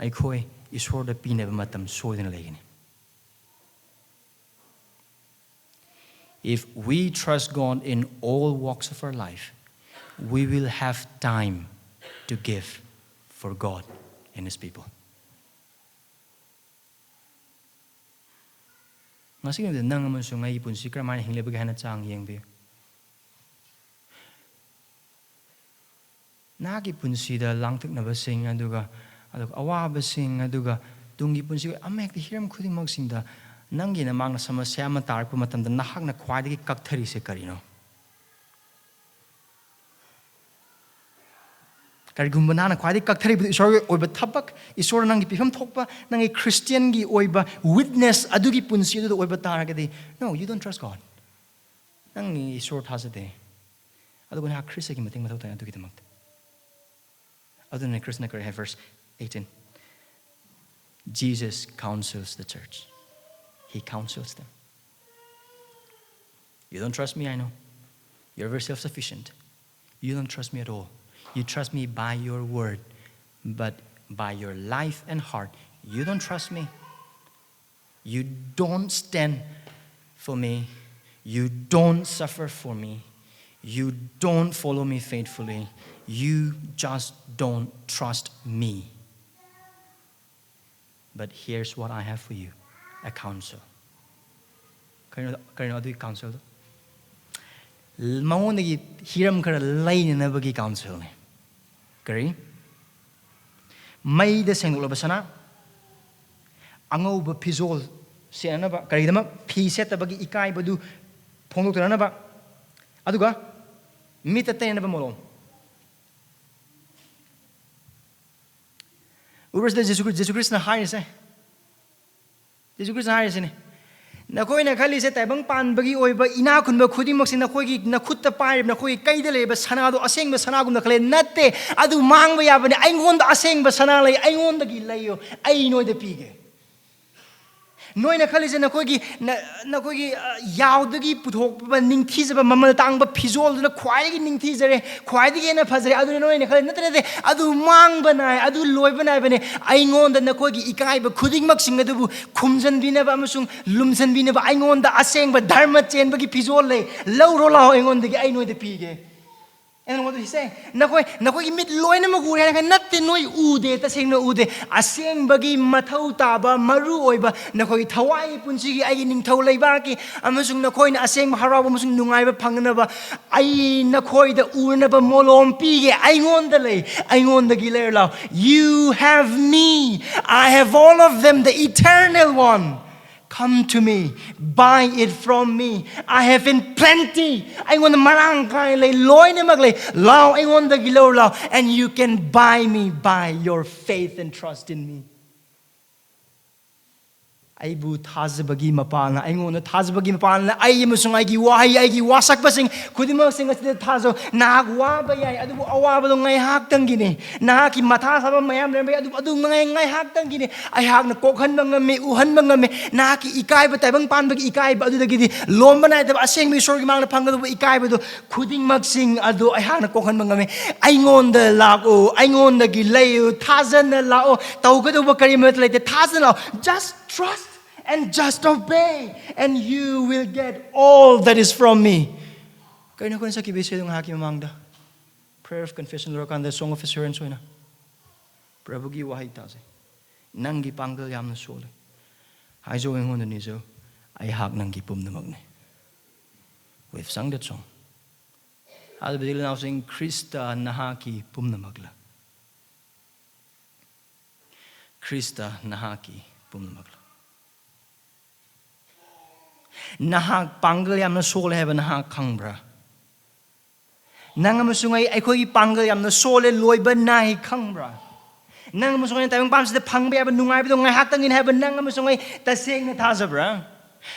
ꯑꯩꯈꯣꯏ ꯏꯁꯣꯔꯗ ꯄꯤꯅꯕ ꯃꯇꯝ ꯁꯣꯏꯗꯅ ꯂꯩꯒꯅꯤ꯫ If we trust God in all walks of our life, we will have time to give for God and His people. ꯉꯁꯤꯒꯤ ꯅꯨꯃꯤꯠꯇ ꯅꯪ ꯑꯃꯁꯨꯡ ꯑꯩꯒꯤ ꯄꯨꯟꯁꯤ ꯀꯔꯝꯍꯥꯏꯅ ꯍꯤꯡꯂꯤꯕꯒꯦ ꯍꯥꯏꯅ ꯆꯥꯡ ꯌꯦꯡꯕꯤꯌꯨ꯫ ꯅꯍꯥꯛꯀꯤ ꯄꯨꯟꯁꯤꯗ ꯂꯥꯡꯇꯛꯅꯕꯁꯤꯡ, ꯑꯗꯨꯒ, ꯑꯗꯨꯒ ꯑꯋꯥꯕꯁꯤꯡ, ꯑꯗꯨꯒ ꯇꯨꯡꯒꯤ ꯄꯨꯟꯁꯤꯒꯤ ꯑꯃ ꯍꯦꯛꯇ ꯍꯤꯔꯝ ꯈꯨꯗꯤꯡꯃꯛꯁꯤꯡꯗ ꯅꯪꯒꯤ ꯅꯃꯥꯡꯗ ꯁꯃꯁ꯭ꯌꯥ ꯑꯃ ꯇꯥꯔꯛꯄ ꯃꯇꯝꯗ ꯅꯍꯥꯛꯅ ꯈ꯭ꯋꯥꯏꯗꯒꯤ ꯀꯛꯊꯔꯤꯁꯦ ꯀꯔꯤꯅꯣ? ꯀꯔꯤꯒꯨꯝꯕ ꯅꯍꯥꯛꯅ ꯈ꯭ꯋꯥꯏꯗꯒꯤ ꯀꯛꯊꯔꯤꯕꯗꯨ ꯏꯁꯣꯔꯒꯤ ꯑꯣꯏꯕ ꯊꯕꯛ, ꯏꯁꯣꯔ ꯅꯪꯒꯤ ꯄꯤꯐꯝ ꯊꯣꯛꯄ, ꯅꯪꯒꯤ ꯈ꯭ꯔꯤꯁꯇꯤꯌꯥꯟꯒꯤ ꯑꯣꯏꯕ witness ꯑꯗꯨꯒꯤ ꯄꯨꯟꯁꯤ ꯑꯗꯨꯗ ꯑꯣꯏꯕ ꯇꯥꯔꯒꯗꯤ, no, you don't trust God. ꯅꯪ ꯏꯁꯣꯔ ꯊꯥꯖꯗꯦ꯫ ꯑꯗꯨꯒ ꯅꯍꯥꯛ ꯈ꯭ꯔꯤꯁꯇꯒꯤ ꯃꯇꯦꯡ ꯃꯊꯧ ꯇꯥꯏ ꯑꯗꯨꯒꯤꯗꯃꯛꯇ꯫ ꯑꯗꯨꯅ ꯈ꯭ꯔꯤꯁꯇꯅ ꯀꯔꯤ ꯍꯥꯏ? Verse eighteen. Jesus counsels the church. He counsels them. You don't trust me, I know. You're very self-sufficient. You don't trust me at all. You trust me by your word, but by your life and heart, you don't trust me. You don't stand for me. You don't suffer for me. You don't follow me faithfully. You just don't trust me. But here's what I have for you, a counsel. ꯀꯔꯤꯅꯣ, ꯀꯔꯤꯅꯣ ꯑꯗꯨꯒꯤ counselꯗꯣ? ꯃꯉꯣꯟꯗꯒꯤ ꯍꯤꯔꯝ ꯈꯔ ꯂꯩꯅꯅꯕꯒꯤ counselꯅꯤ꯫ ꯀꯔꯤ? ꯃꯩꯗ ꯁꯦꯡꯗꯣꯛꯂꯕ ꯁꯅꯥ, ꯑꯉꯧꯕ ꯐꯤꯖꯣꯜ ꯁꯦꯠꯅꯅꯕ, ꯀꯔꯤꯒꯤꯗꯃꯛ? ꯐꯤ ꯁꯦꯠꯇꯕꯒꯤ ꯏꯀꯥꯏꯕꯗꯨ ꯐꯣꯡꯗꯣꯛꯇꯅꯅꯕ, ꯑꯗꯨꯒ ꯃꯤꯠꯇ ꯇꯩꯅꯅꯕ ꯃꯣꯂꯣꯝ꯫ ꯎꯔꯁꯤꯗ ꯖꯤꯁꯨ ꯈ꯭ꯔꯤ-, ꯖꯤꯁꯨ ꯈ꯭ꯔꯤꯁꯅ ꯍꯥꯏꯔꯤꯁꯦ, ꯖꯤꯁꯨ ꯈ꯭ꯔꯤꯁꯅ ꯍꯥꯏꯔꯤꯁꯤꯅꯦ, "ꯅꯈꯣꯏꯅ ꯈꯜꯂꯤꯁꯦ ꯇꯥꯏꯕꯪ ꯄꯥꯟꯕꯒꯤ ꯑꯣꯏꯕ ꯏꯅꯥꯛ ꯈꯨꯟꯕ ꯈꯨꯗꯤꯡꯃꯛꯁꯦ ꯅꯈꯣꯏꯒꯤ ꯅꯈꯨꯠꯇ ꯄꯥꯏꯔꯤꯕ, ꯅꯈꯣꯏꯒꯤ ꯀꯩꯗ ꯂꯩꯔꯤꯕ ꯁꯅꯥꯗꯣ ꯑꯁꯦꯡꯕ ꯁꯅꯥꯒꯨꯝꯅ ꯈꯜꯂꯦ꯫ ꯅꯠꯇꯦ, ꯑꯗꯨ ꯃꯥꯡꯕ ꯌꯥꯕꯅꯦ꯫ ꯑꯩꯉꯣꯟꯗ ꯑꯁꯦꯡꯕ ꯁꯅꯥ ꯂꯩ, ꯑꯩꯉꯣꯟꯗꯒꯤ ꯂꯩꯌꯣ, ꯑꯩ ꯅꯣꯏꯗ ꯄꯤꯒꯦ꯫ ꯅꯣꯏꯅ ꯈꯜꯂꯤꯁꯦ ꯅꯈꯣꯏꯒꯤ, ꯅ-, ꯅꯈꯣꯏꯒꯤ, ꯑ, ꯌꯥꯎꯗꯒꯤ ꯄꯨꯊꯣꯛꯄ ꯅꯤꯡꯊꯤꯖꯕ ꯃꯃꯜ ꯇꯥꯡꯕ ꯐꯤꯖꯣꯜꯗꯨꯅ ꯈ꯭ꯋꯥꯏꯗꯒꯤ ꯅꯤꯡꯊꯤꯖꯔꯦ, ꯈ꯭ꯋꯥꯏꯗꯒꯤ ꯍꯦꯟꯅ ꯐꯖꯔꯦ", ꯑꯗꯨꯅ ꯅꯣꯏꯅ ꯈꯜꯂꯤ꯫ ꯅꯠꯇꯦ, ꯅꯠꯇꯦ, ꯑꯗꯨ ꯃꯥꯡꯕ ꯅꯥꯏ, ꯑꯗꯨ ꯂꯣꯏꯕ ꯅꯥꯏꯕꯅꯦ꯫ ꯑꯩꯉꯣꯟꯗ ꯅꯈꯣꯏꯒꯤ ꯏꯀꯥꯏꯕ ꯈꯨꯗꯤꯡꯃꯛꯁꯤꯡ ꯑꯗꯨꯕꯨ ꯈꯨꯝꯖꯤꯟꯕꯤꯅꯕ ꯑꯃꯁꯨꯡ ꯂꯨꯝꯁꯤꯟꯕꯤꯅꯕ ꯑꯩꯉꯣꯟꯗ ꯑꯁꯦꯡꯕ ꯙꯔꯃ ꯆꯦꯟꯕꯒꯤ ꯐꯤꯖꯣꯜ ꯂꯩ꯫ ꯂꯧꯔꯣ ꯂꯥꯛꯑꯣ, ꯑꯩꯉꯣꯟꯗꯒꯤ, ꯑꯩ ꯅꯣꯏꯗ ꯄꯤꯒꯦ꯫ And what he's saying, ꯅꯈꯣꯏ, ꯅꯈꯣꯏꯒꯤ ꯃꯤꯠ ꯂꯣꯏꯅꯃꯛ ꯎꯔꯦ ꯍꯥꯏꯅ ꯈꯟ-, ꯅꯠꯇꯦ, ꯅꯣꯏ ꯎꯗꯦ, ꯇꯁꯦꯡꯅ ꯎꯗꯦ꯫ ꯑꯁꯦꯡꯕꯒꯤ ꯃꯊꯧ ꯇꯥꯕ, ꯃꯔꯨ ꯑꯣꯏꯕ, ꯅꯈꯣꯏꯒꯤ ꯊꯋꯥꯏꯒꯤ ꯄꯨꯟꯁꯤꯒꯤ, ꯑꯩꯒꯤ ꯅꯤꯡꯊꯧ ꯂꯩꯕꯥꯛꯀꯤ ꯑꯃꯁꯨꯡ ꯅꯈꯣꯏꯅ ꯑꯁꯦꯡꯕ ꯍꯔꯥꯎꯕ ꯑꯃꯁꯨꯡ ꯅꯨꯡꯉꯥꯏꯕ ꯐꯪꯅꯕ ꯑꯩ ꯅꯈꯣꯏꯗ ꯎꯅꯕ ꯃꯣꯂꯣꯝ ꯄꯤꯒꯦ꯫ ꯑꯩꯉꯣꯟꯗ ꯂꯩ, ꯑꯩꯉꯣꯟꯗꯒꯤ ꯂꯩꯔ ꯂꯥꯛꯑꯣ꯫ You have me, I have all of them, the eternal one. Come to me, buy it from me. I have in plenty. ꯑꯩꯉꯣꯟꯗ ꯃꯔꯥꯡ ꯀꯥꯏꯅ ꯂꯩ, ꯂꯣꯏꯅꯃꯛ ꯂꯩ꯫ ꯂꯥꯎ, ꯑꯩꯉꯣꯟꯗꯒꯤ ꯂꯧꯔ ꯂꯥꯎ꯫ And you can buy me by your faith and trust in me. ꯑꯩꯕꯨ ꯊꯥꯖꯕꯒꯤ ꯃꯄꯥꯜꯅ, ꯑꯩꯉꯣꯟꯗ ꯊꯥꯖꯕꯒꯤ ꯃꯄꯥꯜꯅ, ꯑꯩ ꯑꯃꯁꯨꯡ ꯑꯩꯒꯤ ꯋꯥꯍꯩ, ꯑꯩꯒꯤ ꯋꯥꯁꯛꯄꯁꯤꯡ ꯈꯨꯗꯤꯡꯃꯛꯁꯤꯡ ꯑꯁꯤꯗ ꯊꯥꯖꯧ꯫ ꯅꯍꯥꯛ ꯋꯥꯕ ꯌꯥꯏ, ꯑꯗꯨꯕꯨ ꯑꯋꯥꯕꯗꯣ ꯉꯥꯏꯍꯥꯛꯇꯪꯒꯤꯅꯤ꯫ ꯅꯍꯥꯛꯀꯤ ꯃꯊꯥ ꯁꯥꯕ ꯃꯌꯥꯝ ꯂꯩꯔꯝꯕ ꯌꯥꯏ, ꯑꯗꯨꯕꯨ ꯑꯗꯨ ꯉꯥꯏ-, ꯉꯥꯏꯍꯥꯛꯇꯪꯒꯤꯅꯤ꯫ ꯑꯩꯍꯥꯛꯅ ꯀꯣꯛꯍꯟꯕ ꯉꯝꯃꯤ, ꯎꯍꯟꯕ ꯉꯝꯃꯤ꯫ ꯅꯍꯥꯛꯀꯤ ꯏꯀꯥꯏꯕ, ꯇꯥꯏꯕꯪ ꯄꯥꯟꯕꯒꯤ ꯏꯀꯥꯏꯕ ꯑꯗꯨꯗꯒꯤꯗꯤ ꯂꯣꯝꯕ ꯅꯥꯏꯗꯕ ꯑꯁꯦꯡꯕ ꯏꯁꯣꯔꯒꯤ ꯃꯥꯡꯗ ꯐꯪꯒꯗꯧꯕ ꯏꯀꯥꯏꯕꯗꯨ ꯈꯨꯗꯤꯡꯃꯛꯁꯤꯡ ꯑꯗꯨ ꯑꯩꯍꯥꯛꯅ ꯀꯣꯛꯍꯟꯕ ꯉꯝꯃꯤ꯫ ꯑꯩꯉꯣꯟꯗ ꯂꯥꯛꯎ, ꯑꯩꯉꯣꯟꯗꯒꯤ ꯂꯩꯌꯨ, ꯊꯥꯖꯅ ꯂꯥꯛꯑꯣ꯫ ꯇꯧꯒꯗꯧꯕ ꯀꯔꯤꯃꯠꯇ ꯂꯩꯇꯦ, ꯊꯥꯖꯅ ꯂꯥꯛꯑꯣ꯫ Just trust and just obey and you will get all that is from me. ꯀꯩꯅꯣ ꯑꯩꯈꯣꯏꯅ ꯆꯠꯈꯤꯕ ꯏꯁꯩꯗꯣ ꯉꯥꯏꯍꯥꯛꯀꯤ ꯃꯃꯥꯡꯗ? Prayer of confession ꯂꯣꯏꯔꯀꯥꯟꯗ Song of Assurance ꯑꯣꯏꯅ ꯄ꯭ꯔꯚꯨꯒꯤ ꯋꯥꯍꯩ ꯇꯥꯖꯩ꯫ "ꯅꯪꯒꯤ ꯄꯥꯡꯒꯜ ꯌꯥꯝꯅ ꯁꯣꯜꯂꯤ꯫ ꯍꯥꯏꯖꯧ ꯑꯩꯉꯣꯟꯗ ꯅꯤꯖꯧ, ꯑꯩꯍꯥꯛ ꯅꯪꯒꯤ ꯄꯨꯝꯅꯃꯛꯅꯤ." We've sung that song. ꯑꯗꯨꯕꯨ ꯏꯆꯤꯜ ꯏꯅꯥꯎꯁꯤꯡ, ꯈ꯭ꯔꯤꯁꯇ ꯅꯍꯥꯛꯀꯤ ꯄꯨꯝꯅꯃꯛꯂ? ꯈ꯭ꯔꯤꯁꯇ ꯅꯍꯥꯛꯀꯤ ꯄꯨꯝꯅꯃꯛꯂ? ꯅꯍꯥꯛ ꯄꯥꯡꯒꯜ ꯌꯥꯝꯅ ꯁꯣꯜꯂꯦ ꯍꯥꯏꯕ ꯅꯍꯥꯛ ꯈꯪꯕ꯭ꯔꯥ? ꯅꯪ ꯑꯃꯁꯨꯡ ꯑꯩ, ꯑꯩꯈꯣꯏꯒꯤ ꯄꯥꯡꯒꯜ ꯌꯥꯝꯅ ꯁꯣꯜꯂꯦ, ꯂꯣꯏꯕ ꯅꯥꯏ, ꯈꯪꯕ꯭ꯔꯥ? ꯅꯪ ꯑꯃꯁꯨꯡ ꯑꯩꯅ ꯇꯥꯏꯕꯪ ꯄꯥꯟꯕꯁꯤꯗ ꯐꯪꯕ ꯌꯥꯕ ꯅꯨꯡꯉꯥꯏꯕꯗꯣ ꯉꯥꯏꯍꯥꯛꯇꯪꯒꯤꯅꯤ ꯍꯥꯏꯕ ꯅꯪ ꯑꯃꯁꯨꯡ ꯑꯩ ꯇꯁꯦꯡꯅ ꯊꯥꯖꯕ꯭ꯔꯥ?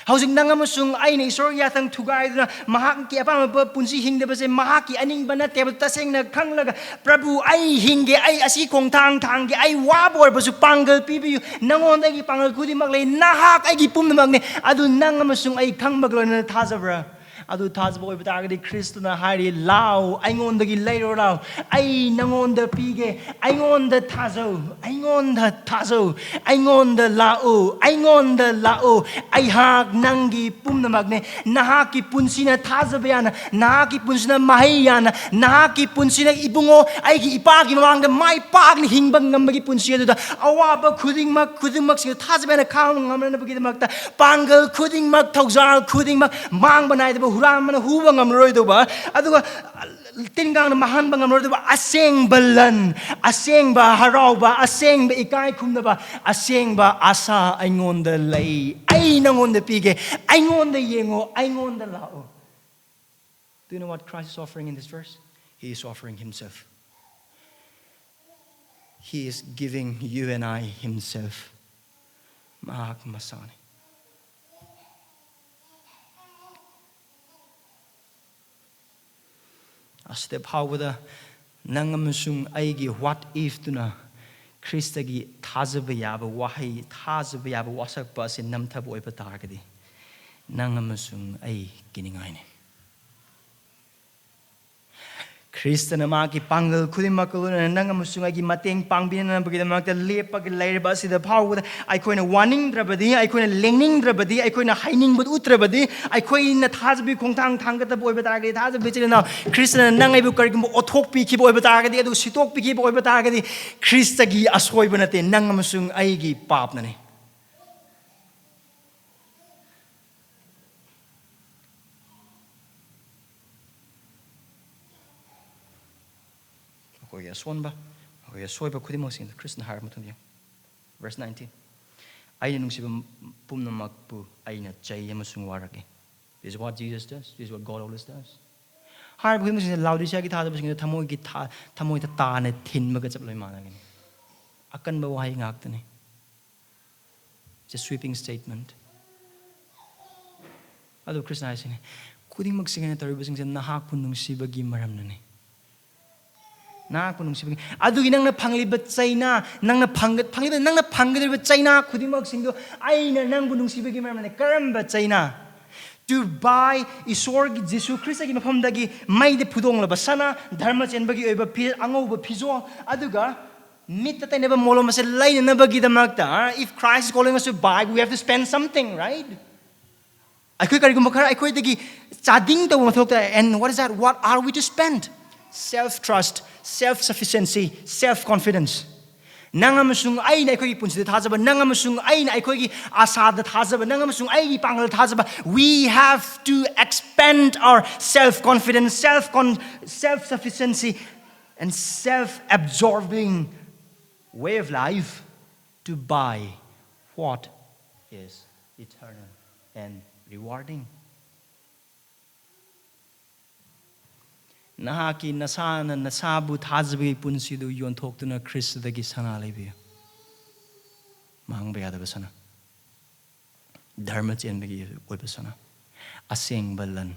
ꯍꯧꯖꯤꯛ ꯅꯪ ꯑꯃꯁꯨꯡ ꯑꯩꯅ ꯏꯁꯣꯔꯒꯤ ꯌꯥꯊꯪ ꯊꯨꯒꯥꯏꯗꯨꯅ ꯃꯍꯥꯛꯀꯤ ꯑꯄꯥꯝꯕ ꯄꯨꯟꯁꯤ ꯍꯤꯡꯗꯕꯁꯦ ꯃꯍꯥꯛꯀꯤ ꯑꯅꯤꯡꯕ ꯅꯠꯇꯦꯕ꯫ ꯇꯁꯦꯡꯅ ꯈꯪꯂꯒ, "ꯄ꯭ꯔꯚꯨ, ꯑꯩ ꯍꯤꯡꯒꯦ, ꯑꯩ ꯑꯁꯤ ꯈꯣꯡꯊꯥꯡ ꯊꯥꯡꯒꯦ, ꯑꯩ ꯋꯥꯕ ꯑꯣꯏꯔꯕꯁꯨ ꯄꯥꯡꯒꯜ ꯄꯤꯕꯤꯌꯨ, ꯅꯉꯣꯟꯗ ꯑꯩꯒꯤ ꯄꯥꯡꯒꯜ ꯈꯨꯗꯤꯡꯃꯛ ꯂꯩ, ꯅꯍꯥꯛ ꯑꯩꯒꯤ ꯄꯨꯝꯅꯃꯛꯅꯤ"? ꯑꯗꯨ ꯅꯪ ꯑꯃꯁꯨꯡ ꯑꯩ ꯈꯪꯕꯒ ꯂꯣꯏꯅꯅ ꯊꯥꯖꯕ꯭ꯔꯥ? ꯑꯗꯨ ꯊꯥꯖꯕ ꯑꯣꯏꯕ ꯇꯥꯔꯒꯗꯤ ꯈ꯭ꯔꯤꯁꯇꯅ ꯍꯥꯏꯔꯤ, "ꯂꯥꯎ, ꯑꯩꯉꯣꯟꯗꯒꯤ ꯂꯩꯔꯣ, ꯂꯥꯎ, ꯑꯩ ꯅꯉꯣꯟꯗ ꯄꯤꯒꯦ, ꯑꯩꯉꯣꯟꯗ ꯊꯥꯖꯧ, ꯑꯩꯉꯣꯟꯗ ꯊꯥꯖꯧ, ꯑꯩꯉꯣꯟꯗ ꯂꯥꯛꯎ, ꯑꯩꯉꯣꯟꯗ ꯂꯥꯛꯎ, ꯑꯩꯍꯥꯛ ꯅꯪꯒꯤ ꯄꯨꯝꯅꯃꯛꯅꯦ"꯫ ꯅꯍꯥꯛꯀꯤ ꯄꯨꯟꯁꯤꯅ ꯊꯥꯖꯕ ꯌꯥꯅ, ꯅꯍꯥꯛꯀꯤ ꯄꯨꯟꯁꯤꯅ ꯃꯍꯩ ꯌꯥꯅ, ꯅꯍꯥꯛꯀꯤ ꯄꯨꯟꯁꯤꯅ ꯏꯕꯨꯡꯉꯣ ꯑꯩꯒꯤ ꯏꯄꯥꯒꯤ ꯃꯃꯥꯡꯗ ꯃꯥꯏ ꯄꯥꯛꯅ ꯍꯤꯡꯕ ꯉꯝꯕꯒꯤ ꯄꯨꯟꯁꯤ ꯑꯗꯨꯗ ꯑꯋꯥꯕ ꯈꯨꯗꯤꯡꯃꯛ, ꯈꯨꯗꯤꯡꯃꯛꯁꯤꯡꯗ ꯊꯥꯖꯕ ꯌꯥꯅ ꯈꯥꯡꯕ ꯉꯝꯅꯅꯕꯒꯤꯗꯃꯛꯇ ꯄꯥꯡꯒꯜ ꯈꯨꯗꯤꯡꯃꯛ, ꯊꯧꯖꯥꯜ ꯈꯨꯗꯤꯡꯃꯛ, ꯃꯥꯡꯕ ꯅꯥꯏꯗꯕ ꯍꯨꯔꯥꯟꯕꯅ ꯍꯨꯕ ꯉꯝꯂꯔꯣꯏꯗꯧꯕ, ꯑꯗꯨꯒ ꯇꯤꯟ ꯀꯥꯡꯅ ꯃꯥꯡꯍꯟꯕ ꯉꯝꯂꯔꯣꯏꯗꯕ ꯑꯁꯦꯡꯕ ꯂꯟ, ꯑꯁꯦꯡꯕ ꯍꯔꯥꯎꯕ, ꯑꯁꯦꯡꯕ ꯏꯀꯥꯏ ꯈꯨꯝꯅꯕ, ꯑꯁꯦꯡꯕ ꯑꯁꯥ ꯑꯩꯉꯣꯟꯗ ꯂꯩ꯫ ꯑꯩ ꯅꯉꯣꯟꯗ ꯄꯤꯒꯦ꯫ ꯑꯩꯉꯣꯟꯗ ꯌꯦꯡꯉꯣ, ꯑꯩꯉꯣꯟꯗ ꯂꯥꯛꯑꯣ꯫ Do you know what Christ is offering in this verse? He is offering himself. He is giving you and I himself. ꯃꯍꯥꯛ ꯃꯁꯥꯅꯤ꯫ ꯑꯁꯤꯗ ꯐꯥꯎꯕꯗ ꯅꯪ ꯑꯃꯁꯨꯡ ꯑꯩꯒꯤ what if ꯇꯨꯅ ꯈ꯭ꯔꯤꯁꯇꯒꯤ ꯊꯥꯖꯕ ꯌꯥꯕ ꯋꯥꯍꯩ, ꯊꯥꯖꯕ ꯌꯥꯕ ꯋꯥꯁꯛꯄ ꯑꯁꯤ ꯅꯝꯊꯕ ꯑꯣꯏꯕ ꯇꯥꯔꯒꯗꯤ, ꯅꯪ ꯑꯃꯁꯨꯡ ꯑꯩ ꯀꯤꯅꯤꯡꯉꯥꯏꯅꯤ꯫ ꯈ꯭ꯔꯤꯁꯇꯅ ꯃꯥꯒꯤ ꯄꯥꯡꯒꯜ ꯈꯨꯗꯤꯡꯃꯛꯀ ꯂꯣꯏꯅꯅ ꯅꯪ ꯑꯃꯁꯨꯡ ꯑꯩꯒꯤ ꯃꯇꯦꯡ ꯄꯥꯡꯕꯤꯅꯅꯕꯒꯤꯗꯃꯛꯇ ꯂꯦꯞꯄꯒ ꯂꯩꯔꯕ ꯑꯁꯤꯗ ꯐꯥꯎꯕꯗ, ꯑꯩꯈꯣꯏꯅ ꯋꯥꯅꯤꯡꯗ꯭ꯔꯕꯗꯤ, ꯑꯩꯈꯣꯏꯅ ꯂꯦꯡꯅꯤꯡꯗ꯭ꯔꯕꯗꯤ, ꯑꯩꯈꯣꯏꯅ ꯍꯩꯅꯤꯡꯕꯗ ꯎꯠꯇ꯭ꯔꯕꯗꯤ, ꯑꯩꯈꯣꯏꯅ ꯊꯥꯖꯕꯒꯤ ꯈꯣꯡꯊꯥꯡ ꯊꯥꯡꯒꯗꯕ ꯑꯣꯏꯕ ꯇꯥꯔꯒꯗꯤ, ꯊꯥꯖꯕ ꯏꯆꯤꯜ ꯏꯅꯥꯎ, ꯈ꯭ꯔꯤꯁꯇꯅ ꯅꯪ ꯑꯩꯕꯨ ꯀꯔꯤꯒꯨꯝꯕ ꯑꯣꯠꯊꯣꯛꯄꯤꯈꯤꯕ ꯑꯣꯏꯕ ꯇꯥꯔꯒꯗꯤ, ꯑꯗꯨ ꯁꯤꯠꯇꯣꯛꯄꯤꯈꯤꯕ ꯑꯣꯏꯕ ꯇꯥꯔꯒꯗꯤ, ꯈ꯭ꯔꯤꯁꯇꯒꯤ ꯑꯁꯣꯏꯕ ꯅꯠꯇꯦ, ꯅꯪ ꯑꯃꯁꯨꯡ ꯑꯩꯒꯤ ꯄꯥꯞꯅꯅꯤ꯫ ꯃꯈꯣꯏꯒꯤ ꯑꯁꯣꯟꯕ, ꯃꯈꯣꯏꯒꯤ ꯑꯁꯣꯏꯕ ꯈꯨꯗꯤꯡꯃꯛꯁꯤꯡꯗ ꯈ꯭ꯔꯤꯁꯇꯅ ꯍꯥꯏꯔꯕ ꯃꯇꯨꯡꯗ ꯌꯦꯡꯉꯨ꯫ Verse nineteen, "ꯑꯩꯅ ꯅꯨꯡꯁꯤꯕ ꯄꯨꯝꯅꯃꯛꯄꯨ ꯑꯩꯅ ꯆꯩ ꯑꯃꯁꯨꯡ ꯋꯥꯔꯛꯏ." This is what Jesus does. This is what God always does. ꯍꯥꯏꯔꯤꯕ ꯈꯨꯗꯤꯡꯃꯛꯁꯤꯡꯁꯦ ꯂꯥꯎꯗꯤꯁꯤꯌꯥꯒꯤ ꯊꯥꯖꯕꯁꯤꯡꯗ ꯊꯃꯣꯏꯒꯤ ꯊꯥ ꯊꯃꯣꯏꯗ ꯇꯥꯅ ꯊꯤꯟꯕꯒ ꯆꯞ ꯂꯣꯏ ꯃꯥꯟꯅꯒꯅꯤ꯫ ꯑꯀꯟꯕ ꯋꯥꯍꯩ ꯉꯥꯛꯇꯅꯤ꯫ It's a sweeping statement. ꯑꯗꯨ ꯈ꯭ꯔꯤꯁꯅ ꯍꯥꯏꯁꯤꯅꯤ, "ꯈꯨꯗꯤꯡꯃꯛꯁꯤꯡ ꯑꯩꯅ ꯇꯧꯔꯤꯕꯁꯤꯡꯁꯦ ꯅꯍꯥꯛꯄꯨ ꯅꯨꯡꯁꯤꯕꯒꯤ ꯃꯔꯝꯅꯅꯤ꯫ ꯅꯍꯥꯛꯄꯨ ꯅꯨꯡꯁꯤꯕꯒꯤ꯫ ꯑꯗꯨꯒꯤ ꯅꯪꯅ ꯐꯪꯂꯤꯕ ꯆꯩꯅꯥ, ꯅꯪꯅ ꯐꯪꯒ-, ꯐꯪꯂꯤꯕ, ꯅꯪꯅ ꯐꯪꯒꯗꯧꯔꯤꯕ ꯆꯩꯅꯥ ꯈꯨꯗꯤꯡꯃꯛꯁꯤꯡꯗꯣ ꯑꯩꯅ ꯅꯪꯕꯨ ꯅꯨꯡꯁꯤꯕꯒꯤ ꯃꯔꯝꯅꯅꯤ꯫" ꯀꯔꯝꯕ ꯆꯩꯅꯥ? To buy, ꯏꯁꯣꯔꯒꯤ ꯖꯤꯁꯨ ꯈ꯭ꯔꯤꯁꯇꯒꯤ ꯃꯐꯝꯗꯒꯤ ꯃꯩꯗ ꯐꯨꯗꯣꯡꯂꯕ ꯁꯅꯥ, ꯙꯔꯃ ꯆꯦꯟꯕꯒꯤ ꯑꯣꯏꯕ ꯐꯤ-, ꯑꯉꯧꯕ ꯐꯤꯖꯣꯜ, ꯑꯗꯨꯒ ꯃꯤꯠꯇ ꯇꯩꯅꯕ ꯃꯣꯂꯣꯝ ꯑꯁꯦ ꯂꯩꯅꯅꯕꯒꯤꯗꯃꯛꯇ, if Christ is calling us to buy, we have to spend something, right? ꯑꯩꯈꯣꯏ ꯀꯔꯤꯒꯨꯝꯕ ꯈꯔ ꯑꯩꯈꯣꯏꯗꯒꯤ ꯆꯥꯗꯤꯡ ꯇꯧꯕ ꯃꯊꯧ ꯇꯥꯏ꯫ And what is that? What are we to spend? Self trust, self sufficiency, self confidence. ꯅꯪ ꯑꯃꯁꯨꯡ ꯑꯩꯅ ꯑꯩꯈꯣꯏꯒꯤ ꯄꯨꯟꯁꯤꯗ ꯊꯥꯖꯕ, ꯅꯪ ꯑꯃꯁꯨꯡ ꯑꯩꯅ ꯑꯩꯈꯣꯏꯒꯤ ꯑꯁꯥꯗ ꯊꯥꯖꯕ, ꯅꯪ ꯑꯃꯁꯨꯡ ꯑꯩꯒꯤ ꯄꯥꯡꯒꯜꯗ ꯊꯥꯖꯕ, we have to expend our self confidence, self con self sufficiency, and self absorbing way of life to buy what is eternal and rewarding. ꯅꯍꯥꯛꯀꯤ ꯅꯁꯥꯅ ꯅꯁꯥꯕꯨ ꯊꯥꯖꯕꯒꯤ ꯄꯨꯟꯁꯤꯗꯨ ꯌꯣꯟꯊꯣꯛꯇꯨꯅ ꯈ꯭ꯔꯤꯁꯇꯗꯒꯤ ꯁꯅꯥ ꯂꯩꯕꯤꯌꯨ꯫ ꯃꯥꯡꯕ ꯌꯥꯗꯕ ꯁꯅꯥ, ꯙꯔꯃ ꯆꯦꯟꯕꯒꯤ ꯑꯣꯏꯕ ꯁꯅꯥ, ꯑꯁꯦꯡꯕ ꯂꯟ꯫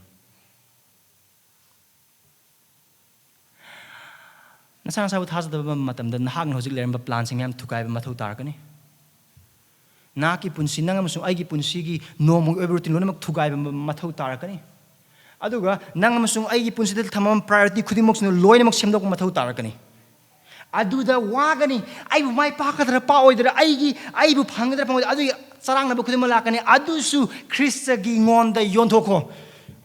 ꯅꯁꯥ ꯅꯁꯥꯕꯨ ꯊꯥꯖꯗꯕ ꯃꯇꯝꯗ ꯅꯍꯥꯛꯅ ꯍꯧꯖꯤꯛ ꯂꯩꯔꯝꯕ ꯄ꯭ꯂꯥꯟꯁꯤꯡ ꯃꯌꯥꯝ ꯊꯨꯒꯥꯏꯕ ꯃꯊꯧ ꯇꯥꯔꯛꯀꯅꯤ꯫ ꯅꯍꯥꯛꯀꯤ ꯄꯨꯟꯁꯤ, ꯅꯪ ꯑꯃꯁꯨꯡ ꯑꯩꯒꯤ ꯄꯨꯟꯁꯤꯒꯤ ꯅꯣꯡꯃꯒꯤ ꯑꯣꯏꯕ ꯔꯨꯇꯤꯟ ꯂꯣꯏꯅꯃꯛ ꯊꯨꯒꯥꯏꯕ ꯃ-, ꯃꯊꯧ ꯇꯥꯔꯛꯀꯅꯤ꯫ ꯑꯗꯨꯒ ꯅꯪ ꯑꯃꯁꯨꯡ ꯑꯩꯒꯤ ꯄꯨꯟꯁꯤꯗ ꯊꯝꯃꯝꯕ ꯄ꯭ꯔꯥꯏꯌꯣꯔꯤꯇꯤ ꯈꯨꯗꯤꯡꯃꯛꯁꯤꯅ ꯂꯣꯏꯅꯃꯛ ꯁꯦꯝꯗꯣꯛꯄ ꯃꯊꯧ ꯇꯥꯔꯛꯀꯅꯤ꯫ ꯑꯗꯨꯗ ꯋꯥꯒꯅꯤ꯫ ꯑꯩꯕꯨ ꯃꯥꯏ ꯄꯥꯛꯀꯗ꯭ꯔꯥ ꯄꯥꯛꯑꯣꯏꯗ꯭ꯔꯥ, ꯑꯩꯒꯤ, ꯑꯩꯕꯨ ꯐꯪꯒꯗ꯭ꯔꯥ ꯐꯪꯉꯣꯏꯗ꯭ꯔꯥ, ꯑꯗꯨꯒꯤ ꯆꯔꯥꯡꯅꯕ ꯈꯨꯗꯤꯡꯃꯛ ꯂꯥꯛꯀꯅꯤ꯫ ꯑꯗꯨꯁꯨ ꯈ꯭ꯔꯤꯁꯇꯒꯤ ꯉꯣꯟꯗ ꯌꯣꯟꯊꯣꯛꯈꯣ,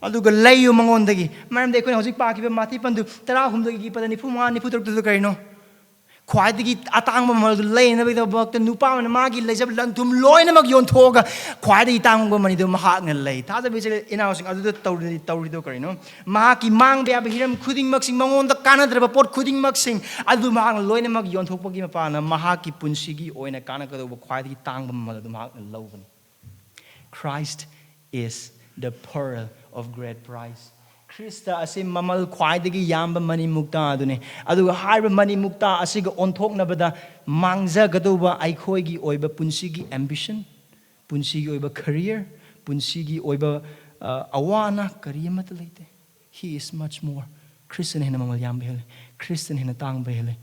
ꯑꯗꯨꯒ ꯂꯩꯌꯨ ꯃꯉꯣꯟꯗꯒꯤ꯫ ꯃꯔꯝꯗꯤ ꯑꯩꯈꯣꯏꯅ ꯍꯧꯖꯤꯛ ꯄꯥꯈꯤꯕ ꯃꯥꯊꯤ ꯄꯟꯗꯨ ꯇꯔꯥꯍꯨꯝꯗꯣꯏꯒꯤ ꯄꯗ ꯅꯤꯐꯨ ꯃꯉꯥ, ꯅꯤꯐꯨ ꯇꯔꯨꯛꯇꯨꯗ ꯀꯔꯤꯅꯣ? ꯈ꯭ꯋꯥꯏꯗꯒꯤ ꯑꯇꯥꯡꯕ ꯃꯃꯜꯗꯨ ꯂꯩꯅꯕꯒꯤꯗꯃꯛꯇ ꯅꯨꯄꯥ ꯑꯃꯅ ꯃꯥꯒꯤ ꯂꯩꯖꯕ ꯂꯟ ꯊꯨꯝ ꯂꯣꯏꯅꯃꯛ ꯌꯣꯟꯊꯣꯛꯑꯒ ꯈ꯭ꯋꯥꯏꯗꯒꯤ ꯇꯥꯡꯕ ꯃꯅꯤꯗꯨ ꯃꯍꯥꯛꯅ ꯂꯩ꯫ ꯊꯥꯖꯕ ꯏꯆꯤꯜ ꯏꯅꯥꯎꯁꯤꯡ, ꯑꯗꯨꯗ ꯇꯧꯔꯤ-, ꯇꯧꯔꯤꯗꯣ ꯀꯔꯤꯅꯣ? ꯃꯍꯥꯛꯀꯤ ꯃꯥꯡꯕ ꯌꯥꯕ ꯍꯤꯔꯝ ꯈꯨꯗꯤꯡꯃꯛꯁꯤꯡ, ꯃꯉꯣꯟꯗ ꯀꯥꯟꯅꯗ꯭ꯔꯕ ꯄꯣꯠ ꯈꯨꯗꯤꯡꯃꯛꯁꯤꯡ ꯑꯗꯨ ꯃꯍꯥꯛꯅ ꯂꯣꯏꯅꯃꯛ ꯌꯣꯟꯊꯣꯛꯄꯒꯤ ꯃꯄꯥꯟꯅ ꯃꯍꯥꯛꯀꯤ ꯄꯨꯟꯁꯤꯒꯤ ꯑꯣꯏꯅ ꯀꯥꯟꯅꯒꯗꯧꯕ ꯈ꯭ꯋꯥꯏꯗꯒꯤ ꯇꯥꯡꯕ ꯃꯃꯜ ꯑꯗꯨ ꯃꯍꯥꯛꯅ ꯂꯧꯕꯅꯤ꯫ Christ is the pearl of great price. Christ ꯑꯁꯤ ꯃꯃꯜ ꯈ꯭ꯋꯥꯏꯗꯒꯤ ꯌꯥꯝꯕ ꯃꯅꯤ ꯃꯨꯛꯇꯥ ꯑꯗꯨꯅꯤ꯫ ꯑꯗꯨꯒ ꯍꯥꯏꯔꯤꯕ ꯃꯅꯤ ꯃꯨꯛꯇꯥ ꯑꯁꯤꯒ ꯑꯣꯟꯊꯣꯛꯅꯕꯗ ꯃꯥꯡꯖꯒꯗꯧꯕ ꯑꯩꯈꯣꯏꯒꯤ ꯑꯣꯏꯕ ꯄꯨꯟꯁꯤꯒꯤ ambition, ꯄꯨꯟꯁꯤꯒꯤ ꯑꯣꯏꯕ career, ꯄꯨꯟꯁꯤꯒꯤ ꯑꯣꯏꯕ, ꯑ, ꯑꯋꯥ ꯑꯅꯥ ꯀꯔꯤ ꯑꯃꯠꯇ ꯂꯩꯇꯦ꯫ He is much more. ꯈ꯭ꯔꯤꯁꯇꯅ ꯍꯦꯟꯅ ꯃꯃꯜ ꯌꯥꯝꯕ ꯍꯦꯜꯂꯦ꯫ ꯈ꯭ꯔꯤꯁꯇꯅ ꯍꯦꯟꯅ ꯇꯥꯡꯕ ꯍꯦꯜꯂꯦ꯫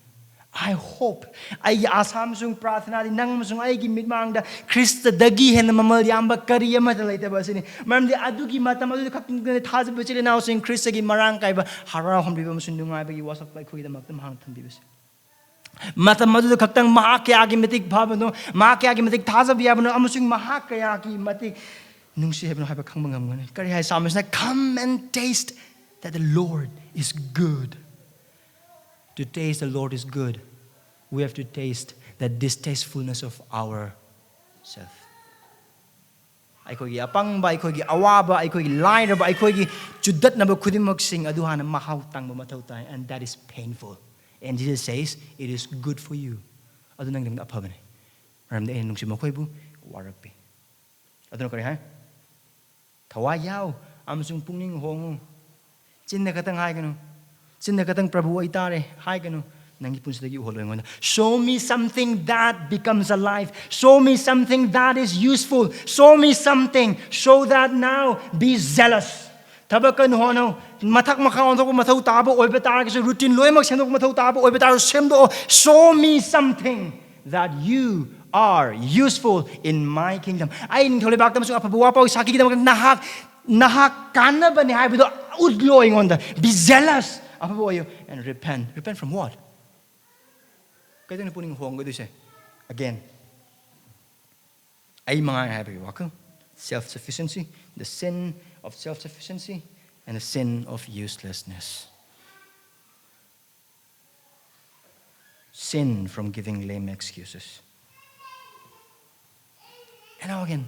I hope, ꯑꯩꯒꯤ ꯑꯥꯁꯥ ꯑꯃꯁꯨꯡ ꯄ꯭ꯔꯥꯊꯅꯥꯗꯤ ꯅꯪ ꯑꯃꯁꯨꯡ ꯑꯩꯒꯤ ꯃꯤꯠꯃꯥꯡꯗ ꯈ꯭ꯔꯤꯁꯇꯗꯒꯤ ꯍꯦꯟꯅ ꯃꯃꯜ ꯌꯥꯝꯕ ꯀꯔꯤ ꯑꯃꯠꯇ ꯂꯩꯇꯕ ꯑꯁꯤꯅꯤ꯫ ꯃꯔꯝꯗꯤ ꯑꯗꯨꯒꯤ ꯃꯇꯝ ꯑꯗꯨꯗ ꯈꯛꯇꯪꯗꯅꯤ ꯊꯥꯖꯕ ꯏꯆꯤꯜ ꯏꯅꯥꯎꯁꯤꯡ ꯈ꯭ꯔꯤꯁꯇꯒꯤ ꯃꯔꯥꯡ ꯀꯥꯏꯕ ꯍꯔꯥꯎ ꯍꯟꯕꯤꯕ ꯑꯃꯁꯨꯡ ꯅꯨꯡꯉꯥꯏꯕꯒꯤ ꯋꯥꯁꯛꯄ ꯑꯩꯈꯣꯏꯒꯤꯗꯃꯛꯇ ꯃꯍꯥꯛꯅ ꯊꯝꯕꯤꯕꯁꯦ꯫ ꯃꯇꯝ ꯑꯗꯨꯗ ꯈꯛꯇꯪ ꯃꯍꯥꯛ ꯀꯌꯥꯒꯤ ꯃꯇꯤꯛ ꯐꯕꯅꯣ, ꯃꯍꯥꯛ ꯀꯌꯥꯒꯤ ꯃꯇꯤꯛ ꯊꯥꯖꯕ ꯌꯥꯕꯅꯣ, ꯑꯃꯁꯨꯡ ꯃꯍꯥꯛ ꯀꯌꯥꯒꯤ ꯃꯇꯤꯛ ꯅꯨꯡꯁꯤ ꯍꯥꯏꯕꯅꯣ ꯍꯥꯏꯕ ꯈꯪꯕ ꯉꯝꯒꯅꯤ꯫ ꯀꯔꯤ ꯍꯥꯏ ꯁꯥꯃꯤꯁꯅ? "Come and taste that the Lord is good." To taste the Lord is good, we have to taste the distastefulness of ourself. ꯑꯩꯈꯣꯏꯒꯤ ꯑꯄꯪꯕ, ꯑꯩꯈꯣꯏꯒꯤ ꯑꯋꯥꯕ, ꯑꯩꯈꯣꯏꯒꯤ ꯂꯥꯏꯔꯕ, ꯑꯩꯈꯣꯏꯒꯤ ꯆꯨꯗꯠꯅꯕ ꯈꯨꯗꯤꯡꯃꯛꯁꯤꯡ ꯑꯗꯨ ꯍꯥꯟꯅ ꯃꯍꯥꯎ ꯇꯪꯕ ꯃꯊꯧ ꯇꯥꯏ, and that is painful. And Jesus says, "It is good for you." ꯑꯗꯨ ꯅꯪꯒꯤꯗꯃꯛꯇ ꯑꯐꯕꯅꯤ, ꯃꯔꯝꯗꯤ ꯑꯩꯅ ꯅꯨꯡꯁꯤ ꯃꯈꯣꯏꯕꯨ ꯋꯥꯔꯛꯄꯤ꯫ ꯑꯗꯨꯅ ꯀꯔꯤ ꯍꯥꯏ? "ꯊꯋꯥꯏ ꯌꯥꯎ ꯑꯃꯁꯨꯡ ꯄꯨꯛꯅꯤꯡ ꯍꯣꯡꯉꯨ꯫ ꯆꯤꯟꯗ ꯈꯛꯇꯪ ꯍꯥꯏꯒꯅꯨ꯫ ꯆꯤꯟꯗ ꯈꯛꯇꯪ 'ꯄ꯭ꯔꯚꯨ ꯑꯩ ꯇꯥꯔꯦ' ꯍꯥꯏꯒꯅꯨ꯫ ꯅꯪꯒꯤ ꯄꯨꯟꯁꯤꯗꯒꯤ ꯎꯍꯜꯂꯣ ꯑꯩꯉꯣꯟꯗ꯫ Show me something that becomes alive. Show me something that is useful. Show me something so that now be zealous." ꯊꯕꯛ ꯀꯟꯅ ꯍꯣꯠꯅꯧ꯫ ꯃꯊꯛ ꯃꯈꯥ ꯑꯣꯟꯊꯣꯛꯄ ꯃꯊꯧ ꯇꯥꯕ ꯑꯣꯏꯕ ꯇꯥꯔꯒꯁꯨ, routine ꯂꯣꯏꯅꯃꯛ ꯁꯦꯝꯗꯣꯛꯄ ꯃꯊꯧ ꯇꯥꯕ ꯑꯣꯏꯕ ꯇꯥꯔꯒꯁꯨ, ꯁꯦꯝꯗꯣꯛꯑꯣ꯫ "Show me something that you are useful in my kingdom." ꯑꯩ ꯅꯤꯡꯊꯧ ꯂꯩꯕꯥꯛꯇ ꯑꯃꯁꯨꯡ ꯑꯐꯕ ꯋꯥ ꯄꯥꯎ ꯁꯥꯈꯤꯒꯤꯗꯃꯛꯇ ꯅꯍꯥꯛ, ꯅꯍꯥꯛ ꯀꯥꯟꯅꯕꯅꯤ ꯍꯥꯏꯕꯗꯣ ꯎꯠꯂꯣ ꯑꯩꯉꯣꯟꯗ꯫ Be zealous. ꯑꯐꯕ ꯑꯣꯏꯌꯨ꯫ And repent. Repent from what? ꯀꯩꯗꯧꯅ ꯄꯨꯛꯅꯤꯡ ꯍꯣꯡꯒꯗꯣꯏꯁꯦ? Again, ꯑꯩ ꯃꯉꯥꯏ ꯍꯥꯏꯕꯒꯤ ꯋꯥꯈꯜ, self sufficiency, the sin of self sufficiency, and the sin of uselessness. Sin from giving lame excuses. And now again,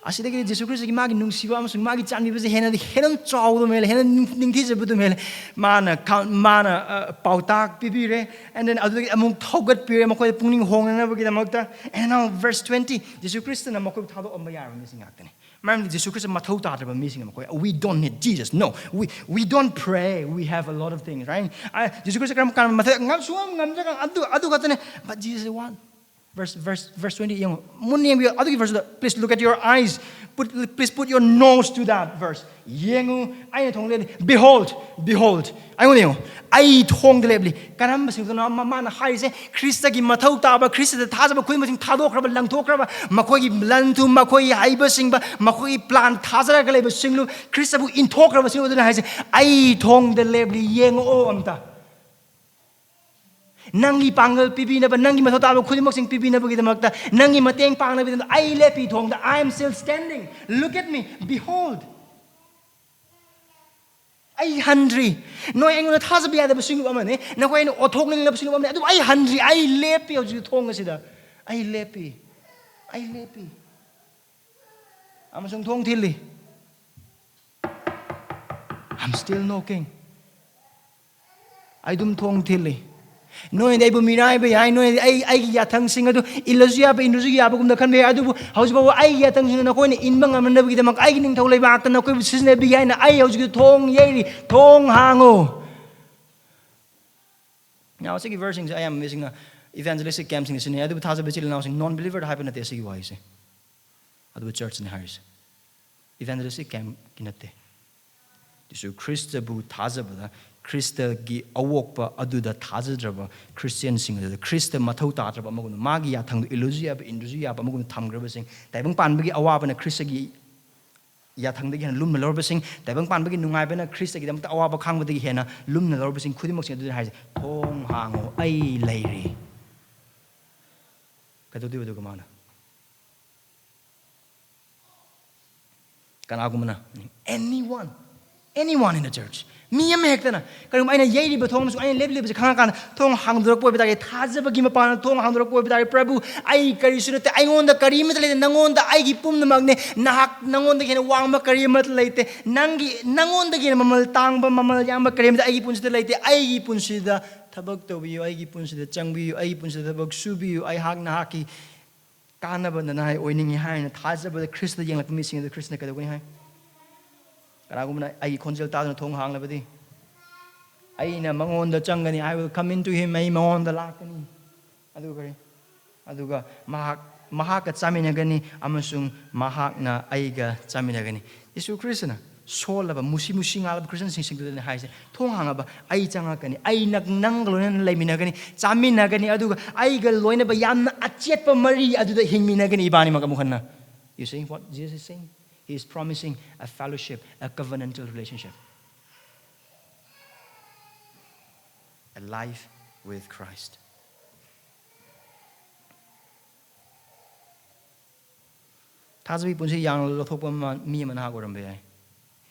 ꯑꯁꯤꯗꯒꯤꯗꯤ ꯖꯤꯁꯨ ꯈ꯭ꯔꯤꯁꯇꯒꯤ ꯃꯥꯒꯤ ꯅꯨꯡꯁꯤꯕ ꯑꯃꯁꯨꯡ ꯃꯥꯒꯤ ꯆꯥꯟꯕꯤꯕꯁꯦ ꯍꯦꯟꯅ, ꯍꯦꯟꯅ ꯆꯥꯎꯕꯗꯨꯝ ꯍꯦꯜꯂꯦ, ꯍꯦꯟꯅ ꯅꯤꯡ-, ꯅꯤꯡꯊꯤꯖꯕꯗꯨꯝ ꯍꯦꯜꯂꯦ꯫ ꯃꯥꯅ ꯀ-, ꯃꯥꯅ, ꯑ, ꯄꯥꯎꯇꯥꯛ ꯄꯤꯕꯤꯔꯦ, and then ꯑꯗꯨꯗꯒꯤ ꯑꯃꯨꯛ ꯊꯧꯒꯠꯄꯤꯔꯦ ꯃꯈꯣꯏꯗ ꯄꯨꯛꯅꯤꯡ ꯍꯣꯡꯅꯅꯕꯒꯤꯗꯃꯛꯇ꯫ And now verse twenty, ꯖꯤꯁꯨ ꯈ꯭ꯔꯤꯁꯇꯅ ꯃꯈꯣꯏꯕꯨ ꯊꯥꯗꯣꯛꯑꯝꯕ ꯌꯥꯔꯕ ꯃꯤꯁꯤꯡ ꯉꯥꯛꯇꯅꯤ꯫ ꯃꯔꯝꯗꯤ ꯖꯤꯁꯨ ꯈ꯭ꯔꯤꯁꯇ ꯃꯊꯧ ꯇꯥꯗ꯭ꯔꯕ ꯃꯤꯁꯤꯡ ꯃꯈꯣꯏ꯫ We don't need Jesus. No, we, we don't pray. We have a lot of things, right? ꯑ, ꯖꯤꯁꯨ ꯈ꯭ꯔꯤꯁꯇ ꯀꯔꯝ ꯀꯥꯟꯗ ꯃꯊꯛ ꯉꯝ-, ꯁꯨꯉꯝ ꯉꯝꯗ꯭ꯔꯀꯥꯟꯗ ꯑꯗꯨ, ꯑꯗꯨ ꯈꯛꯇꯅꯦ꯫ But Jesus is one. Verse, verse, verse twenty ꯌꯦꯡꯉꯣ꯫ ꯃꯨꯟꯅ ꯌꯦꯡꯕꯤꯌꯨ꯫ ꯑꯗꯨꯒꯤ verseꯇꯨꯗ, "Please look at your eyes. Put, please put your nose to that verse." ꯌꯦꯡꯉꯨ, ꯑꯩꯅ ꯊꯣꯡꯗ ꯂꯦꯞꯂꯤ꯫ Behold, behold. ꯑꯩꯉꯣꯟꯗ ꯌꯦꯡꯉꯨ꯫ ꯑꯩ ꯊꯣꯡꯗ ꯂꯦꯞꯂꯤ꯫ ꯀꯔꯝꯕꯁꯤꯡꯗꯨꯅꯣ ꯃ-, ꯃꯥꯅ ꯍꯥꯏꯔꯤꯁꯦ? ꯈ꯭ꯔꯤꯁꯇꯒꯤ ꯃꯊꯧ ꯇꯥꯕ, ꯈ꯭ꯔꯤꯁꯇꯗ ꯊꯥꯖꯕ ꯈꯨꯗꯤꯡꯃꯛꯁꯤꯡ ꯊꯥꯗꯣꯛꯈ꯭ꯔꯕ, ꯂꯪꯊꯣꯛꯈ꯭ꯔꯕ, ꯃꯈꯣꯏꯒꯤ ꯂꯟ ꯊꯨꯝ, ꯃꯈꯣꯏꯒꯤ ꯍꯩꯕꯁꯤꯡꯕ, ꯃꯈꯣꯏꯒꯤ plan ꯊꯥꯖꯔꯒ ꯂꯩꯕꯁꯤꯡꯂꯨ, ꯈ꯭ꯔꯤꯁꯇꯕꯨ ꯏꯟꯊꯣꯛꯈ꯭ꯔꯕꯁꯤꯡ ꯑꯗꯨꯅ ꯍꯥꯏꯁꯦ, "ꯑꯩ ꯊꯣꯡꯗ ꯂꯦꯞꯂꯤ, ꯌꯦꯡꯉꯛꯑꯣ ꯑꯝꯇ꯫ ꯅꯪꯒꯤ ꯄꯥꯡꯒꯜ ꯄꯤꯕꯤꯅꯕ, ꯅꯪꯒꯤ ꯃꯊꯧ ꯇꯥꯕ ꯈꯨꯗꯤꯡꯃꯛꯁꯤꯡ ꯄꯤꯕꯤꯅꯕꯒꯤꯗꯃꯛꯇ, ꯅꯪꯒꯤ ꯃꯇꯦꯡ ꯄꯥꯡꯅꯕꯒꯤꯗꯃꯛꯇ ꯑꯩ ꯂꯦꯞꯄꯤ ꯊꯣꯡꯗ꯫ I am still standing. Look at me. Behold." ꯑꯩ ꯍꯟꯗ꯭ꯔꯤ꯫ ꯅꯣꯏ ꯑꯩꯉꯣꯟꯗ ꯊꯥꯖꯕ ꯌꯥꯗꯕ ꯁꯤꯡꯂꯨꯞ ꯑꯃꯅꯤ, ꯅꯈꯣꯏ ꯑꯩꯅ ꯑꯣꯠꯊꯣꯛꯅꯤꯡꯂꯕ ꯁꯤꯡꯂꯨꯞ ꯑꯃꯅꯤ, ꯑꯗꯨꯕꯨ ꯑꯩ ꯍꯟꯗ꯭ꯔꯤ꯫ ꯑꯩ ꯂꯦꯞꯄꯤ ꯍꯧꯖꯤꯛ ꯊꯣꯡ ꯑꯁꯤꯗ꯫ ꯑꯩ ꯂꯦꯞꯄꯤ꯫ ꯑꯩ ꯂꯦꯞꯄꯤ꯫ ꯑꯃꯁꯨꯡ ꯊꯣꯡ ꯊꯤꯜꯂꯤ꯫ I'm still knocking. ꯑꯩ ꯑꯗꯨꯝ ꯊꯣꯡ ꯊꯤꯜꯂꯤ꯫ ꯅꯣꯏꯅꯗꯤ ꯑꯩꯕꯨ ꯃꯤꯔꯥꯏꯕ ꯌꯥꯏ, ꯅꯣꯏꯅꯗꯤ ꯑꯩ, ꯑꯩꯒꯤ ꯌꯥꯊꯪꯁꯤꯡ ꯑꯗꯨ ꯏꯜꯂꯁꯨ ꯌꯥꯕ, ꯏꯟꯗ꯭ꯔꯁꯨ ꯌꯥꯕꯒꯨꯝꯅ ꯈꯟꯕ ꯌꯥꯏ, ꯑꯗꯨꯕꯨ ꯍꯧꯖꯤꯛ ꯐꯥꯎꯕ ꯑꯩꯒꯤ ꯌꯥꯊꯪꯁꯤꯡꯗꯨ ꯅꯈꯣꯏꯅ ꯏꯟꯕ ꯉꯝꯅꯅꯕꯒꯤꯗꯃꯛ ꯑꯩꯒꯤ ꯅꯤꯡꯊꯧ ꯂꯩꯕꯥꯛꯇ ꯅꯈꯣꯏꯕꯨ ꯁꯤꯖꯤꯟꯅꯕꯤꯒꯦ ꯍꯥꯏꯅ ꯑꯩ ꯍꯧꯖꯤꯛ ꯊꯣꯡ ꯌꯩꯔꯤ꯫ ꯊꯣꯡ ꯍꯥꯡꯉꯨ꯫ Now, ꯁꯤꯒꯤ verseꯁꯤꯡꯁꯦ ꯑꯌꯥꯝꯕ ꯃꯤꯁꯤꯡꯅ evangelistic campꯁꯤꯡꯗ ꯁꯤꯖꯤꯟꯅꯩ, ꯑꯗꯨꯕꯨ ꯊꯥꯖꯕ ꯏꯆꯤꯜ ꯏꯅꯥꯎꯁꯤꯡ non-believerꯗ ꯍꯥꯏꯕ ꯅꯠꯇꯦ ꯁꯤꯒꯤ ꯋꯥꯍꯩꯁꯦ꯫ ꯑꯗꯨꯕꯨ churchꯅꯤ ꯍꯥꯏꯔꯤꯁꯦ꯫ Evangelistic campꯀꯤ ꯅꯠꯇꯦ꯫ ꯖꯤꯁꯨ ꯈ꯭ꯔꯤꯁꯇꯕꯨ ꯊꯥꯖꯕꯗ, ꯈ꯭ꯔꯤꯁꯇꯒꯤ ꯑꯋꯣꯛꯄ ꯑꯗꯨꯗ ꯊꯥꯖꯗ꯭ꯔꯕ Christianꯁꯤꯡ ꯑꯗꯨꯗ, ꯈ꯭ꯔꯤꯁꯇ ꯃꯊꯧ ꯇꯥꯗ꯭ꯔꯕ ꯑꯃꯒꯨꯝꯅ, ꯃꯥꯒꯤ ꯌꯥꯊꯪꯗꯨ ꯏꯜꯂꯁꯨ ꯌꯥꯕ, ꯏꯟꯗ꯭ꯔꯁꯨ ꯌꯥꯕ ꯑꯃꯒꯨꯝꯅ ꯊꯝꯈ꯭ꯔꯕꯁꯤꯡ, ꯇꯥꯏꯕꯪ ꯄꯥꯟꯕꯒꯤ ꯑꯋꯥꯕꯅ ꯈ꯭ꯔꯤꯁꯇꯒꯤ ꯌꯥꯊꯪꯗꯒꯤ ꯍꯦꯟꯅ ꯂꯨꯝꯅ ꯂꯧꯔꯕꯁꯤꯡ, ꯇꯥꯏꯕꯪ ꯄꯥꯟꯕꯒꯤ ꯅꯨꯡꯉꯥꯏꯕꯅ ꯈ꯭ꯔꯤꯁꯇꯒꯤꯗꯃꯛꯇ ꯑꯋꯥꯕ ꯈꯥꯡꯕꯗꯒꯤ ꯍꯦꯟꯅ ꯂꯨꯝꯅ ꯂꯧꯔꯕꯁꯤꯡ ꯈꯨꯗꯤꯡꯃꯛꯁꯤꯡ ꯑꯗꯨꯗ ꯍꯥꯏꯁꯦ, "ꯊꯣꯡ ꯍꯥꯡꯉꯣ, ꯑꯩ ꯂꯩꯔꯤ"꯫ ꯀꯩꯗꯧꯗꯣꯏꯕ ꯑꯗꯨꯒ ꯃꯥꯅ? ꯀꯅꯥꯒꯨꯝꯕꯅ, anyone, Anyone in the church. ꯃꯤ ꯑꯃ ꯍꯦꯛꯇꯅ, ꯀꯔꯤꯒꯨꯝꯕ ꯑꯩꯅ ꯌꯩꯔꯤꯕ ꯊꯣꯡ ꯑꯃꯁꯨꯡ ꯑꯩꯅ ꯂꯦꯞꯂꯤꯕꯁꯤ ꯈꯪꯉꯀꯥꯟꯗ, ꯊꯣꯡ ꯍꯥꯡꯗꯣꯔꯛꯄ ꯑꯣꯏꯕ ꯇꯥꯔꯦ, ꯊꯥꯖꯕꯒꯤ ꯃꯄꯥꯟꯅ ꯊꯣꯡ ꯍꯥꯡꯗꯣꯔꯛꯄ ꯑꯣꯏꯕ ꯇꯥꯔꯦ, "ꯄ꯭ꯔꯚꯨ, ꯑꯩ ꯀꯔꯤꯁꯨ ꯅꯠꯇꯦ, ꯑꯩꯉꯣꯟꯗ ꯀꯔꯤꯃꯠꯇ ꯂꯩꯇꯦ, ꯅꯪꯉꯣꯟꯗ ꯑꯩꯒꯤ ꯄꯨꯝꯅꯃꯛꯅꯦ, ꯅꯍꯥꯛ, ꯅꯪꯉꯣꯟꯗꯒꯤ ꯍꯦꯟꯅ ꯋꯥꯡꯕ ꯀꯔꯤꯃꯠꯇ ꯂꯩꯇꯦ, ꯅꯪꯒꯤ, ꯅꯪꯉꯣꯟꯗꯒꯤ ꯍꯦꯟꯅ ꯃꯃꯜ ꯇꯥꯡꯕ, ꯃꯃꯜ ꯌꯥꯝꯕ ꯀꯔꯤꯃꯠꯇ ꯑꯩꯒꯤ ꯄꯨꯟꯁꯤꯗ ꯂꯩꯇꯦ, ꯑꯩꯒꯤ ꯄꯨꯟꯁꯤꯗ ꯊꯕꯛ ꯇꯧꯕꯤꯌꯨ, ꯑꯩꯒꯤ ꯄꯨꯟꯁꯤꯗ ꯆꯪꯕꯤꯌꯨ, ꯑꯩꯒꯤ ꯄꯨꯟꯁꯤꯗ ꯊꯕꯛ ꯁꯨꯕꯤꯌꯨ, ꯑꯩꯍꯥꯛ ꯅꯍꯥꯛꯀꯤ ꯀꯥꯟꯅꯕ ꯅꯅꯥꯏ ꯑꯣꯏꯅꯤꯡꯏ" ꯍꯥꯏꯅ ꯊꯥꯖꯕꯗ ꯈ꯭ꯔꯤꯁꯇ ꯌꯦꯡꯂꯛꯄ ꯃꯤꯁꯤꯡ ꯑꯗꯨ ꯈ꯭ꯔꯤꯁꯇꯅ ꯀꯩꯗꯧꯒꯅꯤ ꯍꯥꯏ? ꯀꯅꯥꯒꯨꯝꯕꯅ ꯑꯩꯒꯤ ꯈꯣꯟꯖꯦꯜ ꯇꯥꯗꯨꯅ ꯊꯣꯡ ꯍꯥꯡꯂꯕꯗꯤ, ꯑꯩꯅ ꯃꯉꯣꯟꯗ ꯆꯪꯒꯅꯤ, "I will come into him", ꯑꯩ ꯃꯉꯣꯟꯗ ꯂꯥꯛꯀꯅꯤ꯫ ꯑꯗꯨꯒ ꯀꯔꯤ? ꯑꯗꯨꯒ ꯃꯍꯥꯛ, ꯃꯍꯥꯛꯀ ꯆꯥꯃꯤꯟꯅꯒꯅꯤ ꯑꯃꯁꯨꯡ ꯃꯍꯥꯛꯅ ꯑꯩꯒ ꯆꯥꯃꯤꯟꯅꯒꯅꯤ꯫ ꯌꯤꯁꯨ ꯈ꯭ꯔꯤꯁꯇꯅ ꯁꯣꯜꯂꯕ, ꯃꯨꯁꯤ ꯃꯨꯁꯤ ꯉꯥꯜꯂꯕ ꯈ꯭ꯔꯤꯁꯇꯤꯌꯥꯟꯁꯤꯡꯗꯨꯗꯅꯤ ꯍꯥꯏꯁꯦ, "ꯊꯣꯡ ꯍꯥꯡꯉꯕ, ꯑꯩ ꯆꯪꯉꯛꯀꯅꯤ, ꯑꯩ ꯅꯪ, ꯅꯪꯒ ꯂꯣꯏꯅꯅ ꯂꯩꯃꯤꯟꯅꯒꯅꯤ, ꯆꯥꯃꯤꯟꯅꯒꯅꯤ, ꯑꯗꯨꯒ ꯑꯩꯒ ꯂꯣꯏꯅꯕ ꯌꯥꯝꯅ ꯑꯆꯦꯠꯄ ꯃꯔꯤ ꯑꯗꯨꯗ ꯍꯤꯡꯃꯤꯟꯅꯒꯅꯤ ꯏꯕꯥꯅꯤꯃꯛ ꯑꯃꯨꯛ ꯍꯟꯅ." You see what Jesus is saying? He is promising a fellowship, a covenantal relationship, a life with Christ. ꯊꯥꯖꯕꯒꯤ ꯄꯨꯟꯁꯤ ꯌꯥꯡꯅ ꯂꯧꯊꯣꯛꯄ ꯑꯃ, ꯃꯤ ꯑꯃ ꯅꯍꯥꯛ ꯑꯣꯏꯔꯝꯕ ꯌꯥꯏ꯫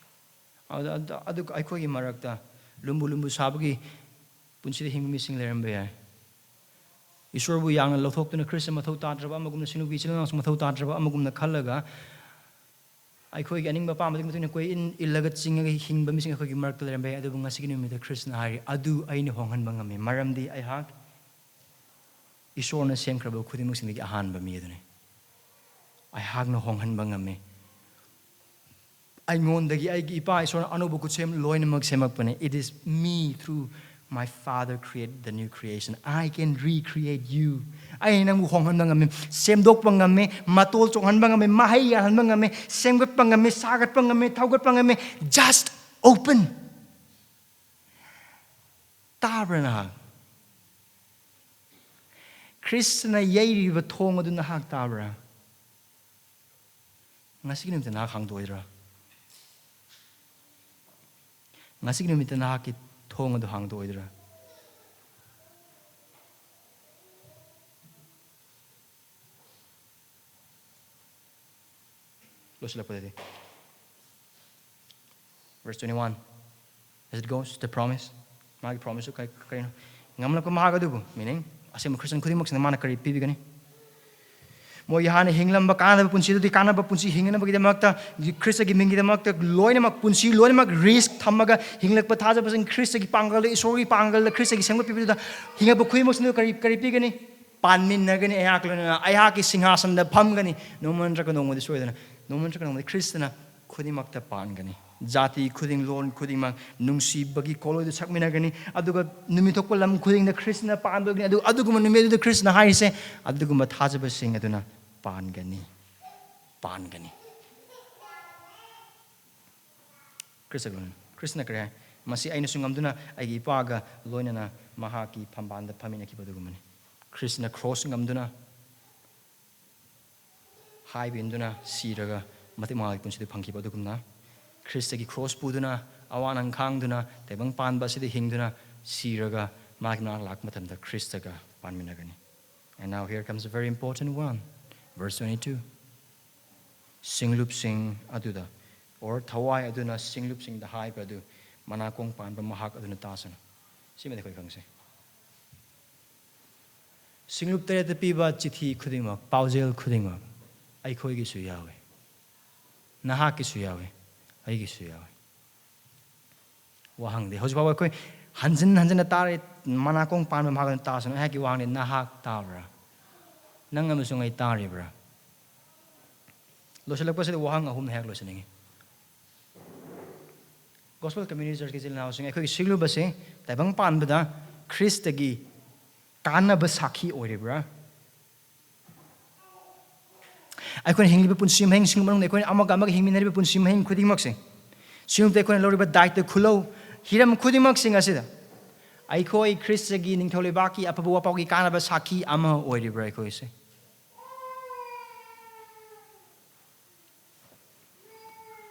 ꯑꯗꯨ, ꯑꯗꯨ, ꯑꯗꯨ ꯑꯩꯈꯣꯏꯒꯤ ꯃꯔꯛꯇ ꯂꯨꯝꯕꯨ ꯂꯨꯝꯕꯨ ꯁꯥꯕꯒꯤ ꯄꯨꯟꯁꯤꯗ ꯍꯤꯡꯕ ꯃꯤꯁꯤꯡ ꯂꯩꯔꯝꯕ ꯌꯥꯏ꯫ ꯏꯁꯣꯔꯕꯨ ꯌꯥꯡꯅ ꯂꯧꯊꯣꯛꯇꯨꯅ ꯈ꯭ꯔꯤꯁꯇ ꯃꯊꯧ ꯇꯥꯗ꯭ꯔꯕ ꯑꯃꯒꯨꯝꯅ, ꯁꯤꯡꯅꯨꯒꯤ ꯏꯆꯤꯜ ꯏꯅꯥꯎꯁꯨ ꯃꯊꯧ ꯇꯥꯗ꯭ꯔꯕ ꯑꯃꯒꯨꯝꯅ ꯈꯜꯂꯒ, ꯑꯩꯈꯣꯏꯒꯤ ꯑꯅꯤꯡꯕ ꯑꯄꯥꯝꯕꯗꯨꯒꯤ ꯃꯇꯨꯡ ꯏꯟꯅ ꯀꯣꯏ ꯏꯟ ꯏꯜꯂꯒ ꯆꯤꯡꯉꯒ ꯍꯤꯡꯕ ꯃꯤꯁꯤꯡ ꯑꯩꯈꯣꯏꯒꯤ ꯃꯔꯛꯇ ꯂꯩꯔꯝꯕ ꯌꯥꯏ꯫ ꯑꯗꯨꯕꯨ ꯉꯁꯤꯒꯤ ꯅꯨꯃꯤꯠꯇ ꯈ꯭ꯔꯤꯁꯇꯅ ꯍꯥꯏꯔꯤ, "ꯑꯗꯨ ꯑꯩꯅ ꯍꯣꯡꯍꯟꯕ ꯉꯝꯃꯤ, ꯃꯔꯝꯗꯤ ꯑꯩꯍꯥꯛ ꯏꯁꯣꯔꯅ ꯁꯦꯝꯈ꯭ꯔꯕ ꯈꯨꯗꯤꯡꯃꯛꯁꯤꯡꯗꯒꯤ ꯑꯍꯥꯟꯕ ꯃꯤ ꯑꯗꯨꯅꯤ꯫ ꯑꯩꯍꯥꯛꯅ ꯍꯣꯡꯍꯟꯕ ꯉꯝꯃꯤ꯫ ꯑꯩꯉꯣꯟꯗꯒꯤ ꯑꯩꯒꯤ ꯏꯄꯥ ꯏꯁꯣꯔꯅ ꯑꯅꯧꯕ ꯈꯨꯠꯁꯦꯝ ꯂꯣꯏꯅꯃꯛ ꯁꯦꯝꯃꯛꯄꯅꯤ꯫ It is me, through my Father, create the new creation. I can recreate you." ꯑꯩ ꯅꯪꯕꯨ ꯍꯣꯡꯍꯟꯕ ꯉꯝꯃꯤ, ꯁꯦꯝꯗꯣꯛꯄ ꯉꯝꯃꯤ, ꯃꯇꯣꯜ ꯆꯣꯡꯍꯟꯕ ꯉꯝꯃꯤ, ꯃꯍꯩ ꯌꯥꯜꯍꯟꯕ ꯉꯝꯃꯤ, ꯁꯦꯝꯒꯠꯄ ꯉꯝꯃꯤ, ꯁꯥꯒꯠꯄ ꯉꯝꯃꯤ, ꯊꯧꯒꯠꯄ ꯉꯝꯃꯤ꯫ Just open. ꯇꯥꯕ꯭ꯔꯥ ꯅꯍꯥꯛ? ꯈ꯭ꯔꯤꯁꯇꯅ ꯌꯩꯔꯤꯕ ꯊꯣꯡ ꯑꯗꯨ ꯅꯍꯥꯛ ꯇꯥꯕ꯭ꯔꯥ? ꯉꯁꯤꯒꯤ ꯅꯨꯃꯤꯠꯇ ꯅꯍꯥꯛ ꯍꯥꯡꯗꯣꯛꯑꯣꯏꯗ꯭ꯔꯥ? ꯉꯁꯤꯒꯤ ꯅꯨꯃꯤꯠꯇ ꯅꯍꯥꯛꯀꯤ ꯊꯣꯡ ꯑꯗꯨ ꯍꯥꯡꯗꯣꯛꯑꯣꯏꯗ꯭ꯔꯥ? ꯂꯣꯏꯁꯤꯜꯂꯛꯄꯗꯗꯤ, Verse twenty-one. As it goes, the promise. ꯃꯥꯒꯤ promise ꯀꯔꯤꯅꯣ? ꯉꯝꯂꯛꯄ ꯃꯍꯥꯛ ꯑꯗꯨꯕꯨ, meaning, ꯑꯁꯦꯡꯕ Christian ꯈꯨꯗꯤꯡꯃꯛꯁꯤꯅ ꯃꯥꯅ ꯀꯔꯤ ꯄꯤꯕꯤꯒꯅꯤ? ꯃꯣꯏꯒꯤ ꯍꯥꯟꯅ ꯍꯤꯡꯂꯝꯕ ꯀꯥꯟꯅꯕ ꯄꯨꯟꯁꯤꯗꯨꯗꯤ, ꯀꯥꯟꯅꯕ ꯄꯨꯟꯁꯤ ꯍꯤꯡꯅꯕꯒꯤꯗꯃꯛꯇ, ꯈ꯭ꯔꯤꯁꯇꯒꯤ ꯃꯤꯡꯒꯤꯗꯃꯛꯇ ꯂꯣꯏꯅꯃꯛ, ꯄꯨꯟꯁꯤ ꯂꯣꯏꯅꯃꯛ risk ꯊꯝꯃꯒ ꯍꯤꯡꯂꯛꯄ ꯊꯥꯖꯕꯁꯤꯡ, ꯈ꯭ꯔꯤꯁꯇꯒꯤ ꯄꯥꯡꯒꯜꯗ, ꯏꯁꯣꯔꯒꯤ ꯄꯥꯡꯒꯜꯗ, ꯈ꯭ꯔꯤꯁꯇꯒꯤ ꯁꯦꯝꯒꯠꯄꯤꯕꯗꯨꯗ ꯍꯤꯡꯂꯛꯄ ꯈꯨꯗꯤꯡꯃꯛꯁꯤꯅ ꯀꯔꯤ, ꯀꯔꯤ ꯄꯤꯒꯅꯤ? ꯄꯥꯟꯃꯤꯟꯅꯒꯅꯤ, ꯑꯩꯍꯥꯛ ꯂꯣꯏꯅꯅ, ꯑꯩꯍꯥꯛꯀꯤ ꯁꯤꯡꯍꯥꯁꯟꯗ ꯐꯝꯒꯅꯤ꯫ ꯅꯣꯡꯃ ꯅꯠꯇ꯭ꯔꯒ ꯅꯣꯡꯃꯗꯤ ꯁꯣꯏꯗꯅ, ꯅꯣꯡꯃ ꯅꯠꯇ꯭ꯔꯒ ꯅꯣꯡꯃꯗꯤ ꯈ꯭ꯔꯤꯁꯇꯅ ꯈꯨꯗꯤꯡꯃꯛꯇ ꯄꯥꯟꯒꯅꯤ꯫ ꯖꯥꯇꯤ ꯈꯨꯗꯤꯡ, ꯂꯣꯟ ꯈꯨꯗꯤꯡꯃꯛ ꯅꯨꯡꯁꯤꯕꯒꯤ ꯀꯣꯂꯣꯏꯗ ꯁꯛꯃꯤꯟꯅꯒꯅꯤ꯫ ꯑꯗꯨꯒ ꯅꯨꯃꯤꯠ ꯊꯣꯛꯄ ꯂꯝ ꯈꯨꯗꯤꯡꯗ ꯈ꯭ꯔꯤꯁꯇꯅ ꯄꯥꯟꯕ ꯑꯣꯏꯒꯅꯤ꯫ ꯑꯗꯨ, ꯑꯗꯨꯒꯨꯝꯕ ꯅꯨꯃꯤꯠ ꯑꯗꯨꯗ ꯈ꯭ꯔꯤꯁꯇꯅ ꯍꯥꯏꯔꯤꯁꯦ, ꯑꯗꯨꯒꯨꯝꯕ ꯊꯥꯖꯕꯁꯤꯡ ꯑꯗꯨꯅ ꯄꯥꯟꯒꯅꯤ, ꯄꯥꯟꯒꯅꯤ꯫ ꯈ꯭ꯔꯤꯁꯇ ꯂꯣꯏꯅꯅ꯫ ꯈ꯭ꯔꯤꯁꯇꯅ ꯀꯔꯤ ꯍꯥꯏ? "ꯃꯁꯤ ꯑꯩꯅꯁꯨ ꯉꯝꯗꯨꯅ ꯑꯩꯒꯤ ꯏꯄꯥꯒ ꯂꯣꯏꯅꯅ ꯃꯍꯥꯛꯀꯤ ꯐꯝꯕꯥꯜꯗ ꯐꯝꯃꯤꯟꯅꯈꯤꯕ ꯑꯗꯨꯒꯨꯝꯕꯅꯤ"꯫ ꯈ꯭ꯔꯤꯁꯇꯅ ꯀ꯭ꯔꯣꯁ ꯉꯝꯗꯨꯅ, ꯍꯥꯏꯕ ꯏꯟꯗꯨꯅ ꯁꯤꯔꯒ ꯃꯇꯤꯛ ꯃꯉꯥꯜꯒꯤ ꯄꯨꯟꯁꯤꯗꯨ ꯐꯪꯈꯤꯕ ꯑꯗꯨꯒꯨꯝꯅ, ꯈ꯭ꯔꯤꯁꯇꯒꯤ ꯀ꯭ꯔꯣꯁ ꯄꯨꯗꯨꯅ, ꯑꯋꯥ ꯑꯅꯥ ꯈꯥꯡꯗꯨꯅ, ꯇꯥꯏꯕꯪ ꯄꯥꯟꯕ ꯑꯁꯤꯗ ꯍꯤꯡꯗꯨꯅ, ꯁꯤꯔꯒ ꯃꯥꯒꯤ ꯃꯅꯥꯛ ꯂꯥꯛꯄ ꯃꯇꯝꯗ ꯈ꯭ꯔꯤꯁꯇꯒ ꯄꯥꯟꯃꯤꯟꯅꯒꯅꯤ꯫ And now here comes a very important one. Verse twenty-two. ꯁꯤꯡꯂꯨꯞꯁꯤꯡ ꯑꯗꯨꯗ, or ꯊꯋꯥꯏ ꯑꯗꯨꯅ ꯁꯤꯡꯂꯨꯞꯁꯤꯡꯗ ꯍꯥꯏꯕ ꯑꯗꯨ, ꯃꯅꯥꯀꯣꯡ ꯄꯥꯟꯕ ꯃꯍꯥꯛ ꯑꯗꯨꯅ ꯇꯥꯁꯅꯨ꯫ ꯁꯤꯃꯗꯤ ꯑꯩꯈꯣꯏ ꯈꯪꯁꯦ꯫ ꯁꯤꯡꯂꯨꯞ ꯇꯔꯦꯠꯇ ꯄꯤꯕ ꯆꯤꯊꯤ ꯈꯨꯗꯤꯡꯃꯛ, ꯄꯥꯎꯖꯦꯜ ꯈꯨꯗꯤꯡꯃꯛ ꯑꯩꯈꯣꯏꯒꯤꯁꯨ ꯌꯥꯎꯏ, ꯅꯍꯥꯛꯀꯤꯁꯨ ꯌꯥꯎꯏ, ꯑꯩꯒꯤꯁꯨ ꯌꯥꯎꯏ꯫ ꯋꯥꯍꯪꯗꯤ, ꯍꯧꯖꯤꯛ ꯐꯥꯎꯕ ꯑꯩꯈꯣꯏ ꯍꯟꯖꯤꯟ ꯍꯟꯖꯤꯟꯅ ꯇꯥꯔꯤ, ꯃꯅꯥꯀꯣꯡ ꯄꯥꯟꯕ ꯃꯍꯥꯛ ꯑꯗꯨꯅ ꯇꯥꯁꯅꯨ꯫ ꯑꯩꯍꯥꯛꯀꯤ ꯋꯥꯍꯪꯗꯤ, ꯅꯍꯥꯛ ꯇꯥꯕ꯭ꯔꯥ? ꯅꯪ ꯑꯃꯁꯨꯡ ꯑꯩ ꯇꯥꯔꯤꯕ꯭ꯔꯥ? ꯂꯣꯏꯁꯤꯜꯂꯛꯄꯁꯤꯗ ꯋꯥꯍꯪ ꯑꯍꯨꯝ ꯑꯩꯍꯥꯛ ꯂꯣꯏꯁꯤꯟꯅꯤꯡꯉꯤ꯫ Gospel Community Churchꯀꯤ ꯏꯆꯤꯜ ꯏꯅꯥꯎꯁꯤꯡ, ꯑꯩꯈꯣꯏꯒꯤ ꯁꯤꯡꯂꯨꯞ ꯑꯁꯤ ꯇꯥꯏꯕꯪ ꯄꯥꯟꯕꯗ ꯈ꯭ꯔꯤꯁꯇꯒꯤ ꯀꯥꯟꯅꯕ ꯁꯥꯈꯤ ꯑꯣꯏꯔꯤꯕ꯭ꯔꯥ? ꯑꯩꯈꯣꯏꯅ ꯍꯤꯡꯂꯤꯕ ꯄꯨꯟꯁꯤ ꯃꯍꯤꯡꯁꯤꯡ ꯃꯅꯨꯡꯗ ꯑꯩꯈꯣꯏꯅ ꯑꯃꯒ ꯑꯃꯒ ꯍꯤꯡꯃꯤꯟꯅꯔꯤꯕ ꯄꯨꯟꯁꯤ ꯃꯍꯤꯡ ꯈꯨꯗꯤꯡꯃꯛꯁꯦ, ꯁꯤꯡꯂꯨꯞꯇ ꯑꯩꯈꯣꯏꯅ ꯂꯧꯔꯤꯕ ꯗꯥꯏꯇ, ꯈꯨꯜꯂꯧ, ꯍꯤꯔꯝ ꯈꯨꯗꯤꯡꯃꯛꯁꯤꯡ ꯑꯁꯤꯗ ꯑꯩꯈꯣꯏ ꯈ꯭ꯔꯤꯁꯇꯒꯤ ꯅꯤꯡꯊꯧ ꯂꯩꯕꯥꯛꯀꯤ ꯑꯐꯕ ꯋꯥꯄꯥꯎꯒꯤ ꯀꯥꯟꯅꯕ ꯁꯥꯈꯤ ꯑꯃ ꯑꯣꯏꯔꯤꯕ꯭ꯔꯥ ꯑꯩꯈꯣꯏꯁꯦ?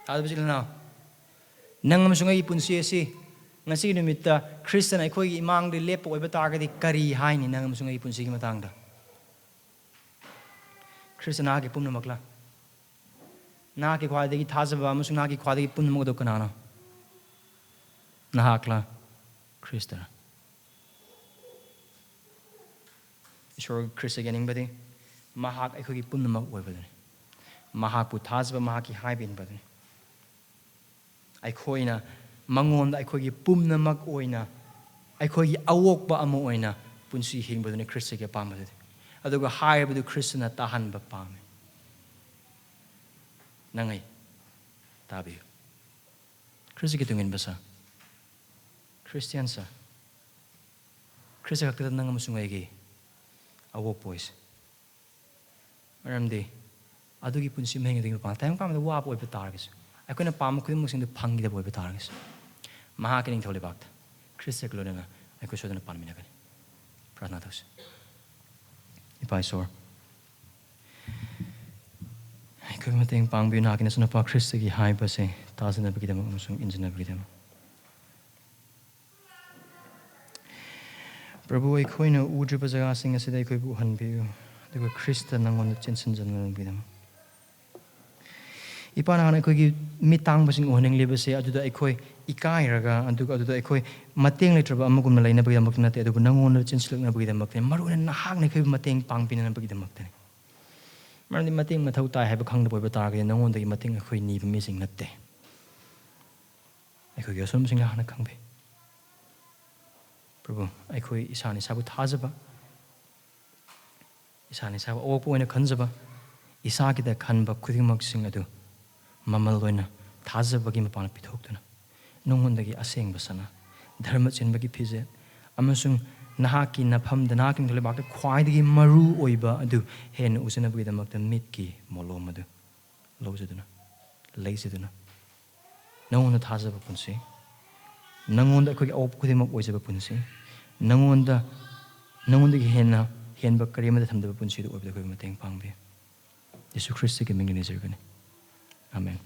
ꯇꯥꯗꯕ ꯏꯆꯤꯜ ꯏꯅꯥꯎ, ꯅꯪ ꯑꯃꯁꯨꯡ ꯑꯩꯒꯤ ꯄꯨꯟꯁꯤ ꯑꯁꯤ ꯉꯁꯤꯒꯤ ꯅꯨꯃꯤꯠꯇ ꯈ꯭ꯔꯤꯁꯇꯅ ꯑꯩꯈꯣꯏꯒꯤ ꯏꯃꯥꯡꯗ ꯂꯦꯞꯄ ꯑꯣꯏꯕ ꯇꯥꯔꯒꯗꯤ, ꯀꯔꯤ ꯍꯥꯏꯅꯤ ꯅꯪ ꯑꯃꯁꯨꯡ ꯑꯩꯒꯤ ꯄꯨꯟꯁꯤꯒꯤ ꯃꯇꯥꯡꯗ? ꯈ꯭ꯔꯤꯁꯇ ꯅꯍꯥꯛꯀꯤ ꯄꯨꯝꯅꯃꯛꯂ? ꯅꯍꯥꯛꯀꯤ ꯈ꯭ꯋꯥꯏꯗꯒꯤ ꯊꯥꯖꯕ ꯑꯃꯁꯨꯡ ꯅꯍꯥꯛꯀꯤ ꯈ꯭ꯋꯥꯏꯗꯒꯤ ꯄꯨꯝꯅꯃꯛ ꯑꯗꯨ ꯀꯅꯥꯅꯣ? ꯅꯍꯥꯛꯂ ꯈ꯭ꯔꯤꯁꯇꯔ? ꯏꯁꯣꯔ ꯈ꯭ꯔꯤꯁꯇꯒꯤ ꯑꯅꯤꯡꯕꯗꯤ ꯃꯍꯥꯛ ꯑꯩꯈꯣꯏꯒꯤ ꯄꯨꯝꯅꯃꯛ ꯑꯣꯏꯕꯗꯨꯅꯤ꯫ ꯃꯍꯥꯛꯄꯨ ꯊꯥꯖꯕ, ꯃꯍꯥꯛꯀꯤ ꯍꯥꯏꯕ ꯏꯟꯕꯗꯨꯅꯤ꯫ ꯑꯩꯈꯣꯏꯅ ꯃꯉꯣꯟꯗ ꯑꯩꯈꯣꯏꯒꯤ ꯄꯨꯝꯅꯃꯛ ꯑꯣꯏꯅ, ꯑꯩꯈꯣꯏꯒꯤ ꯑꯋꯣꯛꯄ ꯑꯃ ꯑꯣꯏꯅ ꯄꯨꯟꯁꯤ ꯍꯤꯡꯕꯗꯨꯅꯤ ꯈ꯭ꯔꯤꯁꯇꯒꯤ ꯑꯄꯥꯝꯕꯗꯨꯗꯤ꯫ ꯑꯗꯨꯒ ꯍꯥꯏꯕꯗꯨ ꯈ꯭ꯔꯤꯁꯇꯅ ꯇꯥꯍꯟꯕ ꯄꯥꯝꯃꯤ꯫ ꯅꯪ ꯑꯩ ꯇꯥꯕꯤꯌꯨ꯫ ꯈ꯭ꯔꯤꯁꯇꯒꯤ ꯇꯨꯡꯏꯟꯕ ꯁꯥ꯫ ꯈ꯭ꯔꯤꯁꯇꯤꯌꯥꯟ ꯁꯥ꯫ ꯈ꯭ꯔꯤꯁꯇ ꯈꯛꯇꯗ ꯅꯪ ꯑꯃꯁꯨꯡ ꯑꯩꯒꯤ ꯑꯋꯣꯛꯄ ꯑꯣꯏꯁꯦ꯫ ꯃꯔꯝꯗꯤ ꯑꯗꯨꯒꯤ ꯄꯨꯟꯁꯤ ꯃꯍꯤꯡ ꯑꯗꯨꯒꯤ ꯃꯄꯥꯟ ꯇꯥꯏꯕꯪ ꯄꯥꯟꯕꯗ ꯋꯥꯕ ꯑꯣꯏꯕ ꯇꯥꯔꯒꯁꯨ, ꯑꯩꯈꯣꯏꯅ ꯄꯥꯝꯕ ꯈꯨꯗꯤꯡꯃꯛꯁꯤꯡꯗꯨ ꯐꯪꯈꯤꯗꯕ ꯑꯣꯏꯕ ꯇꯥꯔꯒꯁꯨ, ꯃꯍꯥꯛꯀꯤ ꯅꯤꯡꯊꯧ ꯂꯩꯕꯥꯛꯇ ꯈ꯭ꯔꯤꯁꯇꯒ ꯂꯣꯏꯅꯅ ꯑꯩꯈꯣꯏ ꯁꯣꯏꯗꯅ ꯄꯥꯟꯃꯤꯟꯅꯒꯅꯤ꯫ ꯄ꯭ꯔꯥꯔꯊꯅꯥ ꯇꯧꯁꯤ꯫ ꯏꯄꯥ ꯏꯁꯣꯔ, ꯑꯩꯈꯣꯏꯕꯨ ꯃꯇꯦꯡ ꯄꯥꯡꯕꯤꯌꯨ, ꯅꯍꯥꯛꯀꯤ ꯅꯆꯥꯅꯨꯄꯥ ꯈ꯭ꯔꯤꯁꯇꯒꯤ ꯍꯥꯏꯕꯁꯦ ꯇꯥꯖꯅꯕꯒꯤꯗꯃꯛ ꯑꯃꯁꯨꯡ ꯏꯟꯖꯅꯕꯒꯤꯗꯃꯛ꯫ ꯄ꯭ꯔꯚꯨ, ꯑꯩꯈꯣꯏꯅ ꯎꯗ꯭ꯔꯤꯕ ꯖꯒꯥꯁꯤꯡ ꯑꯁꯤꯗ ꯑꯩꯈꯣꯏꯕꯨ ꯎꯍꯟꯕꯤꯌꯨ, ꯑꯗꯨꯒ ꯈ꯭ꯔꯤꯁꯇ ꯅꯪꯉꯣꯟꯗ ꯆꯦꯟꯁꯤꯟꯖꯅꯕꯒꯤꯗꯃꯛ꯫ ꯏꯄꯥ, ꯅꯍꯥꯟ ꯑꯩꯈꯣꯏꯒꯤ ꯃꯤꯠ ꯇꯥꯡꯕꯁꯤꯡ ꯎꯍꯟꯅꯤꯡꯂꯤꯕꯁꯦ ꯑꯗꯨꯗ ꯑꯩꯈꯣꯏ ꯏꯀꯥꯏꯔꯒ, ꯑꯗꯨꯒ ꯑꯗꯨꯗ ꯑꯩꯈꯣꯏ ꯃꯇꯦꯡ ꯂꯩꯇ꯭ꯔꯕ ꯑꯃꯒꯨꯝꯅ ꯂꯩꯅꯕꯒꯤꯗꯃꯛꯇ ꯅꯠꯇꯦ, ꯑꯗꯨꯕꯨ ꯅꯪꯉꯣꯟꯗ ꯆꯦꯟꯁꯤꯜꯂꯛꯅꯕꯒꯤꯗꯃꯛꯇꯅꯤ꯫ ꯃꯔꯨ ꯑꯣꯏꯅ ꯅꯍꯥꯛꯅ ꯑꯩꯈꯣꯏꯕꯨ ꯃꯇꯦꯡ ꯄꯥꯡꯕꯤꯅꯅꯕꯒꯤꯗꯃꯛꯇꯅꯤ꯫ ꯃꯔꯝꯗꯤ ꯃꯇꯦꯡ ꯃꯊꯧ ꯇꯥꯏ ꯍꯥꯏꯕ ꯈꯪꯗꯕ ꯑꯣꯏꯕ ꯇꯥꯔꯒꯗꯤ ꯅꯪꯉꯣꯟꯗꯒꯤ ꯃꯇꯦꯡ ꯑꯩꯈꯣꯏ ꯅꯤꯕ ꯃꯤꯁꯤꯡ ꯅꯠꯇꯦ꯫ ꯑꯩꯈꯣꯏꯒꯤ ꯑꯁꯣꯟꯕꯁꯤꯡ ꯅꯍꯥꯛꯅ ꯈꯪꯕꯤ꯫ ꯄ꯭ꯔꯚꯨ, ꯑꯩꯈꯣꯏ ꯏꯁꯥꯅ ꯏꯁꯥꯕꯨ ꯊꯥꯖꯕ, ꯏꯁꯥꯅ ꯏꯁꯥꯕꯨ ꯑꯋꯣꯛꯄ ꯑꯣꯏꯅ ꯈꯟꯖꯕ, ꯏꯁꯥꯒꯤꯗ ꯈꯟꯕ ꯈꯨꯗꯤꯡꯃꯛꯁꯤꯡ ꯑꯗꯨ ꯃꯃꯜ ꯑꯣꯏꯅ ꯊꯥꯖꯕꯒꯤ ꯃꯄꯥꯟꯗ ꯄꯤꯊꯣꯛꯇꯨꯅ, ꯅꯉꯣꯟꯗꯒꯤ ꯑꯁꯦꯡꯕ ꯁꯅꯥ, ꯙꯔꯃ ꯆꯦꯟꯕꯒꯤ ꯐꯤꯖꯦꯠ, ꯑꯃꯁꯨꯡ ꯅꯍꯥꯛꯀꯤ ꯅꯐꯝꯗ, ꯅꯍꯥꯛꯀꯤ ꯅꯤꯡꯊꯧ ꯂꯩꯕꯥꯛꯇ ꯈ꯭ꯋꯥꯏꯗꯒꯤ ꯃꯔꯨ ꯑꯣꯏꯕ ꯑꯗꯨ ꯍꯦꯟꯅ ꯎꯖꯅꯕꯒꯤꯗꯃꯛꯇ ꯃꯤꯠꯀꯤ ꯃꯣꯂꯣꯝ ꯑꯗꯨ ꯂꯧꯖꯗꯨꯅ, ꯂꯩꯖꯗꯨꯅ, ꯅꯉꯣꯟꯗ ꯊꯥꯖꯕ ꯄꯨꯟꯁꯤ, ꯅꯉꯣꯟꯗ ꯑꯩꯈꯣꯏꯒꯤ ꯑꯋꯣꯛꯄ ꯈꯨꯗꯤꯡꯃꯛ ꯑꯣꯏꯖꯕ ꯄꯨꯟꯁꯤ, ꯅꯉꯣꯟꯗ, ꯅꯉꯣꯟꯗꯒꯤ ꯍꯦꯟꯅ ꯍꯦꯟꯕ ꯀꯔꯤ ꯑꯃꯠꯇ ꯊꯝꯗꯕ ꯄꯨꯟꯁꯤꯗꯨ ꯑꯣꯏꯕꯗ ꯑꯩꯈꯣꯏꯕꯨ ꯃꯇꯦꯡ ꯄꯥꯡꯕꯤꯌꯨ꯫ ꯌꯤꯁꯨ ꯈ꯭ꯔꯤꯁꯇꯒꯤ ꯃꯤꯡꯗ ꯅꯤꯖꯕꯅꯤ꯫ ꯑꯥꯃꯦꯟ꯫